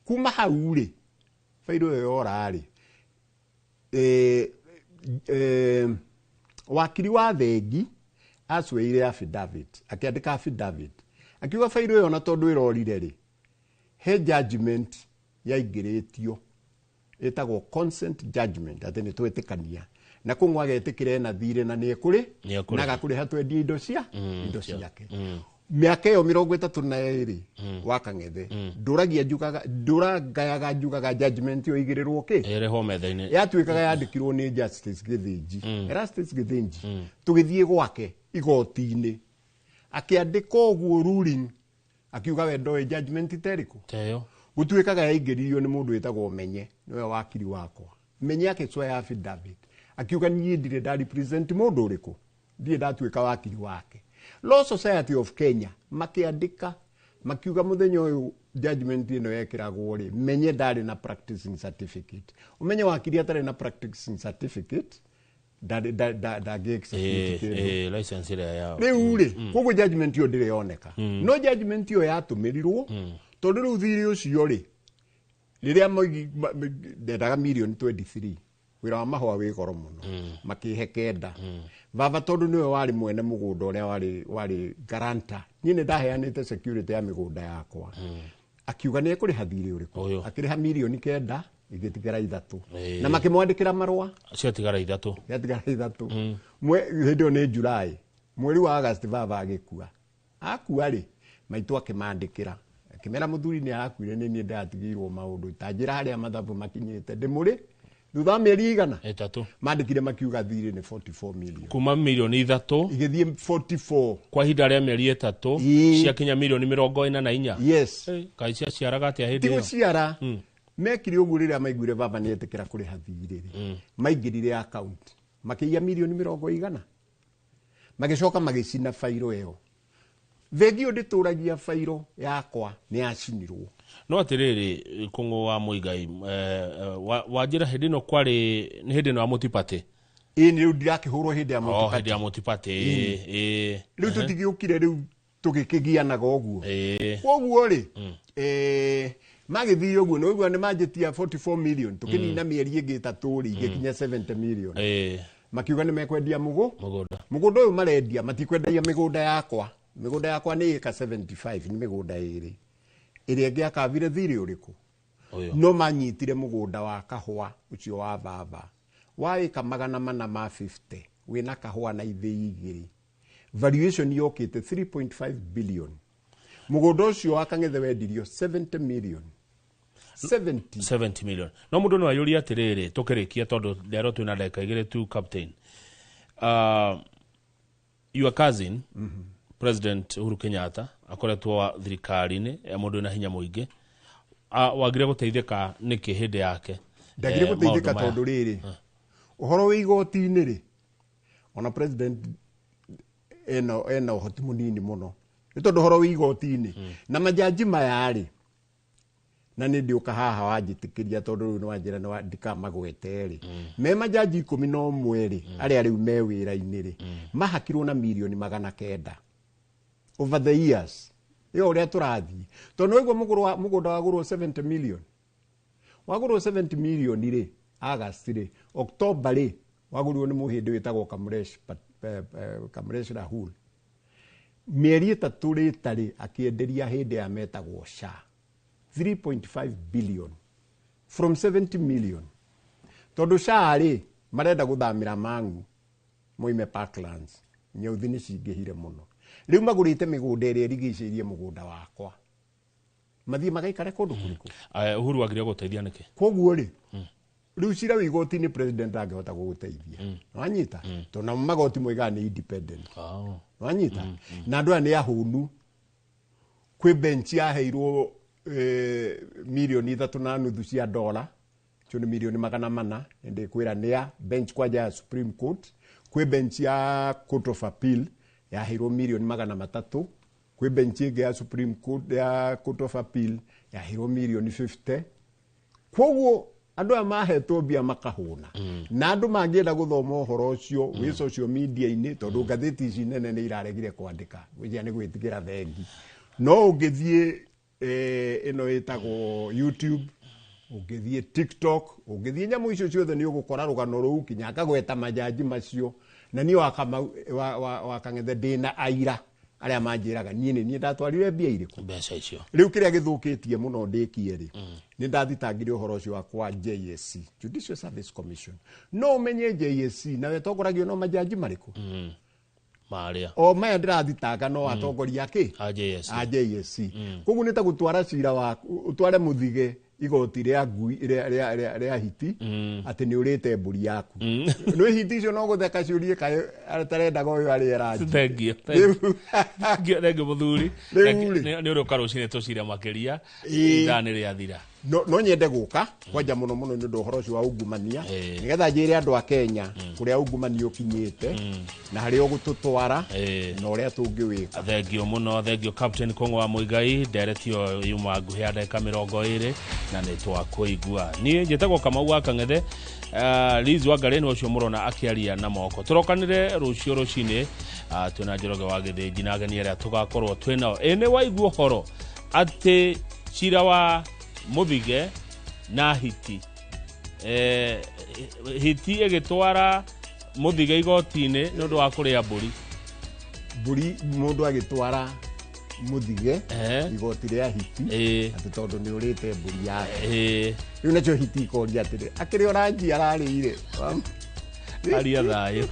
Kuma hau rĩ, bairũ ĩyo yora rĩ, wakiri wa bengi acweire affidavit, akĩandĩka affidavit, akiuga bairũ ĩyo na tondũ ĩrorire rĩ, he judgment yaingĩrĩtio ĩtagwo consent judgment, atĩ nĩ twetĩkania na kũng'wa agetĩkĩra ena thirĩ na nĩ ekũrĩ na agakũrĩha twendie indo cia indo ciake. Mĩaka ĩyo 32 wa Kang'ethe ndũragia njugaga ndũrangayaga njugaga judgment ĩyo igĩrĩrwo kĩ ĩrehwo metha-inĩ, yatuĩkaga yandĩkirwo nĩ Justice Gĩthĩnji, Erastus Gĩthĩnji. Tũgĩthiĩ gwake igoti-inĩ akĩandĩka ũguo ruling, akiuga we ndoĩ judgment iterĩkũ teyo. Gũtuĩkaga yaingĩririo nĩ mũndũ wĩtagwo Menye, nĩwe wakiri wakwa. Menye akĩcoya affidavit akiuga niĩ ndirĩ nda represent mũndũ ũrĩkũ, ndirĩ ndatuĩka wakiri wake. Law Society of Kenya makĩandĩka makiuga mũthenya ũyũ judgment ĩno yekĩragwo rĩ, Menye ndarĩ na practicing certificate. Ũmenye wakiri atarĩ na practicing certificate ndangĩ execute kĩndũ. License ĩrĩa yao. Rĩu rĩ, koguo judgment ĩyo ndĩrĩ yoneka. No judgment ĩyo yatũmĩrirwo tondũ rĩu thirĩ ũcio rĩ, rĩrĩa moigi ndendaga mirioni 23, wĩra wa mahũa wĩ goro mũno, makĩhe 9. Baba tondũ nĩwe warĩ mwene mũgũnda ũrĩa warĩ guarantor, niĩ nĩ ndaheanĩte security ya mĩgũnda yakwa. Akiuga nĩ ekũrĩha thirĩ ũrĩkũ, akĩrĩha mirioni 9 igĩtigara 3, na makĩmwandĩkĩra marũa ciatigara 3, ciatigara 3. Hĩndĩ ĩyo nĩ July, mweri wa August baba agĩkua. Akua rĩ, maitũ akĩmandĩkĩra akĩmera mũthuri nĩ arakuire, nĩ niĩ ndatigĩirwo maũndũ ta njĩra harĩa mathabu makinyĩte ndĩmũrĩ thutha wa mĩeri igana 3. Mandĩkire makiuga thirĩ nĩ 44 million, kuma mirioni 3 igĩthiĩ 44 kwa ihinda rĩa mĩeri 3, ciakinya mirioni 44. Yes. Kaĩ ciaciaraga atĩa hĩndĩ ĩyo? Tigũciara. Mekire ũguo rĩrĩa maiguire baba nĩ etĩkĩra kũrĩha thirĩ rĩ, maingĩrire account makĩiya mirioni 100, magĩcoka magĩcina bairũ ĩyo. Bengi ĩyo ndĩtũragia bairũ yakwa nĩ yacinirwo. No atĩrĩrĩ, Kũng'ũ wa Mũigai, wanjĩra hĩndĩ ĩno kwarĩ nĩ hĩndĩ ĩno ya Multiparty? Ĩĩ, nĩ rĩu ndirakĩhũrwo hĩndĩ ya Multiparty. Hĩndĩ ya Multiparty. Rĩu tũtigĩũkire rĩu tũgĩkĩgianaga ũguo. Koguo rĩ, magĩthiĩ ũguo nĩ ũguo nĩ manjĩtia 44 million, tũkĩnina mĩeri ĩngĩ 3 rĩ, igĩkinya 70 million. Makiuga nĩ mekwendia mũgũnda. Mũgũnda ũyũ marendia matikwendagia mĩgũnda yakwa. Mĩgũnda yakwa nĩ ĩka 75, nĩ mĩgũnda ĩrĩ. Ĩrĩa ĩngĩ akavire thirĩ ũrĩkũ? No manyitire mũgũnda wa kahũa ũcio wa baba wa ĩka 450 wĩna kahũa na ithĩi 2. Valuation yokĩte 3.5 billion. Mũgũnda ũcio wa Kang'ethe wendirio 70 million. 70 million. No mũndũ no ayũrie atĩrĩrĩ, tũkĩrĩkia tondũ rero twĩna ndagĩka 2 tu, Captain. Your cousin, President Uhuru Kenyatta, akoretwo thirikari-inĩ ya mũndũ wĩna hinya mũingĩ, wagire gũteithĩka nĩkĩ hĩndĩ yake? Ndagire gũteithĩka tondũ rĩrĩ, ũhoro wĩ igoti-inĩ rĩ, ona president ena ũhoti mũnini mũno, nĩ tondũ ũhoro wĩ igoti-inĩ na majaji maya rĩ, na nĩ ndĩũka haha wanjĩtĩkĩria tondũ rĩu nĩ wanjĩra nĩ ndikamagwete rĩ, me majaji 11 rĩ, arĩa rĩu me wĩra-inĩ rĩ, mahakirwo na mirioni 900 over the years. Ĩyo ũrĩa tũrathiĩ tondũ nĩ waigua mũgũnda wagũrwo 70 million, wagũrwo 70 million rĩ, August rĩ, October rĩ, wagũrirwo nĩ mũhĩndĩ wĩtagwo Kamresh Rahul. Mĩeri 3 rĩtarĩ akĩenderia hĩndĩ ya metagwo SHA 3.5 billion. From 70 million, tondũ SHA rĩ, marenda gũthamĩra Mang'u moime Parklands, nyeuthi nĩ cingĩhire mũno. Rĩu magũrĩte mĩgũnda ĩrĩa ĩrigicĩirie mũgũnda wakwa, mathiĩ magaikare kũndũ kũrĩkũ? Uhuru agire gũteithia nĩkĩ? Koguo rĩ, rĩu cira wĩ igoti-inĩ, president ndangĩhota gũgũteithia, wanyita? Tondũ namo magoti moigaga nĩ independent, wanyita? Na andũ aya nĩ ahũnu. Kwĩ bench yaheirwo 3.5 mirioni cia dola, icio nĩ 400 mirioni, ndĩkwĩra nĩ ya bench kwanja ya Supreme Court. Kwĩ bench ya Court of Appeal yaheirwo 300 mirioni. Kwĩ bench ĩngĩ ya Supreme Court, ya Court of Appeal, yaheirwo 50 mirioni. Koguo andũ aya mahetwo mbia makahũna, na andũ mangĩenda gũthoma ũhoro ũcio wĩ social media-inĩ, tondũ ngathĩti ici nene nĩ iraregire kwandĩka, gwĩcia nĩ gwĩtigĩra thengi. No ũngĩthiĩ ĩno ĩtagwo YouTube, ũngĩthiĩ TikTok, ũngĩthiĩ nyamũ icio ciothe, nĩ ũgũkora rũgano rũu, kinya ngagweta majaji macio. Na niĩ wa Kang'ethe ndĩna aira arĩa manjĩraga niĩ nĩ niĩ ndatwarire mbia irĩkũ, mbeca icio. Rĩu kĩrĩa gĩthũkĩtie mũno ndĩkie rĩ, nĩ ndathitangire ũhoro ũcio wakwa JSC, Judicial Service Commission. No ũmenye JSC nawe ĩtongoragio no majaji marĩkũ? Marĩa o maya ndĩrathitanga no atongoria akĩ a JSC. A JSC. Koguo nĩ ta gũtwara cira waku, ũtware mũthige igoti rĩa ngui rĩa hiti atĩ nĩ ũrĩte mbũri yaku. Nĩ hiti icio no gũtheka ciũrie kaĩ atarendaga ũyũ arĩe ranji. Thengiũ, thengiũ, thengiũ mũthuri. Rĩu rĩ. Nĩ ũrĩ ũka rũcinĩ tũcire makĩria. Ĩĩ. Ithaa nĩ rĩathira. No nyende gũka kwanja mũno mũno nĩ ũndũ ũhoro ũcio wa ungumania, nĩgetha njĩre andũ a Kenya kũrĩa ungumania ũkinyĩte na harĩa ũgũtũtwara na ũrĩa tũngĩwĩka. Thengio mũno, thengio Captain Kong'o wa Mũigai. Ndereti ĩyo yuma nguhĩ ya ndagĩka 20 na nĩ twakũigua. Niĩ njĩtagwo Kamau wa Kang'ethe. Liz Wangarĩ nĩ ũcio mũrona akĩaria na moko. Tũrokanĩre rũciũ rũcinĩ, twĩna Njoroge wa Gĩthĩnji na ageni arĩa tũgakorwo twĩnao. Ĩ nĩ waigua ũhoro atĩ cira wa Mũthige na hiti, hiti ĩgĩtwara Mũthige igoti-inĩ nĩ ũndũ wa kũrĩa mbũri. Mbũri, mũndũ agĩtwara Mũthige igoti rĩa hiti atĩ tondũ nĩ ũrĩte mbũri yake. Rĩu nacio hiti ikoria atĩrĩ, akĩrĩ o ranji ararĩire? Aria thayũ.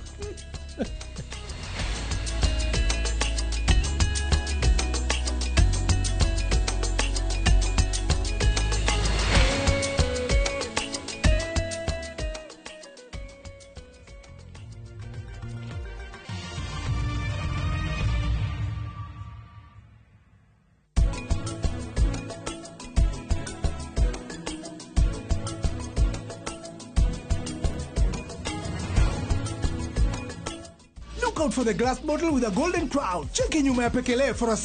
Look out for the glass bottle with a golden crown. Cheki nyuma ya pekele for a